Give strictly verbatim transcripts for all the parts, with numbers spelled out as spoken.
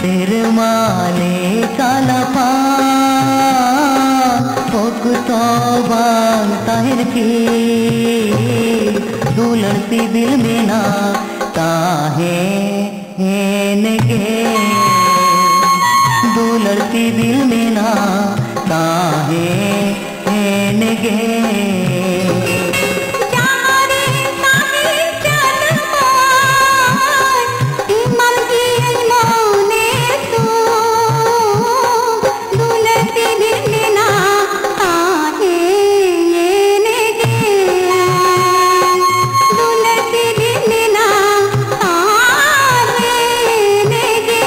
ᱥᱮᱨᱢᱟ ᱞᱮᱠᱟ ᱞᱟᱯᱷᱟᱝ ᱚᱠᱛᱚ ᱵᱟᱝ ᱛᱟᱦᱮᱱ ᱠᱤ? ᱫᱩᱞᱟᱹᱲ ᱥᱤᱵᱤᱞ ᱢᱮᱱᱟᱜ ᱛᱟᱦᱮᱱ ᱜᱮ, ᱫᱩᱞᱟᱹᱲ ᱥᱤᱵᱤᱞ ᱢᱮᱱᱟᱜ ᱛᱟᱦᱮᱱ ᱜᱮ᱾ ᱡᱟᱦᱟᱸ ᱨᱮ ᱛᱟᱦᱮᱸ ᱪᱟᱞ ᱢᱟᱭ, ᱮᱢᱟᱢ ᱜᱤᱭᱟᱹᱧ ᱢᱚᱱᱮ ᱥᱩᱠ, ᱫᱩᱞᱟᱹᱲ ᱥᱤᱵᱤᱞ ᱢᱮᱱᱟᱜ ᱛᱟᱦᱮᱱ ᱜᱮ, ᱫᱩᱞᱟᱹᱲ ᱥᱤᱵᱤᱞ ᱢᱮᱱᱟᱜ ᱛᱟᱦᱮᱱ ᱜᱮ᱾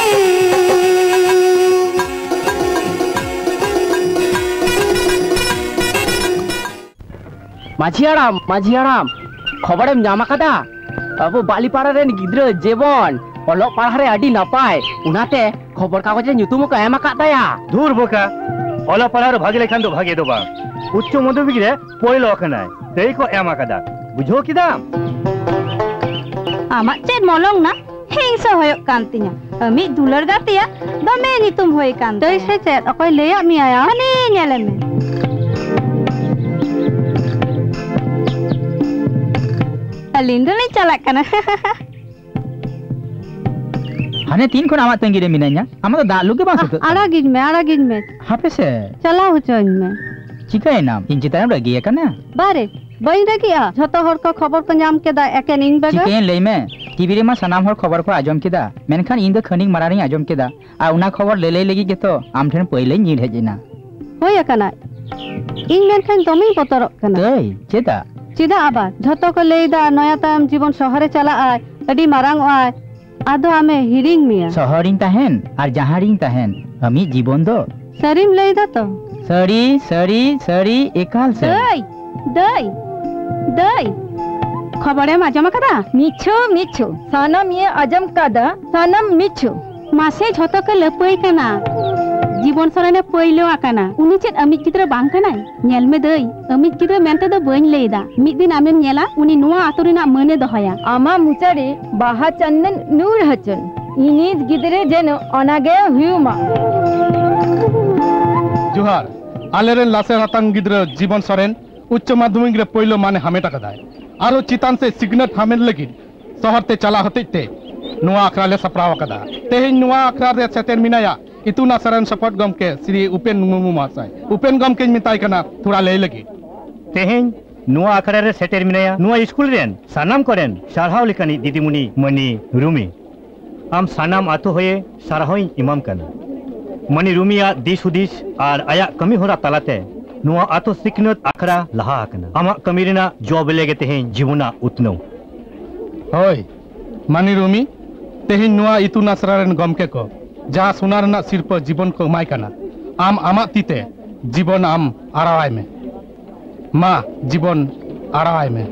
ᱢᱟᱹᱡᱷᱤ ᱦᱟᱲᱟᱢ, ᱢᱟᱹᱡᱷᱤ ᱦᱟᱲᱟᱢ, ᱠᱷᱚᱵᱚᱨᱮᱢ ᱧᱟᱢ ᱟᱠᱟᱫᱟ? ᱟᱵᱚ ᱵᱟᱹᱞᱤᱯᱟᱲᱟ ᱨᱮᱱ ᱜᱤᱫᱽᱨᱟᱹ ᱡᱮᱢᱚᱱ ᱚᱞᱚᱜ ᱯᱟᱲᱦᱟᱜ ᱨᱮ ᱟᱹᱰᱤ ᱱᱟᱯᱟᱭ, ᱚᱱᱟᱛᱮ ᱠᱷᱚᱵᱚᱨ ᱠᱟᱜᱚᱡᱽ ᱨᱮ ᱧᱩᱛᱩᱢ ᱦᱚᱸᱠᱚ ᱮᱢ ᱟᱠᱟᱫ ᱛᱟᱭᱟ᱾ ᱫᱷᱩᱨ ᱵᱚᱠᱟ, ᱚᱞᱚᱜ ᱯᱟᱲᱦᱟᱜ ᱨᱮ ᱵᱷᱟᱜᱮ ᱞᱮᱠᱷᱟᱱ ᱫᱚ ᱵᱷᱟᱜᱮ ᱫᱚ ᱵᱟᱝ, ᱩᱪᱪᱚ ᱢᱟᱫᱷᱚᱢᱤᱠ ᱨᱮ ᱯᱳᱭᱞᱳ ᱟᱠᱟᱱᱟᱭ, ᱛᱟᱹᱭ ᱠᱚ ᱮᱢ ᱟᱠᱟᱫᱟ, ᱵᱩᱡᱷᱟᱹᱣ ᱠᱮᱫᱟᱢ? ᱟᱢᱟᱜ ᱪᱮᱫ ᱢᱚᱞᱚᱝ ᱱᱟ? ᱦᱤᱝᱥᱟᱹ ᱦᱩᱭᱩᱜ ᱠᱟᱱ ᱛᱤᱧᱟ᱾ ᱟᱢᱤᱡ ᱫᱩᱞᱟᱹᱲ ᱜᱟᱛᱮᱭᱟᱜ ᱫᱚᱢᱮ ᱧᱩᱛᱩᱢ ᱦᱩᱭ ᱠᱟᱱ ᱛᱟᱹᱭ ᱛᱟᱭᱟ᱾ ᱥᱮ ᱪᱮᱫ? ᱚᱠᱚᱭ ᱞᱟᱹᱭᱟᱫ ᱢᱮᱭᱟ ᱭᱟ? ᱦᱟᱱᱮ ᱧᱮᱞᱮ ᱢᱮ᱾ ᱟᱹᱞᱤᱧ ᱫᱚᱞᱤᱧ ᱪᱟᱞᱟᱜ ᱠᱟᱱᱟ᱾ ᱦᱟᱱᱮ ᱛᱤᱱ ᱠᱷᱚᱱ ᱟᱢᱟᱜ ᱛᱟᱺᱜᱤ ᱨᱮ ᱢᱤᱱᱟᱹᱧᱟ, ᱟᱢᱟᱜ ᱫᱚ ᱫᱟᱜ ᱞᱩ ᱜᱮ ᱵᱟᱝ ᱟᱦ, ᱥᱟᱹᱛᱟᱹᱜ ᱛᱟᱢᱟ᱾ ᱟᱲᱟᱜᱤᱧ ᱢᱮ, ᱟᱲᱟᱜᱤᱧ ᱢᱮ᱾ ᱦᱟᱯᱮ ᱥᱮ᱾ ᱪᱟᱞᱟᱣ ᱦᱚᱪᱚᱧ ᱢᱮ᱾ ᱪᱤᱠᱟᱹᱭᱮᱱᱟᱢ? ᱤᱧ ᱪᱮᱛᱟᱱ ᱮᱢ ᱨᱟᱹᱜᱤ ᱟᱠᱟᱱᱟ? ᱵᱟᱨᱮ, ᱵᱟᱹᱧ ᱨᱟᱹᱜᱤᱜᱼᱟ᱾ ᱡᱷᱚᱛᱚ ᱦᱚᱲ ᱠᱚ ᱠᱷᱚᱵᱚᱨ ᱠᱚ ᱧᱟᱢ ᱠᱮᱫᱟ, ᱮᱠᱮᱱ ᱤᱧ ᱵᱮᱜᱚᱨ᱾ ᱪᱤᱠᱟᱹᱭᱮᱱ ᱞᱟᱹᱭ ᱢᱮ? ᱴᱤᱵᱷᱤ ᱨᱮᱢᱟ ᱥᱟᱱᱟᱢ ᱦᱚᱲ ᱠᱷᱚᱵᱚᱨ ᱠᱚ ᱟᱸᱡᱚᱢ ᱠᱮᱫᱟ, ᱢᱮᱱᱠᱷᱟᱱ ᱤᱧ ᱫᱚ ᱠᱷᱟᱹᱱᱤᱠ ᱢᱟᱲᱟᱝ ᱨᱤᱧ ᱟᱸᱡᱚᱢ ᱠᱮᱫᱟ᱾ ᱟᱨ ᱚᱱᱟ ᱠᱷᱚᱵᱚᱨ ᱞᱟᱹᱞᱟᱹᱭ ᱞᱟᱹᱜᱤᱫ ᱜᱮᱛᱚ ᱟᱢ ᱴᱷᱮᱱ ᱯᱟᱹᱭᱞᱟᱹᱧ ᱧᱤᱨ ᱦᱮᱡ ᱮᱱᱟ᱾ ᱦᱳᱭ ᱟᱠᱟᱱᱟ᱾ ᱤᱧ ᱢᱮᱱᱠᱷᱟᱱ ᱫᱚᱢᱮᱧ ᱵᱚᱛᱚᱨᱚᱜ ᱠᱟᱱᱟ᱾ ᱛᱟᱹᱭ, ᱪᱮᱫᱟᱜ? ᱪᱮᱫᱟᱜ ᱟᱵᱟᱨ? ᱡᱷᱚᱛᱚ ᱠᱚ ᱞᱟᱹᱭ ᱮᱫᱟ ᱱᱚᱭᱟ ᱛᱟᱭᱚᱢ ᱡᱤᱵᱚᱱ ᱥᱚᱦᱚᱨᱮ ᱪᱟᱞᱟᱜ ᱟᱭ, ᱟᱹᱰᱤ ᱢᱟᱨᱟᱝ ᱚᱜ ᱟᱭ᱾ ᱟᱫᱚ ᱟᱢᱮ ᱦᱤᱲᱤᱧ ᱢᱮᱭᱟ᱾ ᱥᱚᱦᱚᱨᱤᱧ ᱛᱟᱦᱮᱱ ᱟᱨ ᱡᱟᱦᱟᱸ ᱨᱤᱧ ᱛᱟᱦᱮᱱ, ᱟᱢᱤᱡ ᱡᱤᱵᱚᱱ ᱫᱚ᱾ ᱥᱟᱹᱨᱤᱢ ᱞᱟᱹᱭ ᱮᱫᱟ ᱛᱚ? ᱥᱟᱹᱨᱤ, ᱥᱟᱹᱨᱤ, ᱥᱟᱹᱨᱤ, ᱮᱠᱟᱞ ᱥᱟᱹᱨᱤ᱾ ᱫᱟᱹᱭ, ᱫᱟᱹᱭ, ᱫᱟᱹᱭ, ᱠᱷᱚᱵᱚᱨᱮᱢ ᱟᱸᱡᱚᱢ ᱟᱠᱟᱫᱟ? ᱢᱤᱪᱷᱩ, ᱢᱤᱪᱷᱩ, ᱥᱟᱱᱟᱢ ᱤᱧ ᱟᱸᱡᱚᱢ ᱠᱟᱫᱟ, ᱥᱟᱱᱟᱢ ᱢᱤᱪᱷᱩ᱾ ᱢᱟᱥᱮ ᱡᱷᱚᱛᱚ ᱠᱚ ᱞᱟᱹᱯᱟᱹᱭ ᱠᱟᱱᱟ᱾ ᱡᱤᱵᱚᱱ ᱥᱚᱨᱮᱱᱮ ᱯᱟᱹᱭᱞᱟᱹ ᱟᱠᱟᱱᱟ᱾ ᱩᱱᱤ ᱪᱮᱫ ᱟᱢᱤᱡ ᱜᱤᱫᱽᱨᱟᱹ ᱵᱟᱝ ᱠᱟᱱᱟᱭ? ᱧᱮᱞ ᱢᱮ ᱫᱟᱹᱭ, ᱟᱢᱤᱡ ᱜᱤᱫᱽᱨᱟᱹ ᱢᱮᱱᱛᱮ ᱫᱚ ᱵᱟᱹᱧ ᱞᱟᱹᱭ ᱮᱫᱟ᱾ ᱢᱤᱫ ᱫᱤᱱ ᱟᱢᱮᱢ ᱧᱮᱞᱟ, ᱩᱱᱤ ᱱᱚᱣᱟ ᱟᱛᱳ ᱨᱮᱱᱟᱜ ᱢᱟᱹᱱᱮ ᱫᱚᱦᱚᱭᱟ᱾ ᱟᱢᱟᱜ ᱢᱚᱪᱟ ᱨᱮ ᱵᱟᱦᱟ ᱪᱟᱱᱫᱚᱱ ᱱᱩᱨ ᱦᱚᱪᱚᱱ᱾ ᱤᱧᱤᱡ ᱜᱤᱫᱽᱨᱟᱹ ᱡᱮᱱᱚ ᱚᱱᱟᱜᱮ ᱦᱩᱭᱩᱜ ᱢᱟ᱾ ᱡᱚᱦᱟᱨ᱾ ᱟᱞᱮᱨᱮᱱ ᱞᱟᱥᱮᱨ ᱦᱟᱛᱟᱝ ᱜᱤᱫᱽᱨᱟᱹ ᱡᱤᱵᱚᱱ ᱥᱚᱨᱮᱱ ᱩᱪᱪᱚ ᱢᱟᱫᱽᱫᱷᱚᱢᱤᱠ ᱨᱮ ᱯᱳᱭᱞᱳ ᱢᱟᱱᱮ ᱦᱟᱢᱮᱴ ᱟᱠᱟᱫᱟᱭ᱾ ᱟᱨᱚ ᱪᱮᱛᱟᱱ ᱥᱮᱫ ᱥᱤᱠᱷᱱᱟᱹᱛ ᱦᱟᱢᱮᱴ ᱞᱟᱹᱜᱤᱫ ᱥᱚᱦᱚᱨ ᱛᱮ ᱪᱟᱞᱟᱜ ᱦᱚᱛᱮᱡ ᱛᱮ ᱱᱚᱣᱟ ᱟᱠᱷᱲᱟ ᱞᱮ ᱥᱟᱯᱲᱟᱣ ᱟᱠᱟᱫᱟ᱾ ᱛᱮᱦᱮᱧ ᱱᱚᱣᱟ ᱟᱠᱷᱲᱟ ᱨᱮ ᱥᱮᱴᱮᱨ ᱢᱮᱱᱟᱭᱟ ᱤᱛᱩᱱ ᱟᱥᱲᱟ ᱨᱮᱱ ᱥᱚᱯᱚᱫ ᱜᱚᱢᱠᱮ ᱥᱨᱤ ᱩᱯᱮᱱ ᱢᱩᱨᱢᱩ ᱢᱚᱦᱟᱥᱚᱭ᱾ ᱩᱯᱮᱱ ᱜᱚᱢᱠᱮᱧ ᱢᱮᱛᱟᱭ ᱠᱟᱱᱟ ᱛᱷᱚᱲᱟ ᱞᱟᱹᱭ ᱞᱟᱹᱜᱤᱫ᱾ ᱛᱮᱦᱮᱧ ᱱᱚᱣᱟ ᱟᱠᱷᱲᱟ ᱨᱮ ᱥᱮᱴᱮᱨ ᱢᱮᱱᱟᱭᱟ ᱱᱚᱣᱟ ᱥᱠᱩᱞ ᱨᱮᱱ ᱥᱟᱱᱟᱢ ᱠᱚᱨᱮᱱ ᱥᱟᱨᱦᱟᱣ ᱞᱮᱠᱟᱱᱤᱡ ᱫᱤᱫᱤᱢᱩᱱᱤ ᱢᱟᱹᱱᱤ ᱨᱩᱢᱤ᱾ ᱟᱢ ᱥᱟᱱᱟᱢ ᱟᱛᱳ ᱦᱚᱭᱮ ᱥᱟᱨᱦᱟᱣᱤᱧ ᱮᱢᱟᱢ ᱠᱟᱱᱟ᱾ ᱢᱟᱹᱱᱤ ᱨᱩᱢᱤᱭᱟᱜ ᱫᱤᱥ ᱦᱩᱫᱤᱥ ᱟᱨ ᱟᱭᱟᱜ ᱠᱟᱹᱢᱤ ᱦᱚᱨᱟ ᱛᱟᱞᱟᱛᱮ ᱱᱚᱣᱟ ᱟᱛᱳ ᱥᱤᱠᱷᱱᱟᱹᱛ ᱟᱠᱷᱲᱟ ᱞᱟᱦᱟ ᱟᱠᱟᱱᱟ᱾ ᱟᱢᱟᱜ ᱠᱟᱹᱢᱤ ᱨᱮᱱᱟᱜ ᱡᱚ ᱵᱮᱞᱮ ᱜᱮ ᱛᱮᱦᱮᱧ ᱡᱤᱵᱚᱱᱟᱜ ᱩᱛᱱᱟᱹᱣ᱾ ᱦᱳᱭ, ᱢᱟᱹᱱᱤ ᱨᱩᱢᱤ, ᱛᱮᱦᱮᱧ ᱱᱚᱣᱟ ᱤᱛᱩᱱ ᱟᱥᱲᱟ ᱨᱮᱱ ᱜᱚᱢᱠᱮ ᱠᱚ ᱡᱟᱦᱟᱸ ᱥᱚᱱᱟ ᱨᱮᱱᱟᱜ ᱥᱤᱨᱯᱟᱹ ᱡᱤᱵᱚᱱ ᱠᱚ ᱮᱢᱟᱭ ᱠᱟᱱᱟ, ᱟᱢ ᱟᱢᱟᱜ ᱛᱤᱛᱮ ᱡᱤᱵᱚᱱ ᱟᱢ ᱟᱲᱟᱣᱟᱭ ᱢᱮ᱾ ᱢᱟ, ᱡᱤᱵᱚᱱ ᱟᱲᱟᱣᱟᱭ ᱢᱮ᱾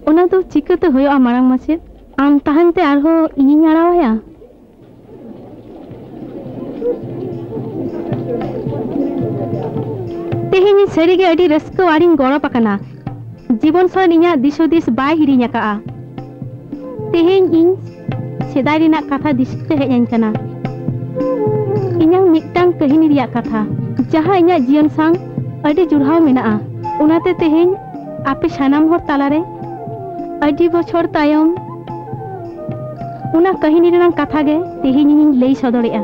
ᱚᱱᱟ ᱫᱚ ᱪᱤᱠᱟᱹᱛᱮ ᱦᱩᱭᱩᱜᱼᱟ, ᱢᱟᱨᱟᱝ ᱢᱟᱪᱮᱫ? ᱟᱢ ᱛᱟᱦᱮᱱ ᱛᱮ ᱟᱨᱦᱚᱸ ᱤᱧᱤᱧ ᱟᱲᱟᱣᱟᱭᱟ? ᱛᱮᱦᱮᱧ ᱥᱟᱹᱨᱤᱜᱮ ᱟᱹᱰᱤ ᱨᱟᱹᱥᱠᱟᱹ ᱟᱨᱤᱧ ᱜᱚᱨᱚᱵ ᱟᱠᱟᱱᱟ᱾ ᱡᱤᱵᱚᱱ ᱥᱚᱨᱮᱱ ᱤᱧᱟᱹᱜ ᱫᱤᱥ ᱦᱩᱫᱤᱥ ᱵᱟᱭ ᱦᱤᱲᱤᱧ ᱟᱠᱟᱫᱼᱟ᱾ ᱛᱮᱦᱮᱧ ᱤᱧ ᱥᱮᱫᱟᱭ ᱨᱮᱱᱟᱜ ᱠᱟᱛᱷᱟ ᱫᱤᱥᱟᱹ ᱦᱮᱡ ᱟᱹᱧ ᱠᱟᱱᱟ᱾ ᱤᱧᱟᱹᱝ ᱢᱤᱫᱴᱟᱝ ᱠᱟᱹᱦᱱᱤ ᱨᱮᱭᱟᱜ ᱠᱟᱛᱷᱟ, ᱡᱟᱦᱟᱸ ᱤᱧᱟᱹᱜ ᱡᱤᱭᱚᱱ ᱥᱟᱶ ᱟᱹᱰᱤ ᱡᱩᱲᱦᱟᱣ ᱢᱮᱱᱟᱜᱼᱟ᱾ ᱚᱱᱟᱛᱮ ᱛᱮᱦᱮᱧ ᱟᱯᱮ ᱥᱟᱱᱟᱢ ᱦᱚᱲ ᱛᱟᱞᱟᱨᱮ ᱟᱹᱰᱤ ᱵᱚᱪᱷᱚᱨ ᱛᱟᱭᱚᱢ ᱚᱱᱟ ᱠᱟᱹᱦᱱᱤ ᱨᱮᱱᱟᱜ ᱠᱟᱛᱷᱟ ᱜᱮ ᱛᱮᱦᱮᱧ ᱤᱧᱤᱧ ᱞᱟᱹᱭ ᱥᱚᱫᱚᱨᱮᱜᱼᱟ᱾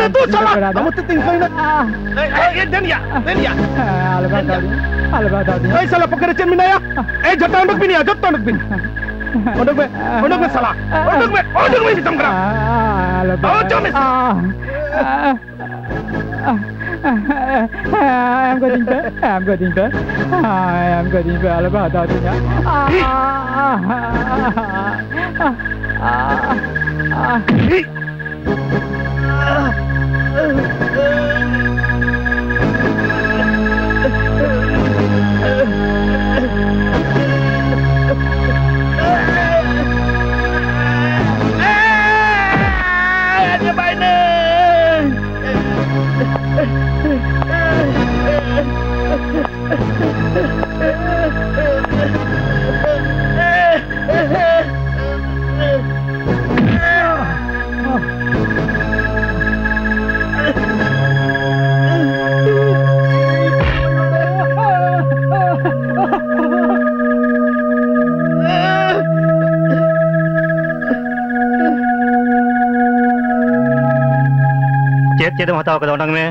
ᱟᱨᱮ ᱫᱩ ᱥᱟᱞᱟ, ᱟᱢ ᱛᱮ ᱛᱤᱧ ᱠᱷᱟᱭᱱᱟ᱾ ᱮᱭ, ᱮᱭ, ᱮᱭ, ᱫᱮᱱ ᱭᱟ, ᱫᱮᱱ ᱭᱟ᱾ ᱟᱞᱚ ᱵᱟᱫᱷᱟ ᱫᱤᱧ, ᱟᱞᱚ ᱵᱟᱫᱷᱟ ᱫᱤᱧ᱾ ᱮᱭ ᱥᱟᱞᱟ, ᱯᱚᱠᱮᱴ ᱨᱮ ᱪᱮᱫ ᱢᱮᱱᱟᱭᱟ? ᱮᱭ, ᱡᱚᱛᱚ ᱩᱰᱩᱠ ᱵᱤᱱ ᱭᱟ, ᱡᱚᱛᱚ ᱩᱰᱩᱠ ᱵᱤᱱ᱾ ᱩᱰᱩᱠ ᱢᱮ, ᱩᱰᱩᱠ ᱢᱮ ᱥᱟᱞᱟ, ᱩᱰᱩᱠ ᱢᱮ, ᱩᱰᱩᱠ ᱢᱮ, ᱢᱮᱛᱟᱢ ᱠᱟᱱᱟ᱾ ᱟᱞᱚ ᱵᱟᱫᱷᱟ ᱚᱪᱚᱜ ᱢᱮ ᱥᱟᱞᱟ᱾ ᱮᱢ ᱜᱚᱫᱤᱧ ᱯᱮ, ᱮᱢ ᱜᱚᱫᱤᱧ ᱯᱮ, ᱮᱢ ᱜᱚᱫᱤᱧ ᱯᱮ, ᱟᱞᱚ ᱯᱮ ᱦᱟᱛᱟᱣ ᱛᱤᱧᱟ᱾ ᱪᱮᱫ ᱪᱮᱫ ᱮᱢ ᱦᱟᱛᱟᱣ ᱠᱟᱫᱟ? ᱚᱰᱚᱝ ᱢᱮ᱾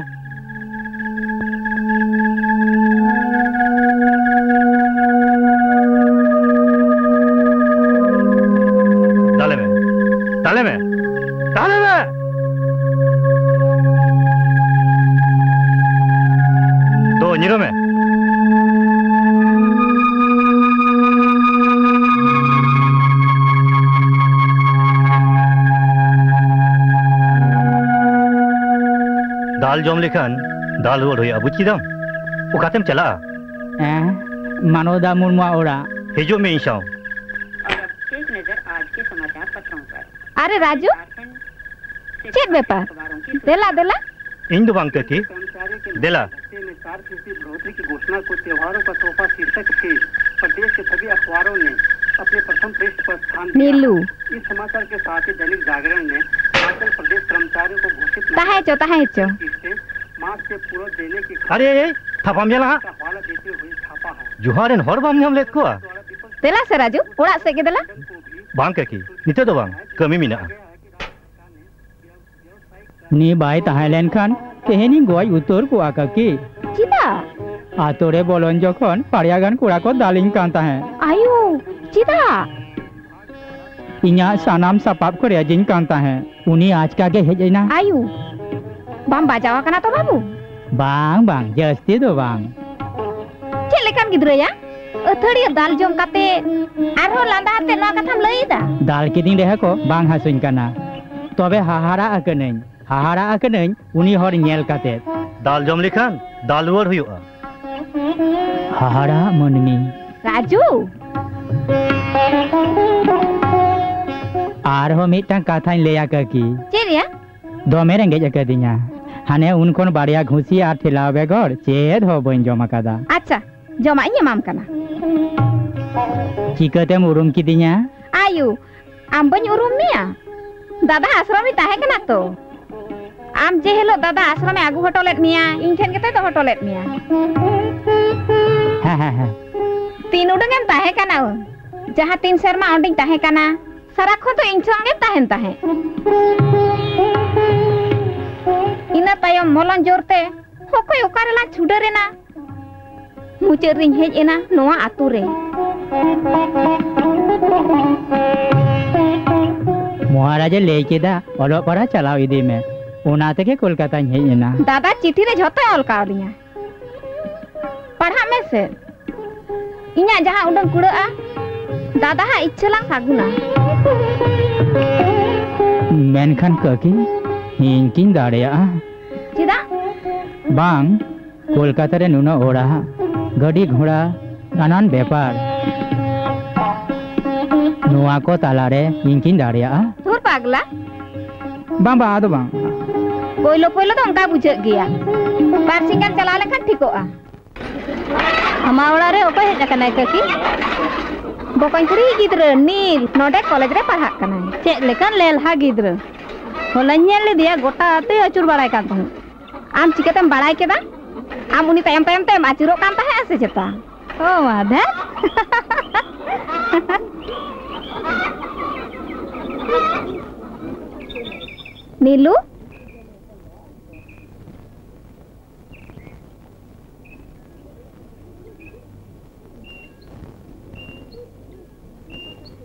ᱡᱚᱢ ᱢᱮ᱾ ᱫᱟᱞ ᱡᱚᱢ ᱞᱮᱠᱷᱟᱱ ᱫᱟᱞ ᱨᱩᱣᱟᱹᱲ ᱦᱩᱭᱩᱜᱼᱟ, ᱵᱩᱡᱽ ᱠᱮᱫᱟᱢ? ᱚᱠᱟᱛᱮᱢ ᱪᱟᱞᱟᱜᱼᱟ? ᱦᱮᱸ, ᱢᱟᱱᱚᱛ ᱫᱟ ᱢᱩᱨᱢᱩᱣᱟᱜ ᱚᱲᱟᱜ᱾ ᱦᱤᱡᱩᱜ ᱢᱮ ᱤᱧ ᱥᱟᱶ᱾ ᱟᱨᱮ ᱨᱟᱡᱩ, ᱪᱮᱫ ᱵᱮᱯᱟᱨ? ᱫᱮᱞᱟ, ᱫᱮᱞᱟ᱾ ᱤᱧ ᱫᱚ ᱵᱟᱝ ᱠᱟᱹᱠᱤ, ᱫᱮᱞᱟ᱾ ᱱᱤᱞᱩ᱾ ᱛᱟᱦᱮᱸ ᱦᱚᱪᱚ, ᱛᱟᱦᱮᱸ ᱦᱚᱪᱚ᱾ ᱟᱨᱮ, ᱮᱭ, ᱛᱷᱟᱯᱟᱢ ᱧᱮᱞᱟ ᱦᱟᱸᱜ᱾ ᱡᱩᱦᱟᱨ ᱨᱮᱱ ᱦᱚᱲ ᱵᱟᱢ ᱧᱟᱢ ᱞᱮᱫ ᱠᱚᱣᱟ? ᱫᱮᱞᱟ ᱥᱮ ᱨᱟᱡᱩ, ᱚᱲᱟᱜ ᱥᱮᱫ ᱜᱮ ᱫᱮᱞᱟ᱾ ᱵᱟᱝ ᱠᱟᱹᱠᱤ, ᱱᱤᱛᱚᱜ ᱫᱚ ᱵᱟᱝ, ᱠᱟᱹᱢᱤ ᱢᱮᱱᱟᱜᱼᱟ᱾ ᱩᱱᱤ ᱵᱟᱭ ᱛᱟᱦᱮᱸ ᱞᱮᱱ ᱠᱷᱟᱱ ᱛᱮᱦᱮᱧᱤᱧ ᱜᱚᱡ ᱩᱛᱟᱹᱨ ᱠᱚᱜᱼᱟ ᱠᱟᱹᱠᱤ᱾ ᱪᱮᱫᱟᱜ? ᱟᱛᱳ ᱨᱮ ᱵᱚᱞᱚᱱ ᱡᱚᱠᱷᱚᱱ ᱵᱟᱨᱭᱟ ᱜᱟᱱ ᱠᱚᱲᱟ ᱠᱚ ᱫᱟᱞᱤᱧ ᱠᱟᱱ ᱛᱟᱦᱮᱸᱫ᱾ ᱟᱭᱳ, ᱪᱮᱫᱟᱜ? ᱤᱧᱟᱜ ᱥᱟᱱᱟᱢ ᱥᱟᱯᱟᱵ ᱠᱚ ᱨᱮᱡᱤᱧ ᱠᱟᱱ ᱛᱟᱦᱮᱸᱫ᱾ ᱩᱱᱤ ᱟᱪᱠᱟ ᱜᱮ ᱦᱮᱡ ᱮᱱᱟ᱾ ᱟᱭᱳ, ᱵᱟᱢ ᱵᱟᱡᱟᱣ ᱟᱠᱟᱱᱟ ᱛᱚ ᱵᱟᱹᱵᱩ? ᱵᱟᱝ, ᱵᱟᱝ, ᱡᱟᱹᱥᱛᱤ ᱫᱚ ᱵᱟᱝ᱾ ᱪᱮᱫ ᱞᱮᱠᱟᱱ ᱜᱤᱫᱽᱨᱟᱹᱭᱟ? ᱟᱹᱛᱷᱟᱹᱲᱤᱭᱟᱹ ᱫᱟᱞ ᱡᱚᱢ ᱠᱟᱛᱮ ᱟᱨᱦᱚᱸ ᱞᱟᱸᱫᱟ ᱟᱛᱮ ᱱᱚᱣᱟ ᱠᱟᱛᱷᱟᱢ ᱞᱟᱹᱭ ᱮᱫᱟ? ᱫᱟᱞ ᱠᱤᱫᱤᱧ ᱨᱮᱦᱚᱸ ᱠᱚ ᱵᱟᱝ ᱦᱟᱹᱥᱩᱧ ᱠᱟᱱᱟ, ᱛᱚᱵᱮ ᱦᱟᱦᱟᱲᱟᱜ ᱟᱠᱟᱱᱟᱹᱧ, ᱦᱟᱦᱟᱲᱟᱜ ᱟᱠᱟᱱᱟᱹᱧ ᱩᱱᱤ ᱦᱚᱲ ᱧᱮᱞ ᱠᱟᱛᱮ᱾ ᱫᱟᱞ ᱡᱚᱢ ᱞᱮᱠᱷᱟᱱ ᱫᱟᱞ ᱨᱩᱣᱟᱹᱲ ᱦᱩᱭᱩᱜᱼᱟ᱾ ᱦᱟᱦᱟᱲᱟᱜ ᱢᱟᱹᱱᱢᱤ᱾ ᱨᱟᱡᱩ! ᱟᱨᱦᱚᱸ ᱢᱤᱫᱴᱟᱝ ᱠᱟᱛᱷᱟᱧ ᱞᱟᱹᱭᱟ ᱠᱟᱹᱠᱤ᱾ ᱪᱮᱫ ᱨᱮᱭᱟᱜ? ᱫᱚᱢᱮ ᱨᱮᱸᱜᱮᱡ ᱟᱠᱟᱫᱤᱧᱟ᱾ ᱦᱟᱱᱮ ᱩᱱ ᱠᱷᱚᱱ ᱵᱟᱨᱭᱟ ᱜᱷᱩᱥᱤ ᱟᱨ ᱴᱷᱮᱞᱟᱣ ᱵᱮᱜᱚᱨ ᱪᱮᱫ ᱦᱚᱸ ᱵᱟᱹᱧ ᱡᱚᱢ ᱟᱠᱟᱫᱟ᱾ ᱟᱪᱪᱷᱟ, ᱡᱚᱢᱟᱜ ᱤᱧ ᱮᱢᱟᱢ ᱠᱟᱱᱟ᱾ ᱪᱤᱠᱟᱹᱛᱮᱢ ᱩᱨᱩᱢ ᱠᱤᱫᱤᱧᱟ? ᱟᱭᱩ, ᱟᱢ ᱵᱟᱹᱧ ᱩᱨᱩᱢ ᱢᱮᱭᱟ? ᱫᱟᱫᱟ ᱟᱥᱨᱚᱢ ᱨᱮ ᱛᱟᱦᱮᱸ ᱠᱟᱱᱟ ᱛᱚ᱾ ᱟᱢ ᱡᱮ ᱦᱤᱞᱳᱜ ᱫᱟᱫᱟ ᱟᱥᱨᱚᱢ ᱮ ᱟᱹᱜᱩ ᱦᱚᱴᱚ ᱞᱮᱫ ᱢᱮᱭᱟ, ᱤᱧ ᱴᱷᱮᱱ ᱜᱮᱛᱚᱭ ᱫᱚᱦᱚ ᱦᱚᱴᱚ ᱞᱮᱫ ᱢᱮᱭᱟ᱾ ᱦᱮᱸ, ᱦᱮᱸ, ᱦᱮᱸ᱾ ᱛᱤᱱ ᱩᱰᱟᱹᱝ ᱮᱢ ᱛᱟᱦᱮᱸ ᱠᱟᱱᱟ ᱩᱱ? ᱡᱟᱦᱟᱸ ᱛᱤᱱ ᱥᱮᱨᱢᱟ ᱚᱸᱰᱮᱧ ᱛᱟᱦᱮᱸ ᱠᱟᱱᱟ, ᱥᱟᱨᱟᱠᱷᱚᱱ ᱫᱚ ᱤᱧ ᱥᱚᱸᱜᱮᱢ ᱛᱟᱦᱮᱱ ᱛᱟᱦᱮᱸᱫ᱾ ᱤᱱᱟᱹ ᱛᱟᱭᱚᱢ ᱢᱚᱞᱚᱱ ᱡᱳᱨ ᱛᱮ ᱚᱠᱚᱭ ᱚᱠᱟ ᱨᱮᱞᱟᱝ ᱪᱷᱩᱰᱟᱹᱨ ᱮᱱᱟ᱾ ᱢᱩᱪᱟᱹᱫ ᱨᱤᱧ ᱦᱮᱡ ᱮᱱᱟ ᱱᱚᱣᱟ ᱟᱛᱳ ᱨᱮ᱾ ᱢᱚᱦᱟᱨᱟᱡᱮ ᱞᱟᱹᱭ ᱠᱮᱫᱟ, "ᱚᱞᱚᱜ ᱯᱟᱲᱦᱟᱜ ᱪᱟᱞᱟᱣ ᱤᱫᱤ ᱢᱮ᱾" ᱚᱱᱟ ᱛᱮᱜᱮ ᱠᱳᱞᱠᱟᱛᱟᱧ ᱦᱮᱡ ᱮᱱᱟ᱾ ᱫᱟᱫᱟ ᱪᱤᱴᱷᱤ ᱨᱮ ᱡᱷᱚᱛᱚᱭ ᱚᱞ ᱠᱟᱣᱫᱤᱧᱟ᱾ ᱥᱮᱫ᱾ ᱤᱧᱟᱜ ᱡᱟᱦᱟᱸ ᱩᱰᱟᱹᱝ ᱠᱩᱲᱟᱹᱜᱼᱟ, ᱫᱟᱫᱟ ᱦᱟᱜ ᱤᱪᱪᱷᱟᱹ ᱞᱟᱝ ᱥᱟᱹᱜᱩᱱᱟ᱾ ᱢᱮᱱᱠᱷᱟᱱ ᱠᱟᱹᱠᱤ, ᱤᱧ ᱠᱤᱧ ᱫᱟᱲᱮᱭᱟᱜᱼᱟ᱾ ᱪᱮᱫᱟᱜ? ᱵᱟᱝ, ᱠᱳᱞᱠᱟᱛᱟ ᱨᱮ ᱱᱩᱱᱟᱹᱜ ᱚᱲᱟᱜ, ᱜᱟᱹᱰᱤ ᱜᱷᱚᱲᱟ, ᱱᱟᱱᱟᱱ ᱵᱮᱯᱟᱨ, ᱱᱚᱣᱟ ᱠᱚ ᱛᱟᱞᱟᱨᱮ ᱤᱧ ᱠᱤᱧ ᱫᱟᱲᱮᱭᱟᱜᱼᱟ᱾ ᱫᱷᱩᱨ ᱯᱟᱜᱽᱞᱟ᱾ ᱵᱟᱝ, ᱵᱟᱝ, ᱟᱫᱚ ᱵᱟᱝ᱾ ᱯᱳᱭᱞᱳ ᱯᱳᱭᱞᱳ ᱫᱚ ᱚᱱᱠᱟ ᱵᱩᱡᱷᱟᱹᱜ ᱜᱮᱭᱟ, ᱵᱟᱨᱥᱤᱧ ᱜᱟᱱ ᱪᱟᱞᱟᱣ ᱞᱮᱱᱠᱷᱟᱱ ᱴᱷᱤᱠᱚᱜᱼᱟ᱾ ᱟᱢᱟᱜ ᱚᱲᱟᱜ ᱨᱮ ᱚᱠᱚᱭ ᱦᱮᱡ ᱟᱠᱟᱱᱟᱭ ᱠᱟᱹᱠᱤ? ᱵᱚᱠᱚᱧ ᱠᱩᱲᱤ ᱜᱤᱫᱽᱨᱟᱹ ᱱᱤᱞ, ᱱᱚᱰᱮ ᱠᱚᱞᱮᱡᱽ ᱨᱮ ᱯᱟᱲᱦᱟᱜ ᱠᱟᱱᱟᱭ᱾ ᱪᱮᱫ ᱞᱮᱠᱟᱱ ᱞᱮᱞᱦᱟ ᱜᱤᱫᱽᱨᱟᱹ! ᱦᱚᱞᱟᱧ ᱧᱮᱞ ᱞᱮᱫᱮᱭᱟ, ᱜᱚᱴᱟ ᱟᱹᱛᱩᱭ ᱟᱹᱪᱩᱨ ᱵᱟᱲᱟᱭ ᱠᱟᱱ ᱛᱟᱦᱮᱸᱫ᱾ ᱟᱢ ᱪᱤᱠᱟᱹᱛᱮᱢ ᱵᱟᱲᱟᱭ ᱠᱮᱫᱟ? ᱟᱢ ᱩᱱᱤ ᱛᱟᱭᱚᱢ ᱛᱟᱭᱚᱢ ᱛᱮᱢ ᱟᱹᱪᱩᱨᱚᱜ ᱠᱟᱱ ᱛᱟᱦᱮᱸᱫᱼᱟ ᱥᱮ ᱪᱮᱛᱟ? ᱚ, ᱢᱟ ᱫᱷᱮᱨ᱾ ᱱᱤᱞᱩ?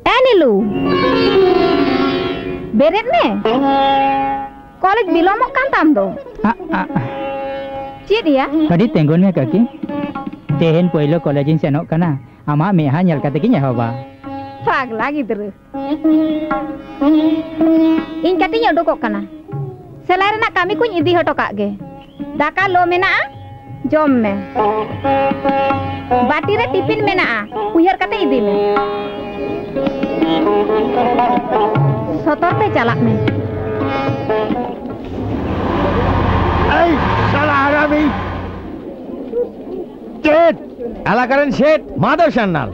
ᱮ ᱱᱤᱞᱩ, ᱵᱮᱨᱮᱫ ᱢᱮ᱾ ᱠᱚᱞᱮᱡᱽ ᱵᱤᱞᱚᱢᱚᱜ ᱠᱟᱱ ᱛᱟᱢ ᱫᱚ᱾ ᱟ, ᱟ, ᱟ᱾ ᱪᱮᱫ ᱭᱟ? ᱠᱟᱹᱴᱤᱡ ᱛᱤᱸᱜᱩᱱ ᱢᱮ ᱠᱟᱹᱠᱤ, ᱛᱮᱦᱮᱧ ᱯᱳᱭᱞᱳ ᱠᱚᱞᱮᱡᱽ ᱤᱧ ᱥᱮᱱᱚᱜ ᱠᱟᱱᱟ, ᱟᱢᱟᱜ ᱢᱮᱫᱦᱟ ᱧᱮᱞ ᱠᱟᱛᱮ ᱜᱤᱧ ᱮᱦᱚᱵᱟ᱾ ᱯᱟᱜᱽᱞᱟ ᱜᱤᱫᱽᱨᱟᱹ᱾ ᱤᱧ ᱠᱟᱹᱴᱤᱡ ᱤᱧ ᱩᱰᱩᱠᱚᱜ ᱠᱟᱱᱟ, ᱥᱮᱞᱟᱭ ᱨᱮᱱᱟᱜ ᱠᱟᱹᱢᱤ ᱠᱚᱧ ᱤᱫᱤ ᱦᱚᱴᱚ ᱠᱟᱜ ᱜᱮ᱾ ᱫᱟᱠᱟ ᱞᱚ ᱢᱮᱱᱟᱜᱼᱟ, ᱡᱚᱢ ᱢᱮ᱾ ᱵᱟᱹᱴᱤ ᱨᱮ ᱴᱤᱯᱤᱱ ᱢᱮᱱᱟᱜᱼᱟ, ᱩᱭᱦᱟᱹᱨ ᱠᱟᱛᱮ ᱤᱫᱤ ᱢᱮ᱾ ᱥᱚᱛᱚᱨ ᱛᱮ ᱪᱟᱞᱟᱜ ᱢᱮ᱾ ᱮᱭ ᱥᱟᱞᱟ ᱦᱟᱨᱟᱢᱤ! ᱪᱮᱫ? ᱮᱞᱟᱠᱟ ᱨᱮᱱ ᱥᱮᱴ ᱢᱟᱫᱷᱚᱵ ᱥᱟᱱᱱᱟᱞ᱾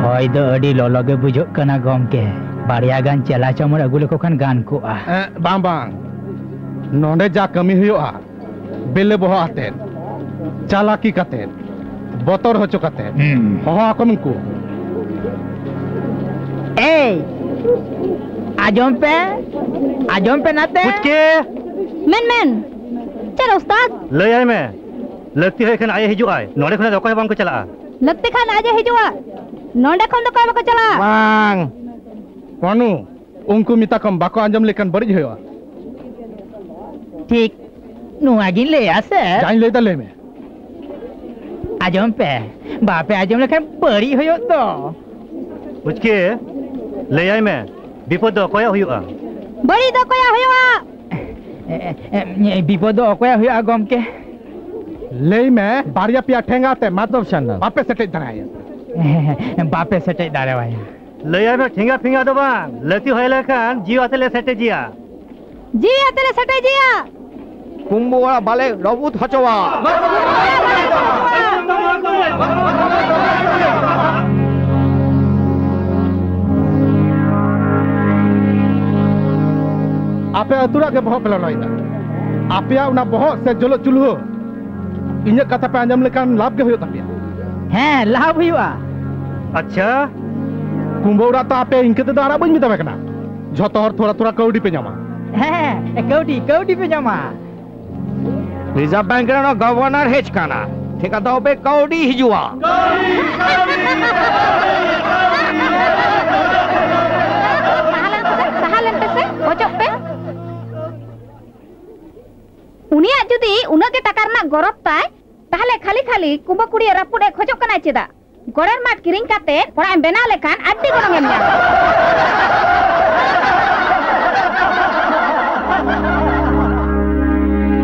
ᱦᱚᱭ ᱫᱚ ᱟᱹᱰᱤ ᱞᱚᱞᱚ ᱜᱮ ᱵᱩᱡᱷᱟᱹᱜ ᱠᱟᱱᱟ ᱜᱚᱢᱠᱮ᱾ ᱵᱟᱨᱭᱟ ᱜᱟᱱ ᱪᱮᱞᱟ ᱪᱟᱢᱚᱲ ᱟᱹᱜᱩ ᱞᱮᱠᱚ ᱠᱷᱟᱱ ᱜᱟᱱ ᱠᱚᱜᱼᱟ᱾ ᱮᱸ, ᱵᱟᱝ, ᱵᱟᱝ᱾ ᱱᱚᱰᱮ ᱡᱟ ᱠᱟᱹᱢᱤ ᱦᱩᱭᱩᱜᱼᱟ, ᱵᱮᱞᱮ ᱵᱚᱦᱚᱜ ᱟᱛᱮᱫ, ᱪᱟᱞᱟᱠᱤ ᱠᱟᱛᱮᱫ, ᱵᱚᱛᱚᱨ ᱦᱚᱪᱚ ᱠᱟᱛᱮᱫ᱾ ᱦᱩᱸ᱾ ᱦᱚᱦᱚ ᱟᱠᱚᱢ ᱩᱱᱠᱩ᱾ ᱮᱭ, ᱟᱸᱡᱚᱢ ᱯᱮ, ᱟᱸᱡᱚᱢ ᱯᱮ ᱱᱟᱛᱮ᱾ ᱯᱩᱪᱠᱮ! ᱢᱮᱱ, ᱢᱮᱱ᱾ ᱪᱮᱫ ᱩᱥᱛᱟᱫ? ᱞᱟᱹᱭᱟᱭ ᱢᱮ, ᱞᱟᱹᱠᱛᱤ ᱦᱩᱭ ᱠᱷᱟᱱ ᱟᱡ ᱮ ᱦᱤᱡᱩᱜᱼᱟᱭ, ᱱᱚᱰᱮ ᱠᱷᱚᱱᱟᱜ ᱫᱚ ᱚᱠᱚᱭ ᱦᱚᱸ ᱵᱟᱝ ᱠᱚ ᱪᱟᱞᱟᱜᱼᱟ᱾ ᱞᱟᱹᱠᱛᱤ ᱠᱷᱟᱱ ᱟᱡ ᱮ ᱦᱤᱡᱩᱜᱼᱟ, ᱱᱚᱰᱮ ᱠᱷᱚᱱ ᱫᱚ ᱚᱠᱚᱭ ᱵᱟᱠᱚ ᱪᱟᱞᱟᱜᱼᱟ᱾ ᱵᱟᱝ, ᱯᱟᱱᱩ, ᱩᱱᱠᱩ ᱢᱮᱛᱟ ᱠᱚᱢ, ᱵᱟᱠᱚ ᱟᱸᱡᱚᱢ ᱞᱮᱠᱷᱟᱱ ᱵᱟᱹᱲᱤᱡ ᱦᱩᱭᱩᱜᱼᱟ᱾ ᱴᱷᱤᱠ, ᱱᱚᱣᱟ ᱜᱤᱧ ᱞᱟᱹᱭᱟ ᱥᱮ᱾ ᱡᱟᱧ ᱞᱟᱹᱭᱫᱟ, ᱞᱟᱹᱭ ᱢᱮ᱾ ᱟᱸᱡᱚᱢ ᱯᱮ, ᱵᱟᱯᱮ ᱟᱸᱡᱚᱢ ᱞᱮᱠᱷᱟᱱ ᱵᱟᱹᱲᱤᱡ ᱦᱩᱭᱩᱜ ᱫᱚ᱾ ᱯᱩᱪᱠᱤ, ᱞᱟᱹᱭᱟᱭ ᱢᱮ, ᱵᱤᱯᱚᱫ ᱫᱚ ᱚᱠᱚᱭᱟᱜ ᱦᱩᱭᱩᱜᱼᱟ? ᱵᱟᱹᱲᱤᱡ ᱫᱚ ᱚᱠᱚᱭᱟᱜ ᱦᱩᱭᱩᱜᱼᱟ? ᱮ, ᱮ, ᱮ, ᱵᱤᱯᱚᱫ ᱫᱚ ᱚᱠᱚᱭᱟᱜ ᱦᱩᱭᱩᱜᱼᱟ, ᱜᱚᱢᱠᱮ? ᱞᱟᱹᱭ ᱢᱮ, ᱵᱟᱨᱭᱟ ᱯᱮᱭᱟ ᱴᱷᱮᱸᱜᱟ ᱛᱮ ᱢᱟᱫᱚᱵ ᱥᱟᱱᱟ᱾ ᱵᱟᱯᱮ ᱥᱮᱴᱮᱡ ᱫᱟᱲᱮᱭᱟᱭᱟ᱾ ᱵᱟᱯᱮ ᱥᱮᱴᱮᱡ ᱫᱟᱲᱮᱣᱟᱭᱟ᱾ ᱞᱟᱹᱭᱟᱭ ᱢᱮ, ᱴᱷᱮᱸᱜᱟ ᱯᱷᱮᱸᱜᱟ ᱫᱚ ᱵᱟᱝ, ᱞᱟᱹᱠᱛᱤ ᱦᱩᱭ ᱞᱮᱱᱠᱷᱟᱱ ᱡᱤᱣᱤ ᱟᱛᱮ ᱞᱮ ᱥᱮᱴᱮᱡᱮᱭᱟ᱾ ᱡᱤᱣᱤ ᱟᱛᱮ ᱞᱮ ᱥᱮᱴᱮᱡᱮᱭᱟ᱾ ᱠᱩᱢᱵᱩ ᱚᱲᱟᱜ ᱵᱟᱞᱮ ᱨᱟᱹᱯᱩᱫ ᱦᱚᱪᱚᱣᱟ᱾ ᱟᱯᱮ ᱟᱹᱛᱩ ᱨᱮᱭᱟᱜ ᱜᱮ ᱵᱚᱦᱚᱜ ᱯᱮ ᱞᱚᱞᱚᱭᱮᱫᱟ᱾ ᱟᱯᱮᱭᱟᱜ ᱚᱱᱟ ᱵᱚᱦᱚᱜ ᱥᱮ ᱡᱚᱞᱚᱜ ᱪᱩᱞᱦᱟᱹ ᱤᱧᱟᱹᱜ ᱠᱟᱛᱷᱟ ᱯᱮ ᱟᱸᱡᱚᱢ ᱞᱮᱠᱷᱟᱱ ᱞᱟᱵᱷ ᱜᱮ ᱦᱩᱭᱩᱜ ᱛᱟᱯᱮᱭᱟ᱾ ᱦᱮᱸ, ᱞᱟᱵᱷ ᱦᱩᱭᱩᱜᱼᱟ᱾ ᱟᱪᱪᱷᱟ, ᱠᱩᱢᱵᱟᱹ ᱚᱲᱟᱜ ᱛᱚ ᱟᱯᱮ ᱤᱱᱠᱟᱹ ᱛᱮᱫᱚ ᱟᱲᱟᱜ ᱵᱟᱹᱧ ᱢᱮᱛᱟᱯᱮ ᱠᱟᱱᱟ᱾ ᱡᱷᱚᱛᱚ ᱦᱚᱲ ᱛᱷᱚᱲᱟ ᱛᱷᱚᱲᱟ ᱠᱟᱹᱣᱰᱤ ᱯᱮ ᱧᱟᱢᱟ᱾ ᱦᱮᱸ, ᱠᱟᱹᱣᱰᱤ, ᱠᱟᱹᱣᱰᱤ ᱯᱮ ᱧᱟᱢᱟ᱾ ᱨᱤᱡᱟᱨᱵᱷ ᱵᱮᱝᱠ ᱨᱮᱱ ᱜᱚᱵᱷᱚᱨᱱᱚᱨ ᱦᱮᱡ ᱠᱟᱱᱟ, ᱴᱷᱤᱠᱟ ᱫᱚ ᱯᱮ ᱠᱟᱹᱣᱰᱤ ᱦᱤᱡᱩᱜᱼᱟ᱾ ᱥᱟᱦᱟ ᱞᱮᱱ ᱯᱮᱥᱮ, ᱥᱟᱦᱟ ᱞᱮᱱ ᱯᱮᱥᱮ, ᱚᱪᱚᱜ ᱯᱮ᱾ ᱩᱱᱤᱭᱟᱜ ᱡᱩᱫᱤ ᱩᱱᱟᱹᱜ ᱜᱮ ᱴᱟᱠᱟ ᱨᱮᱱᱟᱜ ᱜᱚᱨᱚᱵᱽ ᱛᱟᱭ, ᱛᱟᱦᱞᱮ ᱠᱷᱟᱹᱞᱤ ᱠᱷᱟᱹᱞᱤ ᱠᱩᱢᱵᱟᱹ ᱠᱩᱲᱤᱭᱟᱹ ᱨᱟᱹᱯᱩᱫ ᱮ ᱠᱷᱚᱡᱚᱜ ᱠᱟᱱᱟᱭ ᱪᱮᱫᱟᱜ? ᱜᱚᱲᱮᱨ ᱢᱟᱴᱷ ᱠᱤᱨᱤᱧ ᱠᱟᱛᱮ ᱚᱲᱟᱜ ᱮᱢ ᱵᱮᱱᱟᱣ ᱞᱮᱠᱷᱟᱱ ᱟᱹᱰᱤ ᱜᱚᱱᱚᱝ ᱮᱢ ᱧᱟᱢᱟ᱾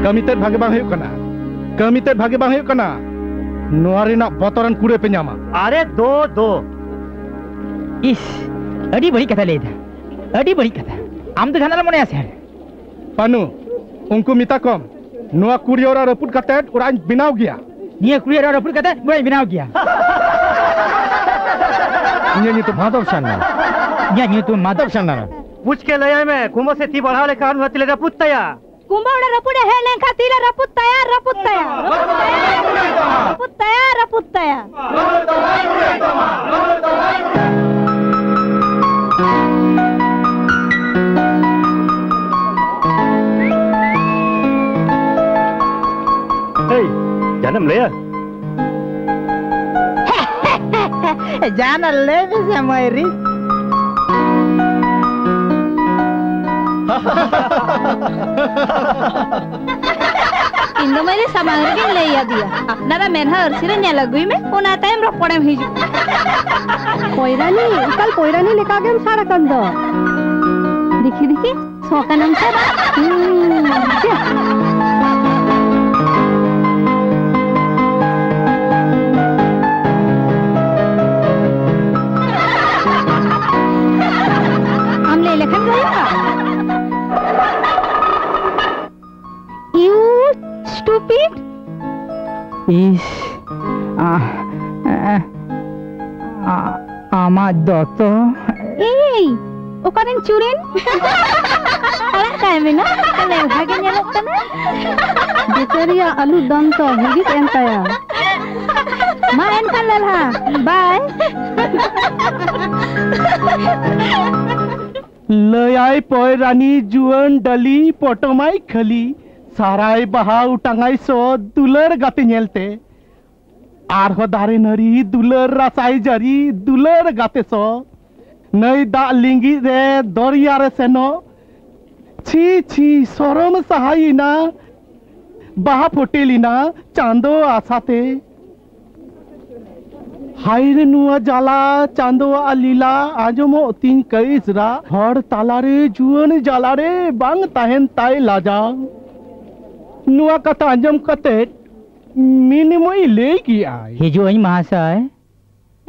ᱠᱟᱹᱢᱤ ᱛᱮᱫ ᱵᱷᱟᱜᱮ ᱵᱟᱝ ᱦᱩᱭᱩᱜ ᱠᱟᱱᱟ, ᱠᱟᱹᱢᱤ ᱛᱮᱫ ᱵᱷᱟᱜᱮ ᱵᱟᱝ ᱦᱩᱭᱩᱜ ᱠᱟᱱᱟ᱾ ᱱᱚᱣᱟ ᱨᱮᱱᱟᱜ ᱵᱚᱛᱚᱨᱟᱱ ᱠᱩᱲᱟᱹ ᱯᱮ ᱧᱟᱢᱟ᱾ ᱟᱨᱮ ᱫᱚ ᱫᱚ᱾ ᱤᱥ, ᱟᱹᱰᱤ ᱵᱟᱹᱲᱤᱡ ᱠᱟᱛᱷᱟ ᱞᱟᱹᱭ ᱮᱫᱟ, ᱟᱹᱰᱤ ᱵᱟᱹᱲᱤᱡ ᱠᱟᱛᱷᱟ᱾ ᱟᱢ ᱫᱚ ᱡᱟᱦᱟᱱᱟᱜ ᱞᱮ ᱢᱚᱱᱮᱭᱟ ᱥᱮ? ᱯᱟᱱᱩ, ᱩᱱᱠᱩ ᱢᱮᱛᱟ ᱠᱚᱢ, ᱱᱚᱣᱟ ᱠᱩᱲᱤ ᱚᱲᱟᱜ ᱨᱟᱹᱯᱩᱫ ᱠᱟᱛᱮ ᱚᱲᱟᱜ ᱤᱧ ᱵᱮᱱᱟᱣ ᱜᱮᱭᱟ᱾ ᱱᱤᱭᱟᱹ ᱠᱩᱲᱤ ᱚᱲᱟᱜ ᱨᱟᱹᱯᱩᱫ ᱠᱟᱛᱮ ᱚᱲᱟᱜ ᱤᱧ ᱵᱮᱱᱟᱣ ᱜᱮᱭᱟ᱾ ᱤᱧᱟᱹᱜ ᱧᱩᱛᱩᱢ ᱢᱟᱫᱷᱚᱵ ᱥᱟᱨᱱᱟ᱾ ᱤᱧᱟᱹᱜ ᱧᱩᱛᱩᱢ ᱢᱟᱫᱷᱚᱵ ᱥᱟᱨᱱᱟ᱾ ᱯᱩᱪᱠᱮ ᱞᱟᱹᱭᱟᱭ ᱢᱮ, ᱠᱩᱢᱵᱟᱹ ᱥᱮ ᱛᱤ ᱵᱟᱲᱦᱟᱣ ᱞᱮᱠᱷᱟᱱ ᱱᱚᱣᱟ ᱛᱤᱞᱮ ᱨᱟᱹᱯᱩᱫ ᱛᱟᱭᱟ᱾ ᱠᱩᱢᱵᱟᱹ ᱚᱲᱟᱜ ᱨᱟᱹᱯᱩᱫ ᱮ ᱦᱮᱡ ᱞᱮᱱᱠᱷᱟᱱ ᱛᱤᱞᱮ ᱨᱟᱹᱯᱩᱫ ᱛᱟᱭᱟ, ᱨᱟᱹᱯᱩᱫ ᱛᱟᱭᱟ, ᱨᱟᱹᱯᱩᱫ ᱛᱟᱭᱟ, ᱨᱟᱹᱯᱩᱫ ᱛᱟᱭᱟ᱾ ᱡᱟᱦᱟᱱᱮᱢ ᱞᱟᱹᱭᱟ? ᱡᱟᱦᱟᱱᱟᱜ ᱞᱟᱹᱭ ᱢᱮᱥᱮ, ᱢᱟᱹᱭᱨᱤ᱾ ᱤᱧ ᱫᱚ ᱢᱟᱹᱭᱨᱤ ᱥᱟᱢᱟᱝ ᱨᱮᱜᱮᱧ ᱞᱟᱹᱭ ᱟᱫᱮᱭᱟ, ᱟᱯᱱᱟᱨᱟᱜ ᱢᱮᱫᱦᱟ ᱟᱹᱨᱥᱤ ᱨᱮ ᱧᱮᱞ ᱟᱹᱜᱩᱭ ᱢᱮ, ᱚᱱᱟ ᱛᱟᱭᱚᱢ ᱨᱚᱯᱚᱲᱮᱢ ᱦᱤᱡᱩᱜ᱾ ᱯᱚᱭᱨᱟᱱᱤ, ᱮᱠᱟᱞ ᱯᱚᱭᱨᱟᱱᱤ ᱞᱮᱠᱟ ᱜᱮᱢ ᱥᱟᱲ ᱟᱠᱟᱱ ᱫᱚ᱾ ᱫᱮᱠᱷᱤ, ᱫᱮᱠᱷᱤ, ᱥᱚ ᱠᱟᱱᱟᱢ ᱥᱮ ᱵᱟᱝ? ᱦᱩᱸ, ᱪᱮᱫ? ᱟᱢ ᱞᱟᱹᱭ ᱞᱮᱠᱷᱟᱱ ᱜᱮ ᱦᱩᱭᱩᱜᱼᱟ᱾ You stupid! ᱤᱥ, ᱟ, ᱟ, ᱟ, ᱟᱢᱟᱜ ᱫᱚᱛᱚ᱾ ᱮᱭ, ᱚᱠᱟᱨᱮᱱ ᱪᱩᱨᱤᱱ? ᱟᱲᱟᱜ ᱠᱟᱭ ᱢᱮ ᱱᱟ, ᱞᱮᱞᱦᱟ ᱜᱮ ᱧᱮᱞᱚᱜ ᱠᱟᱱᱟ᱾ ᱵᱮᱪᱟᱨᱤᱭᱟᱜ ᱟᱹᱞᱩ ᱫᱟᱢ ᱛᱚ ᱦᱤᱨᱤᱡ ᱮᱱ ᱛᱟᱭᱟ᱾ ᱢᱟ ᱮᱱᱠᱷᱟᱱ ᱞᱮᱞᱦᱟ, bye᱾ ᱞᱟᱹᱭᱟᱭ ᱯᱚᱭᱨᱟᱱᱤ ᱡᱩᱣᱟᱹᱱ ᱰᱟᱹᱞᱤ ᱯᱚᱴᱚᱢᱟᱭ ᱠᱷᱟᱹᱞᱤ, ᱥᱟᱨᱟᱭ ᱵᱟᱦᱟ ᱚᱴᱟᱝᱟᱭ ᱥᱚ ᱫᱩᱞᱟᱹᱲ ᱜᱟᱛᱮ ᱧᱮᱞᱛᱮ᱾ ᱟᱨᱦᱚᱸ ᱫᱟᱨᱮ ᱱᱟᱹᱲᱤ ᱫᱩᱞᱟᱹᱲ ᱨᱟᱥᱟᱭ ᱡᱟᱹᱨᱤ ᱫᱩᱞᱟᱹᱲ ᱜᱟᱛᱮ ᱥᱚ᱾ ᱱᱟᱹᱭ ᱫᱟᱜ ᱞᱤᱸᱜᱤ ᱨᱮ ᱫᱚᱨᱭᱟ ᱨᱮ ᱥᱮᱱᱚᱜ᱾ ᱪᱷᱤ ᱪᱷᱤ ᱥᱚᱨᱚᱢ ᱥᱟᱦᱟᱭᱮᱱᱟ᱾ ᱵᱟᱦᱟ ᱯᱷᱚᱴᱮᱞ ᱮᱱᱟ ᱪᱟᱸᱫᱚ ᱟᱥᱟᱛᱮ᱾ ᱦᱟᱭ ᱨᱮ ᱱᱚᱣᱟ ᱡᱟᱞᱟ, ᱪᱟᱸᱫᱚᱣᱟᱜ ᱞᱤᱞᱟ, ᱟᱸᱡᱚᱢᱚᱜ ᱛᱤᱧ ᱠᱟᱹᱭᱤᱥ ᱨᱟᱜ, ᱦᱚᱲ ᱛᱟᱞᱟᱨᱮ ᱡᱩᱣᱟᱹᱱ ᱡᱟᱞᱟᱨᱮ ᱵᱟᱝ ᱛᱟᱦᱮᱱ ᱛᱟᱭ ᱞᱟᱡᱟᱣ᱾ ᱱᱚᱣᱟ ᱠᱟᱛᱷᱟ ᱟᱸᱡᱚᱢ ᱠᱟᱛᱮ ᱢᱤᱱᱤᱢᱚᱭ ᱞᱟᱹᱭ ᱠᱮᱜᱼᱟᱭ᱾ ᱦᱤᱡᱩᱜ ᱟᱹᱧ ᱢᱟᱦᱟᱥᱚᱭ᱾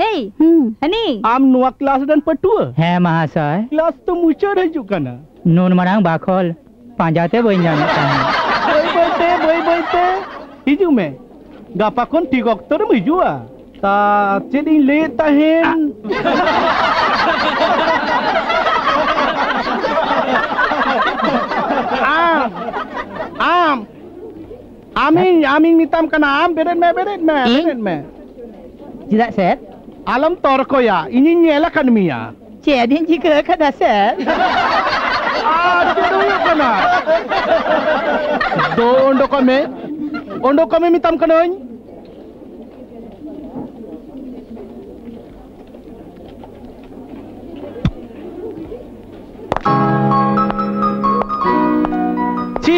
ᱮᱭ, ᱦᱩᱸ᱾ ᱦᱟᱹᱱᱤ᱾ ᱟᱢ ᱱᱚᱣᱟ ᱠᱞᱟᱥ ᱨᱮᱱ ᱯᱟᱹᱴᱷᱩᱣᱟᱹ? ᱦᱮᱸ ᱢᱟᱦᱟᱥᱚᱭ᱾ ᱠᱞᱟᱥ ᱛᱚ ᱢᱩᱪᱟᱹᱫ ᱦᱤᱡᱩᱜ ᱠᱟᱱᱟ᱾ ᱱᱩᱱ ᱢᱟᱨᱟᱝ ᱵᱟᱠᱷᱚᱞ ᱯᱟᱸᱡᱟᱛᱮ ᱵᱟᱹᱧ ᱧᱟᱢᱮᱫ ᱛᱟᱦᱮᱸᱫ᱾ ᱵᱟᱹᱭ ᱵᱟᱹᱭᱛᱮ, ᱵᱟᱹᱭ ᱵᱟᱹᱭᱛᱮ ᱦᱤᱡᱩᱜ ᱢᱮ᱾ ᱜᱟᱯᱟ ᱠᱷᱚᱱ ᱴᱷᱤᱠ ᱚᱠᱛᱚ ᱨᱮᱢ ᱦᱤᱡᱩᱜᱼᱟ᱾ ᱛᱟ ᱪᱮᱫ ᱤᱧ ᱞᱟᱹᱭᱮᱫ ᱛᱟᱦᱮᱸᱱ? ᱟᱢ, ᱟᱢ, ᱟᱢᱤᱧ, ᱟᱢᱤᱧ ᱢᱮᱛᱟᱢ ᱠᱟᱱᱟ, ᱟᱢ ᱵᱮᱨᱮᱫ ᱢᱮ, ᱵᱮᱨᱮᱫ ᱢᱮ, ᱤᱧ? ᱵᱮᱨᱮᱫ ᱢᱮ᱾ ᱪᱮᱫᱟᱜ ᱥᱮᱨ? ᱟᱞᱚᱢ ᱛᱚᱨᱠᱚᱭᱟ, ᱤᱧᱤᱧ ᱧᱮᱞ ᱟᱠᱟᱫ ᱢᱮᱭᱟ᱾ ᱪᱮᱫ ᱤᱧ ᱪᱤᱠᱟᱹ ᱟᱠᱟᱫᱟ ᱥᱮᱨ? ᱟᱨ ᱪᱮᱫ ᱦᱩᱭᱩᱜ ᱠᱟᱱᱟ? ᱫᱚ ᱚᱰᱚᱠᱚᱜ ᱢᱮ᱾ ᱚᱰᱚᱠ ᱠᱟᱜ ᱢᱮ ᱢᱮᱛᱟᱢ ᱠᱟᱹᱱᱟᱹᱧ᱾ ᱪᱷᱤ,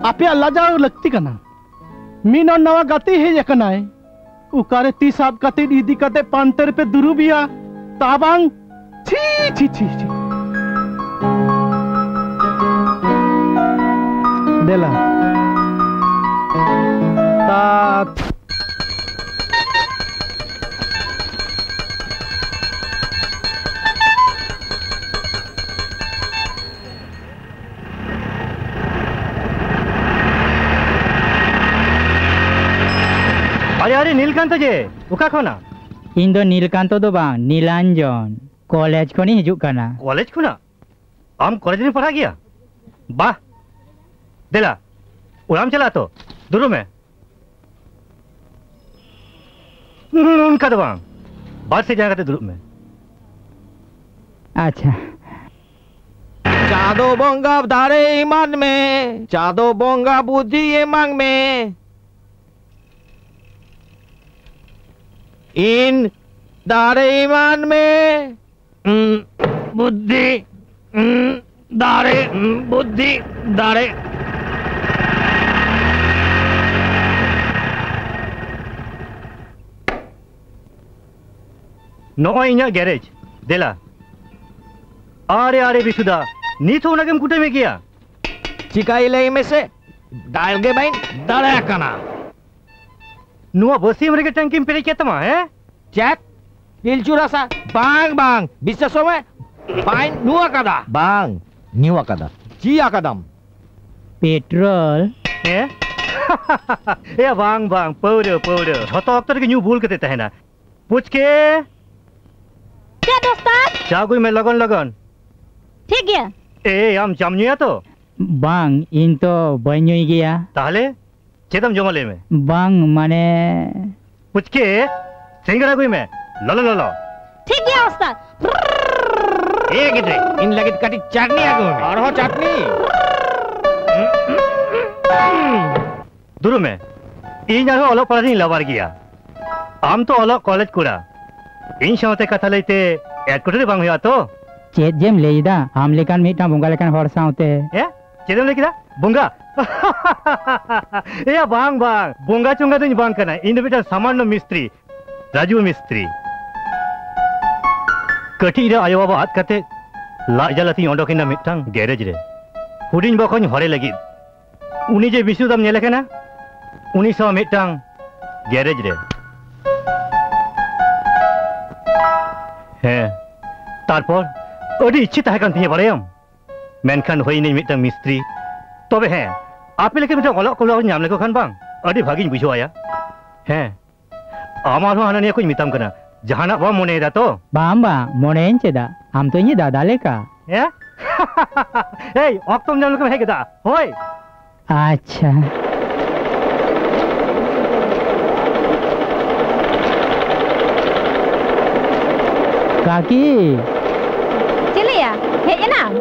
ᱟᱯᱮᱭᱟᱜ ᱞᱟᱡᱟᱣ ᱞᱟᱹᱠᱛᱤ ᱠᱟᱱᱟ᱾ ᱢᱤᱫ ᱦᱚᱲ ᱱᱟᱣᱟ ᱜᱟᱛᱮ ᱦᱮᱡ ᱟᱠᱟᱱᱟᱭ, ᱚᱠᱟᱨᱮ ᱛᱤ ᱥᱟᱵ ᱠᱟᱛᱮ ᱤᱫᱤ ᱠᱟᱛᱮ ᱯᱟᱱᱛᱮ ᱨᱮᱯᱮ ᱫᱩᱲᱩᱵ ᱮᱭᱟ, ᱛᱟ ᱵᱟᱝ? ᱪᱷᱤ, ᱪᱷᱤ, ᱪᱷᱤ, ᱪᱷᱤ᱾ ᱫᱮᱞᱟ᱾ ᱛᱟᱛ᱾ ᱟᱨᱮ, ᱟᱨᱮ, ᱱᱤᱞᱠᱟᱱᱛᱚ ᱡᱮ, ᱚᱠᱟ ᱠᱷᱚᱱᱟᱜ? ᱤᱧ ᱫᱚ ᱱᱤᱞᱠᱟᱱᱛᱚ ᱫᱚ ᱵᱟᱝ, ᱱᱤᱞᱟᱧᱡᱚᱱ᱾ ᱠᱚᱞᱮᱡᱽ ᱠᱷᱚᱱᱤᱧ ᱦᱤᱡᱩᱜ ᱠᱟᱱᱟ᱾ ᱠᱚᱞᱮᱡᱽ ᱠᱷᱚᱱᱟᱜ? ᱟᱢ ᱠᱚᱞᱮᱡᱽ ᱨᱮᱢ ᱯᱟᱲᱦᱟᱜ ᱜᱮᱭᱟ? ᱵᱟᱦ! ᱫᱮᱞᱟ, ᱚᱲᱟᱜ ᱮᱢ ᱪᱟᱞᱟᱜᱼᱟ ᱛᱚ? ᱫᱩᱲᱩᱵ ᱢᱮ᱾ ᱚᱱᱠᱟ ᱫᱚ ᱵᱟᱝ, ᱵᱟᱨ ᱥᱮᱫ ᱡᱟᱸᱜᱟ ᱠᱟᱛᱮ ᱫᱩᱲᱩᱵ ᱢᱮ᱾ ᱟᱪᱪᱷᱟ᱾ ᱪᱟᱸᱫᱚ ᱵᱚᱸᱜᱟ ᱫᱟᱲᱮ ᱮᱢᱟᱱ ᱢᱮ, ᱪᱟᱸᱫᱚ ᱵᱚᱸᱜᱟ ᱵᱩᱫᱷᱤ ᱮᱢᱟᱱ ᱢᱮ᱾ ᱤᱧ ᱫᱟᱲᱮ ᱮᱢᱟᱱ ᱢᱮ᱾ ᱩᱸ, ᱵᱩᱫᱽᱫᱷᱤ, ᱩᱸ, ᱫᱟᱲᱮ, ᱩᱸ, ᱵᱩᱫᱽᱫᱷᱤ, ᱫᱟᱲᱮ᱾ ᱱᱚᱜᱼᱚᱭ ᱤᱧᱟᱹᱜ ᱜᱮᱨᱮᱡᱽ, ᱫᱮᱞᱟ᱾ ᱟᱨᱮ, ᱟᱨᱮ, ᱵᱤᱥᱩᱫᱟ, ᱱᱤᱛ ᱦᱚᱸ ᱚᱱᱟ ᱜᱮᱢ ᱠᱩᱴᱟᱹᱢᱮᱫ ᱜᱮᱭᱟ? ᱪᱤᱠᱟᱹᱭ ᱞᱟᱹᱭ ᱢᱮᱥᱮ, ᱫᱟᱲ ᱜᱮ ᱵᱟᱹᱧ ᱫᱟᱲᱮ ᱟᱠᱟᱱᱟ᱾ ᱱᱚᱣᱟ ᱵᱟᱹᱥᱭᱟᱹᱢ ᱨᱮᱜᱮ ᱴᱟᱝᱠᱤᱢ ᱯᱮᱨᱮᱡ ᱠᱮᱫ ᱛᱟᱢᱟ, ᱦᱮᱸ? ᱪᱮᱫ? ᱯᱤᱞᱪᱩ ᱨᱟᱥᱟ? ᱵᱟᱝ, ᱵᱟᱝ, ᱵᱤᱥᱥᱟᱥᱚᱜ ᱢᱮ, ᱵᱟᱹᱧ ᱧᱩ ᱟᱠᱟᱫᱟ᱾ ᱵᱟᱝ, ᱧᱩ ᱟᱠᱟᱫᱟ᱾ ᱪᱤ ᱟᱠᱟᱫᱟᱢ? ᱯᱮᱴᱨᱳᱞ᱾ ᱦᱮᱸ? ᱮᱭᱟ, ᱵᱟᱝ, ᱵᱟᱝ, ᱯᱟᱹᱣᱨᱟᱹ, ᱯᱟᱹᱣᱨᱟᱹ᱾ ᱡᱷᱚᱛᱚ ᱚᱠᱛᱚ ᱨᱮᱜᱮ ᱧᱩ ᱵᱩᱞ ᱠᱟᱛᱮ ᱛᱟᱦᱮᱱᱟ᱾ ᱯᱩᱪᱠᱮ! ᱪᱮᱫ ᱫᱚᱥᱛᱟᱨ? ᱪᱟ ᱟᱹᱜᱩᱭ ᱢᱮ, ᱞᱚᱜᱚᱱ, ᱞᱚᱜᱚᱱ᱾ ᱴᱷᱤᱠ ᱜᱮᱭᱟ᱾ ᱮᱭ, ᱟᱢ ᱪᱟᱢ ᱧᱩᱭᱟ ᱛᱚ? ᱵᱟᱝ, ᱤᱧ ᱛᱚ ᱵᱟᱹᱧ ᱧᱩᱭ ᱜᱮᱭᱟ᱾ ᱛᱟᱦᱞᱮ? ᱪᱮᱫ ᱮᱢ ᱡᱚᱢᱟ ᱞᱟᱹᱭ ᱢᱮ? ᱵᱟᱝ, ᱢᱟᱱᱮ᱾ ᱯᱩᱪᱠᱮ, ᱥᱤᱸᱜᱟᱲᱟ ᱟᱹᱜᱩᱭ ᱢᱮ, ᱞᱚᱞᱚ ᱞᱚᱞᱚ᱾ ᱴᱷᱤᱠ ᱜᱮᱭᱟ ᱳᱥᱛᱟᱫ᱾ ᱮ ᱜᱤᱫᱽᱨᱟᱹ, ᱤᱧ ᱞᱟᱹᱜᱤᱫ ᱠᱟᱹᱴᱤᱡ ᱪᱟᱴᱱᱤ ᱟᱹᱜᱩ ᱢᱮ᱾ ᱟᱨᱦᱚᱸ ᱪᱟᱴᱱᱤ? ᱫᱩᱲᱩᱵ ᱢᱮ᱾ ᱤᱧ ᱟᱨᱦᱚᱸ ᱚᱞᱚᱜ ᱯᱟᱲᱦᱟᱜ ᱨᱤᱧ ᱞᱟᱵᱟᱨ ᱜᱮᱭᱟ᱾ ᱟᱢ ᱛᱚ ᱚᱞᱚᱜ ᱠᱚᱞᱮᱡᱽ ᱠᱚᱲᱟ, ᱤᱧ ᱥᱟᱶᱛᱮ ᱠᱟᱛᱷᱟ ᱞᱟᱹᱭᱛᱮ ᱮᱴᱠᱮᱴᱚᱬᱮ ᱵᱟᱝ ᱦᱩᱭᱩᱜᱼᱟ ᱛᱚ? ᱪᱮᱫ ᱡᱮᱢ ᱞᱟᱹᱭ ᱮᱫᱟ, ᱟᱢ ᱞᱮᱠᱟᱱ ᱢᱤᱫᱴᱟᱝ ᱵᱚᱸᱜᱟ ᱞᱮᱠᱟᱱ ᱦᱚᱲ ᱥᱟᱶᱛᱮ᱾ ᱦᱮᱸ? ᱪᱮᱫ ᱮᱢ ᱞᱟᱹᱭ ᱠᱮᱫᱟ? ᱵᱚᱸᱜᱟ? ᱮᱭᱟ, ᱵᱟᱝ, ᱵᱟᱝ, ᱵᱚᱸᱜᱟ ᱪᱚᱸᱜᱟ ᱫᱚᱧ ᱵᱟᱝ ᱠᱟᱱᱟ, ᱤᱧ ᱫᱚ ᱢᱤᱫᱴᱟᱝ ᱥᱟᱢᱟᱱᱱᱚ ᱢᱤᱥᱛᱨᱤ, ᱨᱟᱡᱩ ᱢᱤᱥᱛᱨᱤ᱾ ᱠᱟᱹᱴᱤᱡ ᱨᱮ ᱟᱭᱳ ᱵᱟᱵᱟ ᱟᱫ ᱠᱟᱛᱮ ᱞᱟᱡ ᱡᱟᱞᱟ ᱛᱤᱧ ᱚᱰᱚᱠ ᱮᱱᱟ ᱢᱤᱫᱴᱟᱝ ᱜᱮᱨᱮᱡᱽ ᱨᱮ, ᱦᱩᱰᱤᱧ ᱵᱚᱠᱚᱧ ᱦᱚᱨᱮ ᱞᱟᱹᱜᱤᱫ᱾ ᱩᱱᱤ ᱡᱮ ᱵᱤᱥᱱᱩ ᱫᱟᱢ ᱧᱮᱞᱮ ᱠᱟᱱᱟ, ᱩᱱᱤ ᱥᱟᱶ ᱢᱤᱫᱴᱟᱝ ᱜᱮᱨᱮᱡᱽ ᱨᱮ᱾ ᱦᱮᱸ, ᱛᱟᱨᱯᱚᱨ ᱟᱹᱰᱤ ᱤᱪᱪᱷᱟᱹ ᱛᱟᱦᱮᱸ ᱠᱟᱱ ᱛᱤᱧᱟᱹ, ᱵᱟᱲᱟᱭᱟᱢ? ᱢᱮᱱᱠᱷᱟᱱ ᱦᱩᱭᱱᱟᱹᱧ ᱢᱤᱫᱴᱟᱝ ᱢᱤᱥᱛᱨᱤ᱾ ᱛᱚᱵᱮ ᱦᱮᱸ, ᱟᱯᱮ ᱞᱮᱠᱟ ᱢᱤᱫᱴᱟᱝ ᱚᱞᱚᱜ ᱠᱚᱲᱟ ᱧᱟᱢ ᱞᱮᱠᱚ ᱠᱷᱟᱱ ᱵᱟᱝ, ᱟᱹᱰᱤ ᱵᱷᱟᱹᱜᱤᱧ ᱵᱩᱡᱷᱟᱹᱣᱟ ᱭᱟ᱾ ᱦᱮᱸ, ᱟᱢ ᱟᱨᱦᱚᱸ ᱦᱟᱱᱟ ᱱᱤᱭᱟᱹ ᱠᱚᱧ ᱢᱮᱛᱟᱢ ᱠᱟᱱᱟ, ᱡᱟᱦᱟᱱᱟᱜ ᱵᱟᱢ ᱢᱚᱱᱮᱭᱮᱫᱟ ᱛᱚ? ᱵᱟᱝ, ᱵᱟᱝ, ᱢᱚᱱᱮᱭᱟᱹᱧ ᱪᱮᱫᱟᱜ? ᱟᱢ ᱛᱚ ᱤᱧᱤᱡ ᱫᱟᱫᱟ ᱞᱮᱠᱟ᱾ ᱦᱮᱸ? ᱮᱭ, ᱚᱠᱛᱚᱢ ᱧᱟᱢ ᱞᱮᱠᱷᱟᱱ ᱦᱮᱡ ᱜᱚᱫᱚᱜᱼᱟ᱾ ᱦᱳᱭ᱾ ᱟᱪᱪᱷᱟ᱾ ᱠᱟᱠᱤ! ᱪᱮᱞᱮᱭᱟ? ᱦᱮᱡ ᱮᱱᱟᱢ?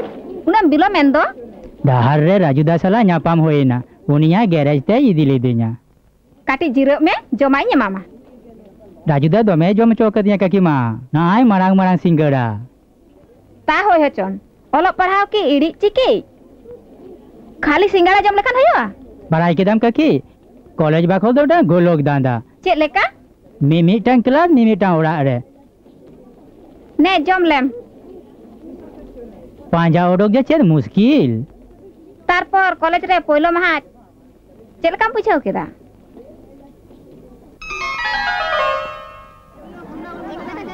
ᱩᱱᱟᱹᱜ ᱮᱢ ᱵᱤᱞᱚᱢ ᱮᱱ ᱫᱚ? ᱰᱟᱦᱟᱨ ᱨᱮ ᱨᱟᱡᱩ ᱫᱟ ᱥᱟᱞᱟᱜ ᱧᱟᱯᱟᱢ ᱦᱩᱭ ᱮᱱᱟ᱾ ᱩᱱᱤᱭᱟᱜ ᱜᱮᱨᱮᱡᱽ ᱛᱮᱭ ᱤᱫᱤ ᱞᱤᱫᱤᱧᱟ᱾ ᱠᱟᱹᱴᱤᱡ ᱡᱤᱨᱟᱹᱜ ᱢᱮ, ᱡᱚᱢᱟᱜ ᱤᱧ ᱮᱢᱟᱢᱟ᱾ ᱨᱟᱡᱩ ᱫᱟ ᱫᱚᱢᱮ ᱡᱚᱢ ᱦᱚᱪᱚ ᱠᱟᱫᱤᱧᱟ ᱠᱟᱠᱤ ᱢᱟ᱾ ᱱᱚᱜᱼᱚᱭ ᱢᱟᱨᱟᱝ ᱢᱟᱨᱟᱝ ᱥᱤᱸᱜᱟᱹᱲᱟ᱾ ᱛᱟ ᱦᱳᱭ ᱦᱚᱪᱚᱱ, ᱚᱞᱚᱜ ᱯᱟᱲᱦᱟᱣ ᱠᱤ ᱤᱲᱤᱡ ᱪᱤᱠᱤᱡ? ᱠᱷᱟᱹᱞᱤ ᱥᱤᱸᱜᱟᱲᱟ ᱡᱚᱢ ᱞᱮᱠᱷᱟᱱ ᱦᱩᱭᱩᱜᱼᱟ? ᱵᱟᱲᱟᱭ ᱠᱮᱫᱟᱢ ᱠᱟᱠᱤ, ᱠᱚᱞᱮᱡᱽ ᱵᱟᱠᱷᱳᱞ ᱫᱚ ᱢᱤᱫᱴᱟᱝ ᱜᱳᱞᱳᱠ ᱫᱟᱸᱫᱟ᱾ ᱪᱮᱫ ᱞᱮᱠᱟ? ᱢᱤᱢᱤᱫᱴᱟᱝ ᱠᱞᱟᱥ, ᱢᱤᱢᱤᱫᱴᱟᱝ ᱚᱲᱟᱜ ᱨᱮ᱾ ᱱᱮ, ᱡᱚᱢ ᱞᱮᱢ᱾ ᱯᱟᱸᱡᱟ ᱚᱰᱚᱠ ᱜᱮ ᱪᱮᱫ ᱢᱩᱥᱠᱤᱞ᱾ ᱛᱟᱨᱯᱚᱨ ᱠᱚᱞᱮᱡᱽ ᱨᱮ ᱯᱳᱭᱞᱳ ᱢᱟᱦᱟ ᱪᱮᱫ ᱞᱮᱠᱟᱢ ᱵᱩᱡᱷᱟᱹᱣ ᱠᱮᱫᱟ?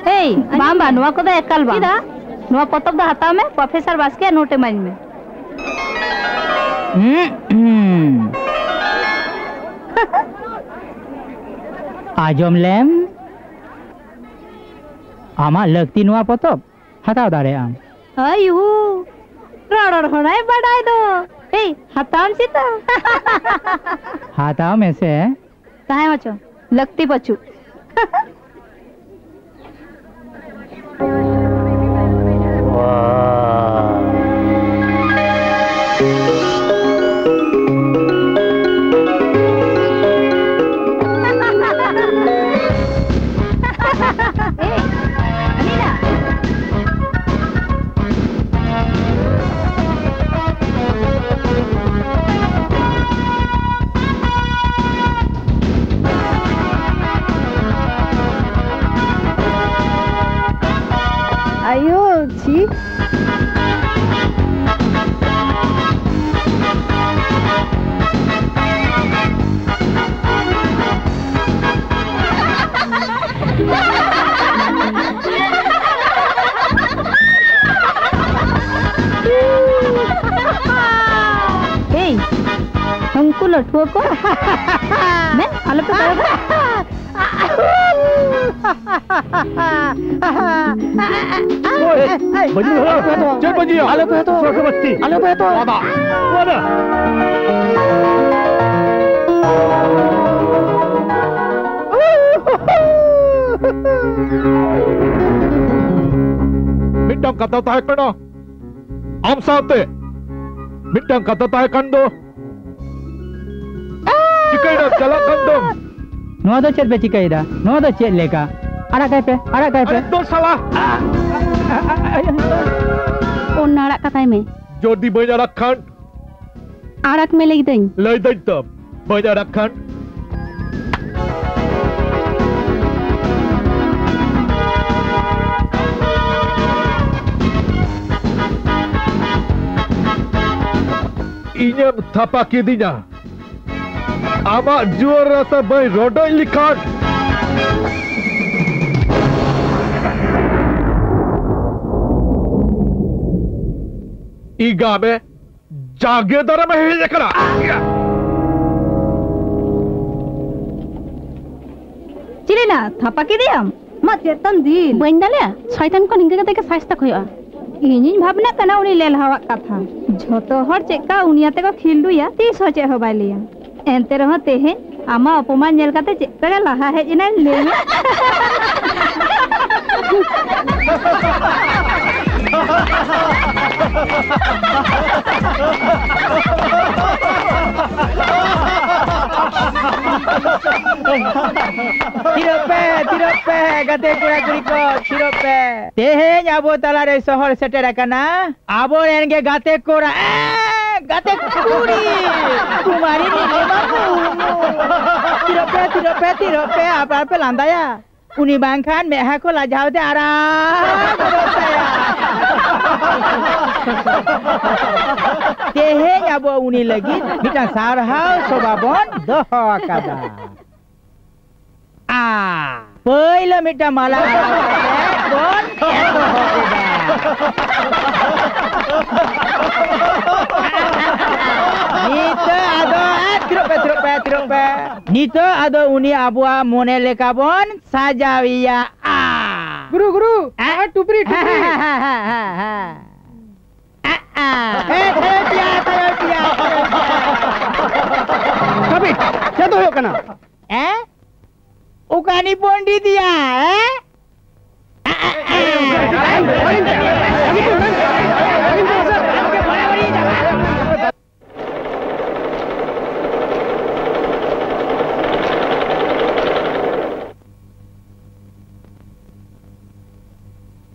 ᱮᱭ, ᱵᱟᱝ, ᱵᱟᱝ, ᱱᱚᱣᱟ ᱠᱚᱫᱚ ᱮᱠᱟᱞ ᱵᱟᱝ᱾ ᱪᱮᱫᱟᱜ? ᱱᱚᱣᱟ ᱯᱚᱛᱚᱵ ᱫᱚ ᱦᱟᱛᱟᱣ ᱢᱮ, ᱯᱨᱚᱯᱷᱮᱥᱚᱨ ᱵᱟᱥᱠᱮᱭᱟᱜ ᱱᱳᱴ ᱮᱢᱟᱹᱧ ᱢᱮ᱾ ᱦᱩᱸ, ᱦᱩᱸ᱾ ᱟᱸᱡᱚᱢ ᱞᱮᱢ, ᱟᱢᱟᱜ ᱞᱟᱹᱠᱛᱤ ᱱᱚᱣᱟ ᱯᱚᱛᱚᱵ, ᱦᱟᱛᱟᱣ ᱫᱟᱲᱮᱭᱟᱜ ᱟᱢ᱾ ᱟᱭᱩ, ᱨᱚᱲ ᱦᱚᱸᱭ ᱵᱟᱰᱟᱭ ᱫᱚ᱾ ᱮᱭ, ᱦᱟᱛᱟᱣᱟᱢ ᱪᱮᱛᱟ? ᱦᱟᱛᱟᱣ ᱢᱮᱥᱮ᱾ ᱛᱟᱦᱮᱸ ᱦᱚᱪᱚ, ᱞᱟᱹᱠᱛᱤ ᱵᱟᱹᱪᱩᱜ᱾ ᱯᱟᱹᱴᱷᱩᱣᱟᱹ ᱠᱚ᱾ ᱢᱮ, ᱟᱞᱚᱯᱮ ᱠᱚᱭᱚᱜᱟ᱾ ᱳᱭ, ᱵᱟᱹᱧ ᱞᱟᱹᱭ ᱫᱟᱲᱮᱭᱟᱜ ᱠᱟᱱᱟ᱾ ᱪᱮᱫ ᱵᱟᱹᱧ ᱞᱟᱹᱭᱟ? ᱟᱞᱚᱯᱮ ᱦᱟᱛᱟᱣᱟ᱾ ᱥᱚᱨᱜᱚᱵᱚᱛᱤ᱾ ᱟᱞᱚᱯᱮ ᱦᱟᱛᱟᱣᱟ᱾ ᱵᱟᱵᱟ, ᱵᱟᱵᱟ᱾ ᱢᱤᱫᱴᱟᱝ ᱠᱟᱛᱷᱟ ᱛᱟᱦᱮᱸ ᱠᱟᱱᱟ, ᱟᱢ ᱥᱟᱶᱛᱮ ᱢᱤᱫᱴᱟᱝ ᱠᱟᱛᱷᱟ ᱛᱟᱦᱮᱸ ᱠᱟᱱ ᱫᱚ᱾ ᱪᱤᱠᱟᱹᱭᱮᱱᱟ? ᱪᱟᱞᱟᱜ ᱠᱟᱱ ᱫᱚᱢ᱾ ᱱᱚᱣᱟ ᱫᱚ ᱪᱮᱫ ᱯᱮ ᱪᱤᱠᱟᱹᱭᱮᱫᱟ? ᱱᱚᱣᱟ ᱫᱚ ᱪᱮᱫ ᱞᱮᱠᱟ? ᱟᱲᱟᱜ ᱠᱟᱭ ᱯᱮ, ᱟᱲᱟᱜ ᱠᱟᱭ ᱯᱮ᱾ ᱟᱨᱮ ᱫᱚ ᱥᱟᱞᱟ! ᱚᱱᱟ ᱟᱲᱟᱜ ᱠᱟᱛᱟᱭ ᱢᱮ᱾ ᱡᱩᱫᱤ ᱵᱟᱹᱧ ᱟᱲᱟᱜ ᱠᱷᱟᱱ? ᱟᱲᱟᱜ ᱢᱮ ᱞᱟᱹᱭ ᱫᱟᱹᱧ᱾ ᱞᱟᱹᱭ ᱫᱟᱹᱧ ᱛᱚ, ᱵᱟᱹᱧ ᱟᱲᱟᱜ ᱠᱷᱟᱱ? ᱤᱧᱮᱢ ᱛᱷᱟᱯᱟ ᱠᱤᱫᱤᱧᱟ᱾ ᱟᱢᱟᱜ ᱡᱩᱣᱟᱹᱱ ᱨᱟᱥᱟ ᱵᱟᱹᱧ ᱨᱚᱰᱚᱡ ᱞᱮᱠᱷᱟᱱ᱾ ᱤᱜᱟ ᱢᱮ, ᱡᱟᱸᱜᱮ ᱫᱟᱨᱟᱢ ᱮ ᱦᱮᱡ ᱟᱠᱟᱱᱟ᱾ ᱪᱤᱞᱤᱱᱟ, ᱛᱷᱟᱯᱟ ᱠᱮᱫᱮᱭᱟᱢ? ᱢᱟ ᱪᱮᱫ ᱛᱟᱢ ᱫᱤᱱ? ᱵᱟᱹᱧ ᱫᱟᱞᱮᱭᱟ, ᱥᱚᱭᱛᱟᱱ ᱠᱚ ᱱᱤᱝᱠᱟᱹ ᱠᱟᱛᱮ ᱜᱮ ᱥᱟᱭᱥᱛᱟ ᱠᱚ ᱦᱩᱭᱩᱜᱼᱟ᱾ ᱤᱧᱤᱧ ᱵᱷᱟᱵᱽᱱᱟᱜ ᱠᱟᱱᱟ ᱩᱱᱤ ᱞᱮᱞᱦᱟᱣᱟᱜ ᱠᱟᱛᱷᱟ᱾ ᱡᱷᱚᱛᱚ ᱦᱚᱲ ᱪᱮᱫᱠᱟ ᱩᱱᱤ ᱟᱛᱮ ᱠᱚ ᱠᱷᱤᱞᱰᱩᱭᱟ, ᱛᱤᱥ ᱦᱚᱸ ᱪᱮᱫ ᱦᱚᱸ ᱵᱟᱭ ᱞᱟᱹᱭᱟ᱾ ᱮᱱᱛᱮ ᱨᱮᱦᱚᱸ ᱛᱮᱦᱮᱧ ᱟᱢᱟᱜ ᱚᱯᱚᱢᱟᱱ ᱧᱮᱞ ᱠᱟᱛᱮ ᱪᱮᱫᱠᱟ ᱞᱟᱦᱟ ᱦᱮᱡ ᱮᱱᱟᱭ ᱞᱟᱹᱭ ᱢᱮ᱾ ᱛᱷᱤᱨᱚᱜ ᱯᱮ, ᱛᱷᱤᱨᱚᱜ ᱯᱮ, ᱜᱟᱛᱮ ᱠᱚᱲᱟ ᱠᱩᱲᱤ ᱠᱚ, ᱛᱷᱤᱨᱚᱜ ᱯᱮ᱾ ᱛᱮᱦᱮᱧ ᱟᱵᱚ ᱛᱟᱞᱟᱨᱮ ᱥᱚᱦᱚᱨ ᱥᱮᱴᱮᱨ ᱟᱠᱟᱱᱟ ᱟᱵᱚᱨᱮᱱ ᱜᱮ ᱜᱟᱛᱮ ᱠᱚᱲᱟ, ᱮ, ᱜᱟᱛᱮ ᱠᱩᱲᱤ, ᱠᱩᱢᱟᱨᱤ ᱱᱤᱞᱤᱢᱟ ᱢᱩᱨᱢᱩ᱾ ᱛᱷᱤᱨᱚᱜ ᱯᱮ, ᱛᱷᱤᱨᱚᱜ ᱯᱮ, ᱛᱷᱤᱨᱚᱜ ᱯᱮ, ᱟᱯᱮ ᱟᱞᱚᱯᱮ ᱞᱟᱸᱫᱟᱭᱟ᱾ ᱩᱱᱤ ᱵᱟᱝᱠᱷᱟᱱ ᱢᱮᱫᱦᱟ ᱠᱚ ᱞᱟᱡᱟᱣ ᱛᱮ ᱟᱨᱟᱜ ᱜᱚᱫᱚᱜ ᱛᱟᱭᱟ᱾ ᱛᱮᱦᱮᱧ ᱟᱵᱚ ᱩᱱᱤ ᱞᱟᱹᱜᱤᱫ ᱢᱤᱫᱴᱟᱝ ᱥᱟᱨᱦᱟᱣ ᱥᱚᱵᱷᱟ ᱵᱚᱱ ᱫᱚᱦᱚ ᱟᱠᱟᱫᱟ᱾ ᱟ, ᱯᱟᱹᱭᱞᱟᱹ ᱢᱤᱫᱴᱟᱝ ᱢᱟᱞᱟ ᱟᱨᱟᱣ ᱠᱟᱛᱮ ᱵᱚᱱ ᱮᱛᱚᱦᱚᱵ ᱮᱫᱟ᱾ ᱱᱤᱛᱚᱜ ᱟᱫᱚ ᱛᱤᱨᱚᱜ ᱯᱮ, ᱛᱤᱨᱚᱜ ᱯᱮ, ᱛᱤᱨᱚᱜ ᱯᱮ᱾ ᱱᱤᱛᱚᱜ ᱟᱫᱚ ᱩᱱᱤ ᱟᱵᱚᱣᱟᱜ ᱢᱚᱱᱮ ᱞᱮᱠᱟ ᱵᱚᱱ ᱥᱟᱡᱟᱣᱮᱭᱟ᱾ ᱜᱩᱨᱩ, ᱜᱩᱨᱩ, ᱦᱮᱸ? ᱟᱨ ᱴᱩᱯᱨᱤ, ᱴᱩᱯᱨᱤ᱾ ᱦᱮᱸ, ᱦᱮᱸ, ᱯᱮᱭᱟ, ᱯᱮᱭᱟ, ᱯᱮᱭᱟ᱾ ᱦᱟᱹᱯᱤᱫ, ᱪᱮᱫ ᱦᱩᱭᱩᱜ ᱠᱟᱱᱟ? ᱦᱮᱸ? ᱚᱠᱟᱱᱤ ᱯᱚᱱᱰᱤᱛ ᱭᱟ, ᱦᱮᱸ?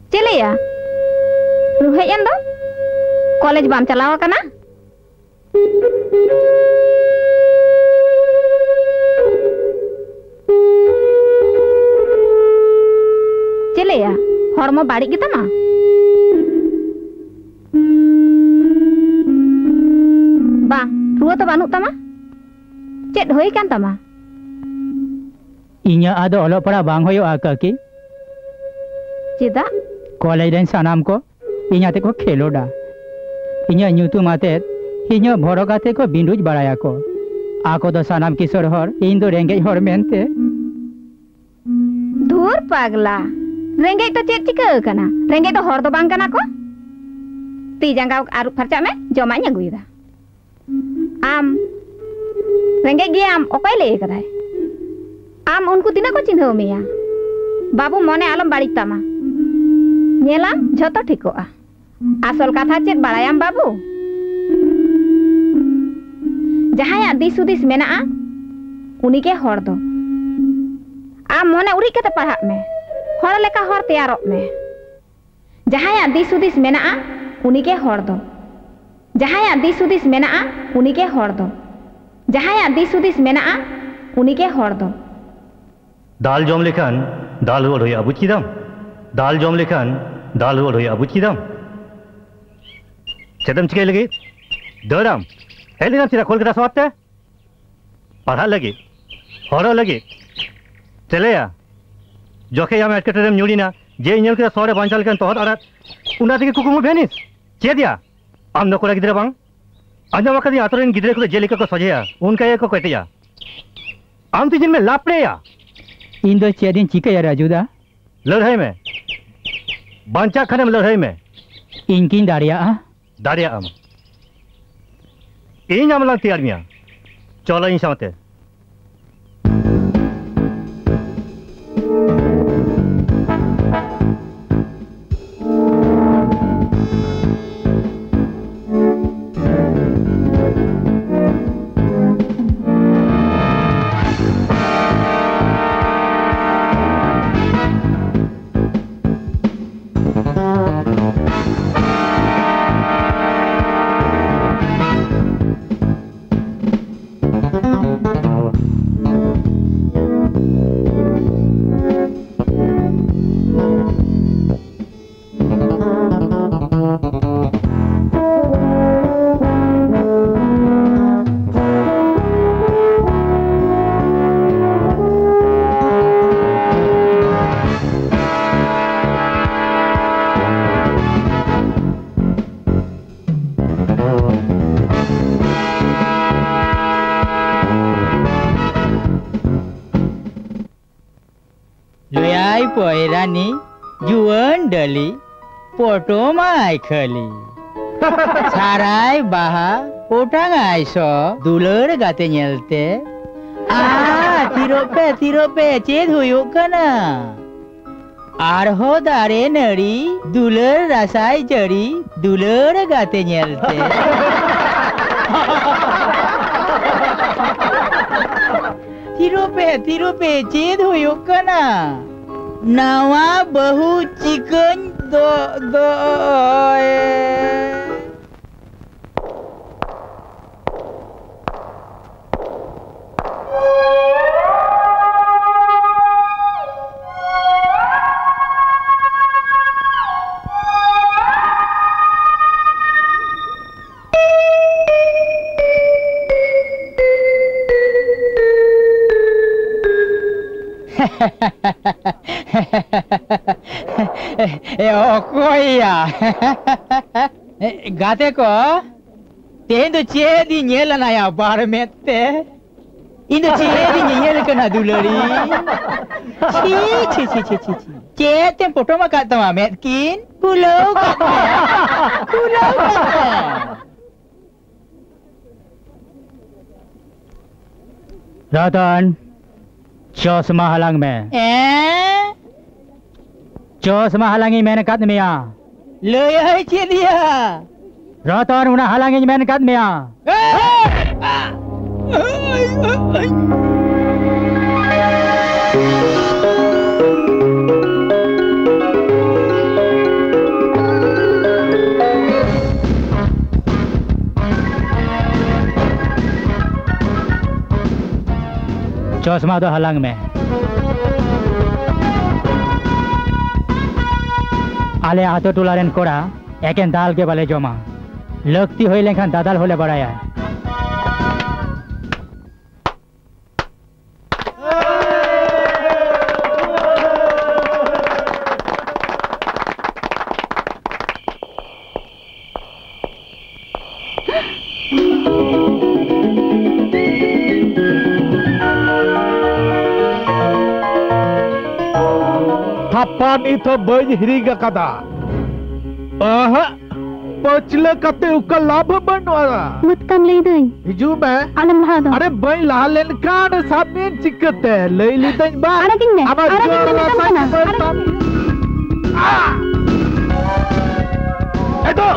ᱪᱮᱞᱮᱭᱟ? ᱨᱩ ᱦᱮᱡ ᱮᱱ ᱫᱚ? ᱠᱚᱞᱮᱡᱽ ᱵᱟᱢ ᱪᱟᱞᱟᱣ ᱟᱠᱟᱱᱟ? ᱪᱮᱞᱮᱭᱟ, ᱦᱚᱲᱢᱚ ᱵᱟᱹᱲᱤᱡ ᱜᱮᱛᱟᱢᱟ? ᱵᱟᱝ, ᱨᱩᱣᱟᱹ ᱫᱚ ᱵᱟᱹᱱᱩᱜ ᱛᱟᱢᱟ? ᱪᱮᱫ ᱦᱩᱭ ᱠᱟᱱ ᱛᱟᱢᱟ? ᱤᱧᱟᱹᱜ ᱟᱫᱚ ᱚᱞᱚᱜ ᱯᱟᱲᱦᱟᱜ ᱵᱟᱝ ᱦᱩᱭᱩᱜᱼᱟ, ᱠᱟᱹᱠᱤ᱾ ᱪᱮᱫᱟᱜ? ᱠᱚᱞᱮᱡᱽ ᱨᱮᱱ ᱥᱟᱱᱟᱢ ᱠᱚ ᱤᱧ ᱟᱛᱮ ᱠᱚ ᱠᱷᱮᱞᱳᱰᱟ᱾ ᱤᱧᱟᱹᱜ ᱧᱩᱛᱩᱢ ᱟᱛᱮ ᱤᱧᱟᱹᱜ ᱵᱷᱚᱨᱚᱠ ᱟᱛᱮ ᱠᱚ ᱵᱤᱸᱰᱩᱡ ᱵᱟᱲᱟᱭᱟᱠᱚ᱾ ᱟᱠᱚ ᱫᱚ ᱥᱟᱱᱟᱢ ᱠᱤᱥᱳᱲ ᱦᱚᱲ, ᱤᱧ ᱫᱚ ᱨᱮᱸᱜᱮᱡ ᱦᱚᱲ ᱢᱮᱱᱛᱮ᱾ ᱫᱷᱩᱨ ᱯᱟᱜᱽᱞᱟ, ᱨᱮᱸᱜᱮᱡ ᱫᱚ ᱪᱮᱫ ᱪᱤᱠᱟᱹ ᱟᱠᱟᱱᱟ? ᱨᱮᱸᱜᱮᱡ ᱫᱚ ᱦᱚᱲ ᱫᱚ ᱵᱟᱝ ᱠᱟᱱᱟ ᱠᱚ᱾ ᱛᱤ ᱡᱟᱸᱜᱟ ᱟᱹᱨᱩᱵ ᱯᱷᱟᱨᱪᱟᱜ ᱢᱮ, ᱡᱚᱢᱟᱜ ᱤᱧ ᱟᱹᱜᱩᱭᱮᱫᱟ᱾ ᱟᱢ ᱨᱮᱸᱜᱮᱡ ᱜᱮᱭᱟᱢ, ᱚᱠᱚᱭ ᱞᱟᱹᱭ ᱟᱠᱟᱫᱟᱭ? ᱟᱢ ᱩᱱᱠᱩ ᱛᱤᱱᱟᱹᱜ ᱠᱚ ᱪᱤᱱᱦᱟᱹᱣ ᱢᱮᱭᱟ? ᱵᱟᱹᱵᱩ, ᱢᱚᱱᱮ ᱟᱞᱚᱢ ᱵᱟᱹᱲᱤᱡ ᱛᱟᱢᱟ᱾ ᱧᱮᱞᱟᱢ, ᱡᱷᱚᱛᱚ ᱴᱷᱤᱠᱚᱜᱼᱟ᱾ ᱟᱥᱚᱞ ᱠᱟᱛᱷᱟ ᱪᱮᱫ ᱵᱟᱲᱟᱭᱟᱢ ᱵᱟᱹᱵᱩ? ᱡᱟᱦᱟᱸᱭᱟᱜ ᱫᱤᱥ ᱦᱩᱫᱤᱥ ᱢᱮᱱᱟᱜᱼᱟ, ᱩᱱᱤᱜᱮ ᱦᱚᱲ ᱫᱚ᱾ ᱟᱢ ᱢᱚᱱᱮ ᱩᱨᱤᱡ ᱠᱟᱛᱮ ᱯᱟᱲᱦᱟᱜ ᱢᱮ, ᱦᱚᱲ ᱞᱮᱠᱟ ᱦᱚᱲ ᱛᱮᱭᱟᱨᱚᱜ ᱢᱮ᱾ ᱡᱟᱦᱟᱸᱭᱟᱜ ᱫᱤᱥ ᱦᱩᱫᱤᱥ ᱢᱮᱱᱟᱜᱼᱟ, ᱩᱱᱤᱜᱮ ᱦᱚᱲ ᱫᱚ᱾ ᱡᱟᱦᱟᱸᱭᱟᱜ ᱫᱤᱥ ᱦᱩᱫᱤᱥ ᱢᱮᱱᱟᱜᱼᱟ, ᱩᱱᱤᱜᱮ ᱦᱚᱲ ᱫᱚ᱾ ᱡᱟᱦᱟᱸᱭᱟᱜ ᱫᱤᱥ ᱦᱩᱫᱤᱥ ᱢᱮᱱᱟᱜᱼᱟ, ᱩᱱᱤᱜᱮ ᱦᱚᱲ ᱫᱚ᱾ ᱫᱟᱞ ᱡᱚᱢ ᱞᱮᱠᱷᱟᱱ ᱫᱟᱞ ᱨᱩᱣᱟᱹᱲ ᱦᱩᱭᱩᱜᱼᱟ, ᱵᱩᱡ ᱠᱮᱫᱟᱢ? ᱫᱟᱞ ᱡᱚᱢ ᱞᱮᱠᱷᱟᱱ ᱫᱟᱞ ᱨᱩᱣᱟᱹᱲ ᱦᱩᱭᱩᱜᱼᱟ, ᱵᱩᱡ ᱠᱮᱫᱟᱢ? ᱪᱮᱫ ᱮᱢ ᱪᱤᱠᱟᱹᱭ ᱞᱟᱹᱜᱤᱫ? ᱫᱟᱹᱲᱟᱢ? ᱦᱮᱡ ᱞᱮᱱᱟᱢ ᱪᱮᱫᱟᱜ ᱠᱳᱞᱠᱟᱛᱟ ᱥᱚᱦᱚᱨ ᱛᱮ? ᱯᱟᱲᱦᱟᱜ ᱞᱟᱹᱜᱤᱫ, ᱦᱚᱨᱚᱜ ᱞᱟᱹᱜᱤᱫ᱾ ᱪᱮᱞᱮᱭᱟ, ᱡᱚᱠᱷᱮᱡ ᱟᱢ ᱮᱴᱠᱮᱴᱚᱬᱮ ᱨᱮᱢ ᱧᱩᱨ ᱮᱱᱟ, ᱡᱮ ᱤᱧ ᱧᱮᱞ ᱠᱮᱫᱟ ᱥᱚᱦᱚᱨ ᱨᱮ ᱵᱟᱧᱪᱟᱣ ᱞᱮᱠᱟᱱ ᱛᱚᱦᱚᱫ ᱟᱲᱟᱜ, ᱚᱱᱟ ᱛᱮᱜᱮ ᱠᱩᱠᱢᱩ ᱵᱷᱮᱱᱤᱥ᱾ ᱪᱮᱫ ᱭᱟ? ᱟᱢ ᱫᱚ ᱠᱚᱲᱟ ᱜᱤᱫᱽᱨᱟᱹ ᱵᱟᱝ? ᱟᱸᱡᱚᱢ ᱟᱠᱟᱫᱟᱹᱧ, ᱟᱛᱳ ᱨᱮᱱ ᱜᱤᱫᱽᱨᱟᱹ ᱠᱚᱫᱚ ᱡᱮ ᱞᱮᱠᱟ ᱠᱚ ᱥᱚᱡᱷᱮᱭᱟ, ᱚᱱᱠᱟ ᱜᱮᱠᱚ ᱠᱮᱴᱮᱡᱟ᱾ ᱟᱢ ᱛᱤᱡᱤᱱ ᱢᱮ ᱞᱟᱯᱲᱮᱭᱟ᱾ ᱤᱧ ᱫᱚ ᱪᱮᱫ ᱤᱧ ᱪᱤᱠᱟᱹᱭᱟ ᱨᱟᱡᱩ ᱫᱟ? ᱞᱟᱹᱲᱦᱟᱹᱭ ᱢᱮ᱾ ᱵᱟᱧᱪᱟᱜ ᱠᱷᱟᱱᱮᱢ ᱞᱟᱹᱲᱦᱟᱹᱭ ᱢᱮ᱾ ᱤᱧ ᱠᱤᱧ ᱫᱟᱲᱮᱭᱟᱜᱼᱟ? ᱫᱟᱲᱮᱭᱟᱜ ᱟᱢ᱾ ᱤᱧ ᱟᱢ ᱞᱟᱝ ᱛᱮᱭᱟᱨ ᱢᱮᱭᱟ᱾ ᱪᱚᱞᱚ ᱤᱧ ᱥᱟᱶᱛᱮ᱾ ᱞᱟᱹᱭᱟᱭ ᱯᱚᱭᱨᱟᱱᱤ ᱡᱩᱣᱟᱹᱱ ᱰᱟᱹᱞᱤ, ᱯᱚᱴᱚᱢᱟᱭ ᱠᱷᱟᱹᱞᱤ᱾ ᱥᱟᱨᱟᱭ ᱵᱟᱦᱟ ᱚᱴᱟᱝᱟᱭ ᱥᱚ, ᱫᱩᱞᱟᱹᱲ ᱜᱟᱛᱮ ᱧᱮᱞᱛᱮ᱾ ᱟ, ᱛᱷᱤᱨᱚᱜ ᱯᱮ, ᱛᱷᱤᱨᱚᱜ ᱯᱮ, ᱪᱮᱫ ᱦᱩᱭᱩᱜ ᱠᱟᱱᱟ? ᱟᱨᱦᱚᱸ ᱫᱟᱨᱮ ᱱᱟᱹᱲᱤ, ᱫᱩᱞᱟᱹᱲ ᱨᱟᱥᱟᱭ ᱡᱟᱹᱲᱤ, ᱫᱩᱞᱟᱹᱲ ᱜᱟᱛᱮ ᱧᱮᱞᱛᱮ᱾ ᱛᱷᱤᱨᱚᱜ ᱯᱮ, ᱛᱷᱤᱨᱚᱜ ᱯᱮ, ᱪᱮᱫ ᱦᱩᱭᱩᱜ ᱠᱟᱱᱟ? ᱱᱟᱣᱟ ᱵᱟᱹᱦᱩ ᱪᱤᱠᱟᱹᱧ ᱫᱚ, ᱫᱚ, ᱚᱭ᱾ ᱮ, ᱚᱠᱚᱭᱭᱟ? ᱮ, ᱜᱟᱛᱮ ᱠᱚ, ᱛᱮᱦᱮᱧ ᱫᱚ ᱪᱮᱫ ᱤᱧ ᱧᱮᱞ ᱟᱱᱟᱭᱟ ᱵᱟᱨ ᱢᱮᱫ ᱛᱮ? ᱤᱧ ᱫᱚ ᱪᱮᱫ ᱤᱧ ᱧᱮᱧᱮᱞ ᱠᱟᱱᱟ ᱫᱩᱞᱟᱹᱲᱤ? ᱪᱷᱤ, ᱪᱷᱤ, ᱪᱷᱤ᱾ ᱪᱮᱫ ᱛᱮᱢ ᱯᱚᱴᱚᱢ ᱟᱠᱟᱫ ᱛᱟᱢᱟ ᱢᱮᱫ ᱠᱤᱱ? ᱠᱩᱞᱟᱹᱣ ᱠᱟᱜ ᱢᱮ᱾ ᱠᱩᱞᱟᱹᱣ ᱠᱟᱜ ᱢᱮ᱾ ᱨᱚᱛᱚᱱ, ᱪᱚᱥᱢᱟ ᱦᱟᱞᱟᱝ ᱢᱮ᱾ ᱮᱸ? ᱪᱚᱥᱢᱟ ᱦᱟᱞᱟᱝ ᱤᱧ ᱢᱮᱱ ᱟᱠᱟᱫ ᱢᱮᱭᱟ᱾ ᱞᱟᱹᱭ ᱟᱭ ᱪᱮᱫ ᱭᱟ? ᱨᱚᱛᱚᱱ, ᱚᱱᱟ ᱦᱟᱞᱟᱝ ᱤᱧ ᱢᱮᱱ ᱟᱠᱟᱫ ᱢᱮᱭᱟ᱾ ᱪᱚᱥᱢᱟ ᱫᱚ ᱦᱟᱞᱟᱝ ᱢᱮ᱾ ᱟᱞᱮ ᱟᱛᱳ ᱴᱚᱞᱟ ᱨᱮᱱ ᱠᱚᱲᱟ ᱮᱠᱮᱱ ᱫᱟᱞ ᱜᱮ ᱵᱟᱞᱮ ᱡᱚᱢᱟ᱾ ᱞᱟᱹᱠᱛᱤ ᱦᱩᱭ ᱞᱮᱱᱠᱷᱟᱱ ᱫᱟᱫᱟᱞ ᱦᱚᱸᱞᱮ ᱵᱟᱲᱟᱭᱟ᱾ ᱛᱷᱟᱯᱟ ᱱᱤᱛ ᱦᱚᱸ ᱵᱟᱹᱧ ᱦᱤᱲᱤᱧ ᱟᱠᱟᱫᱟ᱾ ᱚᱦᱚᱸ, ᱯᱟᱹᱪᱷᱞᱟᱹ ᱠᱟᱛᱮ ᱚᱠᱟ ᱞᱟᱵᱷ ᱵᱟᱹᱱᱩᱜᱼᱟ᱾ ᱢᱩᱛᱠᱟᱢ ᱞᱟᱹᱭ ᱫᱟᱹᱧ᱾ ᱦᱤᱡᱩᱜ ᱢᱮ᱾ ᱟᱞᱚᱢ ᱞᱟᱦᱟ ᱫᱚ᱾ ᱟᱨᱮ, ᱵᱟᱹᱧ ᱞᱟᱦᱟ ᱞᱮᱱᱠᱷᱟᱱ ᱥᱟᱵ ᱢᱤᱭᱟᱹᱧ ᱪᱤᱠᱟᱹᱛᱮ? ᱞᱟᱹᱭ ᱞᱤᱫᱟᱹᱧ ᱵᱟᱝ? ᱟᱲᱟᱜᱤᱧ ᱢᱮ, ᱟᱢᱟᱜ ᱟᱲᱟᱜᱤᱧ ᱢᱮ ᱡᱚᱨ ᱢᱮᱛᱟᱢ ᱨᱟᱥᱟ ᱠᱟᱱᱟ, ᱜᱮ ᱵᱟᱹᱧ ᱟᱲᱟᱜᱤᱧ ᱵᱟᱝ᱾ ᱢᱮ᱾ ᱟ! ᱮᱛᱚ!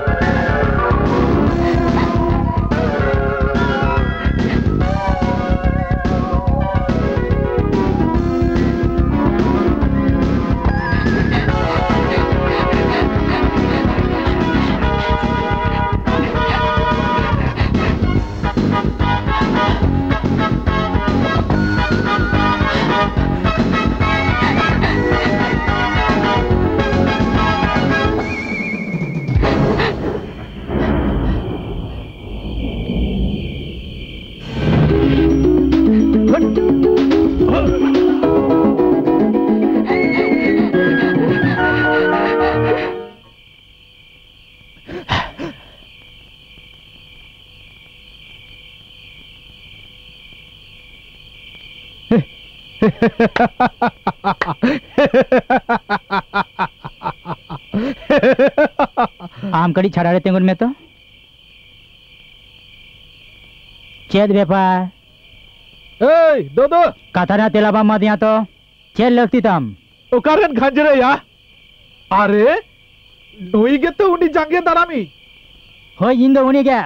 ᱟᱢ ᱠᱟᱹᱴᱤᱡ ᱪᱷᱟᱰᱟ ᱨᱮ ᱛᱤᱸᱜᱩᱱ ᱢᱮ ᱛᱚ᱾ ᱪᱮᱫ ᱵᱮᱯᱟᱨ? ᱮᱭ, ᱫᱚᱫᱚ! ᱠᱟᱛᱷᱟ ᱨᱮᱱᱟᱜ ᱛᱮᱞᱟ ᱵᱟᱢ ᱮᱢᱟᱫᱤᱧᱟ ᱛᱚ᱾ ᱪᱮᱫ ᱞᱟᱹᱠᱛᱤ ᱛᱟᱢ? ᱚᱠᱟᱨᱮᱱ ᱠᱷᱟᱸᱡᱽᱨᱟᱹᱭᱟ? ᱟᱨᱮ, ᱱᱩᱭ ᱜᱮᱛᱚ ᱩᱱᱤ ᱡᱟᱸᱜᱮ ᱫᱟᱨᱟᱢᱤᱡ᱾ ᱦᱳᱭ, ᱤᱧ ᱫᱚ ᱩᱱᱤ ᱜᱮ᱾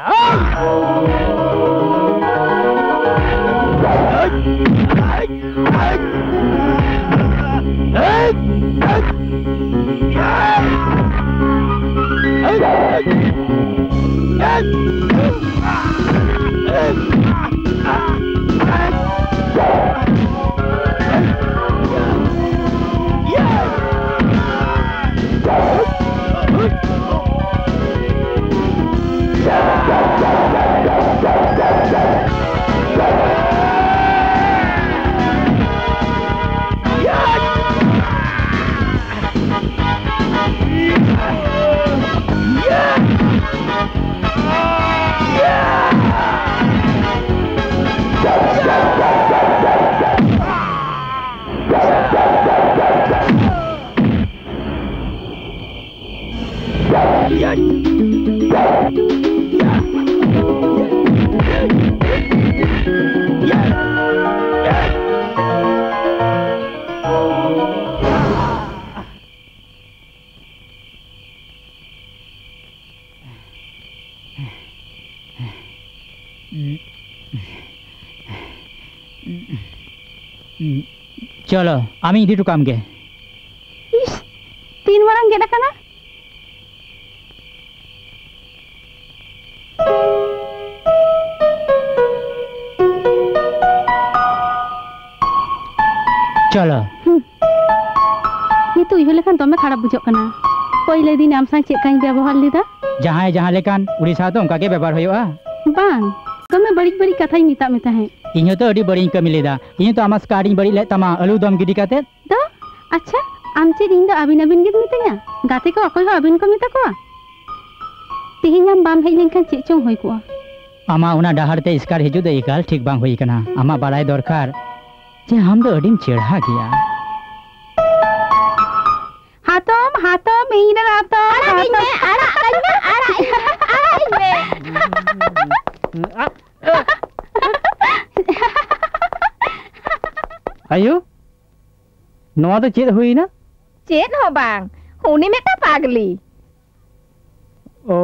ᱪᱚᱞᱚ, ᱟᱢᱤᱧ ᱤᱫᱤ ᱦᱚᱴᱚ ᱠᱟᱢ ᱜᱮ᱾ ᱤᱥ, ᱛᱤᱱ ᱢᱟᱨᱟᱝ ᱜᱮᱫ ᱟᱠᱟᱱᱟ᱾ ᱪᱚᱞᱚ᱾ ᱦᱩᱸ᱾ ᱱᱤᱛᱚᱜ ᱩᱭᱦᱟᱹᱨ ᱞᱮᱠᱷᱟᱱ ᱫᱚᱢᱮ ᱠᱷᱟᱨᱟᱯ ᱵᱩᱡᱷᱟᱹᱜ ᱠᱟᱱᱟ᱾ ᱯᱳᱭᱞᱳ ᱫᱤᱱ ᱟᱢ ᱥᱟᱶ ᱪᱮᱫ ᱞᱮᱠᱟᱧ ᱵᱮᱵᱚᱦᱟᱨ ᱞᱮᱫᱟ᱾ ᱡᱟᱦᱟᱸᱭ ᱡᱟᱦᱟᱸ ᱞᱮᱠᱟᱱ, ᱩᱲᱤ ᱥᱟᱶ ᱫᱚ ᱚᱱᱠᱟ ᱜᱮ ᱵᱮᱵᱚᱦᱟᱨ ᱦᱩᱭᱩᱜᱼᱟ᱾ ᱵᱟᱝ, ᱫᱚᱢᱮ ᱵᱟᱹᱲᱤᱡ ᱵᱟᱹᱲᱤᱡ ᱠᱟᱛᱷᱟᱧ ᱢᱮᱛᱟᱜ ᱢᱮ ᱛᱟᱦᱮᱸᱫ᱾ ᱤᱧ ᱦᱚᱸᱛᱚ ᱟᱹᱰᱤ ᱵᱟᱹᱲᱤᱡ ᱤᱧ ᱠᱟᱹᱢᱤ ᱞᱮᱫᱟ᱾ ᱤᱧ ᱦᱚᱸᱛᱚ ᱟᱢᱟᱜ ᱥᱠᱟᱨᱴ ᱤᱧ ᱵᱟᱹᱲᱤᱡ ᱞᱮᱫ ᱛᱟᱢᱟ, ᱟᱹᱞᱩ ᱫᱚᱢ ᱜᱤᱰᱤ ᱠᱟᱛᱮ᱾ ᱫᱚ? ᱟᱪᱪᱷᱟ, ᱟᱢ ᱪᱮᱫ ᱤᱧ ᱫᱚ ᱟᱹᱵᱤᱱ ᱟᱹᱵᱤᱱ ᱜᱮᱢ ᱢᱤᱛᱟᱹᱧᱟ? ᱜᱟᱛᱮ ᱠᱚ ᱚᱠᱚᱭ ᱦᱚᱸ ᱟᱹᱵᱤᱱ ᱠᱚ ᱢᱮᱛᱟ ᱠᱚᱣᱟ? ᱛᱮᱦᱮᱧ ᱟᱢ ᱵᱟᱢ ᱦᱮᱡ ᱞᱮᱱᱠᱷᱟᱱ ᱪᱮᱫ ᱪᱚᱝ ᱦᱩᱭ ᱠᱚᱜᱼᱟ᱾ ᱟᱢᱟᱜ ᱚᱱᱟ ᱰᱟᱦᱟᱨ ᱛᱮ ᱮᱥᱠᱟᱨ ᱦᱤᱡᱩᱜ ᱫᱚ ᱮᱠᱟᱞ ᱴᱷᱤᱠ ᱵᱟᱝ ᱦᱩᱭ ᱟᱠᱟᱱᱟ᱾ ᱟᱢᱟᱜ ᱵᱟᱲᱟᱭ ᱫᱚᱨᱠᱟᱨ, ᱡᱮ ᱟᱢ ᱫᱚ ᱟᱹᱰᱤᱢ ᱪᱮᱲᱦᱟ ᱜᱮᱭᱟ᱾ ᱦᱟᱛᱚᱢ, ᱦᱟᱛᱚᱢ, ᱤᱧ ᱨᱮᱱ ᱦᱟᱛᱚᱢ, ᱟᱲᱟᱜ ᱤᱧ ᱢᱮ, ᱟᱲᱟᱜ ᱤᱧ ᱢᱮ, ᱟᱲᱟᱜ ᱤᱧ ᱢᱮ, ᱟᱲᱟᱜ ᱤᱧ ᱢᱮ᱾ ᱟᱭᱳ, ᱱᱚᱣᱟ ᱫᱚ ᱪᱮᱫ ᱦᱩᱭᱱᱟ? ᱪᱮᱫ ᱦᱚᱸ ᱵᱟᱝ, ᱩᱱᱤ ᱢᱤᱫᱴᱟᱝ ᱯᱟᱜᱽᱞᱤ᱾ ᱳ᱾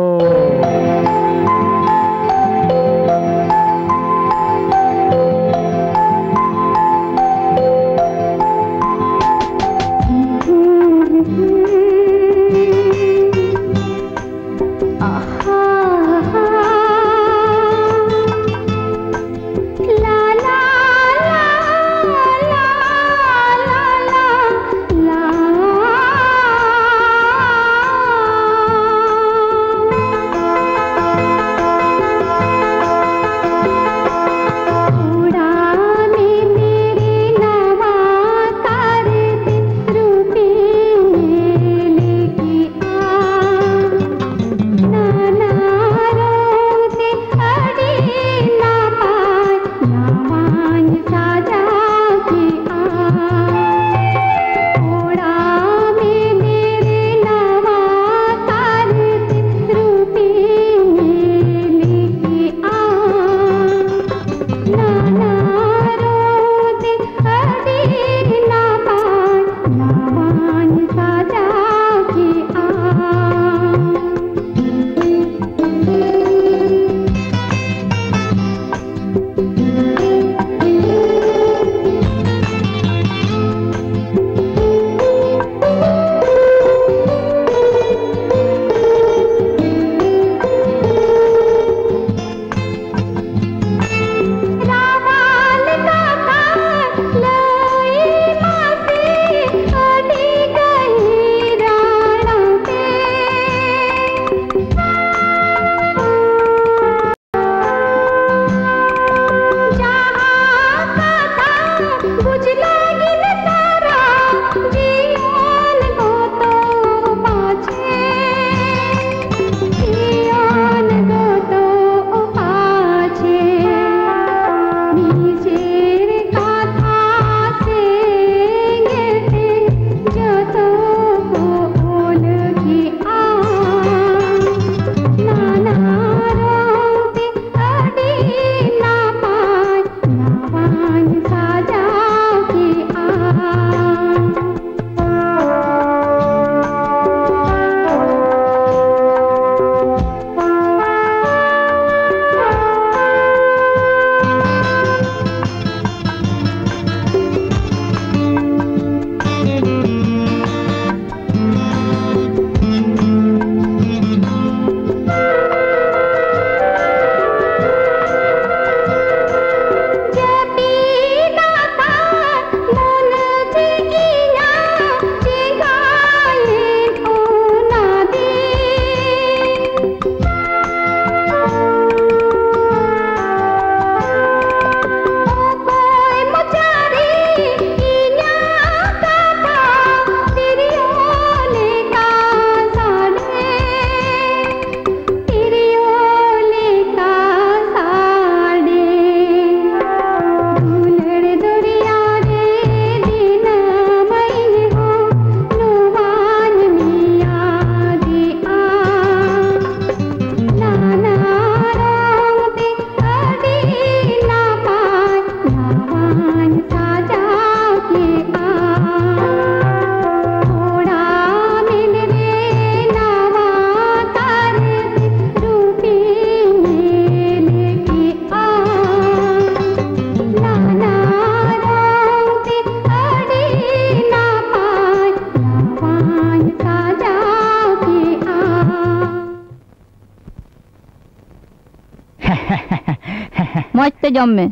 ᱡᱚᱢ ᱢᱮ᱾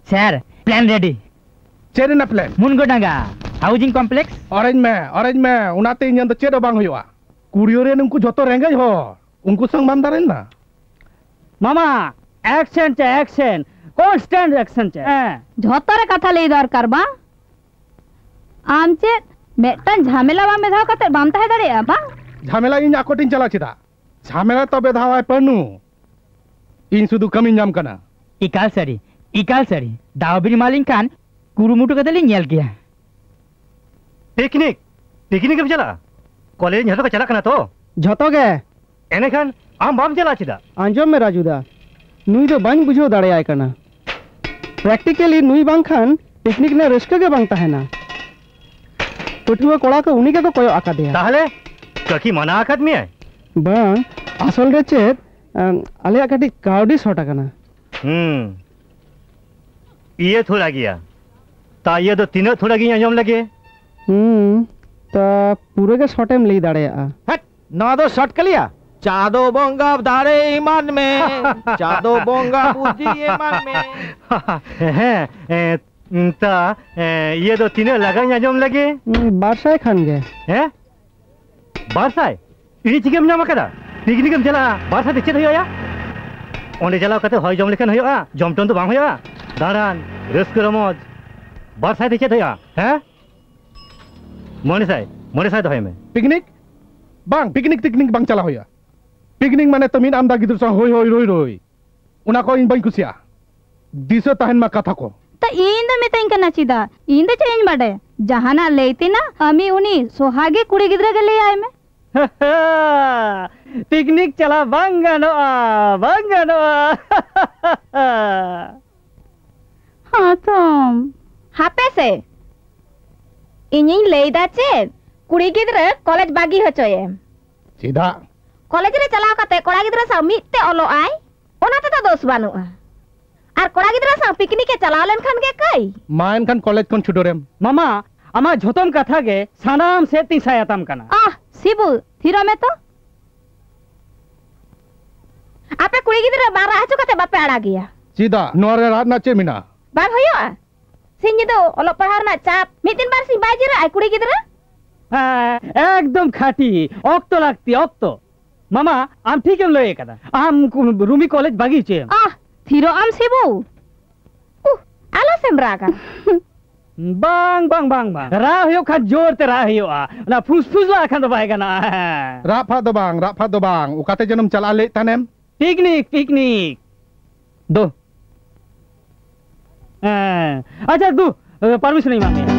Sir, plan ready. ᱪᱮᱫ ᱨᱮᱱᱟᱜ ᱯᱞᱮᱱ? Mungadanga housing complex. ᱚᱨᱮᱧ ᱢᱮ, ᱚᱨᱮᱧ ᱢᱮ, ᱚᱱᱟᱛᱮ ᱤᱧᱟᱹᱜ ᱫᱚ ᱪᱮᱫ ᱦᱚᱸ ᱵᱟᱝ ᱦᱩᱭᱩᱜᱼᱟ᱾ ᱠᱩᱲᱤᱭᱟᱹ ᱨᱮᱱ ᱩᱱᱠᱩ ᱡᱷᱚᱛᱚ ᱨᱮᱸᱜᱮᱡ ᱦᱚᱲ, ᱩᱱᱠᱩ ᱥᱟᱝ ᱵᱟᱢ ᱫᱟᱲᱮ ᱞᱮᱱᱟ? ᱢᱟᱢᱟ, ᱮᱠᱥᱮᱱ ᱪᱮ ᱮᱠᱥᱮᱱ, ᱠᱚᱱᱥᱴᱮᱱᱴ ᱮᱠᱥᱮᱱ ᱪᱮ᱾ ᱦᱮᱸ᱾ ᱡᱷᱚᱛᱚ ᱨᱮ ᱠᱟᱛᱷᱟ ᱞᱟᱹᱭ ᱫᱚᱨᱠᱟᱨ ᱵᱟᱝ? ᱟᱢ ᱪᱮᱫ ᱢᱤᱫᱴᱟᱝ ᱡᱷᱟᱢᱮᱞᱟ ᱵᱟᱝ ᱵᱮᱫᱷᱟᱣ ᱠᱟᱛᱮ ᱵᱟᱢ ᱛᱟᱦᱮᱸ ᱫᱟᱲᱮᱭᱟᱜᱼᱟ ᱵᱟᱝ? ᱡᱷᱟᱢᱮᱞᱟ ᱤᱧ ᱟᱠᱚᱴᱤᱧ ᱪᱟᱞᱟᱜ ᱪᱮᱫᱟᱜ? ᱡᱷᱟᱢᱮᱞᱟ ᱛᱚ ᱵᱮᱫᱷᱟᱣᱟᱭ ᱯᱟᱹᱱᱩ᱾ ᱤᱧ ᱥᱩᱫᱷᱩ ᱠᱟᱹᱢᱤ ᱧᱟᱢ ᱠᱟᱱᱟ᱾ ᱮᱠᱟᱞ ᱥᱟᱹᱨᱤ, ᱮᱠᱟᱞ ᱥᱟᱹᱨᱤ᱾ ᱫᱟᱣ ᱵᱤᱱ ᱮᱢᱟᱞᱤᱧ ᱠᱷᱟᱱ ᱠᱩᱨᱩᱢᱩᱴᱩ ᱠᱟᱛᱮ ᱞᱤᱧ ᱧᱮᱞ ᱜᱮᱭᱟ᱾ ᱯᱤᱠᱱᱤᱠ? ᱯᱤᱠᱱᱤᱠ ᱮᱢ ᱪᱟᱞᱟᱜᱼᱟ? ᱠᱚᱞᱮᱡᱽ ᱨᱮᱱ ᱡᱷᱚᱛᱚ ᱠᱚ ᱪᱟᱞᱟᱜ ᱠᱟᱱᱟ ᱛᱚ? ᱡᱷᱚᱛᱚ ᱜᱮ᱾ ᱮᱱᱮᱠᱷᱟᱱ ᱟᱢ ᱵᱟᱢ ᱪᱟᱞᱟᱜᱼᱟ ᱪᱮᱫᱟᱜ? ᱟᱸᱡᱚᱢ ᱢᱮ ᱨᱟᱡᱩ ᱫᱟ, ᱱᱩᱭ ᱫᱚ ᱵᱟᱹᱧ ᱵᱩᱡᱷᱟᱹᱣ ᱫᱟᱲᱮᱭᱟᱭ ᱠᱟᱱᱟ᱾ ᱯᱨᱮᱠᱴᱤᱠᱮᱞᱤ ᱱᱩᱭ ᱵᱟᱝᱠᱷᱟᱱ ᱯᱤᱠᱱᱤᱠ ᱨᱮᱱᱟᱜ ᱨᱟᱹᱥᱠᱟᱹ ᱜᱮ ᱵᱟᱝ ᱛᱟᱦᱮᱱᱟ᱾ ᱯᱟᱹᱴᱷᱩᱣᱟᱹ ᱠᱚᱲᱟ ᱠᱚ ᱩᱱᱤ ᱜᱮᱠᱚ ᱠᱚᱭᱚᱜ ᱟᱠᱟᱫᱮᱭᱟ᱾ ᱛᱟᱦᱞᱮ ᱠᱟᱹᱠᱤ ᱢᱟᱱᱟ ᱟᱠᱟᱫ ᱢᱮᱭᱟᱭ? ᱵᱟᱝ, ᱟᱥᱚᱞ ᱨᱮ ᱪᱮᱫ, ᱟᱢ, ᱟᱞᱮᱭᱟᱜ ᱠᱟᱹᱴᱤᱡ ᱠᱟᱹᱣᱰᱤ ᱥᱚᱴ ᱟᱠᱟᱱᱟ᱾ ᱦᱩᱸ, ᱤᱭᱟᱹ ᱛᱷᱚᱲᱟ ᱜᱮᱭᱟ᱾ ᱛᱟ ᱤᱭᱟᱹ ᱫᱚ ᱛᱤᱱᱟᱹᱜ ᱛᱷᱚᱲᱟ ᱜᱤᱧ ᱟᱸᱡᱚᱢ ᱞᱮᱜᱮ? ᱦᱩᱸ, ᱛᱟ ᱯᱩᱨᱟᱹ ᱜᱮ ᱥᱚᱴ ᱮᱢ ᱞᱟᱹᱭ ᱫᱟᱲᱮᱭᱟᱜᱼᱟ᱾ ᱦᱟᱴ! ᱱᱚᱣᱟ ᱫᱚ ᱥᱚᱴ ᱠᱟᱞᱤᱭᱟ᱾ ᱪᱟᱸᱫᱚ ᱵᱚᱸᱜᱟ ᱫᱟᱲᱮ ᱮᱢᱟᱱ ᱢᱮ, ᱪᱟᱸᱫᱚ ᱵᱚᱸᱜᱟ ᱵᱩᱫᱷᱤ ᱮᱢᱟᱱ ᱢᱮ᱾ ᱦᱮᱸ, ᱮ, ᱛᱟ, ᱮ, ᱤᱭᱟᱹ ᱫᱚ ᱛᱤᱱᱟᱹᱜ ᱞᱟᱜᱟᱧ ᱟᱸᱡᱚᱢ ᱞᱮᱜᱮ? ᱦᱩᱸ, ᱵᱟᱨ ᱥᱟᱭ ᱠᱷᱟᱱ ᱜᱮ᱾ ᱦᱮᱸ? ᱵᱟᱨ ᱥᱟᱭ? ᱤᱧ ᱪᱤᱠᱟᱹᱢ ᱧᱟᱢ ᱟᱠᱟᱫᱟ? ᱯᱤᱠᱱᱤᱠ ᱮᱢ ᱪᱟᱞᱟᱜᱼᱟ, ᱵᱟᱨ ᱥᱟᱭ ᱛᱮ ᱪᱮᱫ ᱦᱩᱭᱩᱜᱼᱟ ᱭᱟ? ᱚᱸᱰᱮ ᱪᱟᱞᱟᱣ ᱠᱟᱛᱮ ᱦᱚᱭ ᱡᱚᱢ ᱞᱮᱠᱷᱟᱱ ᱦᱩᱭᱩᱜᱼᱟ? ᱡᱚᱢ ᱴᱚᱢ ᱫᱚ ᱵᱟᱝ ᱦᱩᱭᱩᱜᱼᱟ? ᱫᱟᱬᱟᱱ, ᱨᱟᱹᱥᱠᱟᱹ ᱨᱚᱢᱚᱡᱽ, ᱵᱟᱨ ᱥᱟᱭ ᱛᱮ ᱪᱮᱫ ᱦᱩᱭᱩᱜᱼᱟ? ᱦᱮᱸ? ᱢᱚᱬᱮ ᱥᱟᱭ, ᱢᱚᱬᱮ ᱥᱟᱭ ᱫᱚᱦᱚᱭ ᱢᱮ᱾ ᱯᱤᱠᱱᱤᱠ? ᱵᱟᱝ, ᱯᱤᱠᱱᱤᱠ ᱴᱤᱠᱱᱤᱠ ᱵᱟᱝ ᱪᱟᱞᱟᱣ ᱦᱩᱭᱩᱜᱼᱟ᱾ ᱯᱤᱠᱱᱤᱠ ᱢᱟᱱᱮ ᱛᱚ ᱢᱤᱫ ᱟᱢᱫᱟ ᱜᱤᱫᱽᱨᱟᱹ ᱥᱟᱶ ᱦᱳᱭ ᱦᱳᱭ ᱨᱳᱭ ᱨᱳᱭ᱾ ᱚᱱᱟ ᱠᱚ ᱤᱧ ᱵᱟᱹᱧ ᱠᱩᱥᱤᱭᱟᱜᱼᱟ᱾ ᱫᱤᱥᱟᱹ ᱛᱟᱦᱮᱱ ᱢᱟ ᱠᱟᱛᱷᱟ ᱠᱚ᱾ ᱛᱚ ᱤᱧ ᱫᱚ ᱢᱤᱛᱟᱹᱧ ᱠᱟᱱᱟ ᱪᱮᱫᱟᱜ? ᱤᱧ ᱫᱚ ᱪᱮᱫ ᱤᱧ ᱵᱟᱰᱟᱭᱟ? ᱡᱟᱦᱟᱱᱟᱜ ᱞᱟᱹᱭ ᱛᱮᱱᱟᱜ ᱟᱢᱤ ᱩᱱᱤ ᱥᱚᱦᱟᱜᱤ ᱠᱩᱲᱤ ᱜᱤᱫᱽᱨᱟᱹ ᱜᱮ ᱞᱟᱹᱭ ᱟᱭ ᱢᱮ᱾ ᱯᱤᱠᱱᱤᱠ ᱪᱟᱞᱟᱣ ᱵᱟᱝ ᱜᱟᱱᱚᱜᱼᱟ, ᱵᱟᱝ ᱜᱟᱱᱚᱜᱼᱟ᱾ ᱦᱟᱛᱚᱢ᱾ ᱦᱟᱯᱮ ᱥᱮ, ᱤᱧᱤᱧ ᱞᱟᱹᱭ ᱫᱟ ᱪᱮᱫ, ᱠᱩᱲᱤ ᱜᱤᱫᱽᱨᱟᱹ ᱠᱚᱞᱮᱡᱽ ᱵᱟᱹᱜᱤ ᱦᱚᱪᱚᱭᱮᱢ᱾ ᱪᱮᱫᱟᱜ? ᱠᱚᱞᱮᱡᱽ ᱨᱮ ᱪᱟᱞᱟᱣ ᱠᱟᱛᱮ ᱠᱚᱲᱟ ᱜᱤᱫᱽᱨᱟᱹ ᱥᱟᱶ ᱢᱤᱫ ᱛᱮ ᱚᱞᱚᱜ ᱟᱭ, ᱚᱱᱟ ᱛᱮᱫᱚ ᱫᱳᱥ ᱵᱟᱹᱱᱩᱜᱼᱟ᱾ ᱟᱨ ᱠᱚᱲᱟ ᱜᱤᱫᱽᱨᱟᱹ ᱥᱟᱶ ᱯᱤᱠᱱᱤᱠ ᱮ ᱪᱟᱞᱟᱣ ᱞᱮᱱᱠᱷᱟᱱ ᱜᱮ ᱠᱟᱹᱭ᱾ ᱢᱟ ᱮᱱᱠᱷᱟᱱ ᱠᱚᱞᱮᱡᱽ ᱠᱷᱚᱱ ᱪᱷᱩᱰᱟᱹᱨᱮᱢ᱾ ᱢᱟᱢᱟ, ᱟᱢᱟᱜ ᱡᱷᱚᱛᱚᱢ ᱠᱟᱛᱷᱟ ᱜᱮ ᱥᱟᱱᱟᱢ ᱥᱮᱫ ᱛᱤᱧ ᱥᱟᱭ ᱟᱛᱟᱢ ᱠᱟᱱᱟ᱾ ᱟᱦ, ᱥᱤᱵᱩ, ᱛᱷᱤᱨᱚᱜ ᱢᱮ ᱛᱚ᱾ ᱟᱯᱮ ᱠᱩᱲᱤ ᱜᱤᱫᱽᱨᱟᱹ ᱵᱟᱝ ᱨᱟᱜ ᱦᱚᱪᱚ ᱠᱟᱛᱮ ᱵᱟᱯᱮ ᱟᱲᱟᱜᱮᱭᱟ᱾ ᱪᱮᱫᱟᱜ? ᱱᱚᱣᱟ ᱨᱮ ᱨᱟᱜ ᱨᱮᱱᱟᱜ ᱪᱮᱫ ᱢᱮᱱᱟᱜᱼᱟ? ᱵᱟᱝ ᱦᱩᱭᱩᱜᱼᱟ? ᱥᱤᱧ ᱧᱤᱫᱟᱹ ᱚᱞᱚᱜ ᱯᱟᱲᱦᱟᱣ ᱨᱮᱱᱟᱜ ᱪᱟᱯ, ᱢᱤᱫ ᱫᱤᱱ ᱵᱟᱨ ᱥᱤᱧ ᱵᱟᱭ ᱡᱤᱨᱟᱹᱜ ᱟᱭ ᱠᱩᱲᱤ ᱜᱤᱫᱽᱨᱟᱹ? ᱦᱮᱸ, ᱮᱠᱫᱚᱢ ᱠᱷᱟᱹᱴᱤ᱾ ᱚᱠᱛᱚ ᱞᱟᱹᱠᱛᱤ, ᱚᱠᱛᱚ᱾ ᱢᱟᱢᱟ, ᱟᱢ ᱴᱷᱤᱠᱮᱢ ᱞᱟᱹᱭ ᱟᱠᱟᱫᱟ᱾ ᱟᱢ ᱠᱩ-, ᱨᱩᱢᱤ ᱠᱚᱞᱮᱡᱽ ᱵᱟᱹᱜᱤ ᱦᱚᱪᱚᱭᱮᱢ᱾ ᱟᱦ, ᱛᱷᱤᱨᱚᱜ ᱟᱢ ᱥᱤᱵᱩ᱾ ᱩᱦ, ᱟᱞᱚᱥᱮᱢ ᱨᱟᱜᱟ᱾ ᱵᱟᱝ, ᱵᱟᱝ, ᱵᱟᱝ, ᱵᱟᱝ᱾ ᱨᱟᱜ ᱦᱩᱭᱩᱜ ᱠᱷᱟᱱ ᱡᱳᱨ ᱛᱮ ᱨᱟᱜ ᱦᱩᱭᱩᱜᱼᱟ᱾ ᱚᱱᱟ ᱯᱷᱩᱥᱯᱷᱩᱥ ᱞᱟᱜ ᱠᱷᱟᱱ ᱫᱚ ᱵᱟᱭ ᱜᱟᱱᱚᱜᱼᱟ᱾ ᱨᱟᱜ ᱯᱷᱟᱜ ᱫᱚ ᱵᱟᱝ, ᱨᱟᱜ ᱯᱷᱟᱜ ᱫᱚ ᱵᱟᱝ᱾ ᱚᱠᱟᱛᱮ ᱡᱮᱱᱚᱢ ᱪᱟᱞᱟᱜ ᱞᱟᱹᱭᱮᱫ ᱛᱟᱦᱮᱱᱮᱢ? Picnic, picnic. ᱫᱩ᱾ ᱦᱮᱸ᱾ ᱟᱪᱪᱷᱟ, ᱫᱩ, ᱯᱟᱨᱢᱤᱥᱚᱱᱤᱧ ᱮᱢᱟᱫ ᱢᱮᱭᱟ᱾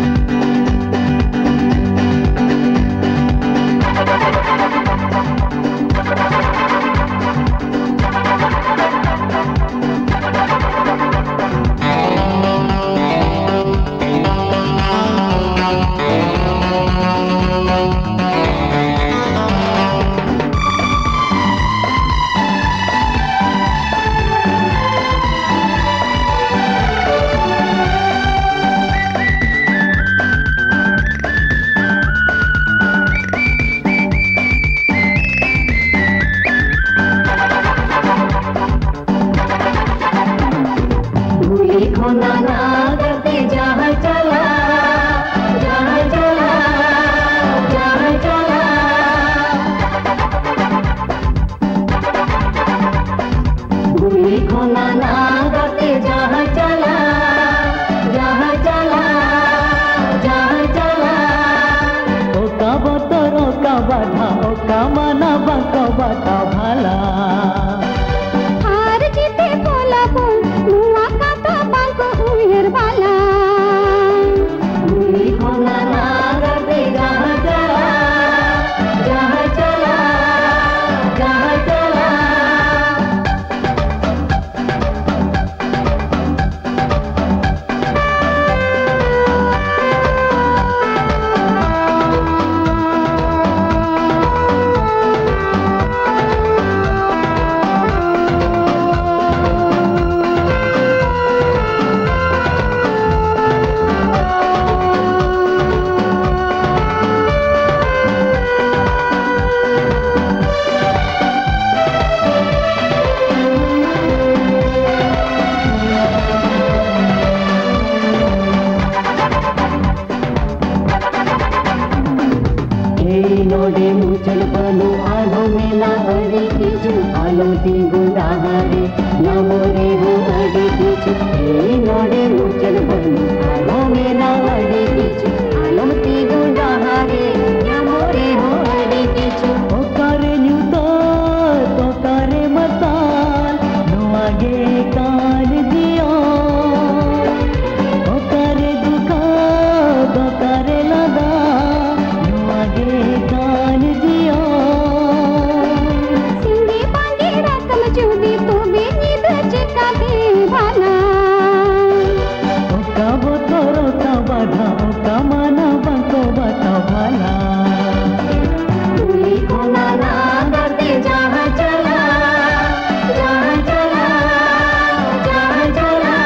ᱠᱩᱞᱤ ᱠᱷᱚᱱᱟ ᱱᱟᱜᱟᱛᱮ ᱡᱟᱦᱟᱸ ᱪᱟᱞᱟᱜ, ᱡᱟᱦᱟᱸ ᱪᱟᱞᱟᱜ, ᱡᱟᱦᱟᱸ ᱪᱟᱞᱟᱜ᱾ ᱠᱩᱞᱤ ᱠᱷᱚᱱᱟ ᱱᱟᱜᱟᱛᱮ ᱡᱟᱦᱟᱸ ᱪᱟᱞᱟᱜ, ᱡᱟᱦᱟᱸ ᱪᱟᱞᱟᱜ, ᱡᱟᱦᱟᱸ ᱪᱟᱞᱟᱜ᱾ ᱚᱠᱟ ᱵᱚᱛᱚᱨ, ᱚᱠᱟ ᱵᱟᱫᱷᱟ, ᱚᱠᱟ ᱢᱟᱱᱟ ᱵᱟᱠᱚ ᱵᱟᱛᱟᱣ ᱵᱷᱟᱞᱟ᱾ ᱟᱨ ᱡᱮᱛᱮ ᱠᱚ ᱞᱟᱵᱚᱱ ᱱᱚᱣᱟ ᱠᱟᱛᱷᱟ ᱵᱟᱝᱠᱚ ᱩᱭᱦᱟᱹᱨ ᱢᱩᱪᱟᱹᱫ ᱵᱟᱹᱱᱩᱜ ᱟᱨᱦᱚᱸ ᱢᱮᱱᱟᱜ ᱟᱹᱰᱤ ᱠᱤᱪᱷᱩ, ᱟᱞᱚᱢ ᱛᱤᱸᱜᱩ ᱰᱟᱦᱟᱨ ᱨᱮ, ᱧᱟᱢᱚᱜ ᱨᱮᱦᱚᱸ ᱟᱹᱰᱤ ᱠᱤᱪᱷᱩ᱾ ᱮᱭ ᱱᱚᱰᱮ ᱢᱩᱪᱟᱹᱫ ᱵᱟᱹᱱᱩᱜ ᱟᱨᱦᱚᱸ ᱢᱮᱱᱟᱜ ᱟᱹᱰᱤ ᱠᱤᱪᱷᱩ, ᱟᱞᱚᱢ ᱛᱤᱸᱜᱩ ᱰᱟᱦᱟᱨ ᱨᱮ, ᱧᱟᱢᱚᱜ ᱨᱮᱦᱚᱸ ᱟᱹᱰᱤ ᱠᱤᱪᱷᱩ᱾ ᱚᱠᱟᱨᱮ ᱧᱩᱛᱟᱹᱛ, ᱚᱠᱟᱨᱮ ᱢᱟᱨᱥᱟᱞ, ᱱᱚᱣᱟ ᱜᱮ ᱠᱟᱱ ᱡᱤᱭᱚᱱ᱾ ᱚᱠᱟᱨᱮ ᱫᱩᱠ, ᱚᱠᱟᱨᱮ ᱞᱟᱸᱫᱟ, ᱱᱚᱣᱟ ᱜᱮ ᱠᱟᱱ ᱡᱤᱭᱚᱱ᱾ ᱥᱤᱸᱜᱮ ᱵᱟᱸᱜᱮ ᱨᱟᱠᱟᱵ ᱡᱩᱫᱤ, ᱛᱚᱵᱮ ᱧᱤᱫᱟᱹ ᱪᱮᱠᱟᱛᱮ ᱵᱷᱟᱞᱟ? ᱚᱠᱟ ᱵᱚᱛᱚᱨ, ᱚᱠᱟ ᱵᱟᱫᱷᱟ, ᱚᱠᱟ ᱢᱟᱱᱟ ᱵᱟᱠᱚ ᱵᱟᱛᱟᱣ ᱵᱷᱟᱞᱟ᱾ ᱠᱩᱞᱤ ᱠᱷᱚᱱᱟ ᱱᱟᱜᱟᱨ ᱛᱮ ᱡᱟᱦᱟᱸ ᱪᱟᱞᱟᱜ, ᱡᱟᱦᱟᱸ ᱪᱟᱞᱟᱜ, ᱡᱟᱦᱟᱸ ᱪᱟᱞᱟᱜ᱾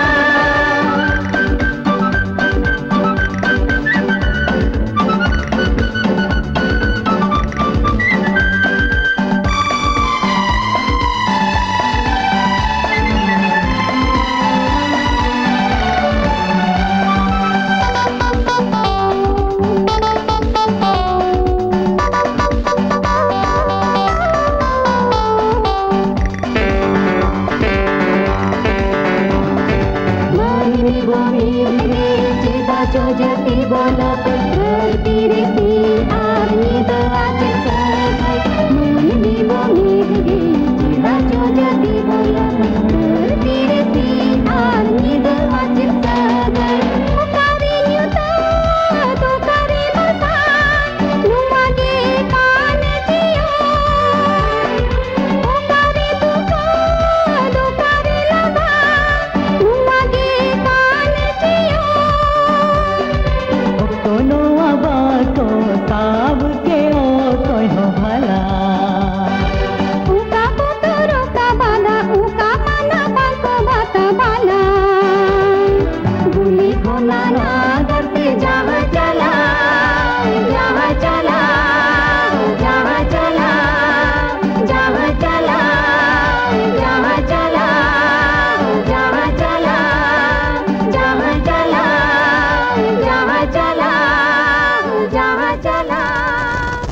ᱢᱟᱹᱱᱢᱤ ᱵᱚᱱ ᱤᱫᱤ ᱪᱮᱫᱟᱜ ᱪᱚ ᱡᱟᱹᱛᱤ ᱵᱚᱞᱚ ᱫᱷᱟᱹᱨᱛᱤ ᱨᱮ ᱥᱤᱧ ᱟᱨ ᱧᱤᱫᱟᱹ ᱟᱨ ᱪᱮᱫ ᱥᱟᱹᱜᱟᱹᱭ? ᱢᱟᱹᱱᱢᱤ ᱵᱚᱱ ᱤᱫᱤ ᱪᱮᱫᱟᱜ ᱪᱚ ᱡᱟᱹᱛᱤ ᱵᱚᱞᱚ ᱫᱷᱟᱹᱨᱛᱤ ᱨᱮ ᱥᱤᱧ ᱟᱨ ᱧᱤᱫᱟᱹ ᱟᱨ ᱪᱮᱫ ᱥᱟᱹᱜᱟᱹᱭ? ᱚᱠᱟᱨᱮ ᱧᱩᱛᱟᱹᱛ, ᱚᱠᱟᱨᱮ ᱢᱟᱨᱥᱟᱞ, ᱱᱚᱣᱟ ᱜᱮ ᱠᱟᱱ ᱡᱤᱭᱚᱱ᱾ ᱚᱠᱟᱨᱮ ᱫᱩᱠ, ᱚᱠᱟᱨᱮ ᱞᱟᱸᱫᱟ, ᱱᱚᱣᱟ ᱜᱮ ᱠᱟᱱ ᱡᱤᱭᱚᱱ᱾ ᱚᱠᱛᱚ ᱱᱚᱣᱟ ᱵᱟᱠᱚ ᱥᱟᱵ ᱠᱮ ᱚᱠᱚᱭ ᱦᱚᱸ ᱵᱷᱟᱞᱟ᱾ ᱚᱠᱟ ᱵᱚᱛᱚᱨ, ᱚᱠᱟ ᱵᱟᱫᱷᱟ, ᱚᱠᱟ ᱢᱟᱱᱟ ᱵᱟᱠᱚ ᱵᱟᱛᱟ ᱵᱷᱟᱞᱟ᱾ ᱜᱩᱞᱤ ᱠᱷᱚᱱᱟ ᱱᱟᱜᱟᱨ ᱛᱮ ᱡᱟᱦᱟᱸ ᱪᱟᱞᱟᱜ, ᱡᱟᱦᱟᱸ ᱪᱟᱞᱟᱜ, ᱡᱟᱦᱟᱸ ᱪᱟᱞᱟᱜ, ᱡᱟᱦᱟᱸ ᱪᱟᱞᱟᱜ, ᱡᱟᱦᱟᱸ ᱪᱟᱞᱟᱜ, ᱡᱟᱦᱟᱸ ᱪᱟᱞᱟᱜ, ᱡᱟᱦᱟᱸ ᱪᱟᱞᱟᱜ, ᱡᱟᱦᱟᱸ ᱪᱟᱞᱟᱜ, ᱡᱟᱦᱟᱸ ᱪᱟᱞᱟᱜ᱾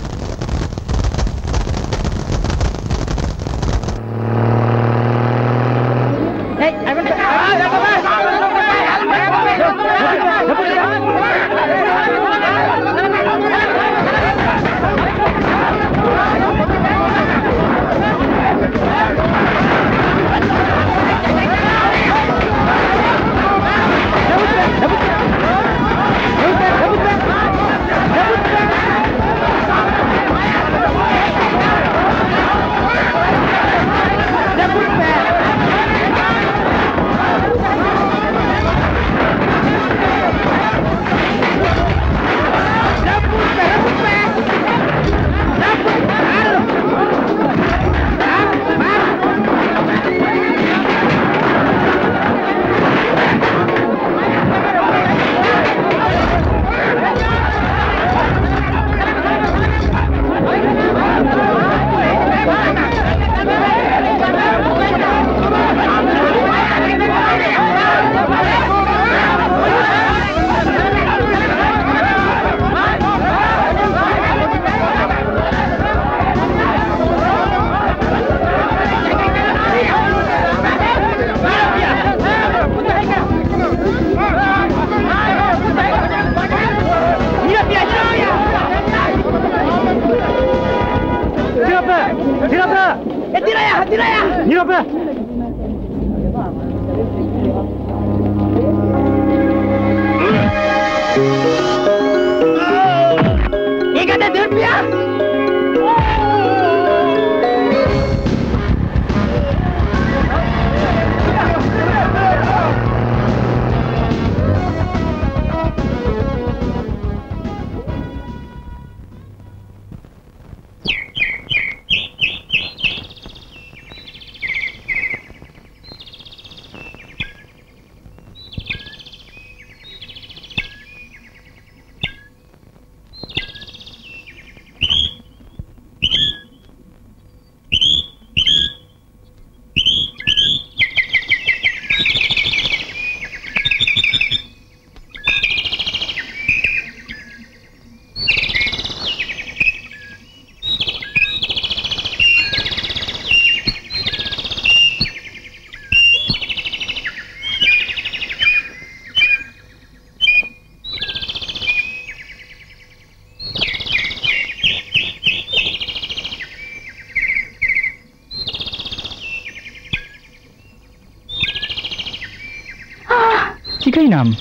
ᱪᱤᱠᱟᱹᱭᱮᱱᱟᱢ?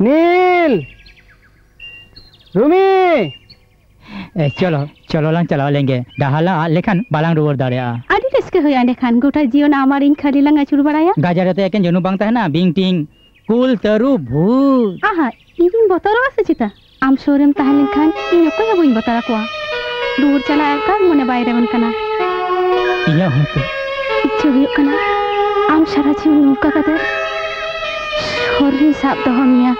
ᱱᱤᱞ! ᱨᱩᱢᱤ! ᱮ, ᱪᱚᱞᱚ, ᱪᱚᱞᱚ ᱞᱟᱝ ᱪᱟᱞᱟᱣ ᱞᱮᱱᱜᱮ᱾ ᱰᱟᱦᱟᱨ ᱞᱟᱝ ᱟᱫ ᱞᱮᱠᱷᱟᱱ ᱵᱟᱞᱟᱝ ᱨᱩᱣᱟᱹᱲ ᱫᱟᱲᱮᱭᱟᱜᱼᱟ᱾ ᱟᱹᱰᱤ ᱨᱟᱹᱥᱠᱟᱹ ᱦᱩᱭᱩᱜᱼᱟ ᱮᱸᱰᱮ ᱠᱷᱟᱱ᱾ ᱜᱚᱴᱟ ᱡᱤᱭᱚᱱ ᱟᱢ ᱟᱨ ᱤᱧ ᱠᱷᱟᱹᱞᱤ ᱞᱟᱝ ᱟᱹᱪᱩᱨ ᱵᱟᱲᱟᱭᱟ᱾ ᱜᱟᱡᱟᱲ ᱨᱮ ᱮᱠᱮᱱ ᱡᱟᱹᱱᱩ ᱵᱟᱝ ᱛᱟᱦᱮᱱᱟ, ᱵᱤᱧ ᱴᱤᱧ, ᱠᱩᱞ, ᱛᱟᱹᱨᱩᱵ, ᱵᱷᱩᱛ᱾ ᱟᱦᱟ, ᱤᱧᱤᱧ ᱵᱚᱛᱚᱨᱚᱜᱼᱟ ᱥᱮ ᱪᱮᱛᱟ? ᱟᱢ ᱥᱩᱨ ᱨᱮᱢ ᱛᱟᱦᱮᱸ ᱞᱮᱱᱠᱷᱟᱱ ᱤᱧ ᱚᱠᱚᱭ ᱦᱚᱸ ᱵᱟᱹᱧ ᱵᱚᱛᱚᱨ ᱟᱠᱚᱣᱟ᱾ ᱨᱩᱣᱟᱹᱲ ᱪᱟᱞᱟᱜ ᱮᱠᱟᱞ ᱢᱚᱱᱮ ᱵᱟᱭ ᱨᱮᱵᱮᱱ ᱠᱟᱱᱟ᱾ ᱤᱧᱟᱹᱜ ᱦᱚᱸᱛᱚ᱾ ᱤᱪᱪᱷᱟᱹ ᱦᱩᱭᱩᱜ ᱠᱟᱱᱟ ᱟᱢ ᱥᱟᱨᱟ ᱡᱤᱭᱚᱱ ᱱᱚᱝᱠᱟ ᱠᱟᱛᱮ ᱥᱩᱨ ᱨᱤᱧ ᱥᱟᱵ ᱫᱚᱦᱚ ᱢᱮᱭᱟ᱾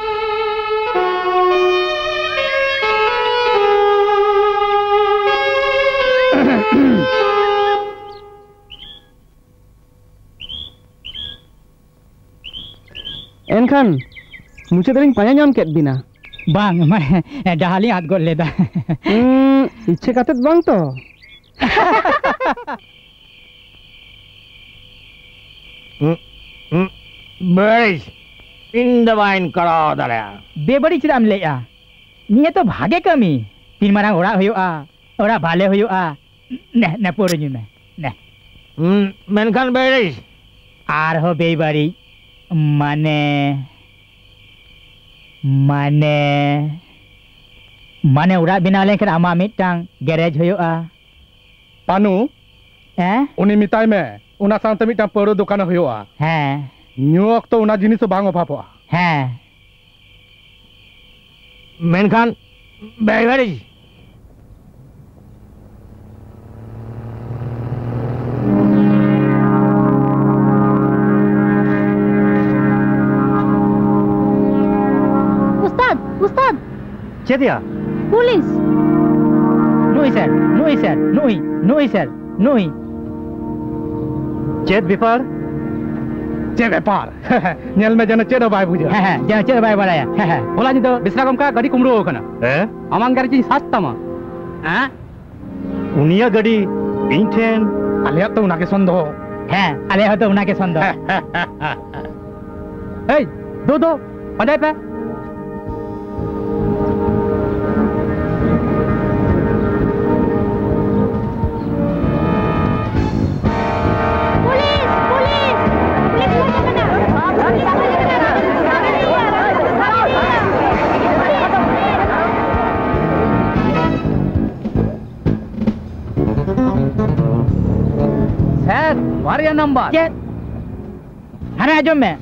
ᱮᱱᱠᱷᱟᱱ ᱢᱩᱪᱟᱹᱫ ᱨᱤᱧ ᱯᱟᱸᱡᱟ ᱧᱟᱢ ᱠᱮᱫ ᱵᱤᱱᱟ᱾ ᱵᱟᱝ, ᱢᱟᱱᱮ, ᱰᱟᱦᱟᱨ ᱞᱤᱧ ᱟᱫ ᱜᱚᱫ ᱞᱮᱫᱟ᱾ ᱩᱸ, ᱤᱪᱪᱷᱟᱹ ᱠᱟᱛᱮᱫ ᱵᱟᱝ ᱛᱚ? ᱩᱸ, ᱩᱸ, ᱵᱮᱥ, ᱤᱧ ᱫᱚ ᱵᱟᱹᱧ ᱠᱚᱨᱟᱣ ᱫᱟᱲᱮᱭᱟᱜᱼᱟ᱾ ᱵᱮᱵᱟᱹᱲᱤᱡ ᱪᱮᱫᱟᱜ ᱮᱢ ᱞᱟᱹᱭᱮᱜᱼᱟ? ᱱᱤᱭᱟᱹ ᱛᱚ ᱵᱷᱟᱜᱮ ᱠᱟᱹᱢᱤ᱾ ᱛᱤᱱ ᱢᱟᱨᱟᱝ ᱚᱲᱟᱜ ᱦᱩᱭᱩᱜᱼᱟ, ᱚᱲᱟᱜ ᱵᱷᱟᱞᱮ ᱦᱩᱭᱩᱜᱼᱟ᱾ ᱱᱮ, ᱱᱮ, ᱯᱟᱹᱣᱨᱟᱹ ᱧᱩᱭ ᱢᱮ, ᱱᱮ᱾ ᱦᱩᱸ, ᱢᱮᱱᱠᱷᱟᱱ ᱵᱮᱵᱟᱹᱲᱤᱡ᱾ ᱟᱨᱦᱚᱸ ᱵᱮᱵᱟᱹᱲᱤᱡ, ᱢᱟᱱᱮ, ᱢᱟᱱᱮ, ᱢᱟᱱᱮ ᱚᱲᱟᱜ ᱵᱮᱱᱟᱣ ᱞᱮᱱᱠᱷᱟᱱ ᱟᱢᱟᱜ ᱢᱤᱫᱴᱟᱝ ᱜᱮᱨᱮᱡᱽ ᱦᱩᱭᱩᱜᱼᱟ᱾ ᱯᱟᱱᱩ, ᱦᱮᱸ? ᱩᱱᱤ ᱢᱮᱛᱟᱭ ᱢᱮ, ᱚᱱᱟ ᱥᱟᱶᱛᱮ ᱢᱤᱫᱴᱟᱝ ᱯᱟᱹᱣᱨᱟᱹ ᱫᱚᱠᱟᱱ ᱦᱩᱭᱩᱜᱼᱟ᱾ ᱦᱮᱸ᱾ ᱧᱩ ᱚᱠᱛᱚ ᱚᱱᱟ ᱡᱤᱱᱤᱥ ᱦᱚᱸ ᱵᱟᱝ ᱚᱵᱷᱟᱵᱚᱜᱼᱟ᱾ ᱦᱮᱸ᱾ ᱢᱮᱱᱠᱷᱟᱱ ᱵᱮᱵᱟᱹᱲᱤᱡ᱾ ᱩᱥᱛᱟᱫ, ᱩᱥᱛᱟᱫ! ᱪᱮᱫ ᱭᱟ? ᱯᱩᱞᱤᱥ! ᱱᱩᱭ ᱥᱮᱨ, ᱱᱩᱭ ᱥᱮᱨ, ᱱᱩᱭ, ᱱᱩᱭ ᱥᱮᱨ, ᱱᱩᱭ᱾ ᱪᱮᱫ ᱵᱮᱯᱟᱨ? ᱪᱮᱫ ᱵᱮᱯᱟᱨ? ᱧᱮᱞ ᱢᱮ, ᱡᱮᱱᱚ ᱪᱮᱫ ᱦᱚᱸ ᱵᱟᱭ ᱵᱩᱡᱷᱟᱹᱣ᱾ ᱦᱮᱸ, ᱦᱮᱸ, ᱡᱮᱱᱚ ᱪᱮᱫ ᱦᱚᱸ ᱵᱟᱭ ᱵᱟᱲᱟᱭᱟ᱾ ᱦᱮᱸ, ᱦᱮᱸ᱾ ᱦᱚᱞᱟ ᱧᱤᱫᱟᱹ ᱵᱤᱥᱨᱟ ᱜᱚᱢᱠᱮ ᱜᱟᱹᱰᱤ ᱠᱩᱢᱵᱽᱲᱩ ᱟᱠᱟᱱᱟ᱾ ᱦᱮᱸ? ᱟᱢᱟᱝ ᱜᱟᱹᱰᱤ ᱪᱤᱧ ᱥᱟᱨᱪ ᱛᱟᱢᱟ᱾ ᱦᱮᱸ? ᱩᱱᱤᱭᱟᱜ ᱜᱟᱹᱰᱤ ᱤᱧ ᱴᱷᱮᱱ᱾ ᱟᱞᱮᱭᱟᱜ ᱛᱚ ᱚᱱᱟ ᱜᱮ ᱥᱚᱱᱫᱮᱦᱚ᱾ ᱦᱮᱸ, ᱟᱞᱮ ᱦᱚᱸᱛᱚ ᱚᱱᱟ ᱜᱮ ᱥᱚᱱᱫᱚᱨ᱾ ᱮᱭ, ᱫᱩ, ᱫᱩ, ᱯᱟᱸᱡᱟᱭ ᱯᱮ᱾ ᱯᱩᱞᱤᱥ! ᱯᱩᱞᱤᱥ! ᱯᱩᱞᱤᱥ ᱦᱮᱡ ᱟᱠᱟᱱᱟ! ᱯᱩᱞᱤᱥ ᱦᱮᱡ ᱟᱠᱟᱱᱟ! ᱥᱮᱨ, ᱵᱟᱨᱭᱟ ᱱᱟᱢᱵᱟᱨ᱾ ᱪᱮᱫ? ᱦᱟᱱᱮ ᱟᱸᱡᱚᱢ ᱢᱮ᱾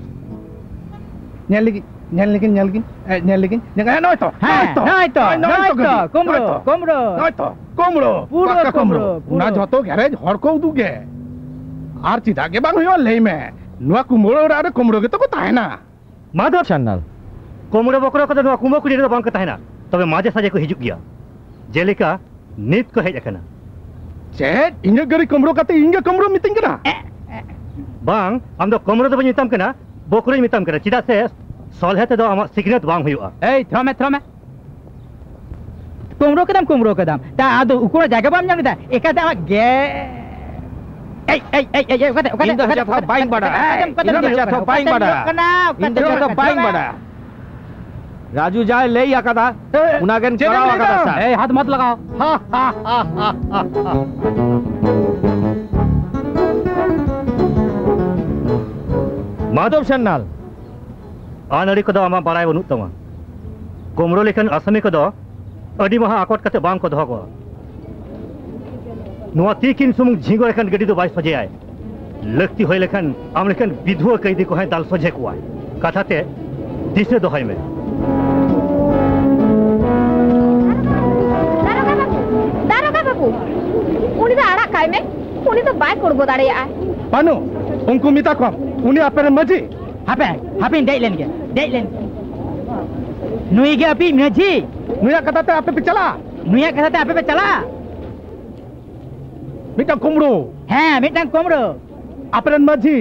ᱧᱮᱞ ᱞᱮᱜᱤᱧ, ᱧᱮᱞ ᱞᱮᱜᱤᱧ, ᱧᱮᱞ ᱞᱮᱜᱤᱧ᱾ ᱮ, ᱧᱮᱞ ᱞᱮᱜᱤᱧ᱾ ᱧᱮᱞ, ᱦᱮᱸ, ᱱᱚᱜᱼᱚᱭ ᱛᱚ, ᱦᱮᱸ, ᱱᱚᱜᱼᱚᱭ ᱛᱚ, ᱱᱚᱜᱼᱚᱭ ᱛᱚ, ᱱᱚᱜᱼᱚᱭ ᱛᱚ, ᱠᱩᱢᱵᱽᱲᱩ, ᱱᱚᱜᱼᱚᱭ ᱛᱚ᱾ ᱠᱩᱢᱵᱽᱲᱩ᱾ ᱱᱚᱜᱼᱚᱭ ᱛᱚ, ᱠᱩᱢᱵᱽᱲᱩ, ᱯᱩᱨᱟᱹ ᱯᱟᱠᱟ ᱠᱩᱢᱵᱽᱲᱩ, ᱠᱩᱢᱵᱽᱲᱩ, ᱯᱩᱨᱟᱹ᱾ ᱚᱱᱟ ᱡᱷᱚᱛᱚ ᱜᱮᱨᱮᱡᱽ ᱦᱚᱲ ᱠᱚ ᱩᱫᱩᱜ ᱜᱮ᱾ ᱟᱨ ᱪᱮᱫᱟᱜ ᱜᱮ ᱵᱟᱝ ᱦᱩᱭᱩᱜᱼᱟ, ᱞᱟᱹᱭ ᱢᱮ? ᱱᱚᱣᱟ ᱠᱩᱢᱵᱽᱲᱩ ᱚᱲᱟᱜ ᱨᱮ ᱠᱩᱢᱵᱽᱲᱩ ᱜᱮᱛᱚ ᱠᱚ ᱛᱟᱦᱮᱱᱟ᱾ ᱢᱟᱫᱷᱚᱵ ᱥᱟᱱᱱᱟᱞ, ᱠᱩᱢᱵᱽᱲᱩ ᱵᱚᱠᱨᱚ ᱠᱚᱫᱚ ᱱᱚᱣᱟ ᱠᱩᱢᱵᱽᱲᱩ ᱠᱩᱲᱤ ᱨᱮᱫᱚ ᱵᱟᱝ ᱠᱚ ᱛᱟᱦᱮᱱᱟ, ᱛᱚᱵᱮ ᱢᱟᱡᱷᱮ ᱥᱟᱡᱷᱮ ᱠᱚ ᱦᱤᱡᱩᱜ ᱜᱮᱭᱟ᱾ ᱡᱮᱞᱮᱠᱟ ᱱᱤᱛ ᱠᱚ ᱦᱮᱡ ᱟᱠᱟᱱᱟ᱾ ᱪᱮᱫ? ᱤᱧᱟᱹᱜ ᱜᱟᱹᱰᱤ ᱠᱩᱢᱵᱽᱲᱩ ᱠᱟᱛᱮ ᱤᱧ ᱜᱮ ᱠᱩᱢᱵᱽᱲᱩ ᱢᱤᱛᱟᱹᱧ ᱠᱟᱱᱟ? ᱵᱟᱝ, ᱟᱢ ᱫᱚ ᱠᱩᱢᱵᱽᱲᱩ ᱫᱚ ᱵᱟᱹᱧ ᱢᱮᱛᱟᱢ ᱠᱟᱱᱟ, ᱵᱚᱠᱨᱚᱧ ᱢᱮᱛᱟᱢ ᱠᱟᱱᱟ, ᱪᱮᱫᱟᱜ ᱥᱮ ᱥᱚᱞᱦᱮ ᱛᱮᱫᱚ ᱟᱢᱟᱜ ᱥᱤᱠᱷᱱᱟᱹᱛ ᱵᱟᱝ ᱦᱩᱭᱩᱜᱼᱟ᱾ ᱮᱭ, ᱛᱷᱚᱢ ᱢᱮ, ᱛᱷᱚᱢ ᱢᱮ᱾ ᱠᱩᱢᱵᱽᱲᱩ ᱠᱮᱫᱟᱢ, ᱠᱩᱢᱵᱽᱲᱩ ᱠᱮᱫᱟᱢ᱾ ᱛᱟ ᱟᱫᱚ ᱩᱠᱩᱨ ᱡᱟᱭᱜᱟ ᱵᱟᱢ ᱧᱟᱢ ᱠᱮᱫᱟ, ᱮᱠᱟᱛᱮ ᱟᱢᱟᱜ ᱜᱮ᱾ ᱮᱭ, ᱮᱭ, ᱮᱭ, ᱮᱭ, ᱚᱠᱟᱛᱮ, ᱚᱠᱟᱛᱮ, ᱤᱧ ᱫᱚ ᱚᱠᱟᱛᱮ, ᱪᱮᱫ ᱦᱚᱸ ᱚᱠᱟᱛᱮ, ᱵᱟᱹᱧ ᱚᱠᱟᱛᱮ, ᱵᱟᱰᱟᱭᱟ᱾ ᱚᱠᱟᱛᱮᱢ, ᱚᱠᱟᱛᱮᱢ ᱤᱧ ᱫᱚ ᱧᱩᱨᱩᱜ ᱪᱮᱫ ᱠᱟᱱᱟ? ᱦᱚᱸ ᱵᱟᱹᱧ ᱚᱠᱟᱛᱮᱢ ᱧᱩᱨᱩᱜ ᱵᱟᱰᱟᱭᱟ᱾ ᱠᱟᱱᱟ? ᱤᱧ ᱚᱠᱟᱛᱮᱢ ᱫᱚ ᱧᱩᱨᱩᱜ ᱪᱮᱫ ᱦᱚᱸ ᱠᱟᱱᱟ? ᱵᱟᱹᱧ ᱚᱠᱟᱛᱮᱢ ᱵᱟᱰᱟᱭᱟ᱾ ᱨᱟᱡᱩ ᱡᱟᱭ ᱞᱟᱹᱭ ᱟᱠᱟᱫᱟ, ᱮ, ᱚᱱᱟ ᱜᱮᱧ ᱪᱮᱫ ᱮᱢ ᱠᱚᱨᱟᱣ ᱞᱟᱹᱭ ᱟᱠᱟᱫᱟ, ᱫᱟ? ᱥᱟᱨ᱾ ᱮᱭ, ᱦᱟᱛ ᱢᱟᱛ ᱞᱟᱜᱟᱣ᱾ ᱢᱟᱫᱷᱚᱵ ᱥᱟᱱᱱᱟᱞ, ᱟᱹᱱᱟᱹᱲᱤ ᱠᱚᱫᱚ ᱟᱢᱟᱜ ᱵᱟᱲᱟᱭ ᱵᱟᱹᱱᱩᱜ ᱛᱟᱢᱟ᱾ ᱠᱩᱢᱵᱽᱲᱩ ᱞᱮᱠᱟᱱ ᱟᱥᱟᱢᱤ ᱠᱚᱫᱚ ᱟᱹᱰᱤ ᱢᱟᱦᱟ ᱟᱠᱚᱴ ᱠᱟᱛᱮ ᱵᱟᱝ ᱠᱚ ᱫᱚᱦᱚ ᱠᱚᱣᱟ᱾ ᱱᱚᱣᱟ ᱛᱤᱠᱤᱱ ᱥᱩᱢᱩᱝ ᱡᱷᱤᱸᱜᱚ ᱞᱮᱠᱷᱟᱱ ᱜᱟᱹᱰᱤ ᱫᱚ ᱵᱟᱭ ᱥᱚᱡᱷᱮᱭᱟᱭ᱾ ᱞᱟᱹᱠᱛᱤ ᱦᱩᱭ ᱞᱮᱠᱷᱟᱱ ᱟᱢ ᱞᱮᱠᱟᱱ ᱵᱤᱫᱷᱩᱣᱟᱹ ᱠᱟᱹᱭᱫᱤ ᱠᱚᱦᱚᱸᱭ ᱫᱟᱞ ᱥᱚᱡᱷᱮ ᱠᱚᱣᱟᱭ᱾ ᱠᱟᱛᱷᱟ ᱛᱮ ᱫᱤᱥᱟᱹ ᱫᱚᱦᱚᱭ ᱢᱮ᱾ ᱫᱟᱨᱚᱜᱟ ᱵᱟᱹᱵᱩ, ᱫᱟᱨᱚᱜᱟ ᱵᱟᱹᱵᱩ, ᱩᱱᱤ ᱫᱚ ᱟᱲᱟᱜ ᱠᱟᱭ ᱢᱮ, ᱩᱱᱤ ᱫᱚ ᱵᱟᱭ ᱠᱩᱲᱵᱚ ᱫᱟᱲᱮᱭᱟᱜᱼᱟ᱾ ᱵᱟᱹᱱᱩ, ᱩᱱᱠᱩ ᱢᱮᱛᱟ ᱠᱚᱢ, ᱩᱱᱤ ᱟᱯᱮ ᱨᱮᱱ ᱢᱟᱹᱡᱷᱤ᱾ ᱦᱟᱯᱮ, ᱦᱟᱯᱮᱧ ᱫᱮᱡ ᱞᱮᱱ ᱜᱮ, ᱫᱮᱡ ᱞᱮᱱ ᱜᱮ᱾ ᱱᱩᱭ ᱜᱮ ᱟᱯᱮᱭᱤᱡ ᱢᱟᱹᱡᱷᱤ? ᱱᱩᱭᱟᱜ ᱠᱟᱛᱷᱟ ᱛᱮ ᱟᱯᱮ ᱯᱮ ᱪᱟᱞᱟᱜᱼᱟ? ᱱᱩᱭᱟᱜ ᱠᱟᱛᱷᱟ ᱛᱮ ᱟᱯᱮ ᱯᱮ ᱪᱟᱞᱟᱜᱼᱟ? ᱢᱤᱫᱴᱟᱝ ᱠᱩᱢᱵᱽᱲᱩ᱾ ᱦᱮᱸ, ᱢᱤᱫᱴᱟᱝ ᱠᱩᱢᱵᱽᱲᱩ᱾ ᱟᱯᱮ ᱨᱮᱱ ᱢᱟᱹᱡᱷᱤ,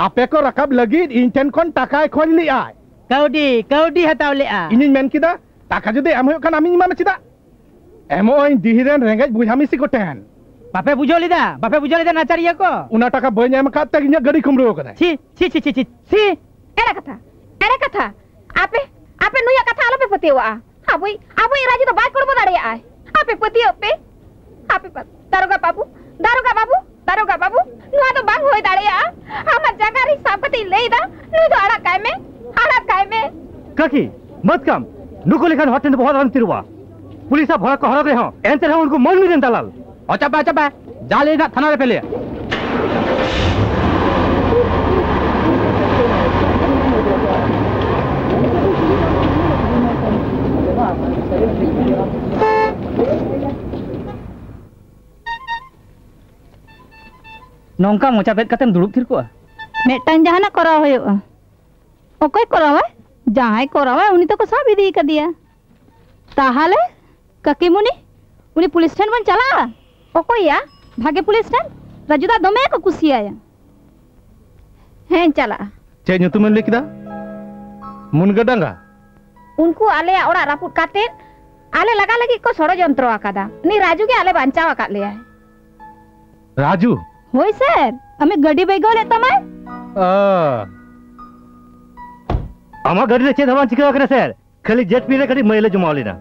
ᱟᱯᱮ ᱠᱚ ᱨᱟᱠᱟᱵ ᱞᱟᱹᱜᱤᱫ ᱤᱧ ᱴᱷᱮᱱ ᱠᱷᱚᱱ ᱴᱟᱠᱟᱭ ᱠᱷᱚᱡᱽ ᱞᱮᱫᱼᱟᱭ᱾ ᱠᱟᱹᱣᱰᱤ, ᱠᱟᱹᱣᱰᱤ ᱦᱟᱛᱟᱣ ᱞᱮᱫᱼᱟ᱾ ᱤᱧᱤᱧ ᱢᱮᱱ ᱠᱮᱫᱟ, ᱴᱟᱠᱟ ᱡᱩᱫᱤ ᱮᱢ ᱦᱩᱭᱩᱜ ᱠᱷᱟᱱ ᱟᱢᱤᱧ ᱮᱢᱟᱢᱟ, ᱪᱮᱫᱟᱜ? ᱮᱢᱚᱜ ᱟᱹᱧ ᱰᱤᱦᱤ ᱨᱮᱱ ᱨᱮᱸᱜᱮᱡ ᱵᱚᱭᱦᱟ ᱢᱤᱥᱤ ᱠᱚ ᱴᱷᱮᱱ᱾ ᱵᱟᱯᱮ ᱵᱩᱡᱷᱟᱹᱣ ᱞᱮᱫᱟ? ᱵᱟᱯᱮ ᱵᱩᱡᱷᱟᱹᱣ ᱞᱮᱫᱟ ᱱᱟᱪᱟᱨᱤᱭᱟᱹ ᱠᱚ? ᱚᱱᱟ ᱴᱟᱠᱟ ᱵᱟᱹᱧ ᱮᱢ ᱟᱠᱟᱫ ᱛᱮ ᱤᱧᱟᱹᱜ ᱜᱟᱹᱰᱤ ᱠᱩᱢᱵᱽᱲᱩ ᱟᱠᱟᱫᱟᱭ᱾ ᱪᱷᱤ, ᱪᱷᱤ, ᱪᱷᱤ, ᱪᱷᱤ, ᱪᱷᱤ, ᱪᱷᱤ᱾ ᱮᱲᱮ ᱠᱟᱛᱷᱟ, ᱮᱲᱮ ᱠᱟᱛᱷᱟ᱾ ᱟᱯᱮ, ᱟᱯᱮ ᱱᱩᱭᱟᱜ ᱠᱟᱛᱷᱟ ᱟᱞᱚᱯᱮ ᱯᱟᱹᱛᱭᱟᱹᱣᱟᱜᱼᱟ᱾ ᱟᱵᱚᱭᱤᱡ, ᱟᱵᱚᱭᱤᱡ ᱨᱟᱡᱩ ᱫᱚ ᱵᱟᱭ ᱠᱩᱲᱵᱚ ᱫᱟᱲᱮᱭᱟᱜᱼᱟᱭ᱾ ᱟᱯᱮ ᱯᱟᱹᱛᱭᱟᱹᱣ ᱯᱮ᱾ ᱟᱯᱮ ᱯᱟ-, ᱫᱟᱨᱚᱜᱟ ᱵᱟᱹᱵᱩ, ᱫᱟᱨᱚᱜᱟ ᱵᱟᱹᱵᱩ, ᱫᱟᱨᱚᱜᱟ ᱵᱟᱹᱵᱩ, ᱱᱚᱣᱟ ᱫᱚ ᱵᱟᱝ ᱦᱩᱭ ᱫᱟᱲᱮᱭᱟᱜᱼᱟ᱾ ᱟᱢᱟᱜ ᱡᱟᱸᱜᱟ ᱨᱮ ᱥᱟᱵ ᱠᱟᱛᱮ ᱤᱧ ᱞᱟᱹᱭ ᱮᱫᱟ, ᱱᱩᱭ ᱫᱚ ᱟᱲᱟᱜ ᱠᱟᱭ ᱢᱮ, ᱟᱲᱟᱜ ᱠᱟᱭ ᱢᱮ᱾ ᱠᱟᱹᱠᱤ, ᱢᱟᱹᱛ ᱠᱟᱢ, ᱱᱩᱠᱩ ᱞᱮᱠᱟᱱ ᱦᱚᱲ ᱴᱷᱮᱱ ᱫᱚ ᱵᱚᱦᱚᱜ ᱟᱞᱚᱢ ᱛᱤᱨᱩᱵᱟ᱾ ᱯᱩᱞᱤᱥᱟᱜ ᱵᱷᱚᱲᱟ ᱠᱚ ᱦᱚᱨᱚᱜ ᱨᱮᱦᱚᱸ, ᱮᱱᱛᱮ ᱨᱮᱦᱚᱸ ᱩᱱᱠᱩ ᱢᱟᱹᱱᱢᱤ ᱨᱮᱱ ᱫᱟᱞᱟᱞ᱾ ᱚᱪᱚᱜ ᱯᱮ, ᱚᱪᱚᱜ ᱯᱮ᱾ ᱡᱟ ᱞᱟᱹᱭ ᱨᱮᱱᱟᱜ ᱛᱷᱟᱱᱟ ᱨᱮᱯᱮ ᱞᱟᱹᱭᱟ᱾ ᱱᱚᱝᱠᱟ ᱢᱚᱪᱟ ᱵᱮᱫ ᱠᱟᱛᱮᱢ ᱫᱩᱲᱩᱵ ᱛᱷᱤᱨ ᱠᱚᱜᱼᱟ? ᱢᱤᱫᱴᱟᱝ ᱡᱟᱦᱟᱱᱟᱜ ᱠᱚᱨᱟᱣ ᱦᱩᱭᱩᱜᱼᱟ᱾ ᱚᱠᱚᱭ ᱠᱚᱨᱟᱣᱟᱭ? ᱡᱟᱦᱟᱸᱭ ᱠᱚᱨᱟᱣᱟᱭ, ᱩᱱᱤ ᱫᱚᱠᱚ ᱥᱟᱵ ᱤᱫᱤ ᱠᱟᱫᱮᱭᱟ᱾ ᱛᱟᱦᱟᱞᱮ ᱠᱟᱹᱠᱤᱢᱩᱱᱤ, ᱩᱱᱤ ᱯᱩᱞᱤᱥ ᱴᱷᱮᱱ ᱵᱚᱱ ᱪᱟᱞᱟᱜᱼᱟ? ᱚᱠᱚᱭ ᱭᱟ? ᱵᱷᱟᱜᱮ ᱯᱩᱞᱤᱥ ᱴᱷᱮᱱ᱾ ᱨᱟᱡᱩ ᱫᱟ ᱫᱚᱢᱮ ᱠᱚ ᱠᱩᱥᱤᱭᱟᱭᱟ᱾ ᱦᱮᱸᱧ ᱪᱟᱞᱟᱜᱼᱟ᱾ ᱪᱮᱫ ᱧᱩᱛᱩᱢᱮᱢ ᱞᱟᱹᱭ ᱠᱮᱫᱟ? ᱢᱩᱱᱜᱟᱹ ᱰᱟᱸᱜᱟ? ᱩᱱᱠᱩ ᱟᱞᱮᱭᱟᱜ ᱚᱲᱟᱜ ᱨᱟᱹᱯᱩᱫ ᱠᱟᱛᱮ ᱟᱞᱮ ᱞᱟᱜᱟ ᱞᱟᱹᱜᱤᱫ ᱠᱚ ᱥᱚᱲᱚᱡᱚᱱᱛᱨᱚ ᱟᱠᱟᱫᱟ᱾ ᱩᱱᱤ ᱨᱟᱡᱩ ᱜᱮ ᱟᱞᱮ ᱵᱟᱧᱪᱟᱣ ᱟᱠᱟᱫ ᱞᱮᱭᱟᱭ᱾ ᱨᱟᱡᱩ? ᱦᱳᱭ ᱥᱮᱨ, ᱟᱢᱤᱡ ᱜᱟᱹᱰᱤ ᱵᱟᱹᱭᱜᱟᱹᱣ ᱞᱮᱫ ᱛᱟᱢᱟᱭ᱾ ᱚ᱾ ᱟᱢᱟᱜ ᱜᱟᱹᱰᱤ ᱨᱮ ᱪᱮᱫ ᱦᱚᱸ ᱵᱟᱝ ᱪᱤᱠᱟᱹ ᱟᱠᱟᱱᱟ ᱥᱮᱨ, ᱠᱷᱟᱹᱞᱤ ᱡᱮᱴ ᱯᱤᱱ ᱨᱮ ᱠᱟᱹᱴᱤᱡ ᱢᱟᱹᱭᱞᱟᱹ ᱡᱚᱢᱟᱣ ᱞᱮᱱᱟ᱾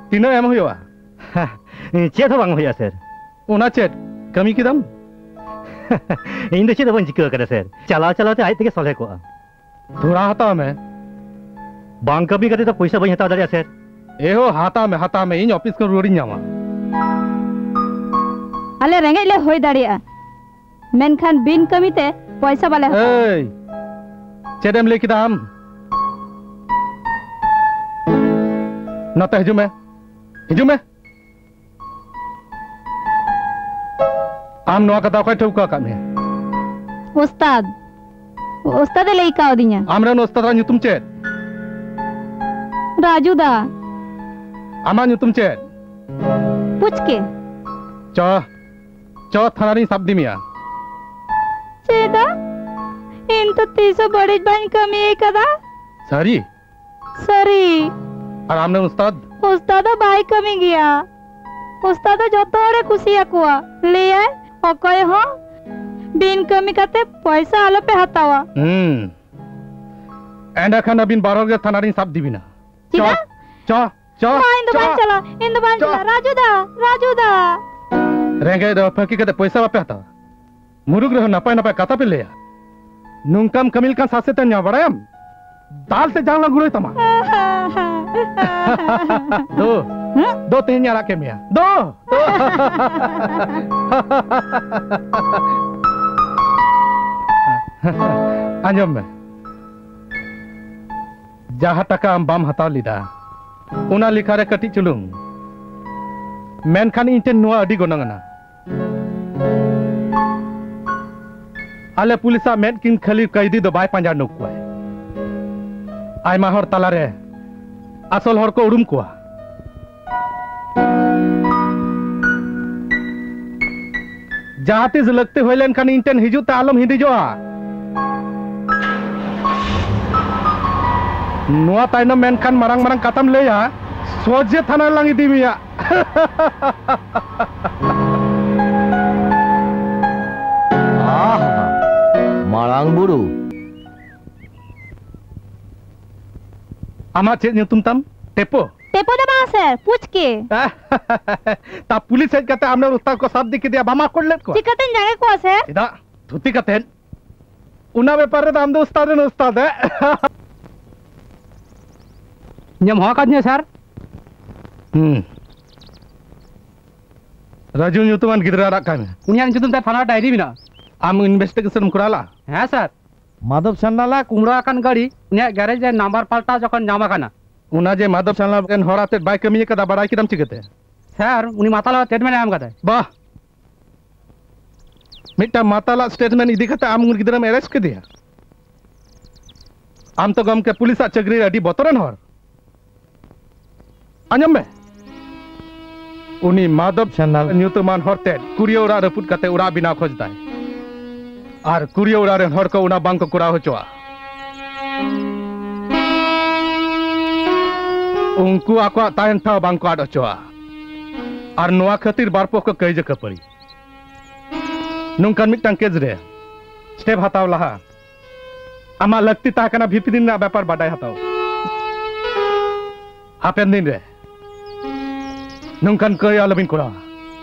ᱛᱤᱱᱟᱹᱜ ᱮᱢ ᱦᱩᱭᱩᱜᱼᱟ? ᱪᱮᱫ ᱦᱚᱸ ᱵᱟᱝ ᱦᱩᱭᱩᱜᱼᱟ ᱥᱮᱨ᱾ ᱚᱱᱟ ᱪᱮᱫ ᱠᱟᱹᱢᱤ ᱠᱮᱫᱟᱢ? ᱤᱧ ᱫᱚ ᱪᱮᱫ ᱦᱚᱸ ᱵᱟᱹᱧ ᱪᱤᱠᱟᱹ ᱟᱠᱟᱫᱟ ᱥᱮᱨ, ᱪᱟᱞᱟᱣ ᱪᱟᱞᱟᱣ ᱛᱮ ᱟᱡ ᱛᱮᱜᱮ ᱥᱚᱞᱦᱮ ᱠᱚᱜᱼᱟ᱾ ᱛᱷᱚᱲᱟ ᱦᱟᱛᱟᱣ ᱢᱮ᱾ ᱵᱟᱝ ᱠᱟᱹᱢᱤ ᱠᱟᱛᱮ ᱫᱚ ᱯᱚᱭᱥᱟ ᱵᱟᱹᱧ ᱦᱟᱛᱟᱣ ᱫᱟᱲᱮᱭᱟᱜᱼᱟ ᱥᱮᱨ᱾ ᱮ ᱦᱳ, ᱦᱟᱛᱟᱣ ᱢᱮ, ᱦᱟᱛᱟᱣ ᱢᱮ, ᱤᱧ ᱚᱯᱷᱤᱥ ᱠᱷᱚᱱ ᱨᱩᱣᱟᱹᱲᱤᱧ ᱧᱟᱢᱟ᱾ ᱟᱞᱮ ᱨᱮᱸᱜᱮᱡ ᱞᱮ ᱦᱩᱭ ᱫᱟᱲᱮᱭᱟᱜᱼᱟ, ᱢᱮᱱᱠᱷᱟᱱ ᱵᱤᱱ ᱠᱟᱹᱢᱤ ᱛᱮ ᱯᱚᱭᱥᱟ ᱵᱟᱞᱮ ᱦᱟᱛᱟᱣᱟ᱾ ᱮᱭ, ᱪᱮᱫ ᱮᱢ ᱞᱟᱹᱭ ᱠᱮᱫᱟ ᱟᱢ? ᱱᱚᱛᱮ ᱦᱤᱡᱩᱜ ᱢᱮ, ᱦᱤᱡᱩᱜ ᱢᱮ᱾ ᱟᱢ ᱱᱚᱣᱟ ᱠᱟᱛᱷᱟ ᱚᱠᱚᱭ ᱴᱷᱟᱹᱣᱠᱟᱹ ᱟᱠᱟᱫ ᱢᱮᱭᱟ? ᱳᱥᱛᱟᱫ᱾ ᱳᱥᱛᱟᱫ ᱮ ᱞᱟᱹᱭ ᱠᱟᱣᱫᱤᱧᱟ᱾ ᱟᱢᱨᱮᱱ ᱳᱥᱛᱟᱫ ᱟᱜ ᱧᱩᱛᱩᱢ ᱪᱮᱫ? ᱨᱟᱡᱩ ᱫᱟ᱾ ᱟᱢᱟᱜ ᱧᱩᱛᱩᱢ ᱪᱮᱫ? ᱯᱩᱪᱠᱮ᱾ ᱪᱚ, ᱪᱚ ᱛᱷᱟᱱᱟ ᱨᱤᱧ ᱥᱟᱵ ᱤᱫᱤ ᱢᱮᱭᱟ᱾ ᱪᱮᱫᱟᱜ? ᱤᱧ ᱛᱚ ᱛᱤᱥ ᱦᱚᱸ ᱵᱟᱹᱲᱤᱡ ᱵᱟᱹᱧ ᱠᱟᱹᱢᱤ ᱟᱠᱟᱫᱟ᱾ ᱥᱟᱹᱨᱤ? ᱥᱟᱹᱨᱤ᱾ ᱟᱨ ᱟᱢᱨᱮᱱ ᱩᱥᱛᱟᱫ? ᱩᱥᱛᱟᱫ ᱫᱚ ᱵᱟᱭ ᱠᱟᱹᱢᱤ ᱜᱮᱭᱟ᱾ ᱩᱥᱛᱟᱫ ᱫᱚ ᱡᱚᱛᱚ ᱦᱚᱲᱮ ᱠᱩᱥᱤᱭᱟᱠᱚᱣᱟ᱾ ᱞᱟᱹᱭᱟᱭ, "ᱚᱠᱚᱭ ᱦᱚᱸ ᱵᱤᱱ ᱠᱟᱹᱢᱤ ᱠᱟᱛᱮ ᱯᱚᱭᱥᱟ ᱟᱞᱚᱯᱮ ᱦᱟᱛᱟᱣᱟ᱾" ᱦᱩᱸ᱾ ᱮᱸᱰᱮᱠᱷᱟᱱ ᱟᱹᱵᱤᱱ ᱵᱟᱨ ᱦᱚᱲ ᱜᱮ ᱛᱷᱟᱱᱟ ᱨᱤᱧ ᱥᱟᱵ ᱤᱫᱤ ᱵᱤᱱᱟ᱾ ᱪᱚ, ᱪᱮᱫᱟᱜ? ᱪᱚ, ᱪᱚ, ᱵᱟᱝ, ᱤᱧ ᱫᱚ ᱪᱚ᱾ ᱵᱟᱹᱧ ᱪᱟᱞᱟᱜᱼᱟ, ᱤᱧ ᱫᱚ ᱵᱟᱹᱧ ᱪᱚ᱾ ᱪᱟᱞᱟᱜᱼᱟ᱾ ᱨᱟᱡᱩ ᱫᱟ, ᱨᱟᱡᱩ ᱫᱟ᱾ ᱨᱮᱸᱜᱮᱡ ᱨᱮᱦᱚᱸ ᱯᱷᱟᱹᱠᱤ ᱠᱟᱛᱮ ᱯᱚᱭᱥᱟ ᱵᱟᱯᱮ ᱦᱟᱛᱟᱣᱟ᱾ ᱢᱩᱨᱩᱠ ᱨᱮᱦᱚᱸ ᱱᱟᱯᱟᱭ ᱱᱟᱯᱟᱭ ᱠᱟᱛᱷᱟ ᱯᱮ ᱞᱟᱹᱭᱟ᱾ ᱱᱚᱝᱠᱟᱢ ᱠᱟᱹᱢᱤ ᱞᱮᱠᱷᱟᱱ ᱥᱟᱥᱮᱛᱮᱢ ᱧᱟᱢᱟ, ᱵᱟᱲᱟᱭᱟᱢ? ᱫᱟᱞ ᱛᱮ ᱡᱟᱝ ᱞᱟᱝ ᱜᱩᱲᱟᱹᱭ ᱛᱟᱢᱟ᱾ ᱫᱩ, ᱦᱮᱸ? ᱫᱩ, ᱛᱮᱦᱮᱧ ᱟᱲᱟᱜ ᱠᱮᱫ ᱢᱮᱭᱟ᱾ ᱫᱩ, ᱫᱩ᱾ ᱟᱸᱡᱚᱢ ᱢᱮ, ᱡᱟᱦᱟᱸ ᱴᱟᱠᱟ ᱟᱢ ᱵᱟᱢ ᱦᱟᱛᱟᱣ ᱞᱮᱫᱟ, ᱚᱱᱟ ᱞᱮᱠᱷᱟ ᱨᱮ ᱠᱟᱹᱴᱤᱡ ᱪᱩᱞᱩᱝ, ᱢᱮᱱᱠᱷᱟᱱ ᱤᱧ ᱴᱷᱮᱱ ᱱᱚᱣᱟ ᱟᱹᱰᱤ ᱜᱚᱱᱚᱝ ᱟᱱᱟ᱾ ᱟᱞᱮ ᱯᱩᱞᱤᱥᱟᱜ ᱢᱮᱫ ᱠᱤᱱ ᱠᱷᱟᱹᱞᱤ ᱠᱟᱹᱭᱫᱤ ᱫᱚ ᱵᱟᱭ ᱯᱟᱸᱡᱟ ᱱᱩᱠ ᱠᱚᱣᱟᱭ᱾ ᱟᱭᱢᱟ ᱦᱚᱲ ᱛᱟᱞᱟᱨᱮ ᱟᱥᱚᱞ ᱦᱚᱲ ᱠᱚ ᱩᱨᱩᱢ ᱠᱚᱣᱟ᱾ ᱡᱟᱦᱟᱸ ᱛᱤᱥ ᱞᱟᱹᱠᱛᱤ ᱦᱩᱭ ᱞᱮᱱᱠᱷᱟᱱ ᱤᱧ ᱴᱷᱮᱱ ᱦᱤᱡᱩᱜ ᱛᱮ ᱟᱞᱚᱢ ᱦᱤᱸᱫᱤᱡᱚᱜᱼᱟ᱾ ᱱᱚᱣᱟ ᱛᱟᱭᱱᱚᱢ ᱢᱮᱱᱠᱷᱟᱱ ᱢᱟᱨᱟᱝ ᱢᱟᱨᱟᱝ ᱠᱟᱛᱷᱟᱢ ᱞᱟᱹᱭᱟ, ᱥᱚᱡᱷᱮ ᱛᱷᱟᱱᱟ ᱨᱮᱞᱟᱝ ᱤᱫᱤ ᱢᱮᱭᱟ᱾ ᱟᱦᱟ, ᱢᱟᱨᱟᱝ ᱵᱩᱨᱩ᱾ ᱟᱢᱟᱜ ᱪᱮᱫ ᱧᱩᱛᱩᱢ ᱛᱟᱢ? ᱴᱮᱯᱳ? ᱴᱮᱯᱳ ᱫᱚ ᱵᱟᱝ ᱥᱮᱨ, ᱯᱩᱪᱠᱮ᱾ ᱛᱟ ᱯᱩᱞᱤᱥ ᱦᱮᱡ ᱠᱟᱛᱮ ᱟᱢ ᱨᱮᱱ ᱩᱥᱛᱟᱫ ᱠᱚ ᱥᱟᱵ ᱤᱫᱤ ᱠᱮᱫᱮᱭᱟ, ᱵᱟᱢ ᱟᱠᱚᱴ ᱞᱮᱫ ᱠᱚᱣᱟ? ᱪᱤᱠᱟᱹᱛᱮᱧ ᱡᱟᱸᱜᱮ ᱠᱚᱣᱟ ᱥᱮᱨ? ᱪᱮᱫᱟᱜ? ᱛᱷᱩᱛᱤ ᱠᱟᱛᱮ? ᱚᱱᱟ ᱵᱮᱯᱟᱨ ᱨᱮᱫᱚ ᱟᱢ ᱫᱚ ᱩᱥᱛᱟᱫ ᱨᱮᱱ ᱩᱥᱛᱟᱫ, ᱮ? ᱧᱟᱢ ᱦᱚᱸ ᱟᱠᱟᱫᱤᱧᱟ ᱥᱮᱨ᱾ ᱦᱩᱸ᱾ ᱨᱟᱡᱩ ᱧᱩᱛᱩᱢᱟᱱ ᱜᱤᱫᱽᱨᱟᱹ ᱟᱲᱟᱜ ᱠᱟᱭ ᱢᱮ᱾ ᱩᱱᱤᱭᱟᱜ ᱧᱩᱛᱩᱢ ᱛᱮ ᱛᱷᱟᱱᱟ ᱰᱟᱭᱨᱤ ᱢᱮᱱᱟᱜᱼᱟ᱾ ᱟᱢ ᱤᱱᱵᱷᱮᱥᱴᱤᱜᱮᱥᱚᱱ ᱮᱢ ᱠᱚᱨᱟᱣ ᱞᱟᱜᱼᱟ? ᱦᱮᱸ ᱥᱮᱨ᱾ ᱢᱟᱫᱷᱚᱵ ᱥᱟᱱᱞᱟᱞᱟᱜ ᱠᱩᱢᱲᱟ ᱟᱠᱟᱱ ᱜᱟᱹᱰᱤ ᱩᱱᱤᱭᱟᱜ ᱜᱮᱨᱮᱡᱽ ᱨᱮ ᱱᱟᱢᱵᱟᱨ ᱯᱟᱞᱴᱟᱣ ᱡᱚᱠᱷᱚᱱ ᱧᱟᱢ ᱟᱠᱟᱱᱟ᱾ ᱚᱱᱟ ᱡᱮ ᱢᱟᱫᱷᱚᱵ ᱥᱟᱱᱞᱟᱞ ᱨᱮᱱ ᱦᱚᱲ ᱟᱛᱮᱫ ᱵᱟᱭ ᱠᱟᱹᱢᱤ ᱟᱠᱟᱫᱟ, ᱵᱟᱲᱟᱭ ᱠᱮᱫᱟᱢ ᱪᱤᱠᱟᱹᱛᱮ? ᱥᱮᱨ, ᱩᱱᱤ ᱢᱟᱛᱟᱞ ᱦᱚᱲ ᱥᱴᱮᱴᱢᱮᱱᱴ ᱮ ᱮᱢ ᱠᱟᱫᱟᱭ᱾ ᱵᱟᱦ! ᱢᱤᱫᱴᱟᱝ ᱢᱟᱛᱟᱞᱟᱜ ᱥᱴᱮᱴᱢᱮᱱᱴ ᱤᱫᱤ ᱠᱟᱛᱮ ᱟᱢ ᱩᱱᱤ ᱜᱤᱫᱽᱨᱟᱹᱢ ᱮᱨᱮᱥᱴ ᱠᱮᱫᱮᱭᱟ? ᱟᱢ ᱛᱚ ᱜᱚᱢᱠᱮ ᱯᱩᱞᱤᱥᱟᱜ ᱪᱟᱹᱠᱨᱤ ᱨᱮ ᱟᱹᱰᱤ ᱵᱚᱛᱚᱨᱟᱱ ᱦᱚᱲ᱾ ᱟᱸᱡᱚᱢ ᱢᱮ, ᱩᱱᱤ ᱢᱟᱫᱷᱚᱵ ᱥᱟᱱᱟᱞ ᱧᱩᱛᱩᱢᱟᱱ ᱦᱚᱲ ᱛᱮ ᱠᱩᱲᱤᱭᱟᱹ ᱚᱲᱟᱜ ᱨᱟᱹᱯᱩᱫ ᱠᱟᱛᱮ ᱚᱲᱟᱜ ᱵᱮᱱᱟᱣ ᱠᱷᱚᱡᱽ ᱫᱟᱭ᱾ ᱟᱨ ᱠᱩᱲᱤᱭᱟᱹ ᱚᱲᱟᱜ ᱨᱮᱱ ᱦᱚᱲ ᱠᱚ ᱚᱱᱟ ᱵᱟᱝ ᱠᱚ ᱠᱚᱨᱟᱣ ᱦᱚᱪᱚᱣᱟ᱾ ᱩᱱᱠᱩ ᱟᱠᱚᱣᱟᱜ ᱛᱟᱦᱮᱱ ᱴᱷᱟᱶ ᱵᱟᱝ ᱠᱚ ᱟᱫ ᱦᱚᱪᱚᱣᱟ᱾ ᱟᱨ ᱱᱚᱣᱟ ᱠᱷᱟᱹᱛᱤᱨ ᱵᱟᱨ ᱯᱚᱠᱷᱚ ᱠᱟᱹᱭᱡᱟᱹ ᱠᱷᱟᱹᱯᱟᱹᱨᱤ᱾ ᱱᱚᱝᱠᱟᱱ ᱢᱤᱫᱴᱟᱝ ᱠᱮᱥ ᱨᱮ ᱥᱴᱮᱯ ᱦᱟᱛᱟᱣ ᱞᱟᱦᱟ ᱟᱢᱟᱜ ᱞᱟᱹᱠᱛᱤ ᱛᱟᱦᱮᱸ ᱠᱟᱱᱟ ᱵᱷᱤᱯᱤᱱ ᱨᱮᱱᱟᱜ ᱵᱮᱯᱟᱨ ᱵᱟᱰᱟᱭ ᱦᱟᱛᱟᱣ᱾ ᱦᱟᱯᱮᱱ ᱫᱤᱱ ᱨᱮ ᱱᱚᱝᱠᱟᱱ ᱠᱟᱹᱭ ᱟᱞᱚᱵᱤᱱ ᱠᱚᱨᱟᱣᱟ᱾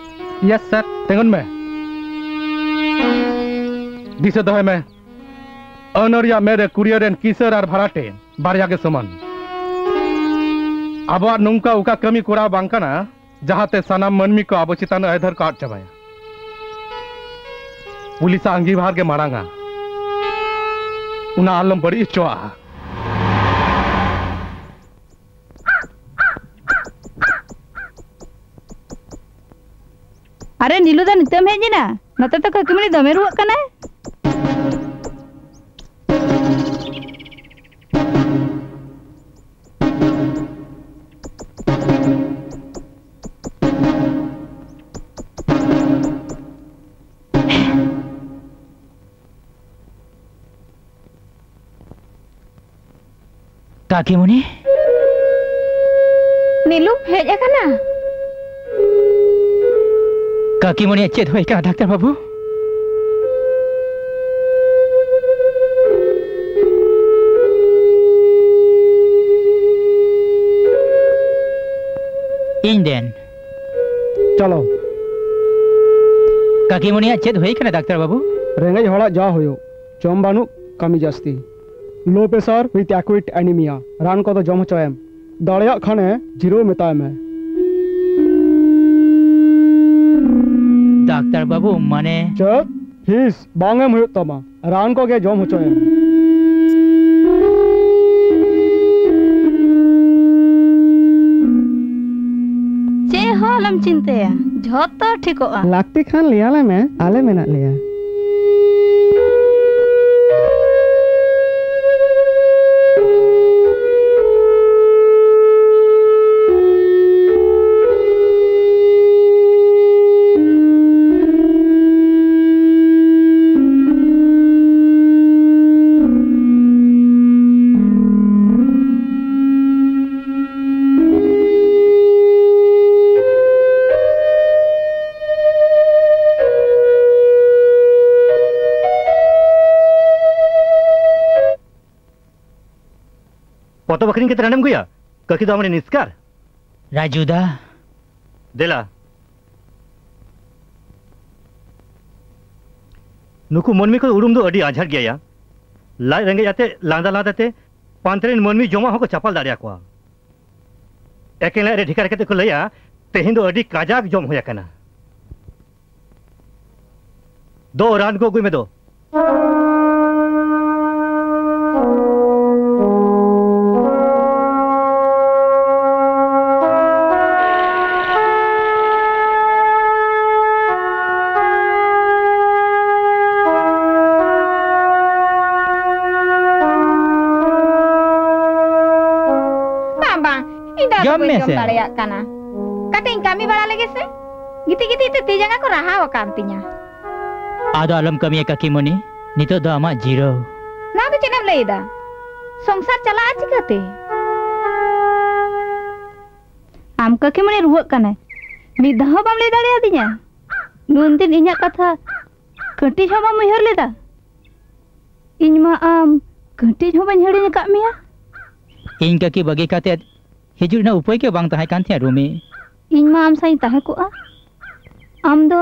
ᱭᱮᱥ ᱥᱟᱨ᱾ ᱛᱤᱸᱜᱩᱱ ᱢᱮ᱾ ᱫᱤᱥᱟᱹ ᱫᱚᱦᱚᱭ ᱢᱮ, ᱟᱹᱱᱟᱹᱨᱤᱭᱟᱜ ᱢᱮᱫ ᱨᱮ ᱠᱩᱲᱤᱭᱟᱹ ᱨᱮᱱ ᱠᱤᱥᱟᱹᱨ ᱟᱨ ᱵᱷᱟᱲᱟᱴᱮ ᱵᱟᱨᱭᱟ ᱜᱮ ᱥᱚᱢᱟᱱ᱾ ᱟᱵᱚᱣᱟᱜ ᱱᱚᱝᱠᱟ ᱚᱠᱟ ᱠᱟᱹᱢᱤ ᱠᱚᱨᱟᱣ ᱵᱟᱝ ᱠᱟᱱᱟ ᱡᱟᱦᱟᱸᱛᱮ ᱥᱟᱱᱟᱢ ᱢᱟᱹᱱᱢᱤ ᱠᱚ ᱟᱵᱚ ᱪᱮᱛᱟᱱ ᱟᱹᱭᱫᱟᱹᱨ ᱠᱚ ᱟᱫ ᱪᱟᱵᱟᱭᱟ᱾ ᱯᱩᱞᱤᱥᱟᱜ ᱟᱸᱜᱤᱵᱷᱟᱨ ᱜᱮ ᱢᱟᱲᱟᱝᱟ, ᱚᱱᱟ ᱟᱞᱚᱢ ᱵᱟᱹᱲᱤᱡ ᱦᱚᱪᱚᱣᱟᱜᱼᱟ᱾ ᱟᱨᱮ ᱱᱤᱞᱩ ᱫᱟ, ᱱᱤᱛᱚᱜ ᱮᱢ ᱦᱮᱡ ᱮᱱᱟ? ᱱᱚᱛᱮ ᱛᱚ ᱠᱟᱹᱠᱤᱢᱩᱱᱤ ᱫᱚᱢᱮ ᱨᱩᱣᱟᱹᱜ ᱠᱟᱱᱟᱭ᱾ ᱠᱟᱠᱤᱢᱩᱱᱤ? ᱱᱤᱞᱩᱢ ᱦᱮᱡ ᱟᱠᱟᱱᱟ? ᱠᱟᱠᱤᱢᱩᱱᱤᱭᱟᱜ ᱪᱮᱫ ᱦᱩᱭ ᱟᱠᱟᱱᱟ, ᱰᱟᱠᱛᱟᱨ ᱵᱟᱹᱵᱩ? ᱤᱧ ᱰᱮᱱ᱾ ᱪᱚᱞᱚ᱾ ᱠᱟᱠᱤᱢᱩᱱᱤᱭᱟᱜ ᱪᱮᱫ ᱦᱩᱭ ᱟᱠᱟᱱᱟ, ᱰᱟᱠᱛᱟᱨ ᱵᱟᱹᱵᱩ? ᱨᱮᱸᱜᱮᱡ ᱦᱚᱲᱟᱜ ᱡᱟ ᱦᱩᱭᱩᱜ, ᱡᱚᱢ ᱵᱟᱹᱱᱩᱜ, ᱠᱟᱹᱢᱤ ᱡᱟᱹᱥᱛᱤ᱾ Low pressure with acute anemia᱾ ᱨᱟᱱ ᱠᱚᱫᱚ ᱡᱚᱢ ᱦᱚᱪᱚᱭᱮᱢ᱾ ᱫᱟᱲᱮᱭᱟᱜ ᱠᱷᱟᱱᱮ ᱡᱤᱨᱟᱹᱣ ᱢᱮᱛᱟᱭ ᱢᱮ᱾ ᱰᱟᱠᱛᱟᱨ ᱵᱟᱹᱵᱩ, ᱢᱟᱱᱮ? ᱪᱮᱫ? ᱯᱷᱤᱥ ᱵᱟᱝ ᱮᱢ ᱦᱩᱭᱩᱜ ᱛᱟᱢᱟ, ᱨᱟᱱ ᱠᱚᱜᱮ ᱡᱚᱢ ᱦᱚᱪᱚᱭᱮᱢ᱾ ᱪᱮᱫ ᱦᱚᱸ ᱟᱞᱚᱢ ᱪᱤᱱᱛᱟᱹᱭᱟ, ᱡᱷᱚᱛᱚ ᱴᱷᱤᱠᱚᱜᱼᱟ᱾ ᱞᱟᱹᱠᱛᱤ ᱠᱷᱟᱱ ᱞᱟᱹᱭᱟᱞᱮ ᱢᱮ, ᱟᱞᱮ ᱢᱮᱱᱟᱜ ᱞᱮᱭᱟ᱾ ᱯᱚᱛᱚᱵ ᱟᱹᱠᱷᱨᱤᱧ ᱠᱟᱛᱮ ᱱᱚᱰᱮᱢ ᱟᱹᱜᱩᱭᱟ? ᱠᱟᱹᱠᱤ ᱫᱚ ᱟᱢᱨᱮᱱ ᱮᱥᱠᱟᱨ᱾ ᱨᱟᱡᱩ ᱫᱟ᱾ ᱫᱮᱞᱟ᱾ ᱱᱩᱠᱩ ᱢᱟᱹᱱᱢᱤ ᱠᱚ ᱩᱨᱩᱢ ᱫᱚ ᱟᱹᱰᱤ ᱟᱡᱷᱟᱴ ᱜᱮᱭᱟ᱾ ᱞᱟᱡ ᱨᱮᱸᱜᱮᱡ ᱟᱛᱮ, ᱞᱟᱸᱫᱟ ᱞᱟᱸᱫᱟ ᱛᱮ ᱯᱟᱱᱛᱮ ᱨᱮᱱ ᱢᱟᱹᱱᱢᱤ ᱡᱚᱢᱟᱜ ᱦᱚᱸᱠᱚ ᱪᱟᱯᱟᱞ ᱫᱟᱲᱮᱭᱟᱠᱚᱣᱟ᱾ ᱮᱠᱮᱱ ᱞᱟᱡ ᱨᱮ ᱰᱷᱮᱠᱟ ᱨᱮ ᱠᱟᱛᱮ ᱠᱚ ᱞᱟᱹᱭᱟ, "ᱛᱮᱦᱮᱧ ᱫᱚ ᱟᱹᱰᱤ ᱠᱟᱡᱟᱠ ᱡᱚᱢ ᱦᱩᱭ ᱟᱠᱟᱱᱟ᱾" ᱫᱚ, ᱨᱟᱱ ᱠᱚ ᱟᱹᱜᱩᱭ ᱢᱮ ᱫᱚ᱾ ᱵᱟᱝ, ᱵᱟᱝ, ᱤᱧ ᱫᱚ ᱟᱫᱚ ᱡᱚᱢ ᱵᱟᱹᱧ ᱢᱮ ᱡᱚᱢ ᱥᱮ᱾ ᱫᱟᱲᱮᱭᱟᱜ ᱠᱟᱱᱟ᱾ ᱠᱟᱹᱴᱤᱡ ᱤᱧ ᱠᱟᱹᱢᱤ ᱵᱟᱲᱟ ᱞᱮᱜᱮ ᱥᱮ᱾ ᱜᱤᱛᱤᱡ ᱜᱤᱛᱤᱡ ᱛᱮ ᱛᱤ ᱡᱟᱸᱜᱟ ᱠᱚ ᱨᱟᱦᱟᱣ ᱟᱠᱟᱱ ᱛᱤᱧᱟ᱾ ᱟᱫᱚ ᱟᱞᱚᱢ ᱠᱟᱹᱢᱤᱭᱟ ᱠᱟᱹᱠᱤᱢᱚᱱᱤ, ᱱᱤᱛᱚᱜ ᱫᱚ ᱟᱢᱟᱜ ᱡᱤᱨᱟᱹᱣ᱾ ᱱᱚᱣᱟ ᱫᱚ ᱪᱮᱫ ᱮᱢ ᱞᱟᱹᱭ ᱮᱫᱟ? ᱥᱚᱝᱥᱟᱨ ᱪᱟᱞᱟᱜᱼᱟ ᱪᱤᱠᱟᱹᱛᱮ? ᱟᱢ ᱠᱟᱹᱠᱤᱢᱚᱱᱤ ᱨᱩᱣᱟᱹᱜ ᱠᱟᱱᱟᱭ, ᱢᱤᱫ ᱫᱷᱟᱣ ᱦᱚᱸ ᱵᱟᱢ ᱞᱟᱹᱭ ᱫᱟᱲᱮᱭᱟᱫᱤᱧᱟ? ᱱᱩᱱᱫᱤᱱ ᱤᱧᱟᱹᱜ ᱠᱟᱛᱷᱟ ᱠᱟᱹᱴᱤᱡ ᱦᱚᱸ ᱵᱟᱢ ᱩᱭᱦᱟᱹᱨ ᱞᱮᱫᱟ? ᱤᱧ ᱢᱟ ᱟᱢ ᱠᱟᱹᱴᱤᱡ ᱦᱚᱸ ᱵᱟᱹᱧ ᱦᱤᱲᱤᱧ ᱟᱠᱟᱫ ᱢᱮᱭᱟ᱾ ᱤᱧ ᱠᱟᱹᱠᱤ ᱵᱟᱹᱜᱤ ᱠᱟᱛᱮᱫ ᱦᱤᱡᱩᱜ ᱨᱮᱱᱟᱜ ᱩᱯᱟᱹᱭ ᱜᱮ ᱵᱟᱝ ᱛᱟᱦᱮᱸ ᱠᱟᱱ ᱛᱤᱧᱟᱹ, ᱨᱩᱢᱤ᱾ ᱤᱧ ᱢᱟ ᱟᱢ ᱥᱟᱶ ᱤᱧ ᱛᱟᱦᱮᱸ ᱠᱚᱜᱼᱟ᱾ ᱟᱢ ᱫᱚ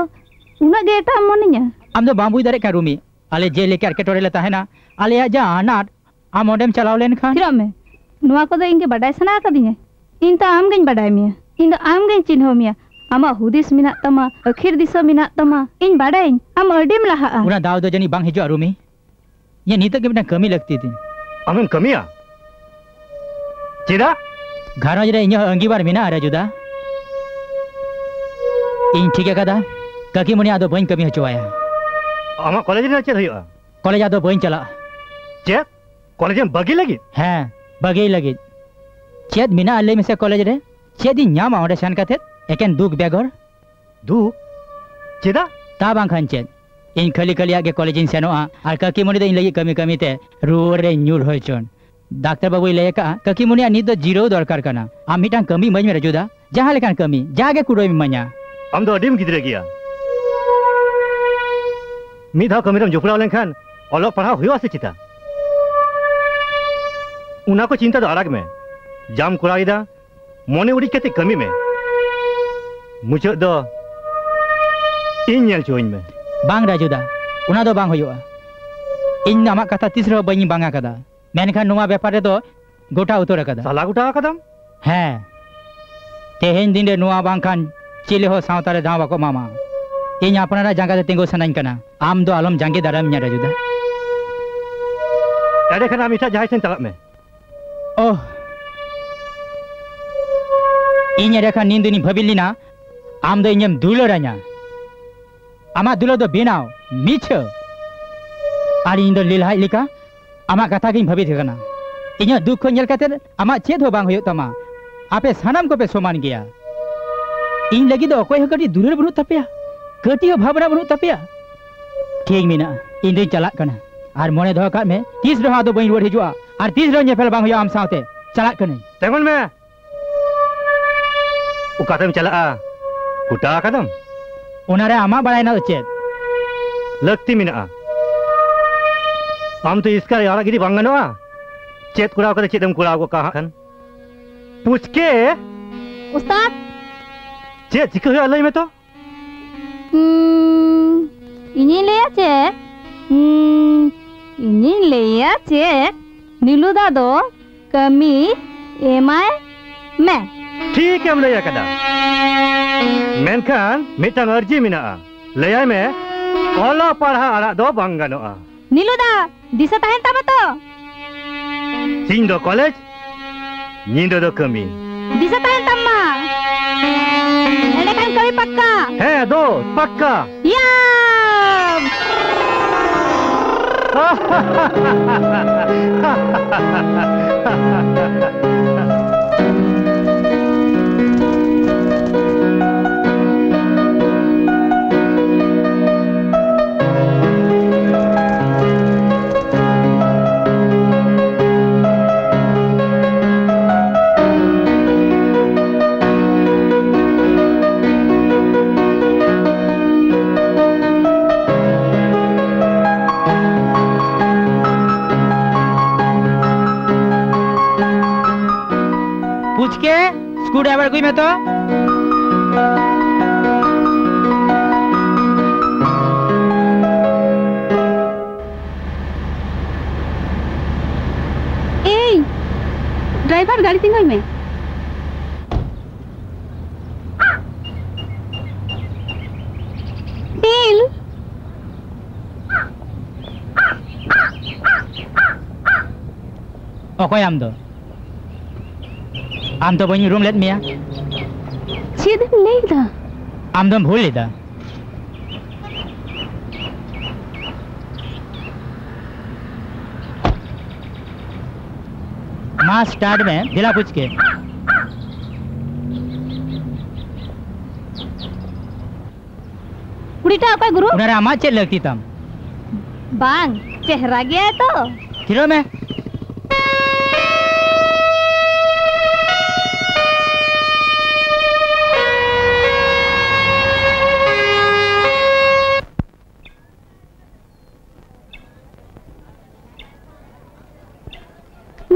ᱩᱱᱟᱹᱜ ᱜᱮ ᱮᱴᱟᱜ ᱮᱢ ᱢᱚᱱᱮᱧᱟ? ᱟᱢ ᱫᱚ ᱵᱟᱢ ᱵᱩᱡᱽ ᱫᱟᱲᱮᱭᱟᱜ ᱠᱟᱱᱟ, ᱨᱩᱢᱤ᱾ ᱟᱞᱮ ᱡᱮ ᱞᱮᱠᱟ ᱮᱴᱠᱮᱴᱚᱬᱮ ᱞᱮ ᱛᱟᱦᱮᱱᱟ, ᱟᱞᱮᱭᱟᱜ ᱡᱟ ᱟᱱᱟᱴ, ᱟᱢ ᱚᱸᱰᱮᱢ ᱪᱟᱞᱟᱣ ᱞᱮᱱᱠᱷᱟᱱ᱾ ᱛᱷᱤᱨᱚᱜ ᱢᱮ᱾ ᱱᱚᱣᱟ ᱠᱚᱫᱚ ᱤᱧ ᱜᱮ ᱵᱟᱰᱟᱭ ᱥᱟᱱᱟ ᱟᱠᱟᱫᱤᱧᱟ᱾ ᱤᱧ ᱫᱚ ᱟᱢ ᱜᱤᱧ ᱵᱟᱰᱟᱭ ᱢᱮᱭᱟ᱾ ᱤᱧ ᱫᱚ ᱟᱢ ᱜᱤᱧ ᱪᱤᱱᱦᱟᱹᱣ ᱢᱮᱭᱟ᱾ ᱟᱢᱟᱜ ᱦᱩᱫᱤᱥ ᱢᱮᱱᱟᱜ ᱛᱟᱢᱟ, ᱟᱹᱠᱷᱤᱨ ᱫᱤᱥᱟᱹ ᱢᱮᱱᱟᱜ ᱛᱟᱢᱟ᱾ ᱤᱧ ᱵᱟᱰᱟᱭᱟᱹᱧ, ᱟᱢ ᱟᱹᱰᱤᱢ ᱞᱟᱦᱟᱜᱼᱟ᱾ ᱚᱱᱟ ᱫᱟᱣ ᱫᱚ ᱡᱟᱹᱱᱤᱡ ᱵᱟᱝ ᱦᱤᱡᱩᱜᱼᱟ, ᱨᱩᱢᱤ᱾ ᱤᱧᱟᱹᱜ ᱱᱤᱛᱚᱜ ᱜᱮ ᱢᱤᱫᱴᱟᱝ ᱠᱟᱹᱢᱤ ᱞᱟᱹᱠᱛᱤ ᱛᱤᱧ᱾ ᱟᱢᱮᱢ ᱠᱟᱹᱢᱤᱭᱟ? ᱪᱮᱫᱟᱜ? ᱜᱷᱟᱨᱚᱸᱡᱽ ᱨᱮ ᱤᱧᱟᱹᱜ ᱟᱺᱜᱤᱵᱷᱟᱨ ᱢᱮᱱᱟᱜᱼᱟ, ᱨᱟᱡᱩ ᱫᱟ᱾ ᱤᱧ ᱴᱷᱤᱠ ᱟᱠᱟᱫᱟ, ᱠᱟᱹᱠᱤᱢᱚᱱᱤ ᱟᱫᱚ ᱵᱟᱹᱧ ᱠᱟᱹᱢᱤ ᱦᱚᱪᱚᱣᱟᱭᱟ᱾ ᱟᱢᱟᱜ ᱠᱚᱞᱮᱡᱽ ᱨᱮ ᱪᱮᱫ ᱦᱩᱭᱩᱜᱼᱟ? ᱠᱚᱞᱮᱡᱽ ᱟᱫᱚ ᱵᱟᱹᱧ ᱪᱟᱞᱟᱜᱼᱟ᱾ ᱪᱮᱫ? ᱠᱚᱞᱮᱡᱽ ᱮᱢ ᱵᱟᱹᱜᱤ ᱞᱟᱹᱜᱤᱫ? ᱦᱮᱸ, ᱵᱟᱹᱜᱤ ᱞᱟᱹᱜᱤᱫ᱾ ᱪᱮᱫ ᱢᱮᱱᱟᱜᱼᱟ ᱞᱟᱹᱭ ᱢᱮᱥᱮ ᱠᱚᱞᱮᱡᱽ ᱨᱮ? ᱪᱮᱫ ᱤᱧ ᱧᱟᱢᱟ ᱚᱸᱰᱮ ᱥᱮᱱ ᱠᱟᱛᱮᱫ? ᱮᱠᱮᱱ ᱫᱩᱠ ᱵᱮᱜᱚᱨ᱾ ᱫᱩᱠ? ᱪᱮᱫᱟᱜ? ᱛᱟ ᱵᱟᱝᱠᱷᱟᱱ ᱪᱮᱫ? ᱤᱧ ᱠᱷᱟᱹᱞᱤ ᱠᱷᱟᱹᱞᱤᱭᱟᱜ ᱜᱮ ᱠᱚᱞᱮᱡᱽ ᱤᱧ ᱥᱮᱱᱚᱜᱼᱟ, ᱟᱨ ᱠᱟᱹᱠᱤᱢᱚᱱᱤ ᱫᱚ ᱤᱧ ᱞᱟᱹᱜᱤᱫ ᱠᱟᱹᱢᱤ ᱠᱟᱹᱢᱤ ᱛᱮ ᱨᱩᱣᱟᱹ ᱨᱮ ᱧᱩᱨ ᱦᱚᱪᱚᱱ᱾ ᱰᱟᱠᱛᱟᱨ ᱵᱟᱹᱵᱩᱭ ᱞᱟᱹᱭ ᱟᱠᱟᱫᱼᱟ, ᱠᱟᱹᱠᱤᱢᱚᱱᱤᱭᱟᱜ ᱱᱤᱛ ᱫᱚ ᱡᱤᱨᱟᱹᱣ ᱫᱚᱨᱠᱟᱨ ᱠᱟᱱᱟ᱾ ᱟᱢ ᱢᱤᱫᱴᱟᱝ ᱠᱟᱹᱢᱤ ᱤᱢᱟᱹᱧ ᱢᱮ ᱨᱟᱡᱩ ᱫᱟ, ᱡᱟᱦᱟᱸ ᱞᱮᱠᱟᱱ ᱠᱟᱹᱢᱤ, ᱡᱟᱦᱟᱸ ᱜᱮ ᱠᱩᱲᱟᱹᱭᱮᱢ ᱤᱢᱟᱹᱧᱟ᱾ ᱟᱢ ᱫᱚ ᱟᱹᱰᱤᱢ ᱜᱤᱫᱽᱨᱟᱹ ᱜᱮᱭᱟ᱾ ᱢᱤᱫ ᱫᱷᱟᱣ ᱠᱟᱹᱢᱤ ᱨᱮᱢ ᱡᱚᱯᱲᱟᱣ ᱞᱮᱱᱠᱷᱟᱱ ᱚᱞᱚᱜ ᱯᱟᱲᱦᱟᱣ ᱦᱩᱭᱩᱜᱼᱟ ᱥᱮ ᱪᱮᱛᱟ? ᱚᱱᱟ ᱠᱚ ᱪᱤᱱᱛᱟᱹ ᱫᱚ ᱟᱲᱟᱜ ᱢᱮ᱾ ᱡᱟᱢ ᱠᱚᱨᱟᱣ ᱮᱫᱟ, ᱢᱚᱱᱮ ᱩᱨᱤᱡ ᱠᱟᱛᱮ ᱠᱟᱹᱢᱤ ᱢᱮ᱾ ᱢᱩᱪᱟᱹᱫ ᱫᱚ ᱤᱧ ᱧᱮᱞ ᱦᱚᱪᱚᱣᱟᱹᱧ ᱢᱮ᱾ ᱵᱟᱝ ᱨᱟᱡᱩ ᱫᱟ, ᱚᱱᱟ ᱫᱚ ᱵᱟᱝ ᱦᱩᱭᱩᱜᱼᱟ᱾ ᱤᱧ ᱫᱚ ᱟᱢᱟᱜ ᱠᱟᱛᱷᱟ ᱛᱤᱥ ᱨᱮᱦᱚᱸ ᱵᱟᱹᱧ ᱵᱟᱝ ᱟᱠᱟᱫᱟ, ᱢᱮᱱᱠᱷᱟᱱ ᱱᱚᱣᱟ ᱵᱮᱯᱟᱨ ᱨᱮᱫᱚ ᱜᱚᱴᱟ ᱩᱛᱟᱹᱨ ᱟᱠᱟᱫᱟ᱾ ᱥᱟᱞᱟ ᱜᱚᱴᱟ ᱟᱠᱟᱫᱟᱢ? ᱦᱮᱸ, ᱛᱮᱦᱮᱧ ᱫᱤᱱ ᱨᱮ ᱱᱚᱣᱟ ᱵᱟᱝᱠᱷᱟᱱ ᱪᱤᱞᱤ ᱦᱚᱸ ᱥᱟᱶᱛᱟ ᱨᱮ ᱫᱟᱣ ᱵᱟᱠᱚ ᱮᱢᱟᱢᱟ᱾ ᱤᱧ ᱟᱯᱱᱟᱨᱟᱜ ᱡᱟᱸᱜᱟ ᱛᱮ ᱛᱤᱸᱜᱩ ᱥᱟᱱᱟᱧ ᱠᱟᱱᱟ, ᱟᱢ ᱫᱚ ᱟᱞᱚᱢ ᱡᱟᱸᱜᱮ ᱫᱟᱨᱟᱢᱤᱧᱟ ᱨᱟᱡᱩ ᱫᱟ᱾ ᱮᱸᱰᱮᱠᱷᱟᱱ ᱟᱢ ᱮᱴᱟᱜ ᱡᱟᱦᱟᱸᱭ ᱴᱷᱮᱱ ᱪᱟᱞᱟᱜ ᱢᱮ᱾ ᱳᱦ, ᱤᱧ ᱮᱸᱰᱮᱠᱷᱟᱱ ᱱᱤᱱ ᱫᱤᱱᱤᱧ ᱵᱷᱟᱹᱵᱤ ᱞᱮᱱᱟ ᱟᱢ ᱫᱚ ᱤᱧᱮᱢ ᱫᱩᱞᱟᱹᱲᱟᱹᱧᱟ᱾ ᱟᱢᱟᱜ ᱫᱩᱞᱟᱹᱲ ᱫᱚ ᱵᱮᱱᱟᱣ, ᱢᱤᱪᱷᱟᱹ᱾ ᱟᱨ ᱤᱧ ᱫᱚ ᱞᱮᱞᱦᱟᱡ ᱞᱮᱠᱟ ᱟᱢᱟᱜ ᱠᱟᱛᱷᱟ ᱜᱤᱧ ᱵᱷᱟᱹᱵᱤᱛ ᱠᱟᱱᱟ᱾ ᱤᱧᱟᱹᱜ ᱫᱩᱠ ᱠᱚ ᱧᱮᱞ ᱠᱟᱛᱮ ᱟᱢᱟᱜ ᱪᱮᱫ ᱦᱚᱸ ᱵᱟᱝ ᱦᱩᱭᱩᱜ ᱛᱟᱢᱟ᱾ ᱟᱯᱮ ᱥᱟᱱᱟᱢ ᱠᱚᱯᱮ ᱥᱚᱢᱟᱱ ᱜᱮᱭᱟ᱾ ᱤᱧ ᱞᱟᱹᱜᱤᱫ ᱫᱚ ᱚᱠᱚᱭ ᱦᱚᱸ ᱠᱟᱹᱴᱤᱡ ᱫᱩᱞᱟᱹᱲ ᱵᱟᱹᱱᱩᱜ ᱛᱟᱯᱮᱭᱟ, ᱠᱟᱹᱴᱤᱡ ᱦᱚᱸ ᱵᱷᱟᱵᱽᱱᱟ ᱵᱟᱹᱱᱩᱜ ᱛᱟᱯᱮᱭᱟ᱾ ᱴᱷᱤᱠ ᱢᱮᱱᱟᱜᱼᱟ, ᱤᱧ ᱫᱚᱧ ᱪᱟᱞᱟᱜ ᱠᱟᱱᱟ᱾ ᱟᱨ ᱢᱚᱱᱮ ᱫᱚᱦᱚ ᱠᱟᱜ ᱢᱮ, ᱛᱤᱥ ᱨᱮᱦᱚᱸ ᱟᱫᱚ ᱵᱟᱹᱧ ᱨᱩᱣᱟᱹᱲ ᱦᱤᱡᱩᱜᱼᱟ, ᱟᱨ ᱛᱤᱥ ᱨᱮᱦᱚᱸ ᱧᱮᱯᱮᱞ ᱵᱟᱝ ᱦᱩᱭᱩᱜᱼᱟ ᱟᱢ ᱥᱟᱶᱛᱮ᱾ ᱪᱟᱞᱟᱜ ᱠᱟᱹᱱᱟᱹᱧ᱾ ᱛᱮᱸᱜᱚᱱ ᱢᱮ᱾ ᱚᱠᱟᱛᱮᱢ ᱪᱟᱞᱟᱜᱼᱟ? ᱜᱚᱴᱟ ᱟᱠᱟᱫᱟᱢ? ᱚᱱᱟᱨᱮ ᱟᱢᱟᱜ ᱵᱟᱲᱟᱭ ᱨᱮᱱᱟᱜ ᱫᱚ ᱪᱮᱫ? ᱞᱟᱹᱠᱛᱤ ᱢᱮᱱᱟᱜᱼᱟ᱾ ᱟᱢ ᱛᱚ ᱤᱥᱠᱟᱨ ᱟᱲᱟᱜ ᱜᱤᱰᱤ ᱵᱟᱝ ᱜᱟᱱᱚᱜᱼᱟ᱾ ᱪᱮᱫ ᱠᱚᱨᱟᱣ ᱠᱟᱛᱮ ᱪᱮᱫ ᱮᱢ ᱠᱚᱨᱟᱣ ᱜᱚᱫ ᱠᱟᱜᱼᱟ ᱦᱟᱸᱜ ᱠᱷᱟᱱ? ᱯᱩᱪᱠᱮ! ᱩᱥᱛᱟᱫ! ᱪᱮᱫ ᱪᱤᱠᱟᱹ ᱦᱩᱭᱩᱜᱼᱟ ᱞᱟᱹᱭ ᱢᱮ ᱛᱚ? ᱦᱩᱸ, ᱤᱧᱤᱧ ᱞᱟᱹᱭᱟ ᱪᱮ? ᱦᱩᱸ, ᱤᱧᱤᱧ ᱞᱟᱹᱭᱟ ᱪᱮ? ᱱᱤᱞᱩ ᱫᱟ ᱫᱚ ᱠᱟᱹᱢᱤ ᱮᱢᱟᱭ ᱢᱮ᱾ ᱴᱷᱤᱠ ᱮᱢ ᱞᱟᱹᱭ ᱟᱠᱟᱫᱟ, ᱢᱮᱱᱠᱷᱟᱱ ᱢᱤᱫᱴᱟᱝ ᱟᱹᱨᱡᱤ ᱢᱮᱱᱟᱜᱼᱟ᱾ ᱞᱟᱹᱭᱟᱭ ᱢᱮ, ᱚᱞᱚᱜ ᱯᱟᱲᱦᱟᱜ ᱟᱲᱟᱜ ᱫᱚ ᱵᱟᱝ ᱜᱟᱱᱚᱜᱼᱟ᱾ ᱱᱤᱞᱩ ᱫᱟ, ᱫᱤᱥᱟᱹ ᱛᱟᱦᱮᱱ ᱛᱟᱢᱟ ᱛᱚ? ᱥᱤᱧ ᱫᱚ ᱠᱚᱞᱮᱡᱽ, ᱧᱤᱫᱟᱹ ᱫᱚ ᱠᱟᱹᱢᱤ᱾ ᱫᱤᱥᱟᱹ ᱛᱟᱦᱮᱱ ᱛᱟᱢ ᱢᱟ᱾ ᱮᱸᱰᱮᱠᱷᱟᱱ ᱠᱟᱹᱢᱤ ᱯᱟᱠᱠᱟ᱾ ᱦᱮᱸ ᱫᱳ, ᱯᱟᱠᱠᱟ᱾ ᱭᱟ! ᱥᱠᱨᱩ ᱰᱨᱟᱭᱵᱷᱟᱨ ᱟᱹᱜᱩᱭ ᱢᱮ ᱛᱚ᱾ ᱮᱭ, ᱰᱨᱟᱭᱵᱷᱟᱨ, ᱜᱟᱹᱰᱤ ᱛᱤᱸᱜᱩᱭ ᱢᱮ᱾ ᱱᱤᱞ᱾ ᱚᱠᱚᱭ ᱟᱢ ᱫᱚ? ᱟᱢ ᱫᱚ ᱵᱟᱹᱧ ᱩᱨᱩᱢ ᱞᱮᱫ ᱢᱮᱭᱟ᱾ ᱪᱮᱫ ᱮᱢ ᱞᱟᱹᱭ ᱮᱫᱟ? ᱟᱢ ᱫᱚᱢ ᱵᱷᱩᱞ ᱞᱮᱫᱟ᱾ ᱢᱟ ᱥᱴᱟᱨᱴ ᱢᱮ, ᱫᱮᱞᱟ ᱯᱩᱪᱠᱮ᱾ ᱠᱩᱲᱤᱴᱟ ᱚᱠᱚᱭ ᱜᱩᱨᱩ? ᱚᱱᱟᱨᱮ ᱟᱢᱟᱜ ᱪᱮᱫ ᱞᱟᱹᱠᱛᱤ ᱛᱟᱢ? ᱵᱟᱝ, ᱪᱮᱦᱨᱟ ᱜᱮᱭᱟᱭ ᱛᱚ᱾ ᱛᱷᱤᱨᱚᱜ ᱢᱮ᱾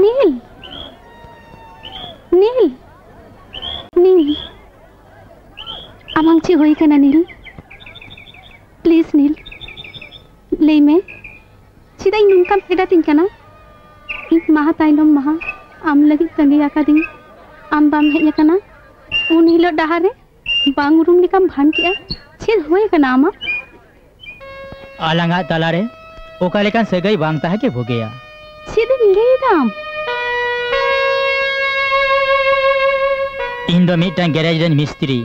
ᱱᱤᱞ, ᱱᱤᱞ, ᱱᱤᱞ, ᱟᱢᱟᱝ ᱪᱮᱫ ᱦᱩᱭ ᱠᱟᱱᱟ ᱱᱤᱞ? ᱯᱞᱤᱡ ᱱᱤᱞ, ᱞᱟᱹᱭ ᱢᱮ, ᱪᱮᱫᱟᱜ ᱤᱧ ᱱᱚᱝᱠᱟᱢ ᱯᱷᱮᱰᱟᱛᱤᱧ ᱠᱟᱱᱟ? ᱤᱧ ᱢᱟᱦᱟ ᱛᱟᱭᱱᱚᱢ ᱢᱟᱦᱟ ᱟᱢ ᱞᱟᱹᱜᱤᱫ ᱛᱟᱺᱜᱤ ᱟᱠᱟᱫᱤᱧ, ᱟᱢ ᱵᱟᱢ ᱦᱮᱡ ᱟᱠᱟᱱᱟ᱾ ᱩᱱ ᱦᱤᱞᱳᱜ ᱰᱟᱦᱟᱨ ᱨᱮ ᱵᱟᱝ ᱩᱨᱩᱢ ᱞᱮᱠᱟᱢ ᱵᱷᱟᱱ ᱠᱮᱜᱼᱟ᱾ ᱪᱮᱫ ᱦᱩᱭ ᱟᱠᱟᱱᱟ ᱟᱢᱟᱜ? ᱟᱞᱟᱝᱟᱜ ᱛᱟᱞᱟᱨᱮ ᱚᱠᱟ ᱞᱮᱠᱟᱱ ᱥᱟᱹᱜᱟᱹᱭ ᱵᱟᱝ ᱛᱟᱦᱮᱸ ᱜᱮ ᱵᱩᱜᱤᱭᱟ᱾ ᱪᱮᱫ ᱮᱢ ᱞᱟᱹᱭ ᱮᱫᱟ ᱟᱢ? ᱤᱧ ᱫᱚ ᱢᱤᱫᱴᱟᱝ ᱜᱮᱨᱮᱡᱽ ᱨᱮᱱ ᱢᱤᱥᱛᱨᱤ᱾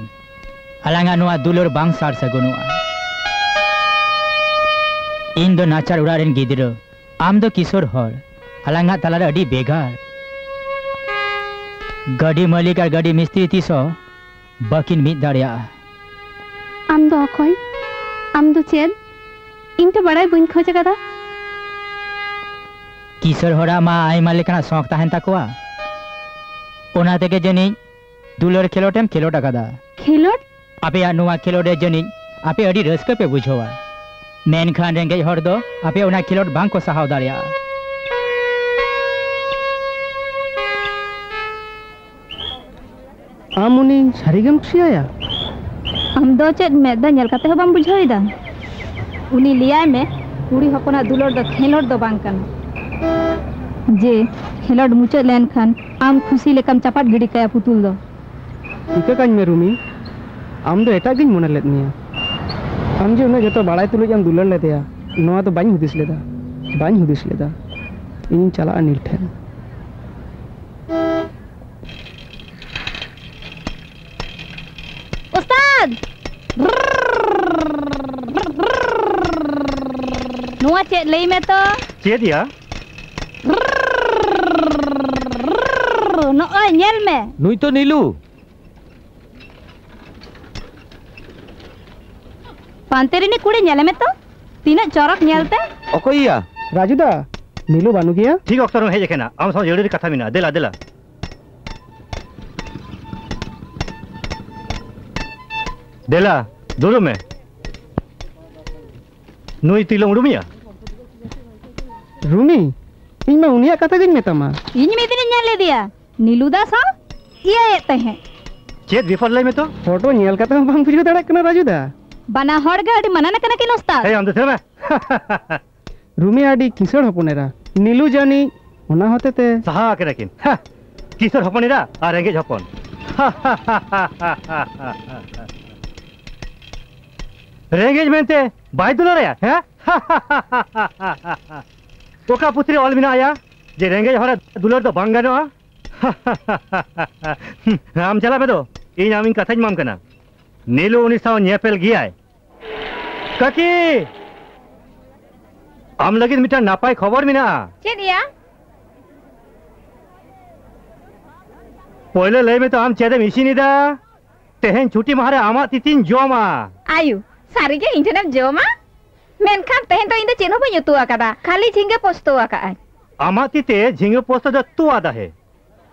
ᱟᱞᱟᱝᱟᱜ ᱱᱚᱣᱟ ᱫᱩᱞᱟᱹᱲ ᱵᱟᱝ ᱥᱟᱨ ᱥᱟᱹᱜᱩᱱᱚᱜᱼᱟ᱾ ᱤᱧ ᱫᱚ ᱱᱟᱪᱟᱨ ᱚᱲᱟᱜ ᱨᱮᱱ ᱜᱤᱫᱽᱨᱟᱹ, ᱟᱢ ᱫᱚ ᱠᱤᱥᱳᱨ ᱦᱚᱲ᱾ ᱟᱞᱟᱝᱟᱜ ᱛᱟᱞᱟᱨᱮ ᱟᱹᱰᱤ ᱵᱷᱮᱜᱟᱨ᱾ ᱜᱟᱹᱰᱤ ᱢᱟᱹᱞᱤᱠ ᱟᱨ ᱜᱟᱹᱰᱤ ᱢᱤᱥᱛᱨᱤ ᱛᱤᱥ ᱦᱚᱸ ᱵᱟᱹᱠᱤᱱ ᱢᱤᱫ ᱫᱟᱲᱮᱭᱟᱜᱼᱟ᱾ ᱟᱢ ᱫᱚ ᱚᱠᱚᱭ? ᱟᱢ ᱫᱚ ᱪᱮᱫ? ᱤᱧ ᱛᱚ ᱵᱟᱲᱟᱭ ᱵᱟᱹᱧ ᱠᱷᱚᱡᱽ ᱟᱠᱟᱫᱟ᱾ ᱠᱤᱥᱳᱨ ᱦᱚᱲᱟᱜ ᱢᱟ ᱟᱭᱢᱟ ᱞᱮᱠᱟᱱᱟᱜ ᱥᱚᱠ ᱛᱟᱦᱮᱱ ᱛᱟᱠᱚᱣᱟ, ᱚᱱᱟ ᱛᱮᱜᱮ ᱡᱟᱹᱱᱤᱡ ᱫᱩᱞᱟᱹᱲ ᱠᱷᱮᱞᱳᱰ ᱮᱢ ᱠᱷᱮᱞᱳᱰ ᱟᱠᱟᱫᱟ᱾ ᱠᱷᱮᱞᱳᱰ? ᱟᱯᱮᱭᱟᱜ ᱱᱚᱣᱟ ᱠᱷᱮᱞᱳᱰ ᱨᱮ ᱡᱟᱹᱱᱤᱡ ᱟᱯᱮ ᱟᱹᱰᱤ ᱨᱟᱹᱥᱠᱟᱹ ᱯᱮ ᱵᱩᱡᱷᱟᱹᱣᱟ, ᱢᱮᱱᱠᱷᱟᱱ ᱨᱮᱸᱜᱮᱡ ᱦᱚᱲ ᱫᱚ ᱟᱯᱮ ᱚᱱᱟ ᱠᱷᱮᱞᱳᱰ ᱵᱟᱝ ᱠᱚ ᱥᱟᱦᱟᱣ ᱫᱟᱲᱮᱭᱟᱜᱼᱟ᱾ ᱟᱢ ᱩᱱᱤ ᱥᱟᱹᱨᱤᱜᱮᱢ ᱠᱩᱥᱤᱭᱟᱭᱟ? ᱟᱢ ᱫᱚ ᱪᱮᱫ ᱢᱮᱫ ᱫᱟᱜ ᱧᱮᱞ ᱠᱟᱛᱮ ᱦᱚᱸ ᱵᱟᱢ ᱵᱩᱡᱷᱟᱹᱣ ᱮᱫᱟ? ᱩᱱᱤ ᱞᱟᱹᱭᱟᱭ ᱢᱮ, ᱠᱩᱲᱤ ᱦᱚᱯᱚᱱᱟᱜ ᱫᱩᱞᱟᱹᱲ ᱫᱚ ᱠᱷᱮᱞᱳᱰ ᱫᱚ ᱵᱟᱝ ᱠᱟᱱᱟ᱾ ᱡᱮ ᱠᱷᱮᱞᱳᱰ ᱢᱩᱪᱟᱹᱫ ᱞᱮᱱᱠᱷᱟᱱ ᱟᱢ ᱠᱷᱩᱥᱤ ᱞᱮᱠᱟᱢ ᱪᱟᱯᱟᱫ ᱜᱤᱰᱤ ᱠᱟᱭᱟ ᱯᱩᱛᱩᱞ ᱫᱚ᱾ ᱴᱷᱤᱠᱟᱹ ᱠᱟᱹᱧ ᱢᱮ ᱨᱩᱢᱤ, ᱟᱢ ᱫᱚ ᱮᱴᱟᱜ ᱜᱤᱧ ᱢᱚᱱᱮ ᱞᱮᱫ ᱢᱮᱭᱟ᱾ ᱟᱢ ᱡᱮ ᱩᱱᱟᱹᱜ ᱡᱚᱛᱚ ᱵᱟᱲᱟᱭ ᱛᱩᱞᱩᱡ ᱮᱢ ᱫᱩᱞᱟᱹᱲ ᱞᱮᱫᱮᱭᱟ, ᱱᱚᱣᱟ ᱫᱚ ᱵᱟᱹᱧ ᱦᱩᱫᱤᱥ ᱞᱮᱫᱟ, ᱵᱟᱹᱧ ᱦᱩᱫᱤᱥ ᱞᱮᱫᱟ᱾ ᱤᱧᱤᱧ ᱪᱟᱞᱟᱜᱼᱟ ᱱᱤᱞ ᱴᱷᱮᱱ᱾ ᱳᱥᱛᱟᱫ! ᱱᱚᱣᱟ ᱪᱮᱫ ᱞᱟᱹᱭ ᱢᱮ ᱛᱚ? ᱪᱮᱫ ᱭᱟ? ᱱᱚᱜᱼᱚᱭ ᱧᱮᱞ ᱢᱮ᱾ ᱱᱩᱭ ᱛᱚ ᱱᱤᱞᱩ᱾ ᱯᱟᱱᱛᱮ ᱨᱤᱱᱤᱡ ᱠᱩᱲᱤ ᱧᱮᱞᱮ ᱢᱮ ᱛᱚ, ᱛᱤᱱᱟᱹᱜ ᱪᱚᱨᱚᱠ ᱧᱮᱞᱛᱮ᱾ ᱚᱠᱚᱭ ᱭᱟ? ᱨᱟᱡᱩ ᱫᱟ, ᱱᱤᱞᱩ ᱵᱟᱹᱱᱩᱜ ᱜᱮᱭᱟ? ᱴᱷᱤᱠ ᱚᱠᱛᱚ ᱨᱮᱢ ᱦᱮᱡ ᱟᱠᱟᱱᱟ, ᱟᱢ ᱥᱟᱶ ᱡᱚᱨᱩᱨᱤ ᱠᱟᱛᱷᱟ ᱢᱮᱱᱟᱜᱼᱟ, ᱫᱮᱞᱟ, ᱫᱮᱞᱟ᱾ ᱫᱮᱞᱟ, ᱫᱩᱲᱩᱵ ᱢᱮ᱾ ᱱᱩᱭ ᱛᱤᱞᱟᱹᱢ ᱩᱨᱩᱢᱮᱭᱟ? ᱨᱩᱢᱤ? ᱤᱧ ᱢᱟ ᱩᱱᱤᱭᱟᱜ ᱠᱟᱛᱷᱟ ᱜᱤᱧ ᱢᱮᱛᱟᱢᱟ᱾ ᱤᱧ ᱢᱤᱫ ᱫᱤᱱᱤᱧ ᱧᱮᱞ ᱞᱮᱫᱮᱭᱟ, ᱱᱤᱞᱩ ᱫᱟ ᱥᱟᱶ ᱤᱭᱟᱹᱭᱮᱫ ᱛᱟᱦᱮᱸᱫ᱾ ᱪᱮᱫ ᱵᱮᱯᱟᱨ ᱞᱟᱹᱭ ᱢᱮ ᱛᱚ? ᱯᱷᱳᱴᱳ ᱧᱮᱞ ᱠᱟᱛᱮ ᱦᱚᱸ ᱵᱟᱢ ᱵᱩᱡᱷᱟᱹᱣ ᱫᱟᱲᱮᱭᱟᱜ ᱠᱟᱱᱟ ᱨᱟᱡᱩ ᱫᱟ? ᱵᱟᱱᱟ ᱦᱚᱲ ᱜᱮ ᱟᱹᱰᱤ ᱢᱟᱱᱟᱱ ᱠᱟᱱᱟ ᱠᱤᱱ ᱳᱥᱛᱟᱫ᱾ ᱦᱮᱸ, ᱟᱢ ᱫᱚ ᱛᱷᱤᱨ ᱢᱮ᱾ ᱨᱩᱢᱤ ᱟᱹᱰᱤ ᱠᱤᱥᱟᱹᱬ ᱦᱚᱯᱚᱱ ᱮᱨᱟ, ᱱᱤᱞᱩ ᱡᱟᱹᱱᱤᱡ ᱚᱱᱟ ᱦᱚᱛᱮ ᱛᱮ᱾ ᱥᱟᱦᱟ ᱟᱠᱟᱱᱟ ᱠᱤᱱ᱾ ᱦᱟ! ᱠᱤᱥᱟᱹᱬ ᱦᱚᱯᱚᱱ ᱮᱨᱟ ᱟᱨ ᱨᱮᱸᱜᱮᱡ ᱦᱚᱯᱚᱱ᱾ ᱨᱮᱸᱜᱮᱡ ᱢᱮᱱᱛᱮ ᱵᱟᱭ ᱫᱩᱞᱟᱹᱲᱟᱭᱟ, ᱦᱮᱸ? ᱚᱠᱟ ᱯᱩᱛᱷᱤ ᱨᱮ ᱚᱞ ᱢᱮᱱᱟᱜᱼᱟ ᱡᱮ ᱨᱮᱸᱜᱮᱡ ᱦᱚᱲᱟᱜ ᱫᱩᱞᱟᱹᱲ ᱫᱚ ᱵᱟᱝ ᱜᱟᱱᱚᱜᱼᱟ? ᱟᱢ ᱪᱟᱞᱟᱜ ᱢᱮ ᱫᱚ, ᱤᱧ ᱟᱢᱤᱧ ᱠᱟᱛᱷᱟᱧ ᱮᱢᱟᱢ ᱠᱟᱱᱟ, ᱱᱤᱞᱩ ᱩᱱᱤ ᱥᱟᱶ ᱧᱮᱯᱮᱞ ᱜᱮᱭᱟᱭ᱾ ᱠᱟᱹᱠᱤ! ᱟᱢ ᱞᱟᱹᱜᱤᱫ ᱢᱤᱫᱴᱟᱝ ᱱᱟᱯᱟᱭ ᱠᱷᱚᱵᱚᱨ ᱢᱮᱱᱟᱜᱼᱟ᱾ ᱪᱮᱫ ᱭᱟ? ᱯᱳᱭᱞᱳ ᱞᱟᱹᱭ ᱢᱮ ᱛᱚ, ᱟᱢ ᱪᱮᱫ ᱮᱢ ᱤᱥᱤᱱ ᱮᱫᱟ? ᱛᱮᱦᱮᱧ ᱪᱷᱩᱴᱤ ᱢᱟᱦᱟ ᱨᱮ ᱟᱢᱟᱜ ᱛᱤᱛᱤᱧ ᱡᱚᱢᱟ᱾ ᱟᱭᱩ, ᱥᱟᱹᱨᱤᱜᱮ ᱤᱧ ᱴᱷᱮᱱᱮᱢ ᱡᱚᱢᱟ? ᱢᱮᱱᱠᱷᱟᱱ ᱛᱮᱦᱮᱧ ᱫᱚ ᱤᱧ ᱫᱚ ᱪᱮᱫ ᱦᱚᱸ ᱵᱟᱹᱧ ᱩᱛᱩ ᱟᱠᱟᱫᱟ, ᱠᱷᱟᱹᱞᱤ ᱡᱷᱤᱸᱜᱟᱹ ᱯᱳᱥᱛᱳ ᱟᱠᱟᱫᱟᱹᱧ᱾ ᱟᱢᱟᱜ ᱛᱤᱛᱮ ᱡᱷᱤᱸᱜᱟᱹ ᱯᱳᱥᱛᱳ ᱫᱚ ᱛᱩᱣᱟ ᱫᱟᱦᱮ᱾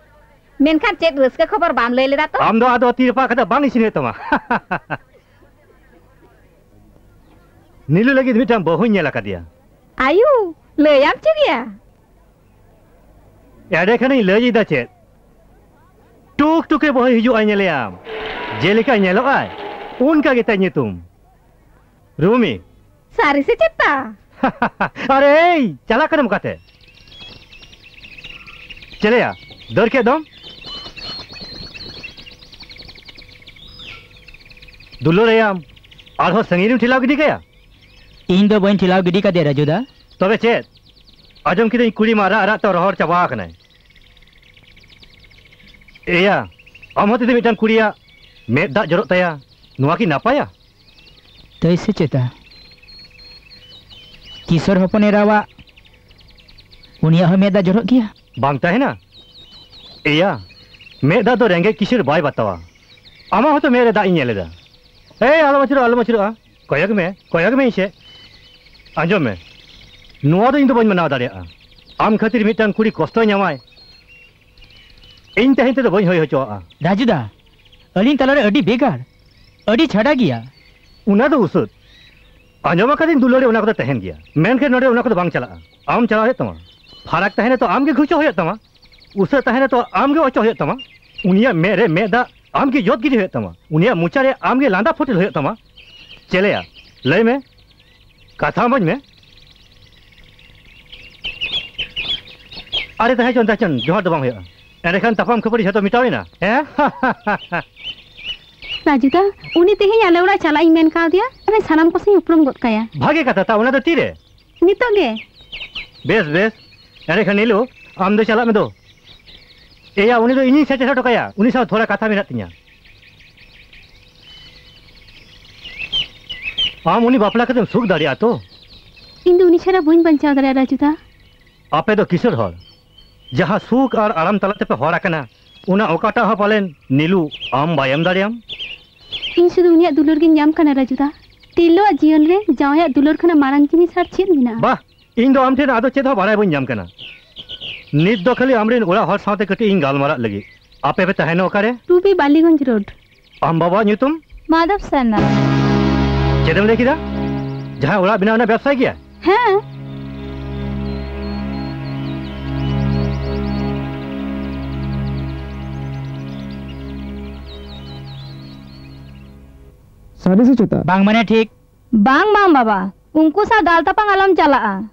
ᱢᱮᱱᱠᱷᱟᱱ ᱪᱮᱫ ᱨᱟᱹᱥᱠᱟᱹ ᱠᱷᱚᱵᱚᱨ ᱵᱟᱢ ᱞᱟᱹᱭ ᱞᱮᱫᱟ ᱛᱚ? ᱟᱢ ᱫᱚ ᱟᱫᱚ ᱛᱤ ᱨᱟᱯᱟᱜ ᱠᱟᱛᱮ ᱵᱟᱝ ᱤᱥᱤᱱ ᱦᱩᱭᱩᱜ ᱛᱟᱢᱟ᱾ ᱱᱤᱞᱩ ᱞᱟᱹᱜᱤᱫ ᱢᱤᱫᱴᱟᱝ ᱵᱟᱹᱦᱩᱧ ᱧᱮᱞ ᱟᱠᱟᱫᱮᱭᱟ᱾ ᱟᱭᱩ, ᱞᱟᱹᱭᱟᱢ ᱪᱮᱫ ᱭᱟ? ᱮᱸᱰᱮ ᱠᱷᱟᱱᱤᱧ ᱞᱟᱹᱭ ᱮᱫᱟ ᱪᱮᱫ? ᱴᱩᱠ ᱴᱩᱠᱮ ᱵᱚᱦᱚᱭ ᱦᱤᱡᱩᱜᱼᱟᱭ, ᱧᱮᱞᱮᱭᱟᱢ᱾ ᱡᱮᱞᱮᱠᱟ ᱧᱮᱞᱚᱜᱼᱟᱭ, ᱚᱱᱠᱟ ᱜᱮ ᱛᱟᱭ ᱧᱩᱛᱩᱢ᱾ ᱨᱩᱢᱤ᱾ ᱥᱟᱹᱨᱤ ᱥᱮ ᱪᱮᱛᱟ? ᱟᱨᱮ, ᱮᱭ, ᱪᱟᱞᱟᱜ ᱠᱟᱱᱟᱢ ᱚᱠᱟᱛᱮ? ᱪᱮᱞᱮᱭᱟ, ᱫᱟᱹᱲ ᱠᱮᱫ ᱫᱚᱢ᱾ ᱫᱩᱞᱟᱹᱲ ᱮᱭᱟᱢ, ᱟᱨᱦᱚᱸ ᱥᱟᱺᱜᱤᱧ ᱨᱮᱢ ᱴᱷᱮᱞᱟᱣ ᱜᱤᱰᱤ ᱠᱟᱭᱟ? ᱤᱧ ᱫᱚ ᱵᱟᱹᱧ ᱴᱷᱮᱞᱟᱣ ᱜᱤᱰᱤ ᱠᱟᱫᱮᱭᱟ, ᱨᱟᱡᱩ ᱫᱟ᱾ ᱛᱚᱵᱮ ᱪᱮᱫ? ᱟᱸᱡᱚᱢ ᱠᱤᱫᱟᱹᱧ ᱠᱩᱲᱤ ᱢᱟ ᱨᱟᱜ ᱨᱟᱜ ᱛᱮ ᱨᱚᱦᱚᱲ ᱪᱟᱵᱟ ᱟᱠᱟᱱᱟᱭ᱾ ᱮᱭᱟ, ᱟᱢ ᱦᱚᱸ ᱡᱩᱫᱤ ᱢᱤᱫᱴᱟᱝ ᱠᱩᱲᱤᱭᱟᱜ ᱢᱮᱫ ᱫᱟᱜ ᱡᱚᱨᱚᱜ ᱛᱟᱭᱟ, ᱱᱚᱣᱟ ᱠᱤ ᱱᱟᱯᱟᱭᱟ? ᱛᱟᱹᱭ ᱥᱮ ᱪᱮᱛᱟ? ᱠᱤᱥᱳᱨ ᱦᱚᱯᱚᱱ ᱮᱨᱟᱣᱟᱜ ᱩᱱᱤᱭᱟᱜ ᱦᱚᱸ ᱢᱮᱫ ᱫᱟᱜ ᱡᱚᱨᱚᱜ ᱜᱮᱭᱟ? ᱵᱟᱝ ᱛᱟᱦᱮᱱᱟ? ᱮᱭᱟ, ᱢᱮᱫ ᱫᱟᱜ ᱫᱚ ᱨᱮᱸᱜᱮᱡ ᱠᱤᱥᱟᱹᱬ ᱵᱟᱭ ᱵᱟᱛᱟᱣᱟ᱾ ᱟᱢᱟᱜ ᱦᱚᱸᱛᱚ ᱢᱮᱫ ᱨᱮ ᱫᱟᱜ ᱤᱧ ᱧᱮᱞ ᱮᱫᱟ᱾ ᱮᱭ, ᱟᱞᱚᱢ ᱟᱹᱪᱩᱨᱚᱜᱼᱟ, ᱟᱞᱚᱢ ᱟᱹᱪᱩᱨᱚᱜᱼᱟ᱾ ᱠᱚᱭᱚᱜ ᱢᱮ, ᱠᱚᱭᱚᱜ ᱢᱮ ᱤᱧ ᱥᱮᱫ᱾ ᱟᱸᱡᱚᱢ ᱢᱮ, ᱱᱚᱣᱟ ᱫᱚ ᱤᱧ ᱫᱚ ᱵᱟᱹᱧ ᱢᱟᱱᱟᱣ ᱫᱟᱲᱮᱭᱟᱜᱼᱟ᱾ ᱟᱢ ᱠᱷᱟᱹᱛᱤᱨ ᱢᱤᱫᱴᱟᱝ ᱠᱩᱲᱤ ᱠᱚᱥᱴᱚᱭ ᱧᱟᱢᱟᱭ, ᱤᱧ ᱛᱟᱦᱮᱸ ᱛᱮᱫᱚ ᱵᱟᱹᱧ ᱦᱩᱭ ᱦᱚᱪᱚᱣᱟᱜᱼᱟ᱾ ᱨᱟᱡᱩ ᱫᱟ, ᱟᱹᱞᱤᱧ ᱛᱟᱞᱟᱨᱮ ᱟᱹᱰᱤ ᱵᱷᱮᱜᱟᱨ, ᱟᱹᱰᱤ ᱪᱷᱟᱰᱟ ᱜᱮᱭᱟ᱾ ᱚᱱᱟ ᱫᱚ ᱩᱥᱟᱹᱫ᱾ ᱟᱸᱡᱚᱢ ᱟᱠᱟᱫᱟᱹᱧ ᱫᱩᱞᱟᱹᱲ ᱨᱮ ᱚᱱᱟ ᱠᱚᱫᱚ ᱛᱟᱦᱮᱱ ᱜᱮᱭᱟ, ᱢᱮᱱᱠᱷᱟᱱ ᱱᱚᱰᱮ ᱚᱱᱟ ᱠᱚᱫᱚ ᱵᱟᱝ ᱪᱟᱞᱟᱜᱼᱟ᱾ ᱟᱢ ᱪᱟᱞᱟᱣ ᱦᱩᱭᱩᱜ ᱛᱟᱢᱟ᱾ ᱯᱷᱟᱨᱟᱠ ᱛᱟᱦᱮᱱᱟ ᱛᱚ ᱟᱢ ᱜᱮ ᱜᱷᱩᱪᱟᱹ ᱦᱩᱭᱩᱜ ᱛᱟᱢᱟ, ᱩᱥᱟᱹᱫ ᱛᱟᱦᱮᱱᱟ ᱛᱚ ᱟᱢ ᱜᱮ ᱚᱪᱚᱜ ᱦᱩᱭᱩᱜ ᱛᱟᱢᱟ, ᱩᱱᱤᱭᱟᱜ ᱢᱮᱫ ᱨᱮ ᱢᱮᱫ ᱫᱟᱜ ᱟᱢ ᱜᱮ ᱡᱚᱫ ᱜᱤᱰᱤ ᱦᱩᱭᱩᱜ ᱛᱟᱢᱟ, ᱩᱱᱤᱭᱟᱜ ᱢᱚᱪᱟ ᱨᱮ ᱟᱢ ᱜᱮ ᱞᱟᱸᱫᱟ ᱯᱷᱩᱴᱮᱞ ᱦᱩᱭᱩᱜ ᱛᱟᱢᱟ᱾ ᱪᱮᱞᱮᱭᱟ, ᱞᱟᱹᱭ ᱢᱮ, ᱠᱟᱛᱷᱟ ᱢᱟᱹᱧ ᱢᱮ᱾ ᱟᱨᱮ ᱛᱟᱦᱮᱸ ᱪᱚᱱ, ᱛᱟᱦᱮᱸ ᱪᱚᱱ, ᱡᱚᱦᱟᱨ ᱫᱚ ᱵᱟᱝ ᱦᱩᱭᱩᱜᱼᱟ᱾ ᱮᱸᱰᱮᱠᱷᱟᱱ ᱛᱟᱯᱟᱢ ᱠᱷᱟᱹᱯᱟᱹᱨᱤ ᱡᱷᱚᱛᱚ ᱢᱮᱴᱟᱣ ᱮᱱᱟ, ᱦᱮᱸ? ᱨᱟᱡᱩ ᱫᱟ, ᱩᱱᱤ ᱛᱮᱦᱮᱧ ᱟᱞᱮ ᱚᱲᱟᱜ ᱪᱟᱞᱟᱜ ᱤᱧ ᱢᱮᱱ ᱠᱟᱣᱫᱮᱭᱟ᱾ ᱟᱞᱮ ᱥᱟᱱᱟᱢ ᱠᱚ ᱥᱟᱶ ᱩᱯᱨᱩᱢ ᱜᱚᱫ ᱠᱟᱭᱟ᱾ ᱵᱷᱟᱜᱮ ᱠᱟᱛᱷᱟ, ᱛᱟ ᱚᱱᱟ ᱫᱚ ᱛᱤᱨᱮ? ᱱᱤᱛᱚᱜ ᱜᱮ᱾ ᱵᱮᱥ, ᱵᱮᱥ᱾ ᱮᱸᱰᱮᱠᱷᱟᱱ ᱱᱤᱞᱩ, ᱟᱢ ᱫᱚ ᱪᱟᱞᱟᱜ ᱢᱮ ᱫᱚ᱾ ᱮᱭᱟ, ᱩᱱᱤ ᱫᱚ ᱤᱧᱤᱧ ᱥᱮᱴᱮᱨ ᱦᱚᱴᱚ ᱠᱟᱭᱟ, ᱩᱱᱤ ᱥᱟᱶ ᱛᱷᱚᱲᱟ ᱠᱟᱛᱷᱟ ᱢᱮᱱᱟᱜ ᱛᱤᱧᱟ᱾ ᱟᱢ ᱩᱱᱤ ᱵᱟᱯᱞᱟ ᱠᱟᱛᱮᱢ ᱥᱩᱠ ᱫᱟᱲᱮᱭᱟᱜᱼᱟ ᱛᱚ? ᱤᱧ ᱫᱚ ᱩᱱᱤ ᱪᱷᱟᱲᱟ ᱵᱟᱹᱧ ᱵᱟᱧᱪᱟᱣ ᱫᱟᱲᱮᱭᱟᱜᱼᱟ, ᱨᱟᱡᱩ ᱫᱟ᱾ ᱟᱯᱮ ᱫᱚ ᱠᱤᱥᱟᱹᱬ ᱦᱚᱲ, ᱡᱟᱦᱟᱸ ᱥᱩᱠ ᱟᱨ ᱟᱨᱟᱢ ᱛᱟᱞᱟ ᱛᱮᱯᱮ ᱦᱚᱲ ᱟᱠᱟᱱᱟ, ᱚᱱᱟ ᱚᱠᱟᱴᱟᱜ ᱦᱚᱸ ᱯᱟᱞᱮᱱ ᱱᱤᱞᱩ ᱟᱢ ᱵᱟᱭ ᱮᱢ ᱫᱟᱲᱮᱭᱟᱢ᱾ ᱤᱧ ᱥᱩᱫᱷᱩ ᱩᱱᱤᱭᱟᱜ ᱫᱩᱞᱟᱹᱲ ᱜᱤᱧ ᱧᱟᱢ ᱠᱟᱱᱟ, ᱨᱟᱡᱩ ᱫᱟ᱾ ᱛᱤᱨᱞᱟᱹᱣᱟᱜ ᱡᱤᱭᱚᱱ ᱨᱮ ᱡᱟᱶᱟᱭᱟᱜ ᱫᱩᱞᱟᱹᱲ ᱠᱷᱚᱱᱟᱜ ᱢᱟᱨᱟᱝ ᱡᱤᱱᱤᱥ ᱟᱨ ᱪᱮᱫ ᱢᱮᱱᱟᱜᱼᱟ? ᱵᱟᱦ, ᱤᱧ ᱫᱚ ᱟᱢ ᱴᱷᱮᱱ ᱟᱫᱚ ᱪᱮᱫ ᱦᱚᱸ ᱵᱟᱲᱟᱭ ᱵᱟᱹᱧ ᱧᱟᱢ ᱠᱟᱱᱟ᱾ ᱱᱤᱛ ᱫᱚ ᱠᱷᱟᱹᱞᱤ ᱟᱢᱨᱮᱱ ᱚᱲᱟᱜ ᱦᱚᱲ ᱥᱟᱶᱛᱮ ᱠᱟᱹᱴᱤᱡ ᱤᱧ ᱜᱟᱞᱢᱟᱨᱟᱜ ᱞᱟᱹᱜᱤᱫ᱾ ᱟᱯᱮ ᱯᱮ ᱛᱟᱦᱮᱱᱟ ᱚᱠᱟᱨᱮ? Two B Ballygunge road. ᱟᱢ ᱵᱟᱵᱟᱣᱟᱜ ᱧᱩᱛᱩᱢ? ᱢᱟᱫᱷᱚᱵ ᱥᱟᱨᱱᱟ᱾ ᱪᱮᱫ ᱮᱢ ᱞᱟᱹᱭ ᱠᱮᱫᱟ? ᱡᱟᱦᱟᱸᱭ ᱚᱲᱟᱜ ᱵᱮᱱᱟᱣ ᱨᱮᱱᱟᱜ ᱵᱮᱵᱥᱟᱭ ᱜᱮᱭᱟ? ᱦᱮᱸ᱾ ᱥᱟᱹᱨᱤ ᱥᱮ ᱪᱮᱛᱟ? ᱵᱟᱝ ᱢᱟᱱᱮ ᱴᱷᱤᱠ᱾ ᱵᱟᱝ, ᱵᱟᱝ ᱵᱟᱵᱟ, ᱩᱱᱠᱩ ᱥᱟᱶ ᱫᱟᱞ ᱛᱟᱯᱟᱢ ᱟᱞᱚᱢ ᱪᱟᱞᱟᱜᱼᱟ᱾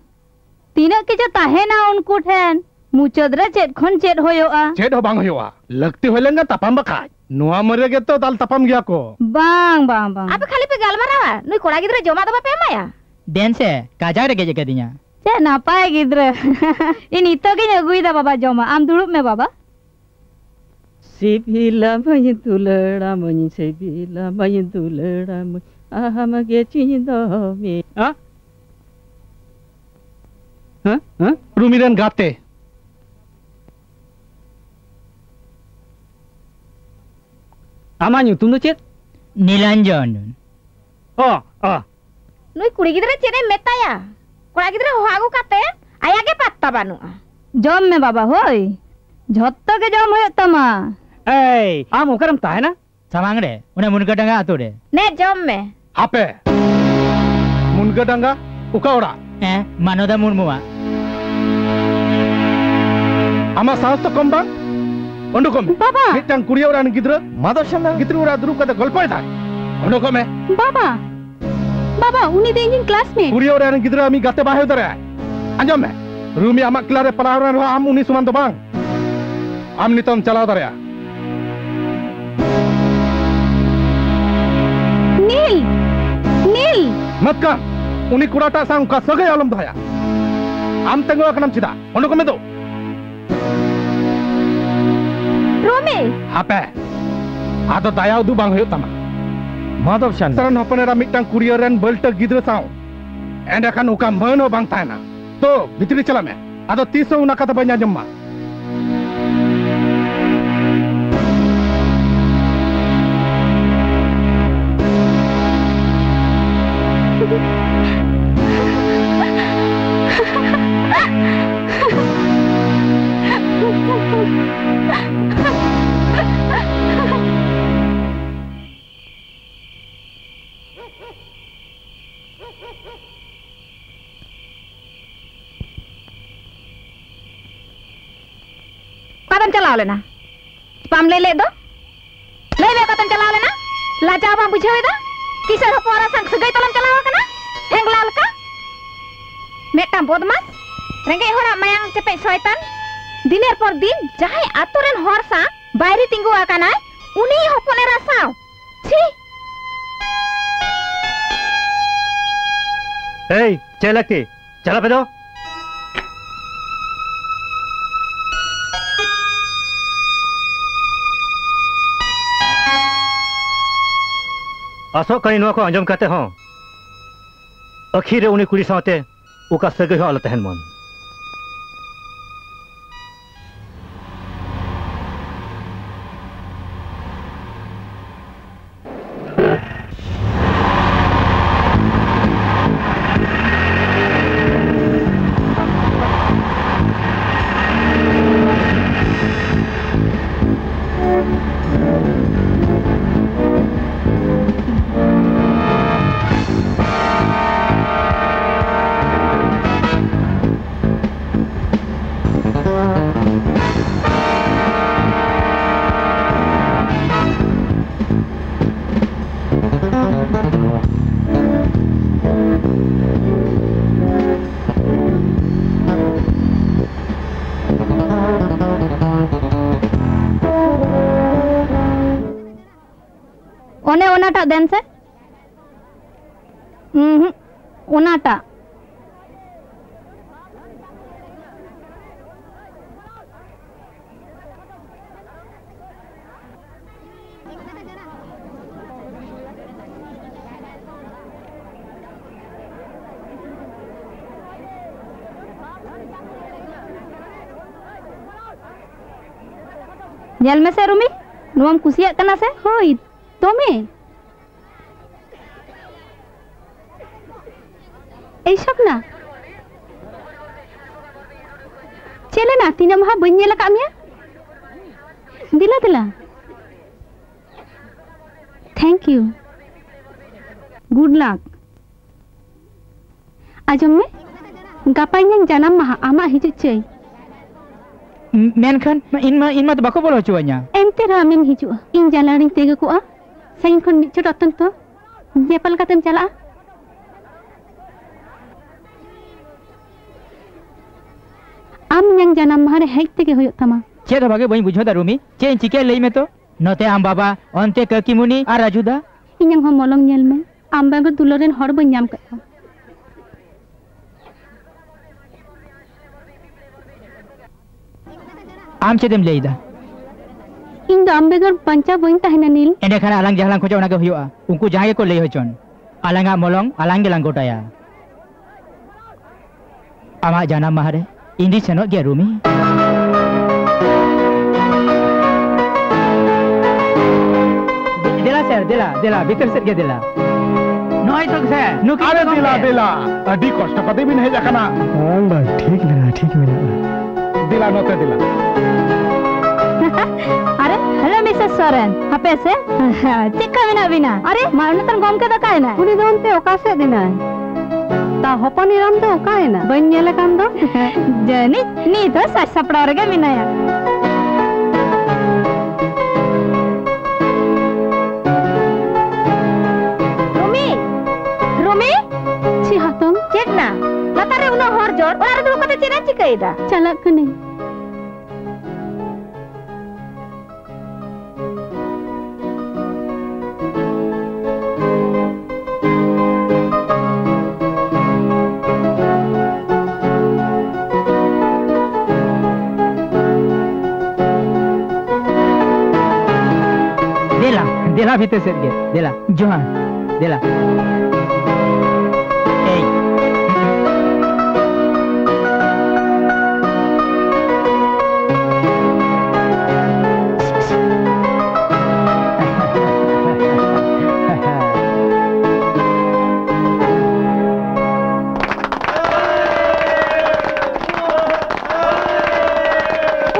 ᱛᱤᱱᱟᱹᱜ ᱠᱤᱪᱷᱩ ᱛᱟᱦᱮᱱᱟ ᱩᱱᱠᱩ ᱴᱷᱮᱱ, ᱢᱩᱪᱟᱹᱫ ᱨᱮ ᱪᱮᱫ ᱠᱷᱚᱱ ᱪᱮᱫ ᱦᱩᱭᱩᱜᱼᱟ᱾ ᱪᱮᱫ ᱦᱚᱸ ᱵᱟᱝ ᱦᱩᱭᱩᱜᱼᱟ, ᱞᱟᱹᱠᱛᱤ ᱦᱩᱭ ᱞᱮᱱᱠᱷᱟᱱ ᱛᱟᱯᱟᱢ ᱵᱟᱠᱷᱟᱡ᱾ ᱱᱚᱣᱟ ᱢᱟᱹᱨᱭᱟᱹ ᱜᱮᱛᱚ ᱫᱟᱞ ᱛᱟᱯᱟᱢ ᱜᱮᱭᱟ ᱠᱚ᱾ ᱵᱟᱝ, ᱵᱟᱝ, ᱵᱟᱝ᱾ ᱟᱯᱮ ᱠᱷᱟᱹᱞᱤ ᱯᱮ ᱜᱟᱞᱢᱟᱨᱟᱣᱟ, ᱱᱩᱭ ᱠᱚᱲᱟ ᱜᱤᱫᱽᱨᱟᱹ ᱡᱚᱢᱟᱜ ᱫᱚ ᱵᱟᱯᱮ ᱮᱢᱟᱭᱟ? ᱫᱮᱱ ᱥᱮ, ᱠᱟᱡᱟᱠ ᱨᱮᱸᱜᱮᱡ ᱟᱠᱟᱫᱤᱧᱟ᱾ ᱪᱮᱫ ᱱᱟᱯᱟᱭ ᱜᱤᱫᱽᱨᱟᱹ᱾ ᱤᱧ ᱱᱤᱛᱚᱜ ᱜᱤᱧ ᱟᱹᱜᱩᱭᱮᱫᱟ ᱵᱟᱵᱟ ᱡᱚᱢᱟᱜ, ᱟᱢ ᱫᱩᱲᱩᱵ ᱢᱮ ᱵᱟᱵᱟ᱾ ᱥᱤᱵᱤᱞᱟᱢᱟᱹᱧ ᱫᱩᱞᱟᱹᱲᱟᱢᱟᱹᱧ, ᱥᱤᱵᱤᱞᱟᱢᱟᱹᱧ ᱫᱩᱞᱟᱹᱲᱟᱢᱟᱹᱧ, ᱟᱢ ᱜᱮ ᱪᱤᱧ ᱫᱚᱢᱮ᱾ ᱦᱮᱸ? ᱦᱮᱸ? ᱦᱮᱸ? ᱨᱩᱢᱤ ᱨᱮᱱ ᱜᱟᱛᱮ᱾ ᱟᱢᱟᱜ ᱧᱩᱛᱩᱢ ᱫᱚ ᱪᱮᱫ? ᱱᱤᱞᱟᱧᱡᱚᱱ᱾ ᱚ, ᱚ᱾ ᱱᱩᱭ ᱠᱩᱲᱤ ᱜᱤᱫᱽᱨᱟᱹ ᱪᱮᱫ ᱮᱢ ᱢᱮᱛᱟᱭᱟ? ᱠᱚᱲᱟ ᱜᱤᱫᱽᱨᱟᱹ ᱦᱚᱦᱚ ᱟᱹᱜᱩ ᱠᱟᱛᱮ ᱟᱭᱟᱜ ᱜᱮ ᱯᱟᱛᱛᱟ ᱵᱟᱹᱱᱩᱜᱼᱟ᱾ ᱡᱚᱢ ᱢᱮ ᱵᱟᱵᱟ, ᱦᱳᱭ᱾ ᱡᱷᱚᱛᱚ ᱜᱮ ᱡᱚᱢ ᱦᱩᱭᱩᱜ ᱛᱟᱢᱟ᱾ ᱮᱭ, ᱟᱢ ᱚᱠᱟᱨᱮᱢ ᱛᱟᱦᱮᱱᱟ? ᱥᱟᱢᱟᱝ ᱨᱮ, ᱚᱱᱟ ᱢᱩᱱᱜᱟᱹ ᱰᱟᱸᱜᱟ ᱟᱛᱳ ᱨᱮ᱾ ᱱᱮ, ᱡᱚᱢ ᱢᱮ᱾ ᱦᱟᱯᱮ! ᱢᱩᱱᱜᱟᱹ ᱰᱟᱸᱜᱟ? ᱚᱠᱟ ᱚᱲᱟᱜ? ᱦᱮᱸ, ᱢᱟᱱᱚᱫᱟ ᱢᱩᱨᱢᱩᱣᱟᱜ᱾ ᱟᱢᱟᱜ ᱥᱟᱦᱚᱥ ᱛᱚ ᱠᱚᱢ ᱵᱟᱝ? ᱩᱰᱩᱠᱚᱜ ᱢᱮ᱾ ᱵᱟᱵᱟ! ᱢᱤᱫᱴᱟᱝ ᱠᱩᱲᱤ ᱚᱲᱟᱜ ᱨᱮᱱ ᱜᱤᱫᱽᱨᱟᱹ ᱢᱟᱫᱚᱨ ᱥᱟᱱᱟ ᱜᱤᱛᱤᱞ ᱚᱲᱟᱜ ᱨᱮ ᱫᱩᱲᱩᱵ ᱠᱟᱛᱮ ᱜᱚᱞᱯᱚᱭ ᱫᱟᱭ᱾ ᱩᱰᱩᱠᱚᱜ ᱢᱮ᱾ ᱵᱟᱵᱟ! ᱵᱟᱵᱟ, ᱩᱱᱤ ᱫᱚ ᱤᱧᱤᱡ ᱠᱞᱟᱥᱢᱮᱴ᱾ ᱠᱩᱲᱤ ᱚᱲᱟᱜ ᱨᱮᱱ ᱜᱤᱫᱽᱨᱟᱹ ᱟᱢᱤᱡ ᱜᱟᱛᱮ ᱵᱟᱭ ᱦᱩᱭ ᱫᱟᱲᱮᱭᱟᱜᱼᱟ᱾ ᱟᱸᱡᱚᱢ ᱢᱮ, ᱨᱩᱢᱤ ᱟᱢᱟᱜ ᱠᱞᱟᱥ ᱨᱮ ᱯᱟᱲᱦᱟᱣ ᱨᱮᱱ ᱨᱮᱦᱚᱸ ᱟᱢ ᱩᱱᱤ ᱥᱚᱢᱟᱱ ᱫᱚ ᱵᱟᱝ᱾ ᱟᱢ ᱱᱤᱛᱚᱜ ᱮᱢ ᱪᱟᱞᱟᱣ ᱫᱟᱲᱮᱭᱟᱜᱼᱟ᱾ ᱱᱤᱞ! ᱱᱤᱞ! ᱢᱟᱛᱠᱟᱢ, ᱩᱱᱤ ᱠᱚᱲᱟᱴᱟᱜ ᱥᱟᱶ ᱚᱱᱠᱟ ᱥᱟᱹᱜᱟᱹᱭ ᱟᱞᱚᱢ ᱫᱚᱦᱚᱭᱟ᱾ ᱟᱢ ᱛᱤᱸᱜᱩ ᱟᱠᱟᱱᱟᱢ ᱪᱮᱫᱟᱜ? ᱚᱸᱰᱮ ᱠᱚ ᱢᱮᱫᱚ᱾ ᱨᱩᱢᱤ! ᱦᱟᱯᱮ, ᱟᱫᱚ ᱫᱟᱭᱟ ᱩᱫᱩᱜ ᱵᱟᱝ ᱦᱩᱭᱩᱜ ᱛᱟᱢᱟ᱾ ᱢᱟᱫᱚᱨ ᱥᱟᱱ᱾ ᱥᱟᱨᱟᱱ ᱦᱚᱯᱚᱱ ᱮᱨᱟ ᱢᱤᱫᱴᱟᱝ ᱠᱩᱲᱤᱭᱟᱹ ᱨᱮᱱ ᱵᱟᱹᱞᱴᱟᱹ ᱜᱤᱫᱽᱨᱟᱹ ᱥᱟᱶ ᱮᱸᱰᱮᱠᱷᱟᱱ ᱚᱠᱟ ᱢᱟᱹᱱ ᱦᱚᱸ ᱵᱟᱝ ᱛᱟᱦᱮᱱᱟ᱾ ᱛᱚ, ᱵᱷᱤᱛᱨᱤ ᱪᱟᱞᱟᱜ ᱢᱮ᱾ ᱟᱫᱚ ᱛᱤᱥ ᱦᱚᱸ ᱚᱱᱟ ᱠᱟᱛᱷᱟ ᱵᱟᱹᱧ ᱟᱸᱡᱚᱢ ᱢᱟ᱾ ᱚᱠᱟᱛᱮᱢ ᱪᱟᱞᱟᱣ ᱞᱮᱱᱟ? ᱵᱟᱢ ᱞᱟᱹᱭ ᱞᱮᱫ ᱫᱚ? ᱞᱟᱹᱭ ᱢᱮ, ᱚᱠᱟᱛᱮᱢ ᱪᱟᱞᱟᱣ ᱞᱮᱱᱟ? ᱞᱟᱡᱟᱣ ᱵᱟᱢ ᱵᱩᱡᱷᱟᱹᱣ ᱮᱫᱟ? ᱠᱤᱥᱟᱹᱬ ᱦᱚᱯᱚᱱ ᱮᱨᱟ ᱥᱟᱝ ᱥᱟᱹᱜᱟᱹᱭ ᱛᱟᱞᱟᱢ ᱪᱟᱞᱟᱣ ᱟᱠᱟᱱᱟ? ᱦᱮᱝᱞᱟ ᱞᱮᱠᱟ᱾ ᱢᱤᱫᱴᱟᱝ ᱵᱚᱫᱢᱟᱥ, ᱨᱮᱸᱜᱮᱡ ᱦᱚᱲᱟᱜ ᱢᱟᱭᱟᱝ ᱪᱮᱯᱮᱡ ᱥᱚᱭᱛᱟᱱ, ᱫᱤᱱᱮᱨ ᱯᱚᱨ ᱫᱤᱱ ᱡᱟᱦᱟᱸᱭ ᱟᱛᱳ ᱨᱮᱱ ᱦᱚᱲ ᱥᱟᱶ ᱵᱟᱭᱨᱤ ᱛᱤᱸᱜᱩ ᱟᱠᱟᱱᱟᱭ, ᱩᱱᱤ ᱦᱚᱯᱚᱱ ᱮᱨᱟ ᱥᱟᱶ᱾ ᱪᱷᱤ! ᱮᱭ, ᱪᱮᱫ ᱞᱟᱹᱠᱛᱤ? ᱪᱟᱞᱟᱜ ᱯᱮ ᱫᱚ᱾ ᱟᱥᱚᱜ ᱠᱟᱹᱱᱟᱹᱧ ᱱᱚᱣᱟ ᱠᱚ ᱟᱸᱡᱚᱢ ᱠᱟᱛᱮ ᱦᱚᱸ ᱟᱹᱠᱷᱤᱨ ᱨᱮ ᱩᱱᱤ ᱠᱩᱲᱤ ᱥᱟᱶᱛᱮ ᱚᱠᱟ ᱥᱟᱹᱜᱟᱹᱭ ᱦᱚᱸ ᱟᱞᱚ ᱛᱟᱦᱮᱱ ᱢᱟ᱾ ᱚᱱᱮ ᱚᱱᱟᱴᱟᱜ ᱫᱮᱱ ᱥᱮ᱾ ᱩᱸᱦᱩᱸ, ᱚᱱᱟᱴᱟᱜ᱾ ᱧᱮᱞ ᱢᱮᱥᱮ ᱨᱩᱢᱤ, ᱱᱚᱣᱟᱢ ᱠᱩᱥᱤᱭᱟᱜ ᱠᱟᱱᱟ ᱥᱮ? ᱦᱳᱭ, ᱫᱚᱢᱮ᱾ ᱮᱭ ᱥᱚᱯᱱᱟ, ᱪᱮᱫ ᱞᱮᱱᱟ? ᱛᱤᱱᱟᱹᱜ ᱢᱟᱦᱟ ᱵᱟᱹᱧ ᱧᱮᱞ ᱟᱠᱟᱫ ᱢᱮᱭᱟ᱾ ᱫᱮᱞᱟ ᱫᱮᱞᱟ᱾ Thank you. Good luck. ᱟᱸᱡᱚᱢ ᱢᱮ, ᱜᱟᱯᱟ ᱤᱧᱟᱹᱜ ᱡᱟᱱᱟᱢ ᱢᱟᱦᱟ, ᱟᱢᱟᱜ ᱦᱤᱡᱩᱜ ᱪᱟᱹᱭ᱾ ᱢᱮᱱᱠᱷᱟᱱ ᱤᱧ ᱢᱟ, ᱤᱧ ᱢᱟ ᱫᱚ ᱵᱟᱠᱚ ᱵᱚᱞᱚ ᱦᱚᱪᱚᱣᱟᱹᱧᱟ᱾ ᱮᱱᱛᱮ ᱨᱮᱦᱚᱸ ᱟᱢᱮᱢ ᱦᱤᱡᱩᱜᱼᱟ᱾ ᱤᱧ ᱡᱟᱱᱞᱟ ᱨᱤᱧ ᱛᱤᱸᱜᱩ ᱠᱚᱜᱼᱟ᱾ ᱥᱟᱺᱜᱤᱧ ᱠᱷᱚᱱ ᱢᱤᱫ ᱪᱷᱚᱴ ᱟᱛᱮᱱ ᱛᱚ᱾ ᱧᱮᱯᱮᱞ ᱠᱟᱛᱮᱢ ᱪᱟᱞᱟᱜᱼᱟ? ᱟᱢ ᱤᱧᱟᱝ ᱡᱟᱱᱟᱢ ᱢᱟᱦᱟ ᱨᱮ ᱦᱮᱡ ᱛᱮᱜᱮ ᱦᱩᱭᱩᱜ ᱛᱟᱢᱟ᱾ ᱪᱮᱫ ᱦᱚᱸ ᱵᱷᱟᱜᱮ ᱵᱟᱹᱧ ᱵᱩᱡᱷᱟᱹᱣ ᱫᱟ ᱨᱩᱢᱤ, ᱪᱮᱫ ᱤᱧ ᱪᱤᱠᱟᱹᱭᱟ ᱞᱟᱹᱭ ᱢᱮ ᱛᱚ? ᱱᱚᱛᱮ ᱟᱢ ᱵᱟᱵᱟ, ᱚᱱᱛᱮ ᱠᱟᱹᱠᱤᱢᱩᱱᱤ ᱟᱨ ᱨᱟᱡᱩ ᱫᱟ᱾ ᱤᱧᱟᱝ ᱦᱚᱸ ᱢᱚᱞᱚᱝ ᱧᱮᱞ ᱢᱮ, ᱟᱢ ᱵᱮᱜᱚᱨ ᱫᱩᱞᱟᱹᱲ ᱨᱮᱱ ᱦᱚᱲ ᱵᱟᱹᱧ ᱧᱟᱢ ᱠᱟᱜ ᱠᱚᱣᱟ᱾ ᱟᱢ ᱪᱮᱫ ᱮᱢ ᱞᱟᱹᱭ ᱮᱫᱟ? ᱤᱧ ᱫᱚ ᱟᱢ ᱵᱮᱜᱚᱨ ᱵᱟᱧᱪᱟᱣ ᱵᱟᱹᱧ ᱛᱟᱦᱮᱱᱟ, ᱱᱤᱞ᱾ ᱮᱸᱰᱮᱠᱷᱟᱱ ᱟᱞᱟᱝ ᱡᱟᱦᱟᱸ ᱞᱟᱝ ᱠᱷᱚᱡᱚᱜ, ᱚᱱᱟ ᱜᱮ ᱦᱩᱭᱩᱜᱼᱟ᱾ ᱩᱱᱠᱩ ᱡᱟᱦᱟᱸᱭ ᱜᱮᱠᱚ ᱞᱟᱹᱭ ᱦᱚᱪᱚᱱ, ᱟᱞᱟᱝᱟᱜ ᱢᱚᱞᱚᱝ ᱟᱞᱟᱝ ᱜᱮᱞᱟᱝ ᱜᱚᱴᱟᱭᱟ᱾ ᱟᱢᱟᱜ ᱡᱟᱱᱟᱢ ᱢᱟᱦᱟ ᱨᱮ ᱤᱧ ᱫᱩᱧ ᱥᱮᱱᱚᱜ ᱜᱮᱭᱟ, ᱨᱩᱢᱤ᱾ ᱫᱮᱞᱟ ᱥᱮᱨ, ᱫᱮᱞᱟ, ᱫᱮᱞᱟ, ᱵᱷᱤᱛᱟᱹᱨ ᱥᱮᱫ ᱜᱮ ᱫᱮᱞᱟ᱾ ᱱᱚᱜᱼᱚᱭ ᱛᱚ ᱥᱮᱨ, ᱱᱩᱠᱤᱱ ᱟᱨᱮ ᱫᱚ ᱫᱮᱞᱟ, ᱜᱚᱢᱠᱮ᱾ ᱫᱮᱞᱟ, ᱟᱹᱰᱤ ᱠᱚᱥᱴᱚ ᱠᱟᱛᱮ ᱵᱤᱱ ᱦᱮᱡ ᱟᱠᱟᱱᱟ᱾ ᱵᱟᱝ, ᱵᱟᱝ, ᱴᱷᱤᱠ ᱢᱮᱱᱟᱜᱼᱟ, ᱴᱷᱤᱠ ᱢᱮᱱᱟᱜᱼᱟ᱾ ᱫᱮᱞᱟ, ᱱᱚᱛᱮ ᱫᱮᱞᱟ᱾ ᱟᱨᱮ, ᱦᱮᱞᱳ, ᱢᱤᱥᱮᱥ ᱥᱚᱨᱮᱱ, ᱦᱟᱯᱮ ᱥᱮ, ᱪᱮᱫ ᱞᱮᱠᱟ ᱢᱮᱱᱟᱜ ᱵᱤᱱᱟ? ᱟᱨᱮ, ᱢᱟᱱᱚᱛᱟᱱ ᱜᱚᱢᱠᱮ ᱫᱚ ᱚᱠᱟᱭᱮᱱᱟᱭ? ᱩᱱᱤ ᱫᱚ ᱚᱱᱛᱮ ᱚᱠᱟ ᱥᱮᱫ ᱮᱱᱟᱭ? ᱛᱟ ᱦᱚᱯᱚᱱ ᱮᱨᱟᱢ ᱫᱚ ᱚᱠᱟᱭᱮᱱᱟ? ᱵᱟᱹᱧ ᱧᱮᱞᱮ ᱠᱟᱱ ᱫᱚ᱾ ᱡᱟᱹᱱᱤᱡ ᱱᱤᱛ ᱦᱚᱸ ᱥᱟᱡᱽ ᱥᱟᱯᱲᱟᱣ ᱨᱮᱜᱮ ᱢᱮᱱᱟᱭᱟ᱾ ᱨᱩᱢᱤ! ᱨᱩᱢᱤ! ᱪᱮᱫ ᱦᱟᱛᱚᱢ? ᱪᱮᱫ ᱱᱟ? ᱞᱟᱛᱟᱨ ᱨᱮ ᱩᱱᱟᱹᱜ ᱦᱚᱲ ᱡᱚᱲ, ᱚᱲᱟᱜ ᱨᱮ ᱫᱩᱲᱩᱵ ᱠᱟᱛᱮ ᱪᱮᱫ ᱮᱢ ᱪᱤᱠᱟᱹᱭᱮᱫᱟ? ᱪᱟᱞᱟᱜ ᱠᱟᱹᱱᱟᱹᱧ᱾ ᱫᱮᱞᱟ, ᱫᱮᱞᱟ ᱵᱷᱤᱛᱟᱹᱨ ᱥᱮᱫ ᱜᱮ, ᱫᱮᱞᱟ, ᱡᱚᱦᱟᱨ, ᱫᱮᱞᱟ᱾ ᱮᱭ᱾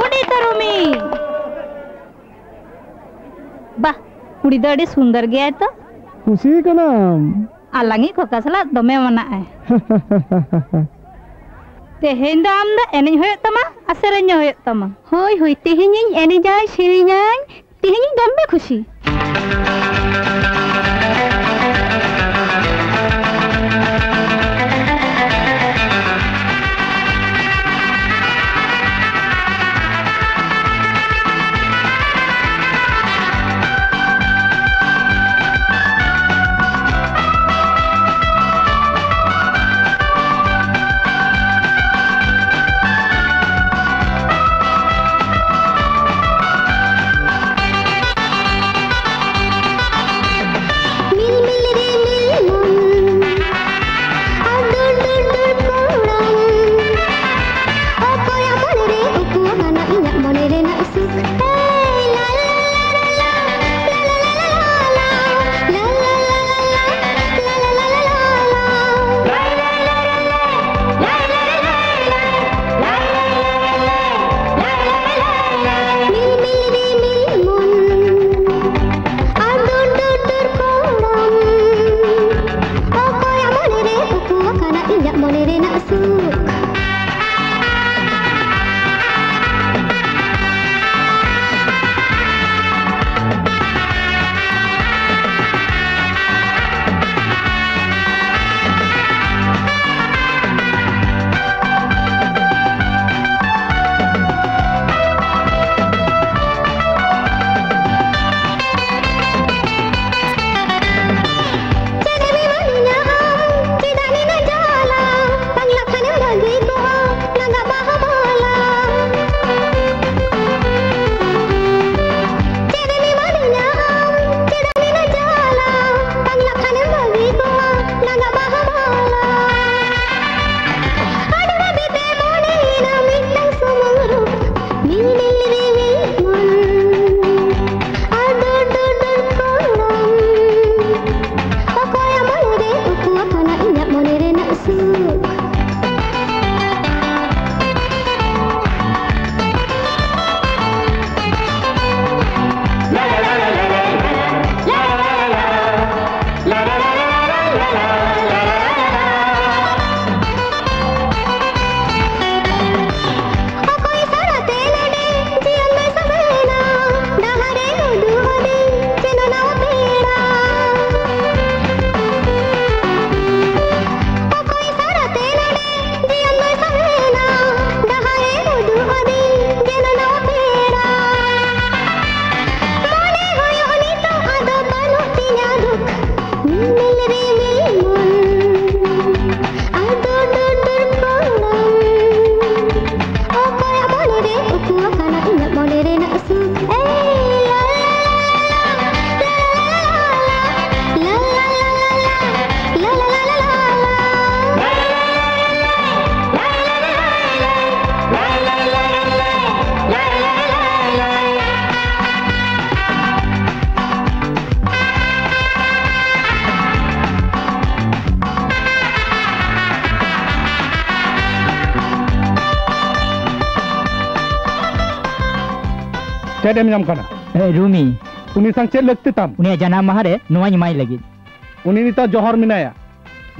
ᱩᱱᱤ ᱛᱚ ᱨᱩᱢᱤ᱾ ᱵᱟᱦ, ᱠᱩᱲᱤ ᱫᱚ ᱟᱹᱰᱤ ᱥᱩᱱᱫᱚᱨ ᱜᱮᱭᱟᱭ ᱛᱚ᱾ ᱠᱩᱥᱤ ᱠᱟᱱᱟᱢ? ᱟᱞᱟᱝᱤᱡ ᱠᱷᱚᱠᱟ ᱥᱟᱞᱟᱜ ᱫᱚᱢᱮ ᱢᱟᱱᱟᱜ ᱟᱭ᱾ ᱛᱮᱦᱮᱧ ᱫᱚ ᱟᱢ ᱫᱚ ᱮᱱᱮᱡ ᱦᱩᱭᱩᱜ ᱛᱟᱢᱟ ᱟᱨ ᱥᱮᱨᱮᱧ ᱦᱚᱸ ᱦᱩᱭᱩᱜ ᱛᱟᱢᱟ᱾ ᱦᱳᱭ, ᱦᱳᱭ, ᱛᱮᱦᱮᱧᱤᱧ ᱮᱱᱮᱡᱟᱭ, ᱥᱮᱨᱮᱧᱟᱭ, ᱛᱮᱦᱮᱧᱤᱧ ᱫᱚᱢᱮ ᱠᱷᱩᱥᱤ᱾ ᱪᱮᱫ ᱮᱢ ᱧᱟᱢ ᱠᱟᱱᱟ? ᱮ, ᱨᱩᱢᱤ᱾ ᱩᱱᱤ ᱥᱟᱝ ᱪᱮᱫ ᱞᱟᱹᱠᱛᱤ ᱛᱟᱢ? ᱩᱱᱤᱭᱟᱜ ᱡᱟᱱᱟᱢ ᱢᱟᱦᱟ ᱨᱮ ᱱᱚᱣᱟᱧ ᱮᱢᱟᱭ ᱞᱟᱹᱜᱤᱫ᱾ ᱩᱱᱤ ᱱᱤᱛᱚᱜ ᱡᱚᱦᱚᱨ ᱢᱮᱱᱟᱭᱟ᱾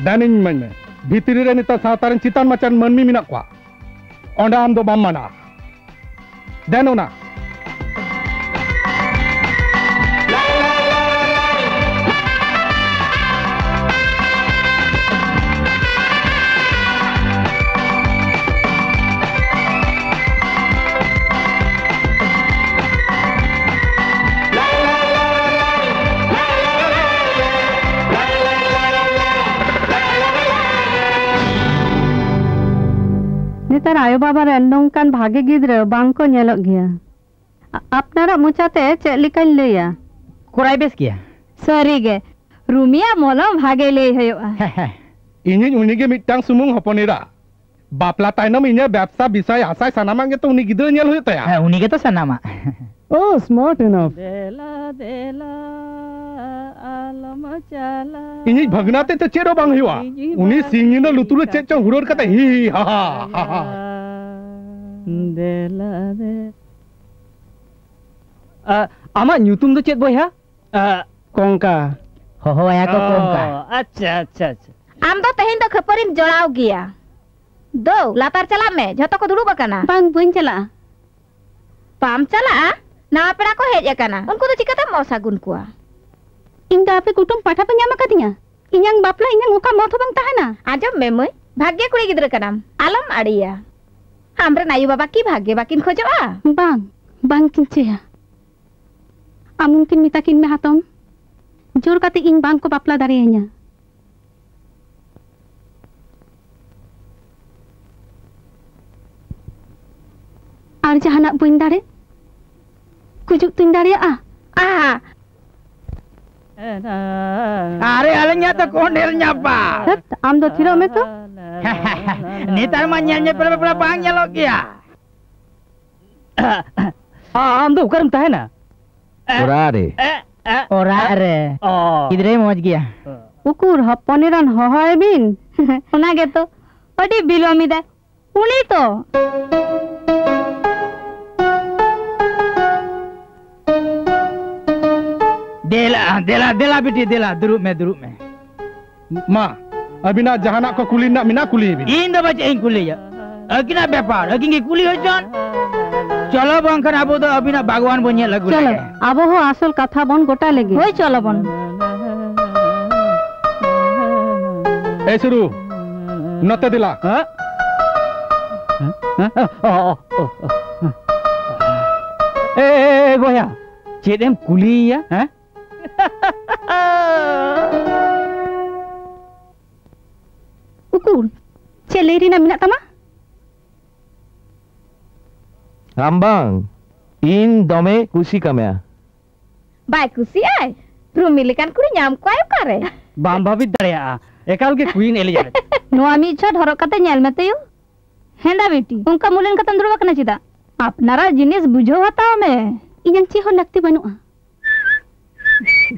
ᱫᱮᱱ ᱤᱧ ᱤᱢᱟᱹᱧ ᱢᱮ᱾ ᱵᱷᱤᱛᱨᱤ ᱨᱮ ᱱᱤᱛᱚᱜ ᱥᱟᱶᱛᱟ ᱨᱮᱱ ᱪᱮᱛᱟᱱ ᱢᱟᱪᱟᱱ ᱢᱟᱹᱱᱢᱤ ᱢᱮᱱᱟᱜ ᱠᱚᱣᱟ᱾ ᱚᱸᱰᱮ ᱟᱢ ᱫᱚ ᱵᱟᱢ ᱢᱟᱱᱟ᱾ ᱫᱮᱱ ᱚᱱᱟ᱾ ᱱᱮᱛᱟᱨ ᱟᱭᱳ ᱵᱟᱵᱟ ᱨᱮᱱ ᱱᱚᱝᱠᱟᱱ ᱵᱷᱟᱜᱮ ᱜᱤᱫᱽᱨᱟᱹ ᱵᱟᱝ ᱠᱚ ᱧᱮᱞᱚᱜ ᱜᱮᱭᱟ᱾ ᱟ-, ᱟᱯᱱᱟᱨᱟᱜ ᱢᱚᱪᱟᱛᱮ ᱪᱮᱫ ᱞᱮᱠᱟᱧ ᱞᱟᱹᱭᱟ? ᱠᱚᱲᱟᱭ ᱵᱮᱥ ᱜᱮᱭᱟ᱾ ᱥᱟᱹᱨᱤ ᱜᱮ, ᱨᱩᱢᱤᱭᱟᱜ ᱢᱚᱞᱚᱝ ᱵᱷᱟᱜᱮ ᱞᱟᱹᱭ ᱦᱩᱭᱩᱜᱼᱟ᱾ ᱤᱧᱤᱡ ᱩᱱᱤᱜᱮ ᱢᱤᱫᱴᱟᱝ ᱥᱩᱢᱩᱝ ᱦᱚᱯᱚᱱ ᱮᱨᱟ᱾ ᱵᱟᱯᱞᱟ ᱛᱟᱭᱱᱚᱢ ᱤᱧᱟᱹᱜ ᱵᱮᱵᱽᱥᱟ, ᱵᱤᱥᱚᱭ, ᱦᱟᱥᱟᱭ ᱥᱟᱱᱟᱢᱟᱜ ᱜᱮᱛᱚ ᱩᱱᱤ ᱜᱤᱫᱽᱨᱟᱹ ᱧᱮᱞ ᱦᱩᱭᱩᱜ ᱛᱟᱭᱟ᱾ ᱦᱮᱸ, ᱩᱱᱤ ᱜᱮᱛᱚ ᱥᱟᱱᱟᱢᱟᱜ᱾ Oh, smart enough. ᱫᱮᱞᱟ ᱫᱮᱞᱟ ᱟᱞᱚᱢ ᱪᱟᱞᱟᱜ᱾ ᱤᱧᱤᱡ ᱵᱷᱟᱹᱜᱽᱱᱟ ᱛᱮ ᱛᱚ ᱪᱮᱫ ᱦᱚᱸ ᱵᱟᱝ ᱦᱩᱭᱩᱜᱼᱟ᱾ ᱤᱧᱤᱡ ᱩᱱᱤ ᱥᱤᱧ ᱧᱤᱫᱟᱹ ᱞᱩᱛᱩᱨ ᱨᱮ ᱪᱮᱫ ᱪᱚᱝ ᱦᱩᱲᱟᱹᱲ ᱠᱟᱛᱮ ᱦᱤ ᱦᱤ ᱦᱟ ᱦᱟ ᱦᱟ ᱦᱟ᱾ ᱫᱮᱞᱟ ᱫᱮ-, ᱟ, ᱟᱢᱟᱜ ᱧᱩᱛᱩᱢ ᱫᱚ ᱪᱮᱫ, ᱵᱚᱭᱦᱟ? ᱟ, ᱠᱚᱝᱠᱟ᱾ ᱦᱚᱦᱚᱣᱟᱭᱟ ᱠᱚ ᱚ, ᱠᱚᱝᱠᱟ᱾ ᱟᱪᱪᱷᱟ, ᱟᱪᱪᱷᱟ, ᱟᱪᱪᱷᱟ᱾ ᱟᱢ ᱫᱚ ᱛᱮᱦᱮᱧ ᱫᱚ ᱠᱷᱟᱹᱯᱟᱹᱨᱤᱢ ᱡᱚᱲᱟᱣ ᱜᱮᱭᱟ᱾ ᱫᱳ, ᱞᱟᱛᱟᱨ ᱪᱟᱞᱟᱜ ᱢᱮ, ᱡᱷᱚᱛᱚ ᱠᱚ ᱫᱩᱲᱩᱵ ᱟᱠᱟᱱᱟ᱾ ᱵᱟᱝ, ᱵᱟᱹᱧ ᱪᱟᱞᱟᱜᱼᱟ᱾ ᱵᱟᱢ ᱪᱟᱞᱟᱜᱼᱟ? ᱱᱟᱣᱟ ᱯᱮᱲᱟ ᱠᱚ ᱦᱮᱡ ᱟᱠᱟᱱᱟ, ᱩᱱᱠᱩ ᱫᱚ ᱪᱤᱠᱟᱹᱛᱮᱢ ᱚᱥᱟᱹᱜᱩᱱ ᱠᱚᱣᱟ? ᱤᱧ ᱫᱚ ᱟᱯᱮ ᱠᱩᱴᱩᱢ ᱯᱟᱴᱷᱟ ᱯᱮ ᱧᱟᱢ ᱟᱠᱟᱫᱤᱧᱟ? ᱤᱧᱟᱝ ᱵᱟᱯᱞᱟ ᱤᱧᱟᱝ ᱚᱠᱟ ᱢᱚᱛ ᱦᱚᱸ ᱵᱟᱝ ᱛᱟᱦᱮᱱᱟ᱾ ᱟᱸᱡᱚᱢ ᱢᱮ ᱢᱟᱹᱭ, ᱵᱷᱟᱜᱽᱭᱟ ᱠᱩᱲᱤ ᱜᱤᱫᱽᱨᱟᱹ ᱠᱟᱱᱟᱢ, ᱟᱞᱚᱢ ᱟᱲᱮᱭᱟ᱾ ᱟᱢᱨᱮᱱ ᱟᱭᱳ ᱵᱟᱵᱟ ᱠᱤ ᱵᱷᱟᱜᱽᱭᱟ ᱵᱟᱹᱠᱤᱱ ᱠᱷᱚᱡᱚᱜᱼᱟ? ᱵᱟᱝ, ᱵᱟᱝ ᱠᱤᱱ ᱪᱟᱹᱭᱟ᱾ ᱟᱢ ᱩᱱᱠᱤᱱ ᱢᱮᱛᱟ ᱠᱤᱱ ᱢᱮ ᱦᱟᱛᱚᱢ, ᱡᱳᱨ ᱠᱟᱛᱮ ᱤᱧ ᱵᱟᱝ ᱠᱚ ᱵᱟᱯᱞᱟ ᱫᱟᱲᱮᱭᱟᱹᱧᱟ᱾ ᱟᱨ ᱡᱟᱦᱟᱱᱟᱜ ᱵᱟᱹᱧ ᱫᱟᱲᱮ, ᱜᱩᱡᱩᱜ ᱛᱩᱧ ᱫᱟᱲᱮᱭᱟᱜᱼᱟ᱾ ᱟᱦᱟ! ᱟᱨᱮ, ᱟᱹᱞᱤᱧᱟᱜ ᱫᱚ ᱠᱚᱸᱰᱮᱞ ᱧᱟᱯᱟᱢ᱾ ᱦᱟᱹᱴ, ᱟᱢ ᱫᱚ ᱛᱷᱤᱨᱚᱜ ᱢᱮ ᱛᱚ᱾ ᱱᱮᱛᱟᱨ ᱢᱟ ᱧᱮᱞ ᱧᱮᱯᱮᱞ ᱵᱟᱯᱞᱟ ᱵᱟᱝ ᱧᱮᱞᱚᱜ ᱜᱮᱭᱟ᱾ ᱟ-, ᱟᱢ ᱫᱚ ᱚᱠᱟᱨᱮᱢ ᱛᱟᱦᱮᱱᱟ? ᱚᱲᱟᱜ ᱨᱮ᱾ ᱮ, ᱮ, ᱚᱲᱟᱜ ᱨᱮ᱾ ᱚ᱾ ᱜᱤᱫᱽᱨᱟᱹᱭ ᱢᱚᱡᱽ ᱜᱮᱭᱟ᱾ ᱩᱠᱩᱨ ᱦᱚᱯᱚᱱ ᱮᱨᱟᱱ ᱦᱚᱦᱚᱭ ᱵᱤᱱ? ᱚᱱᱟ ᱜᱮᱛᱚ, ᱟᱹᱰᱤ ᱵᱤᱞᱚᱢ ᱮᱫᱟᱭ᱾ ᱩᱱᱤ ᱛᱚ᱾ ᱫᱮᱞᱟ, ᱫᱮᱞᱟ, ᱫᱮᱞᱟ ᱵᱤᱴᱤ, ᱫᱮᱞᱟ, ᱫᱩᱲᱩᱵ ᱢᱮ, ᱫᱩᱲᱩᱵ ᱢᱮ᱾ ᱢᱟ, ᱟᱹᱵᱤᱱᱟᱜ ᱡᱟᱦᱟᱱᱟᱜ ᱠᱚ ᱠᱩᱞᱤ ᱨᱮᱱᱟᱜ ᱢᱮᱱᱟᱜ, ᱠᱩᱞᱤᱭᱮ ᱵᱤᱱ᱾ ᱤᱧ ᱫᱚ ᱵᱟᱪᱮᱫ ᱤᱧ ᱠᱩᱞᱤᱭᱟ, ᱟᱹᱠᱤᱱᱟᱜ ᱵᱮᱯᱟᱨ, ᱟᱹᱠᱤᱱ ᱜᱮ ᱠᱩᱞᱤ ᱦᱚᱪᱚᱱ᱾ ᱪᱚᱞᱚ ᱵᱟᱝᱠᱷᱟᱱ ᱟᱵᱚ ᱫᱚ ᱟᱹᱵᱤᱱᱟᱜ ᱵᱟᱜᱽᱣᱟᱱ ᱵᱚᱱ ᱧᱮᱞ ᱟᱹᱜᱩ ᱪᱚᱞᱚ, ᱞᱮᱜᱮ᱾ ᱟᱵᱚ ᱦᱚᱸ ᱟᱥᱚᱞ ᱠᱟᱛᱷᱟ ᱵᱚᱱ ᱜᱚᱴᱟ ᱞᱮᱜᱮ᱾ ᱦᱳᱭ, ᱪᱚᱞᱚ ᱵᱚᱱ᱾ ᱮ ᱥᱩᱨᱩ, ᱱᱚᱛᱮ ᱫᱮᱞᱟ᱾ ᱦᱮᱸ? ᱦᱮᱸ? ᱚ, ᱚ, ᱚ, ᱚ᱾ ᱮ, ᱮ, ᱮ, ᱵᱚᱭᱦᱟ, ᱪᱮᱫ ᱮᱢ ᱠᱩᱞᱤᱭᱮᱭᱟ, ᱦᱮᱸ? ᱩᱠᱩᱨ, ᱪᱮᱫ ᱞᱟᱹᱭ ᱨᱮᱱᱟᱜ ᱢᱮᱱᱟᱜ ᱛᱟᱢᱟ? ᱟᱢ ᱵᱟᱝ, ᱤᱧ ᱫᱚᱢᱮ ᱠᱩᱥᱤ ᱠᱟᱢᱮᱭᱟ᱾ ᱵᱟᱭ ᱠᱩᱥᱤᱜᱼᱟᱭ? ᱨᱩᱢᱤ ᱞᱮᱠᱟᱱ ᱠᱩᱲᱤ ᱧᱟᱢ ᱠᱚᱣᱟᱭ ᱚᱠᱟᱨᱮ? ᱵᱟᱢ ᱵᱷᱟᱵᱤᱛ ᱫᱟᱲᱮᱭᱟᱜᱼᱟ, ᱮᱠᱟᱞ ᱜᱮ Queen Elizabeth᱾ ᱱᱚᱣᱟ ᱢᱤᱫ ᱪᱷᱚᱴ ᱦᱚᱨᱚᱜ ᱠᱟᱛᱮ ᱧᱮᱞ ᱢᱮ ᱛᱮᱭᱳ᱾ ᱦᱮᱸᱫᱟ ᱵᱤᱴᱤ, ᱚᱱᱠᱟ ᱢᱩᱞᱮᱱ ᱠᱟᱛᱮᱢ ᱫᱩᱲᱩᱵ ᱟᱠᱟᱱᱟ ᱪᱮᱫᱟᱜ? ᱟᱯᱱᱟᱨᱟᱜ ᱡᱤᱱᱤᱥ ᱵᱩᱡᱷᱟᱹᱣ ᱦᱟᱛᱟᱣ ᱢᱮ᱾ ᱤᱧᱟᱹᱝ ᱪᱮᱫ ᱦᱚᱸ ᱞᱟᱹᱠᱛᱤ ᱵᱟᱹᱱᱩᱜᱼᱟ᱾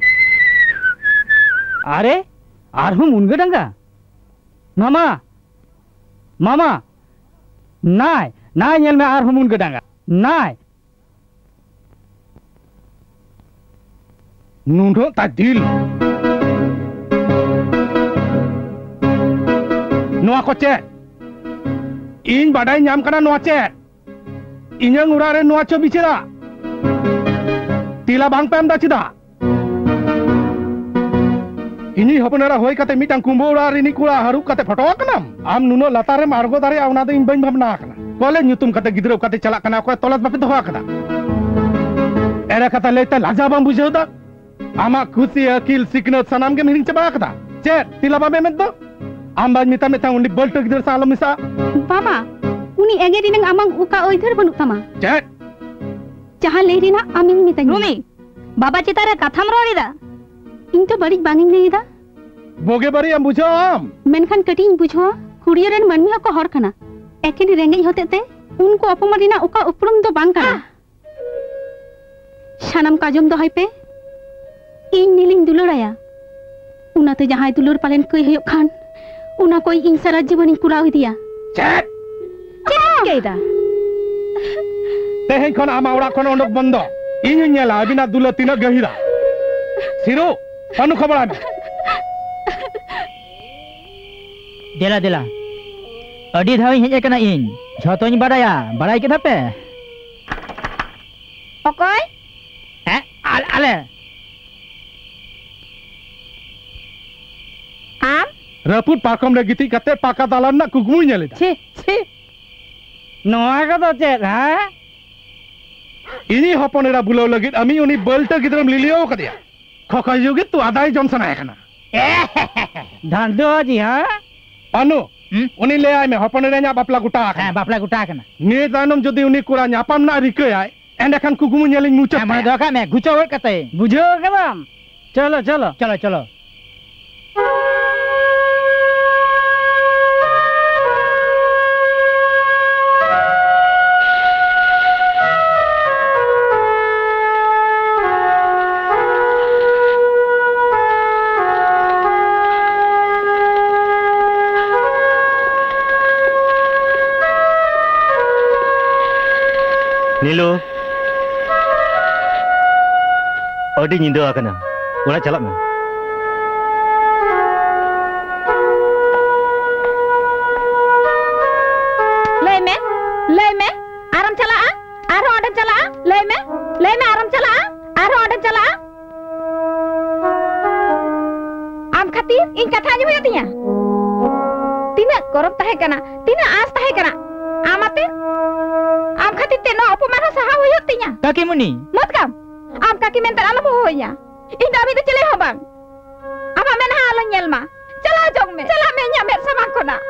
ᱟᱨᱮ, ᱟᱨᱦᱚᱸ ᱢᱩᱱᱜᱟᱹ ᱰᱟᱸᱜᱟ? ᱢᱟᱢᱟ! ᱢᱟᱢᱟ! ᱱᱟᱭ, ᱱᱟᱭ ᱧᱮᱞ ᱢᱮ, ᱟᱨᱦᱚᱸ ᱢᱩᱱᱜᱟᱹ ᱰᱟᱸᱜᱟ᱾ ᱱᱟᱭ! ᱱᱩᱱᱟᱹᱜ ᱛᱟᱭ ᱫᱤᱞ᱾ ᱱᱚᱣᱟ ᱠᱚ ᱪᱮᱫ? ᱤᱧ ᱵᱟᱰᱟᱭ ᱧᱟᱢ ᱠᱟᱱᱟ ᱱᱚᱣᱟ ᱪᱮᱫ? ᱤᱧᱟᱹᱝ ᱚᱲᱟᱜ ᱨᱮ ᱱᱚᱣᱟ ᱪᱚ ᱵᱤᱪᱟᱹᱨᱟ? ᱛᱤᱞᱟ ᱵᱟᱝ ᱯᱮ ᱮᱢ ᱫᱟ ᱪᱮᱫᱟᱜ? ᱤᱧᱤᱡ ᱦᱚᱯᱚᱱ ᱮᱨᱟ ᱦᱩᱭ ᱠᱟᱛᱮ ᱢᱤᱫᱴᱟᱝ ᱠᱩᱸᱵᱟᱹ ᱚᱲᱟᱜ ᱨᱤᱱᱤᱡ ᱠᱚᱲᱟ ᱦᱟᱹᱨᱩᱵ ᱠᱟᱛᱮ ᱯᱷᱚᱴᱚ ᱟᱠᱟᱱᱟᱢ? ᱟᱢ ᱱᱩᱱᱟᱹᱜ ᱞᱟᱛᱟᱨ ᱨᱮᱢ ᱟᱬᱜᱚ ᱫᱟᱲᱮᱭᱟᱜᱼᱟ, ᱚᱱᱟ ᱫᱚ ᱤᱧ ᱵᱟᱹᱧ ᱵᱷᱟᱵᱽᱱᱟ ᱟᱠᱟᱱᱟ᱾ ᱠᱚᱞᱮᱡᱽ ᱧᱩᱛᱩᱢ ᱠᱟᱛᱮ ᱜᱤᱫᱽᱨᱟᱹ ᱠᱟᱛᱮ ᱪᱟᱞᱟᱜ ᱠᱟᱱᱟ, ᱚᱠᱚᱭ ᱛᱚᱞᱟᱥ ᱵᱟᱯᱮ ᱫᱚᱦᱚ ᱟᱠᱟᱫᱟ? ᱮᱲᱮ ᱠᱟᱛᱷᱟ ᱞᱟᱹᱭᱛᱮ ᱞᱟᱡᱟ ᱵᱟᱢ ᱵᱩᱡᱷᱟᱹᱣ ᱮᱫᱟ? ᱟᱢᱟᱜ ᱠᱷᱩᱥᱤ, ᱟᱹᱠᱤᱞ, ᱥᱤᱠᱷᱱᱟᱹᱛ ᱥᱟᱱᱟᱢ ᱜᱮᱢ ᱦᱤᱲᱤᱧ ᱪᱟᱵᱟ ᱟᱠᱟᱫᱟ᱾ ᱪᱮᱫ ᱛᱤᱞᱟ ᱵᱟᱢ ᱮᱢᱮᱫ ᱫᱚ? ᱟᱢ ᱵᱟᱹᱧ ᱢᱮᱛᱟ ᱢᱮᱛᱟ ᱩᱱᱤ ᱵᱟᱹᱞᱴᱟᱹ ᱜᱤᱫᱽᱨᱟᱹ ᱥᱟᱶ ᱟᱞᱚᱢ ᱢᱮᱥᱟᱜᱼᱟ᱾ ᱵᱟᱵᱟ, ᱩᱱᱤ ᱮᱜᱮᱨ ᱨᱮᱱᱟᱝ ᱟᱢᱟᱝ ᱚᱠᱟ ᱟᱹᱭᱫᱟᱹᱨ ᱵᱟᱹᱱᱩᱜ ᱛᱟᱢᱟ? ᱪᱮᱫ? ᱡᱟᱦᱟᱸ ᱞᱟᱹᱭ ᱨᱮᱱᱟᱜ ᱟᱢᱤᱧ ᱢᱮᱛᱟᱧ ᱢᱮ᱾ ᱨᱩᱢᱤ, ᱵᱟᱵᱟ ᱪᱮᱛᱟᱱ ᱨᱮ ᱠᱟᱛᱷᱟᱢ ᱨᱚᱲ ᱮᱫᱟ? ᱤᱧ ᱛᱚ ᱵᱟᱹᱲᱤᱡ ᱵᱟᱝ ᱤᱧ ᱞᱟᱹᱭ ᱮᱫᱟ᱾ ᱵᱩᱜᱤ ᱵᱟᱹᱲᱤᱡ ᱮᱢ ᱵᱩᱡᱷᱟᱹᱣᱟ ᱟᱢ᱾ ᱢᱮᱱᱠᱷᱟᱱ ᱠᱟᱹᱴᱤᱡ ᱤᱧ ᱵᱩᱡᱷᱟᱹᱣᱟ, ᱠᱩᱲᱤ ᱨᱮᱱ ᱢᱟᱹᱱᱢᱤ ᱦᱚᱸᱠᱚ ᱦᱚᱲ ᱠᱟᱱᱟ᱾ ᱮᱠᱮᱱ ᱨᱮᱸᱜᱮᱡ ᱦᱚᱛᱮᱡ ᱛᱮ ᱩᱱᱠᱩ ᱚᱯᱚᱢᱟᱱ ᱨᱮᱱᱟᱜ ᱚᱠᱟ ᱩᱯᱨᱩᱢ ᱫᱚ ᱵᱟᱝ ᱠᱟᱱᱟ᱾ ᱥᱟᱱᱟᱢ ᱠᱟᱡᱚᱢ ᱫᱚᱦᱚᱭ ᱯᱮ, ᱤᱧ ᱱᱤᱞᱤᱧ ᱫᱩᱞᱟᱹᱲᱟᱭᱟ᱾ ᱚᱱᱟᱛᱮ ᱡᱟᱦᱟᱸᱭ ᱫᱩᱞᱟᱹᱲ ᱯᱟᱞᱮᱱ ᱠᱟᱹᱭ ᱦᱩᱭᱩᱜ ᱠᱷᱟᱱ, ᱚᱱᱟ ᱠᱚᱭ ᱤᱧ ᱥᱟᱨᱟ ᱡᱤᱵᱚᱱᱤᱧ ᱠᱩᱲᱟᱣ ᱤᱫᱤᱭᱟ᱾ ᱪᱮᱫ? ᱪᱮᱫ ᱮᱢ ᱪᱤᱠᱟᱹᱭᱮᱫᱟ? ᱛᱮᱦᱮᱧ ᱠᱷᱚᱱ ᱟᱢᱟᱜ ᱚᱲᱟᱜ ᱠᱷᱚᱱ ᱚᱰᱚᱠ ᱵᱚᱱᱫᱚ᱾ ᱤᱧᱤᱧ ᱧᱮᱞᱟ ᱟᱹᱵᱤᱱᱟᱜ ᱫᱩᱞᱟᱹᱲ ᱛᱤᱱᱟᱹᱜ ᱜᱟᱹᱦᱤᱨᱟ᱾ ᱥᱤᱨᱩ, ᱯᱟᱱᱩ ᱠᱷᱚᱵᱚᱨᱟᱭ ᱢᱮ᱾ ᱫᱮᱞᱟ, ᱫᱮᱞᱟ᱾ ᱟᱹᱰᱤ ᱫᱷᱟᱣ ᱤᱧ ᱦᱮᱡ ᱟᱠᱟᱱᱟ ᱤᱧ᱾ ᱡᱷᱚᱛᱚᱧ ᱵᱟᱰᱟᱭᱟ᱾ ᱵᱟᱲᱟᱭ ᱠᱮᱫᱟ ᱯᱮ? ᱚᱠᱚᱭ? ᱦᱮᱸ, ᱟᱞ-, ᱟᱞᱮ᱾ ᱟᱢ? ᱨᱟᱹᱯᱩᱫ ᱯᱟᱨᱠᱚᱢ ᱨᱮ ᱜᱤᱛᱤᱡ ᱠᱟᱛᱮ ᱯᱟᱠᱟ ᱫᱟᱞᱟᱱ ᱨᱮᱱᱟᱜ ᱠᱩᱠᱢᱩᱧ ᱧᱮᱞ ᱮᱫᱟ᱾ ᱪᱷᱤ, ᱪᱷᱤ᱾ ᱱᱚᱣᱟ ᱠᱚᱫᱚ ᱪᱮᱫ, ᱦᱮᱸ? ᱤᱧᱤᱡ ᱦᱚᱯᱚᱱ ᱮᱨᱟ ᱵᱩᱞᱟᱹᱣ ᱞᱟᱹᱜᱤᱫ ᱟᱢᱤᱡ ᱩᱱᱤ ᱵᱟᱹᱞᱴᱟᱹ ᱜᱤᱫᱽᱨᱟᱹᱢ ᱞᱤᱞᱤᱭᱟᱹᱣ ᱠᱟᱫᱮᱭᱟ᱾ ᱠᱷᱚᱠᱚᱭ ᱡᱩᱜᱤ ᱛᱚᱣᱟ ᱫᱟᱭ ᱡᱚᱢ ᱥᱟᱱᱟᱭᱮ ᱠᱟᱱᱟ᱾ ᱫᱷᱟᱱᱫᱩ ᱡᱤ, ᱦᱮᱸ? ᱯᱟᱱᱩ, ᱦᱩᱸ? ᱩᱱᱤ ᱞᱟᱹᱭᱟᱭ ᱢᱮ, ᱦᱚᱯᱚᱱ ᱮᱨᱟᱧᱟᱜ ᱵᱟᱯᱞᱟ ᱜᱚᱴᱟ ᱟᱠᱟᱱᱟ᱾ ᱦᱮᱸ, ᱵᱟᱯᱞᱟ ᱜᱚᱴᱟ ᱟᱠᱟᱱᱟ᱾ ᱱᱤᱭᱟᱹ ᱛᱟᱭᱱᱚᱢ ᱡᱩᱫᱤ ᱩᱱᱤ ᱠᱚᱲᱟ ᱧᱟᱯᱟᱢ ᱨᱮᱱᱟᱜ ᱨᱤᱠᱟᱹᱭᱟᱭ, ᱮᱸᱰᱮᱠᱷᱟᱱ ᱠᱩᱠᱢᱩ ᱧᱮᱞᱤᱧ ᱢᱩᱪᱟᱹᱫ ᱦᱮᱸ, ᱢᱚᱱᱮ ᱛᱟᱭᱟ᱾ ᱫᱚᱦᱚ ᱠᱟᱜ ᱢᱮ, ᱜᱩᱪᱟᱹᱣ ᱜᱚᱫ ᱠᱟᱛᱟᱭᱟᱹᱧ᱾ ᱵᱩᱡᱷᱟᱹᱣ ᱠᱮᱫᱟᱢ? ᱪᱚᱞᱚ, ᱪᱚᱞᱚ᱾ ᱪᱚᱞᱚ, ᱪᱚᱞᱚ᱾ ᱱᱤᱞᱩ, ᱟᱹᱰᱤ ᱧᱤᱫᱟᱹ ᱟᱠᱟᱱᱟ, ᱚᱲᱟᱜ ᱪᱟᱞᱟᱜ ᱢᱮ᱾ ᱞᱟᱹᱭ ᱢᱮ, ᱞᱟᱹᱭ ᱢᱮ, ᱟᱨᱮᱢ ᱪᱟᱞᱟᱜᱼᱟ? ᱟᱨᱦᱚᱸ ᱚᱸᱰᱮᱢ ᱪᱟᱞᱟᱜᱼᱟ? ᱞᱟᱹᱭ ᱢᱮ, ᱞᱟᱹᱭ ᱢᱮ, ᱟᱨᱮᱢ ᱪᱟᱞᱟᱜᱼᱟ? ᱟᱨᱦᱚᱸ ᱚᱸᱰᱮᱢ ᱪᱟᱞᱟᱜᱼᱟ? ᱟᱢ ᱠᱷᱟᱹᱛᱤᱨ ᱤᱧ ᱠᱟᱛᱷᱟ ᱟᱸᱡᱚᱢ ᱦᱩᱭᱩᱜ ᱛᱤᱧᱟ? ᱛᱤᱱᱟᱹᱜ ᱜᱚᱨᱚᱵ ᱛᱟᱦᱮᱸ ᱠᱟᱱᱟ, ᱛᱤᱱᱟᱹᱜ ᱟᱸᱥ ᱛᱟᱦᱮᱸ ᱠᱟᱱᱟ ᱟᱢ ᱟᱛᱮ? ᱟᱢ ᱠᱷᱟᱹᱛᱤᱨ ᱛᱮ ᱱᱚᱣᱟ ᱚᱯᱚᱢᱟᱱ ᱦᱚᱸ ᱥᱟᱦᱟᱣ ᱦᱩᱭᱩᱜ ᱛᱤᱧᱟ᱾ ᱠᱟᱹᱠᱤᱢᱩᱱᱤ᱾ ᱢᱚᱛ ᱠᱟᱢ, ᱟᱢ ᱠᱟᱹᱠᱤ ᱢᱮᱱᱛᱮ ᱟᱞᱚᱢ ᱦᱚᱦᱚᱭᱟ᱾ ᱤᱧ ᱫᱚ ᱟᱢᱤᱡ ᱫᱚ ᱪᱤᱞᱤ ᱦᱚᱸ ᱵᱟᱝ᱾ ᱟᱢᱟᱜ ᱢᱮᱫᱦᱟ ᱟᱞᱚᱧ ᱧᱮᱞ ᱢᱟ᱾ ᱪᱟᱞᱟᱣ ᱡᱚᱝ ᱢᱮ, ᱪᱟᱞᱟᱜ ᱢᱮ ᱤᱧᱟᱜ ᱢᱮᱫ ᱥᱟᱢᱟᱝ ᱠᱷᱚᱱᱟᱜ᱾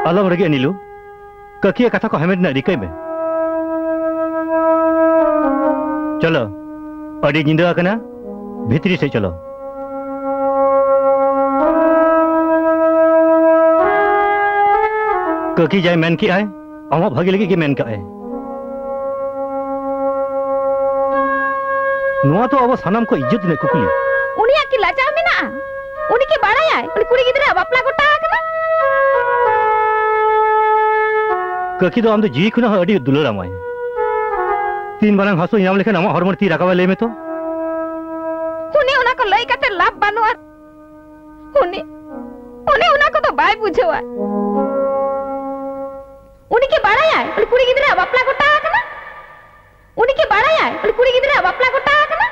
ᱟᱞᱚᱢ ᱨᱟᱹᱜᱤᱜᱼᱟ ᱱᱤᱞᱩ, ᱠᱟᱹᱠᱤᱭᱟᱜ ᱠᱟᱛᱷᱟ ᱠᱚ ᱦᱟᱢᱮᱴ ᱨᱮᱱᱟᱜ ᱨᱤᱠᱟᱹᱭ ᱢᱮ᱾ ᱪᱚᱞᱚ, ᱟᱹᱰᱤ ᱧᱤᱫᱟᱹ ᱟᱠᱟᱱᱟ, ᱵᱷᱤᱛᱨᱤ ᱥᱮᱫ ᱪᱚᱞᱚ᱾ ᱠᱟᱹᱠᱤ ᱡᱟᱭ ᱢᱮᱱ ᱠᱮᱜᱼᱟᱭ, ᱟᱢᱟᱜ ᱵᱷᱟᱹᱜᱤ ᱞᱟᱹᱜᱤᱫ ᱜᱮ ᱢᱮᱱ ᱠᱟᱜᱼᱟᱭ᱾ ᱱᱚᱣᱟ ᱫᱚ ᱟᱵᱚ ᱥᱟᱱᱟᱢ ᱠᱚ ᱤᱡᱽᱡᱚᱛ ᱨᱮᱱᱟᱜ ᱠᱩᱠᱞᱤ᱾ ᱩᱱᱤᱭᱟᱜ ᱠᱤ ᱞᱟᱡᱟᱣ ᱢᱮᱱᱟᱜᱼᱟ? ᱩᱱᱤ ᱠᱤ ᱵᱟᱲᱟᱭᱟᱭ ᱩᱱᱤ ᱠᱩᱲᱤ ᱜᱤᱫᱽᱨᱟᱹᱣᱟᱜ ᱵᱟᱯᱞᱟ ᱜᱚᱴᱟ ᱟᱠᱟᱱᱟ? ᱠᱟᱹᱠᱤ ᱫᱚ ᱟᱢ ᱫᱚ ᱡᱤᱣᱤ ᱠᱷᱚᱱᱟᱜ ᱦᱚᱸ ᱟᱹᱰᱤ ᱫᱩᱞᱟᱹᱲ ᱟᱢᱟᱭ᱾ ᱛᱤᱱ ᱢᱟᱨᱟᱝ ᱦᱟᱹᱥᱩ ᱧᱟᱢ ᱞᱮᱠᱷᱟᱱ ᱟᱢᱟᱜ ᱦᱚᱲᱢᱚ ᱨᱮ ᱛᱤ ᱨᱟᱠᱟᱵᱟᱭ, ᱞᱟᱹᱭ ᱢᱮ ᱛᱚ? ᱩᱱᱤ ᱚᱱᱟ ᱠᱚ ᱞᱟᱹᱭ ᱠᱟᱛᱮ ᱞᱟᱵᱷ ᱵᱟᱹᱱᱩᱜᱼᱟ᱾ ᱩᱱᱤ, ᱩᱱᱤ ᱚᱱᱟ ᱠᱚᱫᱚ ᱵᱟᱭ ᱵᱩᱡᱷᱟᱹᱣᱟ᱾ ᱩᱱᱤ ᱠᱤ ᱵᱟᱲᱟᱭᱟᱭ ᱩᱱᱤ ᱠᱩᱲᱤ ᱜᱤᱫᱽᱨᱟᱹᱣᱟᱜ ᱵᱟᱯᱞᱟ ᱜᱚᱴᱟ ᱟᱠᱟᱱᱟ? ᱩᱱᱤ ᱠᱤ ᱵᱟᱲᱟᱭᱟᱭ ᱩᱱᱤ ᱠᱩᱲᱤ ᱜᱤᱫᱽᱨᱟᱹᱣᱟᱜ ᱵᱟᱯᱞᱟ ᱜᱚᱴᱟ ᱟᱠᱟᱱᱟ?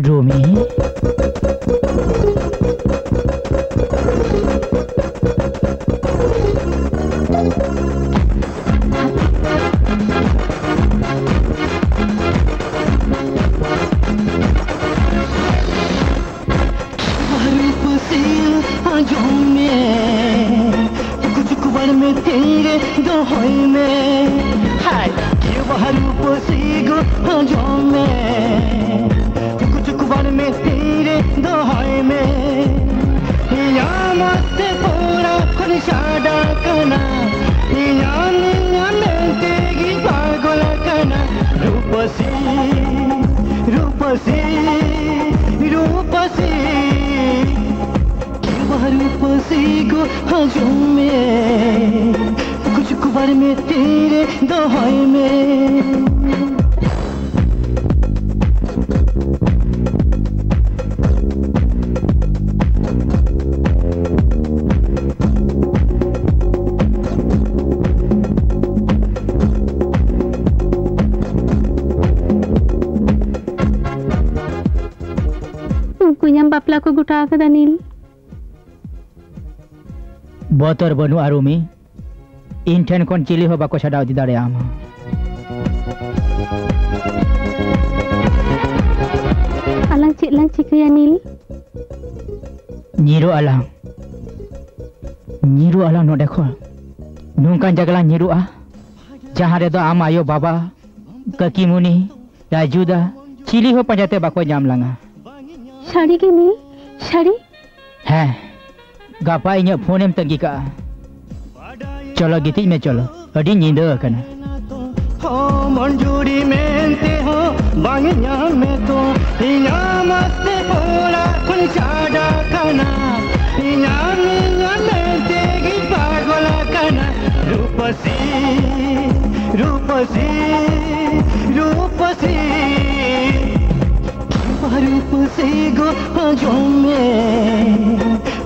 ᱨᱩᱢᱤ᱾ ᱟᱸᱡᱚᱢ ᱢᱮ, ᱠᱩᱪᱩᱠ ᱵᱟᱲ ᱢᱮ, ᱛᱤᱨᱮ ᱫᱚᱦᱚᱭ ᱢᱮ᱾ ᱦᱟᱭ, ᱠᱮᱣ ᱵᱟᱦᱟ ᱨᱩᱯᱟᱹᱥᱤ ᱜᱚ, ᱟᱸᱡᱚᱢ ᱢᱮ, ᱠᱩᱪᱩᱠ ᱵᱟᱲ ᱢᱮ, ᱛᱤᱨᱮ ᱫᱚᱦᱚᱭ ᱢᱮ᱾ ᱤᱧᱟᱜ ᱢᱚᱛᱮ ᱯᱚᱲᱟ ᱠᱷᱚᱱ ᱪᱷᱟᱰᱟ ᱠᱟᱱᱟ, ᱤᱧᱟᱜ ᱱᱤᱭᱟᱹ ᱢᱮᱱᱛᱮ ᱜᱤᱧ ᱯᱟᱜᱚᱞ ᱠᱟᱱᱟ᱾ ᱨᱩᱯᱟᱹᱥᱤ, ᱨᱩᱯᱟᱹᱥᱤ, ᱨᱩᱯᱟᱹᱥᱤ, ᱠᱮᱣ ᱵᱟᱦᱟ ᱨᱩᱯᱟᱹᱥᱤ ᱜᱚ, ᱟᱸᱡᱚᱢ ᱢᱮ, ᱠᱩᱪᱩᱠ ᱵᱟᱲ ᱢᱮ, ᱛᱤᱨᱮ ᱫᱚᱦᱚᱭ ᱢᱮ᱾ ᱩᱱᱠᱩ ᱤᱧᱟᱜ ᱵᱟᱯᱞᱟ ᱠᱚ ᱜᱚᱴᱟ ᱟᱠᱟᱫᱟ, ᱱᱤᱞ᱾ ᱵᱚᱛᱚᱨ ᱵᱟᱹᱱᱩᱜᱼᱟ, ᱨᱩᱢᱤ᱾ ᱤᱧ ᱴᱷᱮᱱ ᱠᱷᱚᱱ ᱪᱤᱞᱤ ᱦᱚᱸ ᱵᱟᱠᱚ ᱪᱷᱟᱰᱟᱣ ᱤᱫᱤ ᱫᱟᱲᱮᱭᱟᱢᱟ᱾ ᱟᱞᱟᱝ ᱪᱮᱫ ᱞᱟᱝ ᱪᱤᱠᱟᱹᱭᱟ, ᱱᱤᱞ? ᱧᱤᱨᱚᱜ ᱟᱞᱟᱝ᱾ ᱧᱤᱨᱚᱜ ᱟᱞᱟᱝ ᱱᱚᱰᱮ ᱠᱷᱚᱱ᱾ ᱱᱚᱝᱠᱟᱱ ᱡᱟᱭᱜᱟ ᱞᱟᱝ ᱧᱤᱨᱚᱜᱼᱟ, ᱡᱟᱦᱟᱸ ᱨᱮᱫᱚ ᱟᱢ ᱟᱭᱳ ᱵᱟᱵᱟ, ᱠᱟᱹᱠᱤᱢᱩᱱᱤ, ᱨᱟᱡᱩᱫᱟ, ᱪᱤᱞᱤ ᱦᱚᱸ ᱯᱟᱸᱡᱟᱛᱮ ᱵᱟᱠᱚ ᱧᱟᱢ ᱞᱟᱝᱟ᱾ ᱥᱟᱹᱨᱤ ᱜᱮ ᱢᱤ? ᱥᱟᱹᱨᱤ? ᱦᱮᱸ, ᱜᱟᱯᱟ ᱤᱧᱟᱹᱜ ᱯᱷᱳᱱᱮᱢ ᱛᱟᱺᱜᱤ ᱠᱟᱜᱼᱟ᱾ ᱪᱚᱞᱚ, ᱜᱤᱛᱤᱡ ᱢᱮ, ᱪᱚᱞᱚ, ᱟᱹᱰᱤ ᱧᱤᱫᱟᱹ ᱟᱠᱟᱱᱟ᱾ ᱦᱚᱸ, ᱢᱚᱱᱡᱩᱨᱤ ᱢᱮᱱᱛᱮ ᱦᱚᱸ ᱵᱟᱝ ᱧᱟᱢ ᱢᱮ ᱛᱚ, ᱤᱧᱟᱹᱜ ᱢᱟᱥᱛᱮ ᱚᱲᱟᱜ ᱠᱷᱚᱱ ᱪᱷᱟᱰᱟ ᱠᱟᱱᱟ, ᱤᱧᱟᱹᱜ ᱢᱤᱭᱟᱹ ᱢᱮᱱᱛᱮ ᱜᱮ ᱯᱟᱜᱚᱞ ᱟᱠᱟᱱᱟ᱾ ᱨᱩᱯᱟᱹᱥᱤ, ᱨᱩᱯᱟᱹᱥᱤ, ᱨᱩᱯᱟᱹᱥᱤ, ᱨᱩᱯᱟᱹᱥᱤ ᱜᱚ ᱟᱸᱡᱚᱢ ᱢᱮ,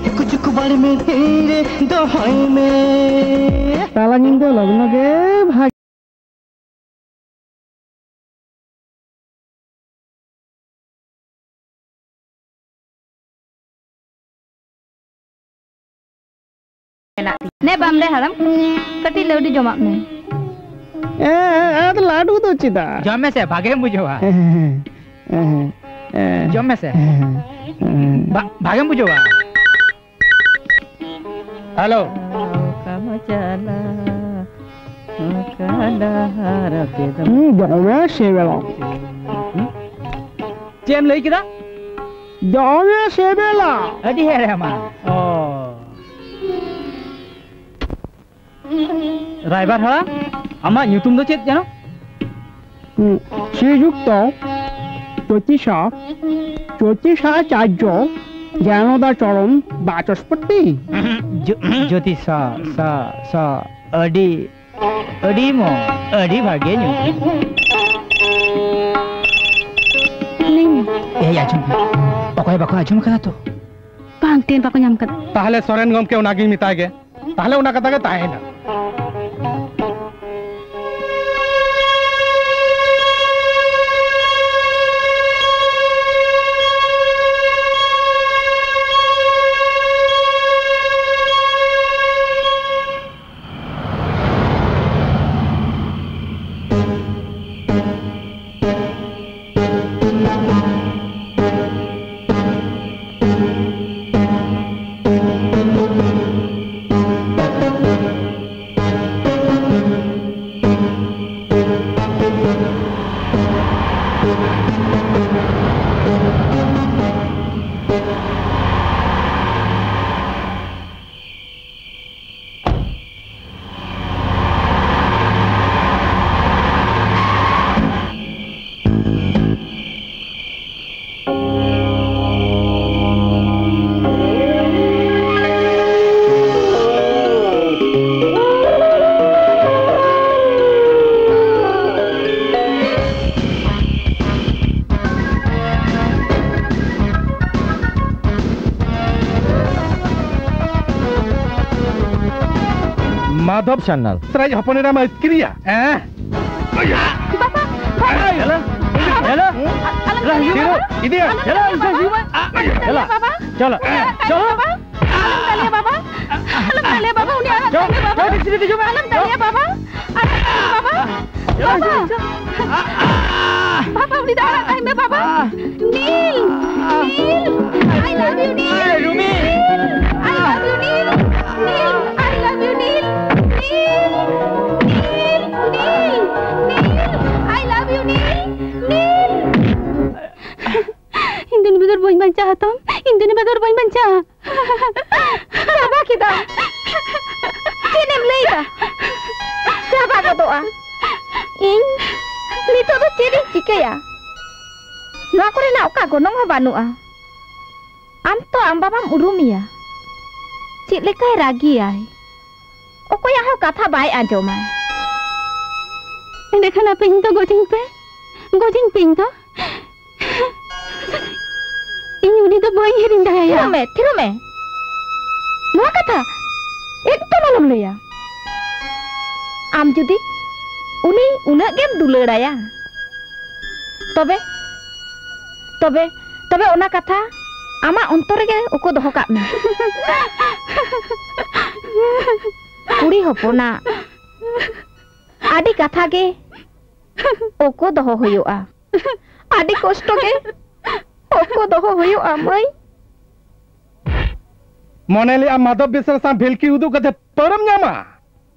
ᱪᱩᱠᱩ ᱪᱩᱠᱩ ᱵᱟᱲ ᱢᱮ ᱛᱤᱨᱮ ᱫᱚᱦᱚᱭ ᱢᱮ᱾ ᱛᱟᱞᱟ ᱧᱤᱫᱟᱹ ᱞᱚᱜᱱᱚ ᱜᱮ ᱵᱷᱟᱜᱮ᱾ ᱢᱮᱱᱟᱜ ᱛᱤᱧᱟ᱾ ᱱᱮ ᱵᱟᱢᱰᱮ ᱦᱟᱲᱟᱢ, ᱠᱟᱹᱴᱤᱡ ᱞᱟᱹᱣᱰᱤ ᱡᱚᱢᱟᱜ ᱢᱮ᱾ ᱮ, ᱮ, ᱟᱫᱚ ᱞᱟᱹᱰᱩ ᱫᱚ ᱪᱮᱫᱟᱜ? ᱡᱚᱢ ᱢᱮᱥᱮ, ᱵᱷᱟᱜᱮᱢ ᱵᱩᱡᱷᱟᱹᱣᱟ᱾ ᱦᱮᱸ, ᱦᱮᱸ, ᱦᱮᱸ, ᱦᱮᱸ᱾ ᱡᱚᱢ ᱢᱮᱥᱮ᱾ ᱦᱮᱸ, ᱦᱮᱸ᱾ ᱵᱷᱟ-, ᱵᱷᱟᱜᱮᱢ ᱵᱩᱡᱷᱟᱹᱣᱟ᱾ ᱦᱮᱞᱳ᱾ ᱚᱠᱟ ᱢᱟ ᱪᱟᱞᱟᱜ, ᱚᱠᱟ ᱰᱟᱦᱟᱨ ᱛᱮᱫᱚ ᱦᱩᱸ, ᱫᱚᱢᱮ ᱥᱤᱵᱤᱞᱟ᱾ ᱪᱮᱫ ᱮᱢ ᱞᱟᱹᱭ ᱠᱮᱫᱟ? ᱫᱚᱢᱮ ᱥᱤᱵᱤᱞᱟ᱾ ᱟᱹᱰᱤ ᱦᱮᱲᱮᱢᱟ᱾ ᱚ᱾ ᱨᱟᱭᱵᱟᱨ ᱦᱟᱲᱟᱢ, ᱟᱢᱟᱜ ᱧᱩᱛᱩᱢ ᱫᱚ ᱪᱮᱫ ᱡᱮᱱᱚ? ᱦᱩᱸ, ᱥᱨᱤᱡᱩᱠᱛᱚ ᱡᱳᱛᱤᱥᱟ, ᱡᱳᱛᱤᱥᱟᱪᱟᱨᱡᱚ ᱜᱮᱭᱟᱱᱚᱫᱟ ᱪᱚᱨᱚᱢ ᱵᱟᱪᱚᱥᱯᱚᱛᱤ᱾ ᱡᱳ-, ᱡᱳᱛᱤᱥᱟ, ᱥᱟ, ᱥᱟ, ᱟᱹᱰᱤ, ᱟᱹᱰᱤ ᱢᱚᱡᱽ, ᱟᱹᱰᱤ ᱵᱷᱟᱜᱮ ᱧᱩᱛᱩᱢ᱾ ᱞᱟᱹᱭ ᱢᱮ᱾ ᱮᱭ, ᱟᱸᱡᱚᱢ ᱢᱮ᱾ ᱚᱠᱚᱭ ᱵᱟᱠᱚ ᱟᱸᱡᱚᱢ ᱠᱟᱫᱟ ᱛᱚ? ᱵᱟᱝ, ᱛᱮᱱ ᱵᱟᱠᱚ ᱧᱟᱢ ᱠᱟᱫᱟ᱾ ᱛᱟᱦᱞᱮ ᱥᱚᱨᱮᱱ ᱜᱚᱢᱠᱮ ᱚᱱᱟᱜᱤᱧ ᱢᱮᱛᱟᱭ ᱜᱮ᱾ ᱛᱟᱦᱞᱮ ᱚᱱᱟ ᱠᱟᱛᱷᱟ ᱜᱮ ᱛᱟᱦᱮᱸᱭᱮᱱᱟ᱾ ᱫᱚᱵ ᱥᱟᱱᱱᱟᱞ᱾ ᱥᱮᱨᱟᱡᱽ ᱦᱚᱯᱚᱱ ᱮᱨᱟ ᱢᱟ ᱟᱹᱛᱠᱤᱨᱤᱭᱟ᱾ ᱦᱮᱸ? ᱵᱟᱵᱟ, ᱵᱟᱵᱟ᱾ Hello, hello. ᱟᱞᱚᱢ ᱫᱟᱞᱮᱭᱟ ᱵᱟᱵᱟ᱾ ᱟᱞᱚᱢ ᱫᱟᱞᱮᱭᱟ ᱵᱟᱵᱟ᱾ ᱦᱮᱞᱳ᱾ ᱪᱚᱞᱚ, ᱪᱚᱞᱚ᱾ ᱟᱞᱚᱢ ᱫᱟᱞᱮᱭᱟ ᱵᱟᱵᱟ᱾ ᱟᱞᱚᱢ ᱫᱟᱞᱮᱭᱟ ᱵᱟᱵᱟ, ᱩᱱᱤ ᱟᱲᱟᱜ ᱠᱟᱭ ᱢᱮ ᱵᱟᱵᱟ᱾ ᱟᱞᱚᱢ ᱫᱟᱞᱮᱭᱟ ᱵᱟᱵᱟ᱾ ᱟᱲᱟᱜ ᱠᱟᱭ ᱢᱮ ᱵᱟᱵᱟ᱾ ᱵᱟᱵᱟ, ᱩᱱᱤ ᱫᱚ ᱟᱲᱟᱜ ᱠᱟᱭ ᱢᱮ ᱵᱟᱵᱟ᱾ ᱱᱤᱞ! ᱱᱤᱞ! I love you, ᱱᱤᱞ! ᱨᱩᱢᱤ! ᱱᱤᱞ! I love you, ᱱᱤᱞ! ᱱᱤᱞ! I love you, ᱱᱤᱞ! ᱱᱤᱞ! ᱱᱤᱞ! ᱱᱤᱞ! ᱱᱤᱞ! I love you, ᱱᱤᱞ! ᱱᱤᱞ! ᱤᱧ ᱫᱚ ᱱᱩᱭ ᱵᱮᱜᱚᱨ ᱵᱟᱹᱧ ᱵᱟᱧᱪᱟᱜᱼᱟ ᱦᱟᱛᱚᱢ, ᱤᱧ ᱫᱚ ᱱᱩᱭ ᱵᱮᱜᱚᱨ ᱵᱟᱹᱧ ᱵᱟᱧᱪᱟᱜᱼᱟ᱾ ᱪᱟᱵᱟ ᱠᱮᱫᱟ᱾ ᱪᱮᱫ ᱮᱢ ᱞᱟᱹᱭᱫᱟ? ᱪᱟᱵᱟ ᱜᱚᱫᱚᱜᱼᱟ᱾ ᱤᱧ ᱱᱤᱛᱚᱜ ᱫᱚ ᱪᱮᱫ ᱤᱧ ᱪᱤᱠᱟᱹᱭᱟ? ᱱᱚᱣᱟ ᱠᱚᱨᱮᱱᱟᱜ ᱚᱠᱟ ᱜᱚᱱᱚᱝ ᱦᱚᱸ ᱵᱟᱹᱱᱩᱜᱼᱟ᱾ ᱟᱢ ᱛᱚ ᱟᱢ ᱵᱟᱵᱟᱢ ᱩᱨᱩᱢᱮᱭᱟ᱾ ᱪᱮᱫ ᱞᱮᱠᱟᱭ ᱨᱟᱹᱜᱤᱭᱟᱭ᱾ ᱚᱠᱚᱭᱟᱜ ᱦᱚᱸ ᱠᱟᱛᱷᱟ ᱵᱟᱭ ᱟᱸᱡᱚᱢᱟ᱾ ᱮᱸᱰᱮᱠᱷᱟᱱ ᱟᱯᱮ ᱤᱧ ᱫᱚ ᱜᱚᱡᱤᱧ ᱯᱮ, ᱜᱚᱡᱤᱧ ᱯᱮ ᱤᱧ ᱫᱚ᱾ ᱤᱧ ᱩᱱᱤ ᱫᱚ ᱵᱟᱹᱧ ᱦᱤᱲᱤᱧ ᱫᱟᱲᱮᱭᱟᱭᱟ᱾ ᱛᱷᱤᱨᱚᱜ ᱢᱮ, ᱛᱷᱤᱨᱚᱜ ᱢᱮ᱾ ᱱᱚᱣᱟ ᱠᱟᱛᱷᱟ ᱮᱠᱫᱚᱢ ᱟᱞᱚᱢ ᱞᱟᱹᱭᱟ᱾ ᱟᱢ ᱡᱩᱫᱤ ᱩᱱᱤ ᱩᱱᱟᱹᱜ ᱜᱮᱢ ᱫᱩᱞᱟᱹᱲᱟᱭᱟ, ᱛᱚᱵᱮ, ᱛᱚᱵᱮ, ᱛᱚᱵᱮ ᱚᱱᱟ ᱠᱟᱛᱷᱟ ᱟᱢᱟᱜ ᱚᱱᱛᱚᱨ ᱨᱮᱜᱮ ᱩᱠᱩ ᱫᱚᱦᱚ ᱠᱟᱜ ᱢᱮ᱾ ᱠᱩᱲᱤ ᱦᱚᱯᱚᱱᱟᱜ ᱟᱹᱰᱤ ᱠᱟᱛᱷᱟ ᱜᱮ ᱳᱠᱳ ᱫᱚᱦᱚ ᱦᱩᱭᱩᱜᱼᱟ᱾ ᱟᱹᱰᱤ ᱠᱚᱥᱴᱚ ᱜᱮ ᱳᱠᱳ ᱫᱚᱦᱚ ᱦᱩᱭᱩᱜᱼᱟ, ᱢᱟᱹᱭ᱾ ᱢᱚᱱᱮ ᱞᱮᱜᱼᱟ ᱢᱟᱫᱷᱚᱵ ᱵᱮᱥᱨᱟ ᱥᱟᱶ ᱵᱷᱮᱞᱠᱤ ᱩᱫᱩᱜ ᱠᱟᱛᱮ ᱯᱟᱹᱣᱨᱟᱹᱢ ᱧᱟᱢᱟ?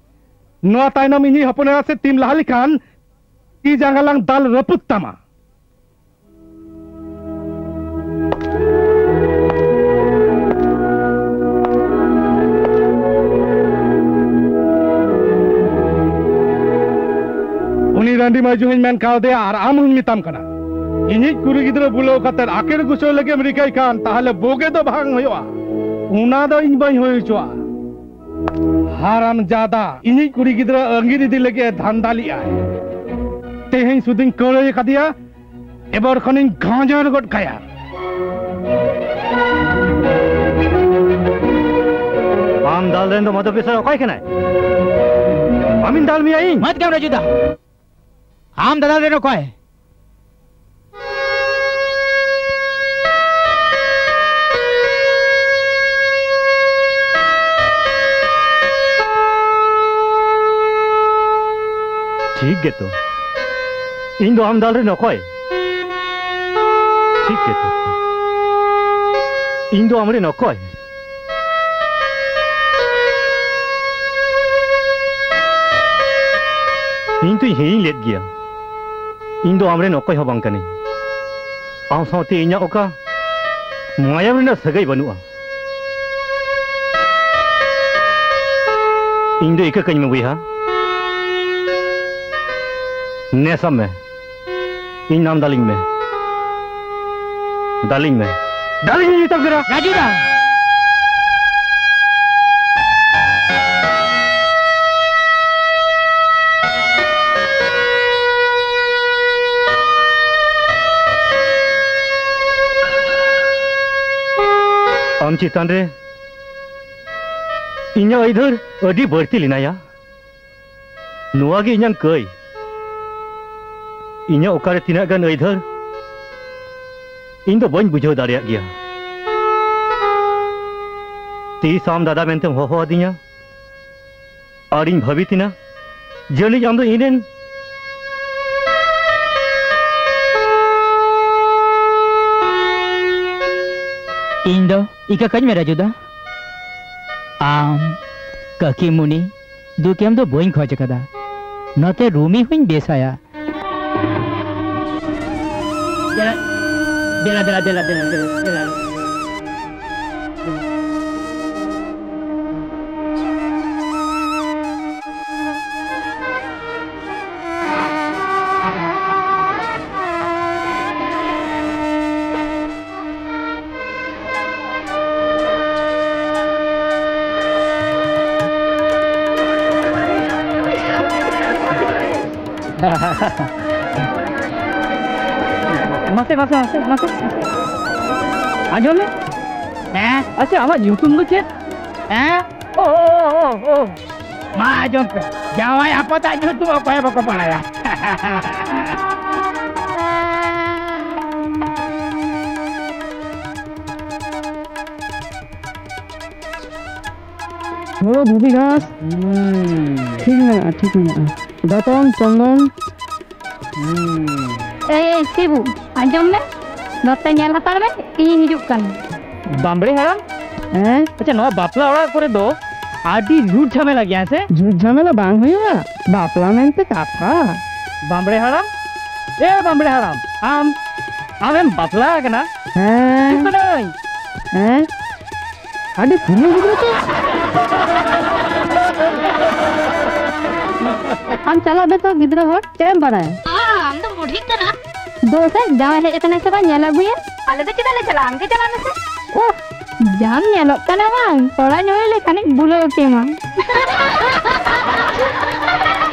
ᱱᱚᱣᱟ ᱛᱟᱭᱱᱚᱢ ᱤᱧᱤᱡ ᱦᱚᱯᱚᱱ ᱮᱨᱟ ᱥᱮᱫ ᱛᱤᱢ ᱞᱟᱦᱟ ᱞᱮᱠᱷᱟᱱ ᱛᱤ ᱡᱟᱸᱜᱟ ᱞᱟᱝ ᱫᱟᱞ ᱨᱟᱹᱯᱩᱫ ᱛᱟᱢᱟ᱾ ᱩᱱᱤ ᱨᱟᱺᱰᱤ ᱢᱟᱹᱭᱡᱩ ᱦᱚᱸᱧ ᱢᱮᱱ ᱠᱟᱣᱫᱮᱭᱟ ᱟᱨ ᱟᱢ ᱦᱚᱸᱧ ᱢᱮᱛᱟᱢ ᱠᱟᱱᱟ, ᱤᱧᱤᱡ ᱠᱩᱲᱤ ᱜᱤᱫᱽᱨᱟᱹ ᱵᱩᱞᱟᱹᱣ ᱠᱟᱛᱮ ᱟᱠᱮᱲ ᱜᱩᱪᱷᱟᱹᱣ ᱞᱟᱹᱜᱤᱫ ᱮᱢ ᱨᱤᱠᱟᱹᱭ ᱠᱷᱟᱱ, ᱛᱟᱦᱞᱮ ᱵᱳᱜᱮ ᱫᱚ ᱵᱟᱝ ᱦᱩᱭᱩᱜᱼᱟ᱾ ᱚᱱᱟ ᱫᱚ ᱤᱧ ᱵᱟᱹᱧ ᱦᱩᱭ ᱦᱚᱪᱚᱣᱟᱜᱼᱟ᱾ ᱦᱟᱨᱟᱢ ᱡᱟᱫᱟ, ᱤᱧᱤᱡ ᱠᱩᱲᱤ ᱜᱤᱫᱽᱨᱟᱹ ᱟᱺᱜᱤᱨ ᱤᱫᱤ ᱞᱟᱹᱜᱤᱫ ᱮ ᱫᱷᱟᱱᱫᱟ ᱞᱮᱜᱼᱟᱭ᱾ ᱛᱮᱦᱮᱧ ᱥᱩᱫᱷᱩᱧ ᱠᱟᱹᱲᱟᱹᱭ ᱟᱠᱟᱫᱮᱭᱟ, ᱮᱵᱟᱨ ᱠᱷᱚᱱᱤᱧ ᱜᱟᱸᱡᱚᱨ ᱜᱚᱫ ᱠᱟᱭᱟ᱾ ᱟᱢ ᱫᱟᱞ ᱨᱮᱱ ᱫᱚ ᱢᱟᱫᱷᱚᱵ ᱵᱮᱥᱨᱟ ᱚᱠᱚᱭ ᱠᱟᱱᱟᱭ? ᱟᱢᱤᱧ ᱫᱟᱞ ᱢᱮᱭᱟ ᱤᱧ᱾ ᱢᱟᱛ ᱠᱟᱢ ᱨᱟᱡᱩ ᱫᱟ᱾ ᱟᱢ ᱫᱟᱫᱟᱞ ᱨᱮᱱ ᱚᱠᱚᱭ? ᱴᱷᱤᱠ ᱜᱮᱛᱚ᱾ ᱤᱧ ᱫᱚ ᱟᱢ ᱫᱟᱞ ᱨᱮᱱ ᱚᱠᱚᱭ? ᱴᱷᱤᱠ ᱜᱮᱛᱚ᱾ ᱤᱧ ᱫᱚ ᱟᱢᱨᱮᱱ ᱚᱠᱚᱭ? ᱤᱧ ᱛᱚᱧ ᱦᱤᱲᱤᱧ ᱞᱮᱫ ᱜᱮᱭᱟ, ᱤᱧ ᱫᱚ ᱟᱢᱨᱮᱱ ᱚᱠᱚᱭ ᱦᱚᱸ ᱵᱟᱝ ᱠᱟᱹᱱᱟᱹᱧ᱾ ᱟᱢ ᱥᱟᱶᱛᱮ ᱤᱧᱟᱹᱜ ᱚᱠᱟ ᱢᱟᱭᱟᱢ ᱨᱮᱱᱟᱜ ᱥᱟᱹᱜᱟᱹᱭ ᱵᱟᱹᱱᱩᱜᱼᱟ᱾ ᱤᱧ ᱫᱚ ᱤᱠᱟᱹ ᱠᱟᱹᱧ ᱢᱮ ᱵᱚᱭᱦᱟ, ᱱᱮᱥᱟᱜ ᱢᱮ᱾ ᱤᱧ ᱟᱢ ᱫᱟᱞᱤᱧ ᱢᱮ, ᱫᱟᱞᱤᱧ ᱢᱮ, ᱫᱟᱞᱤᱧ ᱢᱮ ᱱᱤᱛᱚᱜ ᱜᱮ᱾ ᱨᱟᱡᱩ ᱫᱟ! ᱟᱢ ᱪᱮᱛᱟᱱ ᱨᱮ ᱤᱧᱟᱹᱜ ᱟᱹᱭᱫᱟᱹᱨ ᱟᱹᱰᱤ ᱵᱟᱹᱲᱛᱤ ᱞᱮᱱᱟᱭᱟ᱾ ᱱᱚᱣᱟ ᱜᱮ ᱤᱧᱟᱹᱝ ᱠᱟᱹᱭ᱾ ᱤᱧᱟᱹᱜ ᱚᱠᱟᱨᱮ ᱛᱤᱱᱟᱹᱜ ᱜᱟᱱ ᱟᱹᱭᱫᱟᱹᱨ, ᱤᱧ ᱫᱚ ᱵᱟᱹᱧ ᱵᱩᱡᱷᱟᱹᱣ ᱫᱟᱲᱮᱭᱟᱜ ᱜᱮᱭᱟ᱾ ᱛᱤᱥ ᱟᱢ ᱫᱟᱫᱟ ᱢᱮᱱᱛᱮᱢ ᱦᱚᱦᱚ ᱟᱹᱫᱤᱧᱟ, ᱟᱨᱤᱧ ᱵᱷᱟᱹᱵᱤᱛ ᱮᱱᱟ, ᱡᱟᱹᱱᱤᱡ ᱟᱢ ᱫᱚ ᱤᱧ ᱨᱮᱱ᱾ ᱤᱧ ᱫᱚ ᱤᱠᱟᱹ ᱠᱟᱹᱧ ᱢᱮ ᱨᱟᱡᱩ ᱫᱟ᱾ ᱟᱢ, ᱠᱟᱹᱠᱤ ᱢᱩᱱᱤ, ᱫᱩᱠ ᱮᱢ ᱫᱚ ᱵᱟᱹᱧ ᱠᱷᱚᱡ ᱟᱠᱟᱫᱟ᱾ ᱱᱚᱛᱮ ᱨᱩᱢᱤ ᱦᱚᱸᱧ ᱵᱮᱥᱟᱭᱟ᱾ ᱫᱮᱞᱟ, ᱫᱮᱞᱟ, ᱫᱮᱞᱟ, ᱫᱮᱞᱟ, ᱫᱮᱞᱟ, ᱫᱮᱞᱟ᱾ ᱢᱟᱥᱮ, ᱢᱟᱥᱮ, ᱢᱟᱥᱮ, ᱢᱟᱥᱮ᱾ ᱟᱸᱡᱚᱢ ᱢᱮ᱾ ᱦᱮᱸ? ᱟᱪᱪᱷᱟ, ᱟᱢᱟᱜ ᱧᱩᱛᱩᱢ ᱫᱚ ᱪᱮᱫ? ᱦᱮᱸ? ᱳ, ᱳ, ᱳ, ᱳ, ᱳ᱾ ᱢᱟ ᱟᱸᱡᱚᱢ ᱯᱮ᱾ ᱡᱟᱶᱟᱭ ᱟᱯᱟᱛᱟᱜ ᱧᱩᱛᱩᱢ ᱚᱠᱚᱭ ᱦᱚᱸ ᱵᱟᱠᱚ ᱵᱟᱲᱟᱭᱟ᱾ ᱦᱳᱲᱳ ᱫᱷᱩᱵᱤ ᱜᱷᱟᱥ᱾ ᱦᱩᱸ᱾ ᱴᱷᱤᱠ ᱢᱮᱱᱟᱜᱼᱟ, ᱴᱷᱤᱠ ᱢᱮᱱᱟᱜᱼᱟ᱾ ᱫᱟᱛᱚᱢ, ᱪᱚᱱᱫᱚᱱ᱾ ᱦᱩᱸ᱾ ᱮᱭ, ᱮᱭ, ᱥᱤᱵᱩ, ᱟᱸᱡᱚᱢ ᱢᱮ᱾ ᱱᱚᱛᱮ ᱧᱮᱞ ᱦᱟᱛᱟᱲ ᱢᱮ, ᱤᱧᱤᱧ ᱦᱤᱡᱩᱜ ᱠᱟᱱᱟ᱾ ᱵᱟᱢᱵᱲᱮ ᱦᱟᱲᱟᱢ? ᱦᱮᱸ? ᱟᱪᱪᱷᱟ, ᱱᱚᱣᱟ ᱵᱟᱯᱞᱟ ᱚᱲᱟᱜ ᱠᱚᱨᱮ ᱫᱚ ᱟᱹᱰᱤ ᱡᱷᱩᱴ ᱡᱷᱟᱢᱮᱞᱟ ᱜᱮᱭᱟ, ᱦᱮᱸ ᱥᱮ? ᱡᱷᱩᱴ ᱡᱷᱟᱢᱮᱞᱟ ᱵᱟᱝ ᱦᱩᱭᱩᱜᱼᱟ, ᱵᱟᱯᱞᱟ ᱢᱮᱱᱛᱮ ᱠᱟᱛᱷᱟ᱾ ᱵᱟᱢᱵᱲᱮ ᱦᱟᱲᱟᱢ, ᱮ ᱵᱟᱢᱵᱲᱮ ᱦᱟᱲᱟᱢ, ᱟᱢ, ᱟᱢᱮᱢ ᱵᱟᱯᱞᱟ ᱟᱠᱟᱱᱟ? ᱦᱮᱸ᱾ ᱦᱤᱡᱩᱜ ᱠᱟᱹᱱᱟᱹᱧ᱾ ᱦᱮᱸ? ᱟᱹᱰᱤ ᱯᱷᱩᱞᱩ ᱜᱤᱫᱽᱨᱟᱹ ᱛᱚ᱾ ᱟᱢ ᱪᱟᱞᱟᱜ ᱢᱮ ᱛᱚ, ᱜᱤᱫᱽᱨᱟᱹ ᱦᱚᱲ, ᱪᱮᱫ ᱮᱢ ᱵᱟᱲᱟᱭᱟ? ᱟᱢ ᱫᱚ ᱵᱩᱰᱷᱤ ᱠᱟᱱᱟ᱾ ᱫᱚ ᱥᱮ ᱡᱟᱶᱟᱭ ᱦᱮᱡ ᱟᱠᱟᱱᱟᱭ ᱥᱮ ᱵᱟᱝ, ᱧᱮᱞ ᱟᱹᱜᱩᱭᱟ᱾ ᱟᱞᱮ ᱫᱚ ᱪᱮᱫᱟᱜ ᱞᱮ ᱪᱟᱞᱟᱜᱼᱟ? ᱟᱢ ᱜᱮ ᱪᱟᱞᱟᱜ ᱢᱮᱥᱮ᱾ ᱳᱦ, ᱡᱟᱢ ᱧᱮᱞᱚᱜ ᱠᱟᱱᱟ ᱵᱟᱝ, ᱛᱚᱲᱟ ᱧᱩᱭ ᱞᱮᱠᱷᱟᱱᱤᱧ ᱵᱩᱞᱟᱹᱣ ᱠᱮᱢᱟ᱾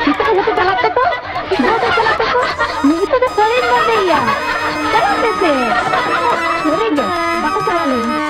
ᱱᱤᱛᱚᱜ ᱫᱚ ᱪᱟᱞᱟᱜ ᱛᱟᱠᱚ, ᱱᱤᱛᱚᱜ ᱫᱚ ᱪᱟᱞᱟᱜ ᱛᱟᱠᱚ, ᱱᱤᱛᱚᱜ ᱫᱚ ᱥᱟᱹᱲᱤᱧ ᱵᱟᱸᱫᱮᱭᱟ᱾ ᱪᱟᱞᱟᱜ ᱢᱮᱥᱮ᱾ ᱥᱟᱹᱨᱤ ᱜᱮ, ᱵᱟᱠᱚ ᱪᱟᱞᱟᱜ ᱞᱟᱹᱜᱤᱫ᱾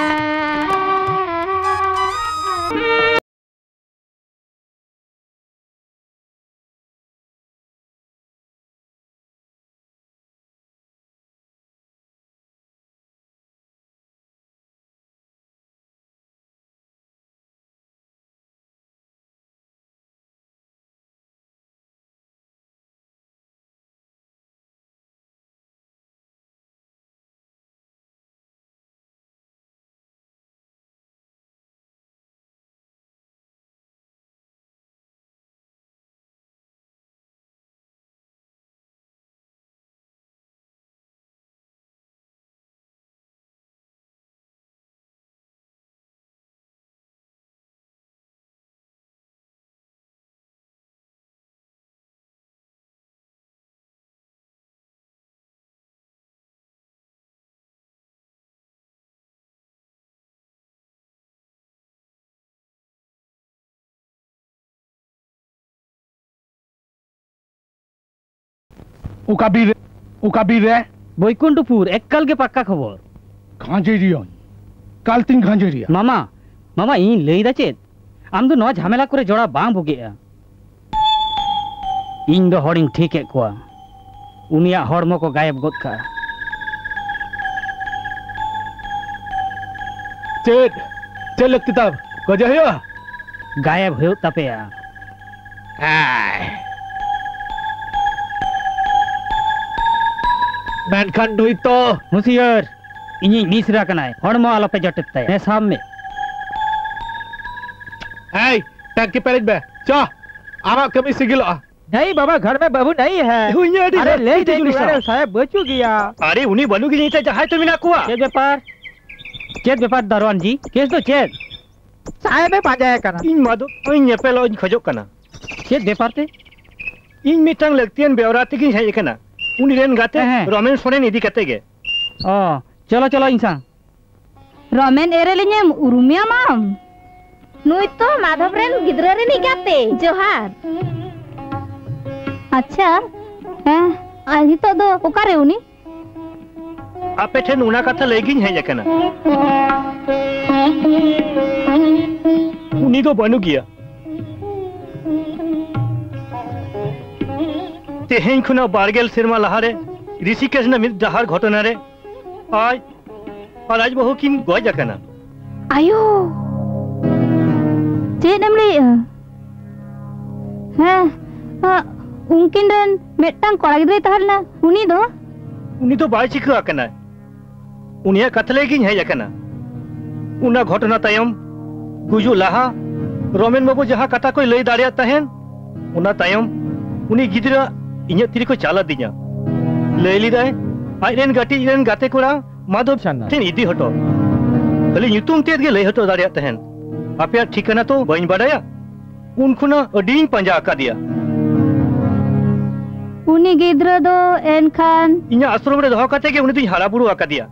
ᱚᱠᱟ ᱵᱤᱨ ᱨᱮ? ᱚᱠᱟ ᱵᱤᱨ ᱨᱮ? ᱵᱳᱭᱠᱩᱱᱴᱷᱯᱩᱨ, ᱮᱠᱟᱞ ᱜᱮ ᱯᱟᱠᱠᱟ ᱠᱷᱚᱵᱚᱨ᱾ ᱠᱷᱟᱸᱡᱮᱨᱤᱭᱟᱹᱧ, ᱠᱟᱞᱛᱤᱧ ᱠᱷᱟᱸᱡᱮᱨᱤᱭᱟ᱾ ᱢᱟᱢᱟ, ᱢᱟᱢᱟ, ᱤᱧ ᱞᱟᱹᱭ ᱫᱟ ᱪᱮᱫ, ᱟᱢ ᱫᱚ ᱱᱚᱣᱟ ᱡᱷᱟᱢᱮᱞᱟ ᱠᱚᱨᱮ ᱡᱚᱲᱟᱣ ᱵᱟᱝ ᱵᱩᱜᱤᱜᱼᱟ᱾ ᱤᱧ ᱫᱚ ᱦᱚᱲᱤᱧ ᱴᱷᱤᱠ ᱮᱫ ᱠᱚᱣᱟ᱾ ᱩᱱᱤᱭᱟᱜ ᱦᱚᱲᱢᱚ ᱠᱚ ᱜᱟᱭᱮᱵ ᱜᱚᱫ ᱠᱟᱜᱼᱟ᱾ ᱪᱮᱫ? ᱪᱮᱫ ᱞᱟᱹᱠᱛᱤ ᱛᱟᱢ? ᱜᱚᱡᱮ ᱦᱩᱭᱩᱜᱼᱟ? ᱜᱟᱭᱮᱵ ᱦᱩᱭᱩᱜ ᱛᱟᱯᱮᱭᱟ᱾ ᱦᱮᱸ᱾ ᱢᱮᱱᱠᱷᱟᱱ ᱱᱩᱭ ᱛᱚ ᱦᱩᱸᱥᱤᱭᱟᱹᱨ, ᱤᱧᱤᱡ ᱢᱤᱥᱨᱟ ᱠᱟᱱᱟᱭ, ᱦᱚᱲᱢᱚ ᱟᱞᱚᱯᱮ ᱡᱚᱴᱮᱫ ᱛᱟᱭᱟ᱾ ᱦᱮᱸ, ᱥᱟᱵ ᱢᱮ᱾ ᱮᱭ, ᱴᱟᱝᱠᱤ ᱯᱮᱨᱮᱡ ᱢᱮ, ᱪᱚ, ᱟᱢᱟᱜ ᱠᱟᱹᱢᱤ ᱥᱤᱜᱤᱞᱚᱜᱼᱟ᱾ नहीं बाबा, घर में बहू नहीं है। ᱦᱩᱭ ᱧᱟ, ᱟᱹᱰᱤ ᱟᱨᱮ, ᱞᱟᱹᱭ ᱨᱟᱹᱥᱠᱟᱹ ᱫᱟᱹᱧ, ᱡᱤᱱᱤᱥ ᱚᱲᱟᱜ ᱨᱮ ᱠᱟᱱᱟ᱾ ᱥᱟᱦᱮᱵ ᱵᱟᱹᱪᱩᱜ ᱜᱮᱭᱟ᱾ ᱟᱨᱮ, ᱩᱱᱤ ᱵᱟᱹᱱᱩᱜ ᱜᱮ ᱧᱮᱞᱛᱮ ᱡᱟᱦᱟᱸᱭ ᱛᱚ ᱢᱮᱱᱟᱜ ᱠᱚᱣᱟ᱾ ᱪᱮᱫ ᱵᱮᱯᱟᱨ? ᱪᱮᱫ ᱵᱮᱯᱟᱨ ᱫᱟᱨᱣᱟᱱ ᱡᱤ? ᱠᱮᱥ ᱫᱚ ᱪᱮᱫ? ᱥᱟᱦᱮᱵ ᱮ ᱯᱟᱸᱡᱟᱭᱮ ᱠᱟᱱᱟ᱾ ᱤᱧ ᱢᱟᱫᱚ ᱤᱧ ᱧᱮᱯᱮᱞᱚᱜ ᱤᱧ ᱠᱷᱚᱡᱚᱜ ᱠᱟᱱᱟ᱾ ᱪᱮᱫ ᱵᱮᱯᱟᱨ ᱛᱮ? ᱤᱧ ᱢᱤᱫᱴᱟᱝ ᱞᱟᱹᱠᱛᱤᱭᱟᱱ ᱵᱮᱣᱨᱟ ᱛᱮᱜᱤᱧ ᱦᱮᱡ ᱟᱠᱟᱱᱟ᱾ ᱩᱱᱤ ᱨᱮᱱ ᱜᱟᱛᱮ ᱦᱮᱸ, ᱦᱮᱸ᱾ ᱨᱚᱢᱮᱱ ᱥᱚᱨᱮᱱ ᱤᱫᱤ ᱠᱟᱛᱮ ᱜᱮ᱾ ᱚ, ᱪᱚᱞᱚ, ᱪᱚᱞᱚ ᱤᱧ ᱥᱟᱶ᱾ ᱨᱚᱢᱮᱱ ᱮᱨᱮᱞᱤᱧ ᱮᱢ ᱩᱨᱩᱢᱮᱭᱟᱢ ᱟᱢ? ᱱᱩᱭ ᱛᱚ ᱢᱟᱫᱷᱚᱵ ᱨᱮᱱ ᱜᱤᱫᱽᱨᱟᱹ ᱨᱤᱱᱤᱡ ᱜᱟᱛᱮ᱾ ᱡᱚᱦᱟᱨ᱾ ᱟᱪᱪᱷᱟ, ᱦᱮᱸ, ᱟᱨ ᱱᱤᱛᱚᱜ ᱫᱚ ᱚᱠᱟᱨᱮ ᱩᱱᱤ? ᱟᱯᱮ ᱴᱷᱮᱱ ᱚᱱᱟ ᱠᱟᱛᱷᱟ ᱞᱟᱹᱭ ᱜᱤᱧ ᱦᱮᱡ ᱟᱠᱟᱱᱟ᱾ ᱩᱱᱤ ᱫᱚ ᱵᱟᱹᱱᱩᱜ ᱜᱮᱭᱟ᱾ ᱛᱮᱦᱮᱧ ᱠᱷᱚᱱᱟᱜ ᱵᱟᱨ ᱜᱮᱞ ᱥᱮᱨᱢᱟ ᱞᱟᱦᱟᱨᱮ ᱨᱤᱥᱤᱠᱮᱥ ᱨᱮᱱᱟᱜ ᱢᱤᱫ ᱰᱟᱦᱟᱨ ᱜᱷᱚᱴᱚᱱᱟ ᱨᱮ ᱟᱡ ᱟᱨ ᱟᱡ ᱵᱟᱹᱦᱩ ᱠᱤᱱ ᱜᱚᱡ ᱟᱠᱟᱱᱟ᱾ ᱟᱭᱳ! ᱪᱮᱫ ᱮᱢ ᱞᱟᱹᱭᱮᱜᱼᱟ? ᱦᱮᱸ, ᱟ, ᱩᱱᱠᱤᱱ ᱨᱮᱱ ᱢᱤᱫᱴᱟᱝ ᱠᱚᱲᱟ ᱜᱤᱫᱽᱨᱟᱹᱭ ᱛᱟᱦᱮᱸ ᱞᱮᱱᱟ, ᱩᱱᱤ ᱫᱚ? ᱩᱱᱤ ᱫᱚ ᱵᱟᱭ ᱪᱤᱠᱟᱹ ᱟᱠᱟᱱᱟ᱾ ᱩᱱᱤᱭᱟᱜ ᱠᱟᱛᱷᱟ ᱞᱟᱹᱭ ᱜᱤᱧ ᱦᱮᱡ ᱟᱠᱟᱱᱟ᱾ ᱚᱱᱟ ᱜᱷᱚᱴᱚᱱᱟ ᱛᱟᱭᱚᱢ ᱜᱩᱡᱩᱜ ᱞᱟᱦᱟ ᱨᱚᱢᱮᱱ ᱵᱟᱹᱵᱩ ᱡᱟᱦᱟᱸ ᱠᱟᱛᱷᱟ ᱠᱚᱭ ᱞᱟᱹᱭ ᱫᱟᱲᱮᱭᱟᱜ ᱛᱟᱦᱮᱸᱱ, ᱚᱱᱟ ᱛᱟᱭᱚᱢ ᱩᱱᱤ ᱜᱤᱫᱽᱨᱟᱹ ᱤᱧᱟᱹᱜ ᱛᱤ ᱨᱮᱠᱚ ᱪᱟᱞ ᱟᱹᱫᱤᱧᱟ᱾ ᱞᱟᱹᱭ ᱞᱮᱫᱟᱭ ᱟᱡ ᱨᱮᱱ ᱜᱟᱛᱮ, ᱤᱧ ᱨᱮᱱ ᱜᱟᱛᱮ ᱠᱚᱲᱟ ᱢᱟᱫᱷᱚᱵ ᱥᱟᱱᱟ᱾ ᱴᱷᱮᱱ ᱤᱫᱤ ᱦᱚᱴᱚ᱾ ᱠᱷᱟᱹᱞᱤ ᱧᱩᱛᱩᱢ ᱛᱮᱫ ᱜᱮ ᱞᱟᱹᱭ ᱦᱚᱴᱚ ᱫᱟᱲᱮᱭᱟᱜ ᱛᱟᱦᱮᱸᱱ᱾ ᱟᱯᱮᱭᱟᱜ ᱴᱷᱤᱠᱟᱹᱱᱟ ᱛᱚ ᱵᱟᱹᱧ ᱵᱟᱰᱟᱭᱟ᱾ ᱩᱱ ᱠᱷᱚᱱᱟᱜ ᱟᱹᱰᱤᱧ ᱯᱟᱸᱡᱟ ᱟᱠᱟᱫᱮᱭᱟ᱾ ᱩᱱᱤ ᱜᱤᱫᱽᱨᱟᱹ ᱫᱚ ᱮᱱᱠᱷᱟᱱ? ᱤᱧᱟᱹᱜ ᱟᱥᱨᱚᱢ ᱨᱮ ᱫᱚᱦᱚ ᱠᱟᱛᱮ ᱜᱮ ᱩᱱᱤ ᱫᱩᱧ ᱦᱟᱨᱟ ᱵᱩᱨᱩ ᱟᱠᱟᱫᱮᱭᱟ᱾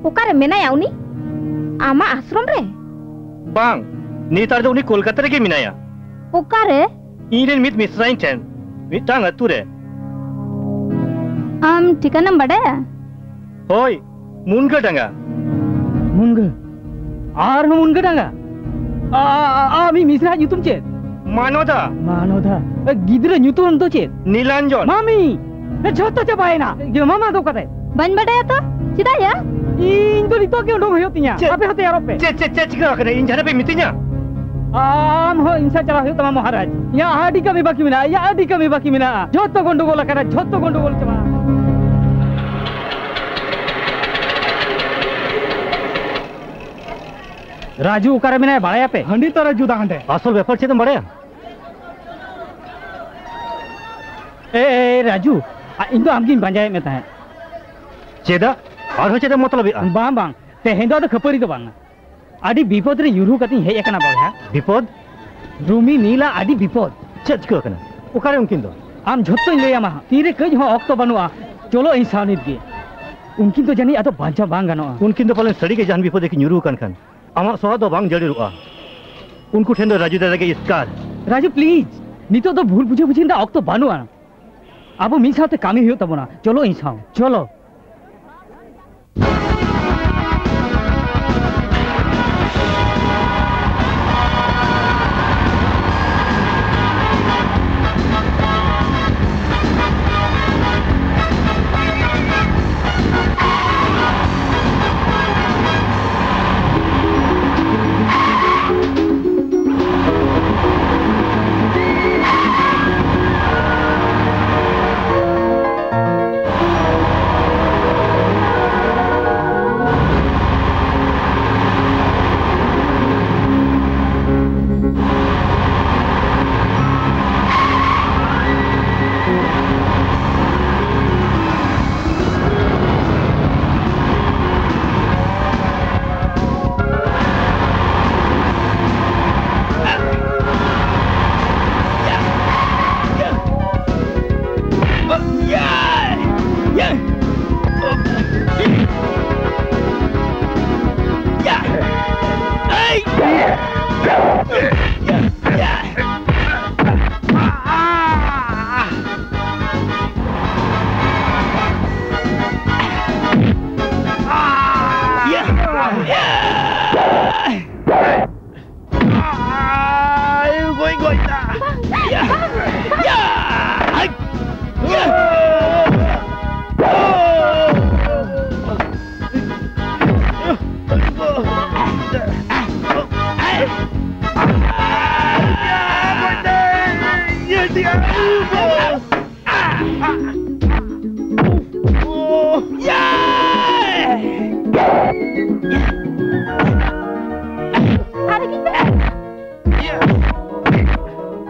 ᱚᱠᱟᱨᱮ ᱢᱮᱱᱟᱭᱟ ᱩᱱᱤ? ᱟᱢᱟᱜ ᱟᱥᱨᱚᱢ ᱨᱮ? ᱵᱟᱝ, ᱱᱮᱛᱟᱨ ᱫᱚ ᱩᱱᱤ ᱠᱳᱞᱠᱟᱛᱟ ᱨᱮᱜᱮ ᱢᱮᱱᱟᱭᱟ᱾ ᱚᱠᱟᱨᱮ? ᱤᱧ ᱨᱮᱱ ᱢᱤᱫ ᱢᱤᱥᱨᱟᱧ ᱴᱷᱮᱱ, ᱢᱤᱫᱴᱟᱝ ᱟᱹᱛᱩ ᱨᱮ᱾ ᱟᱢ ᱴᱷᱤᱠᱟᱹᱱᱟᱢ ᱵᱟᱰᱟᱭᱟ? ᱦᱳᱭ, ᱢᱩᱱᱜᱟᱹ ᱰᱟᱸᱜᱟ᱾ ᱢᱩᱱᱜᱟᱹ? ᱟᱨᱦᱚᱸ ᱢᱩᱱᱜᱟᱹ ᱰᱟᱸᱜᱟ? ᱟ, ᱟ, ᱟ, ᱟᱢᱤᱡ ᱢᱤᱥᱨᱟᱣᱟᱜ ᱧᱩᱛᱩᱢ ᱪᱮᱫ? ᱢᱟᱱᱚᱫᱟ᱾ ᱢᱟᱱᱚᱫᱟ? ᱮ, ᱜᱤᱫᱽᱨᱟᱹ ᱧᱩᱛᱩᱢ ᱫᱚ ᱪᱮᱫ? ᱱᱤᱞᱟᱧᱡᱚᱱ᱾ ᱢᱟᱢᱤ! ᱮ, ᱡᱷᱚᱛᱚ ᱪᱟᱵᱟᱭᱮᱱᱟ᱾ ᱮ, ᱢᱟᱢᱟ ᱫᱚ ᱚᱠᱟᱛᱮ? ᱵᱟᱹᱧ ᱵᱟᱰᱟᱭᱟ ᱛᱚ᱾ ᱪᱮᱫᱟᱜ ᱭᱟ? ᱤᱧ ᱫᱚ ᱱᱤᱛᱚᱜ ᱜᱮ ᱩᱰᱩᱝ ᱦᱩᱭᱩᱜ ᱛᱤᱧᱟ᱾ ᱪᱮᱫ? ᱟᱯᱮ ᱦᱚᱸ ᱛᱮᱭᱟᱨᱚᱜ ᱯᱮ᱾ ᱪᱮᱫ, ᱪᱮᱫ, ᱪᱮᱫ ᱪᱤᱠᱟᱹ ᱟᱠᱟᱱᱟ? ᱤᱧ ᱡᱟᱦᱟᱱᱟᱜ ᱯᱮ ᱢᱤᱛᱟᱹᱧᱟ? ᱟᱢ ᱦᱚᱸ ᱤᱧ ᱥᱟᱶ ᱪᱟᱞᱟᱣ ᱦᱩᱭᱩᱜ ᱛᱟᱢᱟ ᱢᱚᱦᱟᱨᱟᱡᱽ᱾ ᱤᱧᱟᱹᱜ ᱟᱹᱰᱤ ᱠᱟᱹᱢᱤ ᱵᱟᱹᱠᱤ ᱢᱮᱱᱟᱜᱼᱟ, ᱤᱧᱟᱹᱜ ᱟᱹᱰᱤ ᱠᱟᱹᱢᱤ ᱵᱟᱹᱠᱤ ᱢᱮᱱᱟᱜᱼᱟ᱾ ᱡᱷᱚᱛᱚ ᱜᱚᱱᱰᱚᱜᱳᱞ ᱟᱠᱟᱱᱟ, ᱡᱷᱚᱛᱚ ᱜᱚᱱᱰᱚᱜᱳᱞ ᱪᱟᱵᱟ ᱟᱠᱟᱱᱟ᱾ ᱨᱟᱡᱩ ᱚᱠᱟᱨᱮ ᱢᱮᱱᱟᱭᱟ ᱵᱟᱲᱟᱭᱟᱯᱮ? ᱦᱟᱺᱰᱤ ᱛᱟᱨᱟ ᱡᱩᱫᱟ ᱦᱟᱸᱰᱮ᱾ ᱟᱥᱚᱞ ᱵᱮᱯᱟᱨ ᱪᱮᱫ ᱮᱢ ᱵᱟᱲᱟᱭᱟ? ᱮ, ᱮ, ᱮ, ᱨᱟᱡᱩ, ᱟ, ᱤᱧ ᱫᱚ ᱟᱢᱜᱤᱧ ᱯᱟᱸᱡᱟᱭᱮᱫ ᱢᱮ ᱛᱟᱦᱮᱸᱫ᱾ ᱪᱮᱫᱟᱜ? ᱟᱨᱦᱚᱸ ᱪᱮᱫ ᱮᱢ ᱢᱚᱛᱞᱚᱵᱮᱜᱼᱟ? ᱵᱟᱝ, ᱵᱟᱝ, ᱛᱮᱦᱮᱧ ᱫᱚ ᱟᱫᱚ ᱠᱷᱟᱹᱯᱟᱹᱨᱤ ᱫᱚ ᱵᱟᱝᱟ᱾ ᱟᱹᱰᱤ ᱵᱤᱯᱚᱫ ᱨᱮ ᱧᱩᱨᱦᱩ ᱠᱟᱛᱮᱧ ᱦᱮᱡ ᱟᱠᱟᱱᱟ ᱵᱚᱭᱦᱟ᱾ ᱵᱤᱯᱚᱫ? ᱨᱩᱢᱤ ᱱᱤᱞᱟ ᱟᱹᱰᱤ ᱵᱤᱯᱚᱫ᱾ ᱪᱮᱫ ᱪᱤᱠᱟᱹ ᱟᱠᱟᱱᱟ? ᱚᱠᱟᱨᱮ ᱩᱱᱠᱤᱱ ᱫᱚ? ᱟᱢ ᱡᱷᱚᱛᱚᱧ ᱞᱟᱹᱭᱟᱢᱟ ᱦᱟᱸᱜ᱾ ᱛᱤᱨᱮ ᱠᱟᱹᱡ ᱦᱚᱸ ᱚᱠᱛᱚ ᱵᱟᱹᱱᱩᱜᱼᱟ᱾ ᱪᱚᱞᱚ ᱤᱧ ᱥᱟᱶ ᱱᱤᱛ ᱜᱮ᱾ ᱩᱱᱠᱤᱱ ᱫᱚ ᱡᱟᱹᱱᱤᱡ ᱟᱫᱚ ᱵᱟᱧᱪᱟᱣ ᱵᱟᱝ ᱜᱟᱱᱚᱜᱼᱟ᱾ ᱩᱱᱠᱤᱱ ᱫᱚ ᱯᱟᱞᱮᱱ ᱥᱟᱹᱨᱤ ᱜᱮ ᱡᱟᱦᱟᱱ ᱵᱤᱯᱚᱫ ᱨᱮᱠᱤᱱ ᱧᱩᱨᱩ ᱟᱠᱟᱱ ᱠᱷᱟᱱ᱾ ᱟᱢᱟᱜ ᱥᱚᱦᱚᱫ ᱫᱚ ᱵᱟᱝ ᱡᱟᱹᱨᱩᱲᱚᱜᱼᱟ᱾ ᱩᱱᱠᱩ ᱴᱷᱮᱱ ᱫᱚ ᱨᱟᱡᱩ ᱫᱟᱫᱟ ᱜᱮ ᱮᱥᱠᱟᱨ᱾ ᱨᱟᱡᱩ, please, ᱱᱤᱛᱚᱜ ᱫᱚ ᱵᱷᱩᱞ ᱵᱩᱡᱷᱟᱹᱵᱩᱡᱷᱤ ᱨᱮᱱᱟᱜ ᱚᱠᱛᱚ ᱵᱟᱹᱱᱩᱜᱼᱟ᱾ ᱟᱵᱚ ᱢᱤᱫ ᱥᱟᱶᱛᱮ ᱠᱟᱹᱢᱤ ᱦᱩᱭᱩᱜ ᱛᱟᱵᱚᱱᱟ᱾ ᱪᱚᱞᱚ ᱤᱧ ᱥᱟᱶ, ᱪᱚᱞᱚ᱾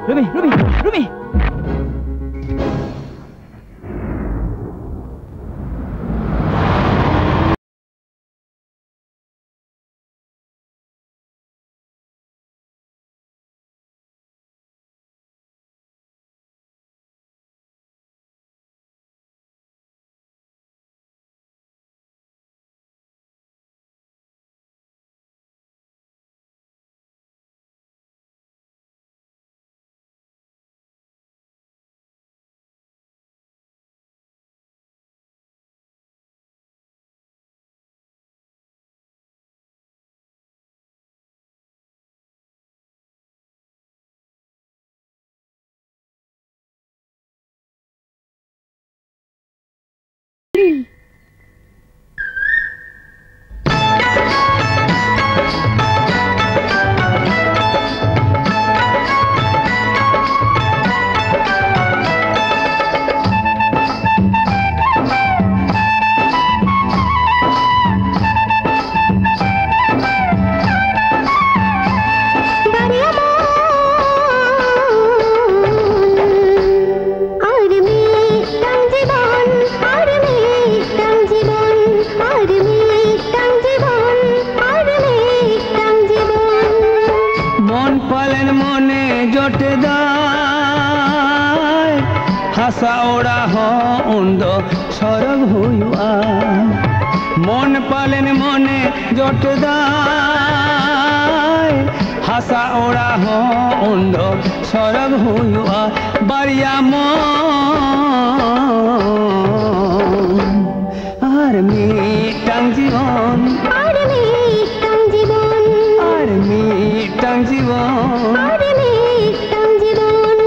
ᱨᱩᱢᱤ, ᱨᱩᱢᱤ, ᱨᱩᱢᱤ᱾ ᱟᱨ ᱢᱤᱫᱴᱟᱝ ᱡᱤᱵᱚᱱ, ᱟᱨ ᱢᱤᱫᱴᱟᱝ ᱡᱤᱵᱚᱱ, ᱟᱨ ᱢᱤᱫᱴᱟᱝ ᱡᱤᱵᱚᱱ, ᱟᱨ ᱢᱤᱫᱴᱟᱝ ᱡᱤᱵᱚᱱ᱾ ᱢᱚᱱ ᱯᱟᱞᱮᱱ ᱢᱚᱱᱮ ᱡᱚᱴᱮᱫᱟᱭ, ᱦᱟᱥᱟ ᱚᱲᱟᱜ ᱦᱚᱸ ᱩᱱᱫᱚ ᱥᱚᱨᱚᱜ ᱦᱩᱭᱩᱜᱼᱟ᱾ ᱢᱚᱱ ᱯᱟᱞᱮᱱ ᱢᱚᱱᱮ ᱡᱚᱴᱮᱫᱟᱭ, ᱦᱟᱥᱟ ᱚᱲᱟᱜ ᱦᱚᱸ ᱩᱱᱫᱚ ᱥᱚᱨᱚᱜ ᱦᱩᱭᱩᱜᱼᱟ᱾ ᱵᱟᱨᱭᱟ ᱢᱚᱱ ᱟᱨ ᱢᱤᱫᱴᱟᱝ ᱡᱤᱭᱚᱱ, ᱟᱨ ᱢᱤᱫᱴᱟᱝ ᱡᱤᱵᱚᱱ, ᱟᱨ ᱢᱤᱫᱴᱟᱝ ᱡᱤᱵᱚᱱ, ᱟᱨ ᱢᱤᱫᱴᱟᱝ ᱡᱤᱵᱚᱱ᱾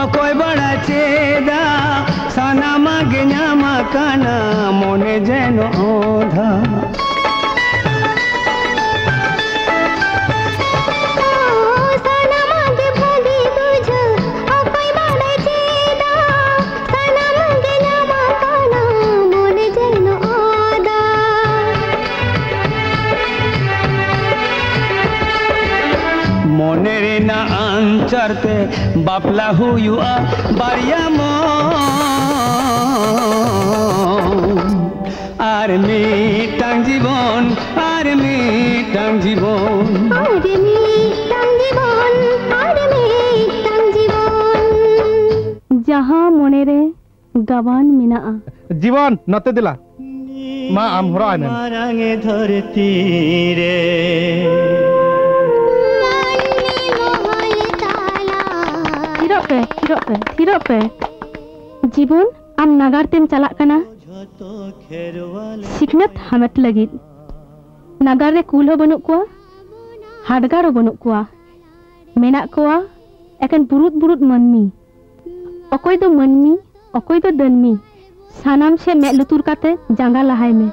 ᱚᱠᱚᱭ ᱵᱟᱲᱟᱭ ᱪᱮᱫᱟᱜ ᱥᱟᱱᱟᱢᱟᱜ ᱜᱮ ᱧᱟᱢ ᱟᱠᱟᱱᱟ ᱢᱚᱱᱮ ᱡᱮᱱᱚ ᱚᱫᱷᱟ᱾ ᱥᱟᱱᱟᱢᱟᱜ ᱜᱮ ᱵᱷᱟᱹᱜᱤ ᱵᱩᱡᱷᱟᱹᱜ, ᱚᱠᱚᱭ ᱵᱟᱲᱟᱭ ᱪᱮᱫᱟᱜ ᱥᱟᱱᱟᱢᱟᱜ ᱜᱮ ᱧᱟᱢ ᱟᱠᱟᱱᱟ ᱢᱚᱱᱮ ᱡᱮᱱᱚ ᱚᱫᱷᱟ᱾ ᱢᱚᱱᱮ ᱨᱮᱱᱟᱜ ᱟᱱᱪᱟᱨ ᱛᱮ ᱵᱟᱯᱞᱟ ᱦᱩᱭᱩᱜᱼᱟ ᱵᱟᱨᱭᱟ ᱢᱚᱱ᱾ ᱟᱨ ᱢᱤᱫᱴᱟᱝ ᱡᱤᱵᱚᱱ, ᱟᱨ ᱢᱤᱫᱴᱟᱝ ᱡᱤᱵᱚᱱ᱾ ᱟᱨ ᱢᱤᱫᱴᱟᱝ ᱡᱤᱵᱚᱱ, ᱟᱨ ᱢᱤᱫᱴᱟᱝ ᱡᱤᱵᱚᱱ᱾ ᱡᱟᱦᱟᱸ ᱢᱚᱱᱮ ᱨᱮ ᱜᱟᱵᱟᱱ ᱢᱮᱱᱟᱜᱼᱟ᱾ ᱡᱤᱵᱚᱱ, ᱱᱚᱛᱮ ᱫᱮᱞᱟ᱾ ᱢᱟ, ᱟᱢ ᱦᱚᱨᱚᱜ ᱟᱭ ᱢᱮ᱾ ᱢᱟᱨᱟᱝ ᱫᱷᱟᱹᱨᱛᱤ ᱨᱮ᱾ ᱛᱷᱤᱨᱚᱜ ᱯᱮ, ᱛᱷᱤᱨᱚᱜ ᱯᱮ, ᱛᱷᱤᱨᱚᱜ ᱯᱮ᱾ ᱡᱤᱵᱚᱱ, ᱟᱢ ᱱᱟᱜᱟᱨ ᱛᱮᱢ ᱪᱟᱞᱟᱜ ᱠᱟᱱᱟ ᱥᱤᱠᱷᱱᱟᱹᱛ ᱦᱟᱢᱮᱴ ᱞᱟᱹᱜᱤᱫ᱾ ᱱᱟᱜᱟᱨ ᱨᱮ ᱠᱩᱞ ᱦᱚᱸ ᱵᱟᱹᱱᱩᱜ ᱠᱚᱣᱟ, ᱦᱟᱰᱜᱟᱨ ᱦᱚᱸ ᱵᱟᱹᱱᱩᱜ ᱠᱚᱣᱟ᱾ ᱢᱮᱱᱟᱜ ᱠᱚᱣᱟ ᱮᱠᱮᱱ ᱵᱩᱨᱩᱫ ᱵᱩᱨᱩᱫ ᱢᱟᱹᱱᱢᱤ᱾ ᱚᱠᱚᱭ ᱫᱚ ᱢᱟᱹᱱᱢᱤ, ᱚᱠᱚᱭ ᱫᱚ ᱫᱟᱹᱱᱢᱤ, ᱥᱟᱱᱟᱢ ᱥᱮᱫ ᱢᱮᱫ ᱞᱩᱛᱩᱨ ᱠᱟᱛᱮ ᱡᱟᱸᱜᱟ ᱞᱟᱦᱟᱭ ᱢᱮ᱾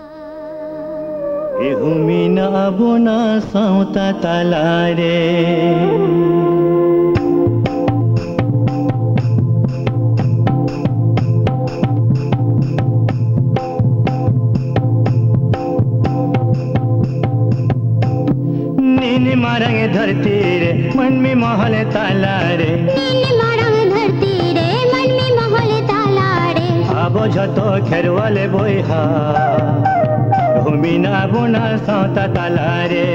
ᱮᱦᱩ ᱢᱮᱱᱟᱜ ᱵᱚᱱᱟ ᱥᱟᱶᱛᱟ ᱛᱟᱞᱟᱨᱮ᱾ ᱱᱤᱱ ᱢᱟᱨᱟᱝ ᱫᱷᱟᱹᱨᱛᱤ ᱨᱮ ᱢᱟᱹᱱᱢᱤ ᱢᱚᱦᱚᱞ ᱛᱟᱞᱟᱨᱮ᱾ ᱱᱤᱱ ᱢᱟᱨᱟᱝ ᱫᱷᱟᱹᱨᱛᱤ ᱨᱮ ᱢᱟᱹᱱᱢᱤ ᱢᱚᱦᱚᱞ ᱛᱟᱞᱟᱨᱮ᱾ ᱟᱵᱚ ᱡᱷᱚᱛᱚ ᱠᱷᱮᱨᱣᱟᱞ ᱵᱚᱭᱦᱟ᱾ ᱮᱦᱩ ᱢᱮᱱᱟᱜ ᱵᱚᱱᱟ ᱥᱟᱶᱛᱟ ᱛᱟᱞᱟᱨᱮ᱾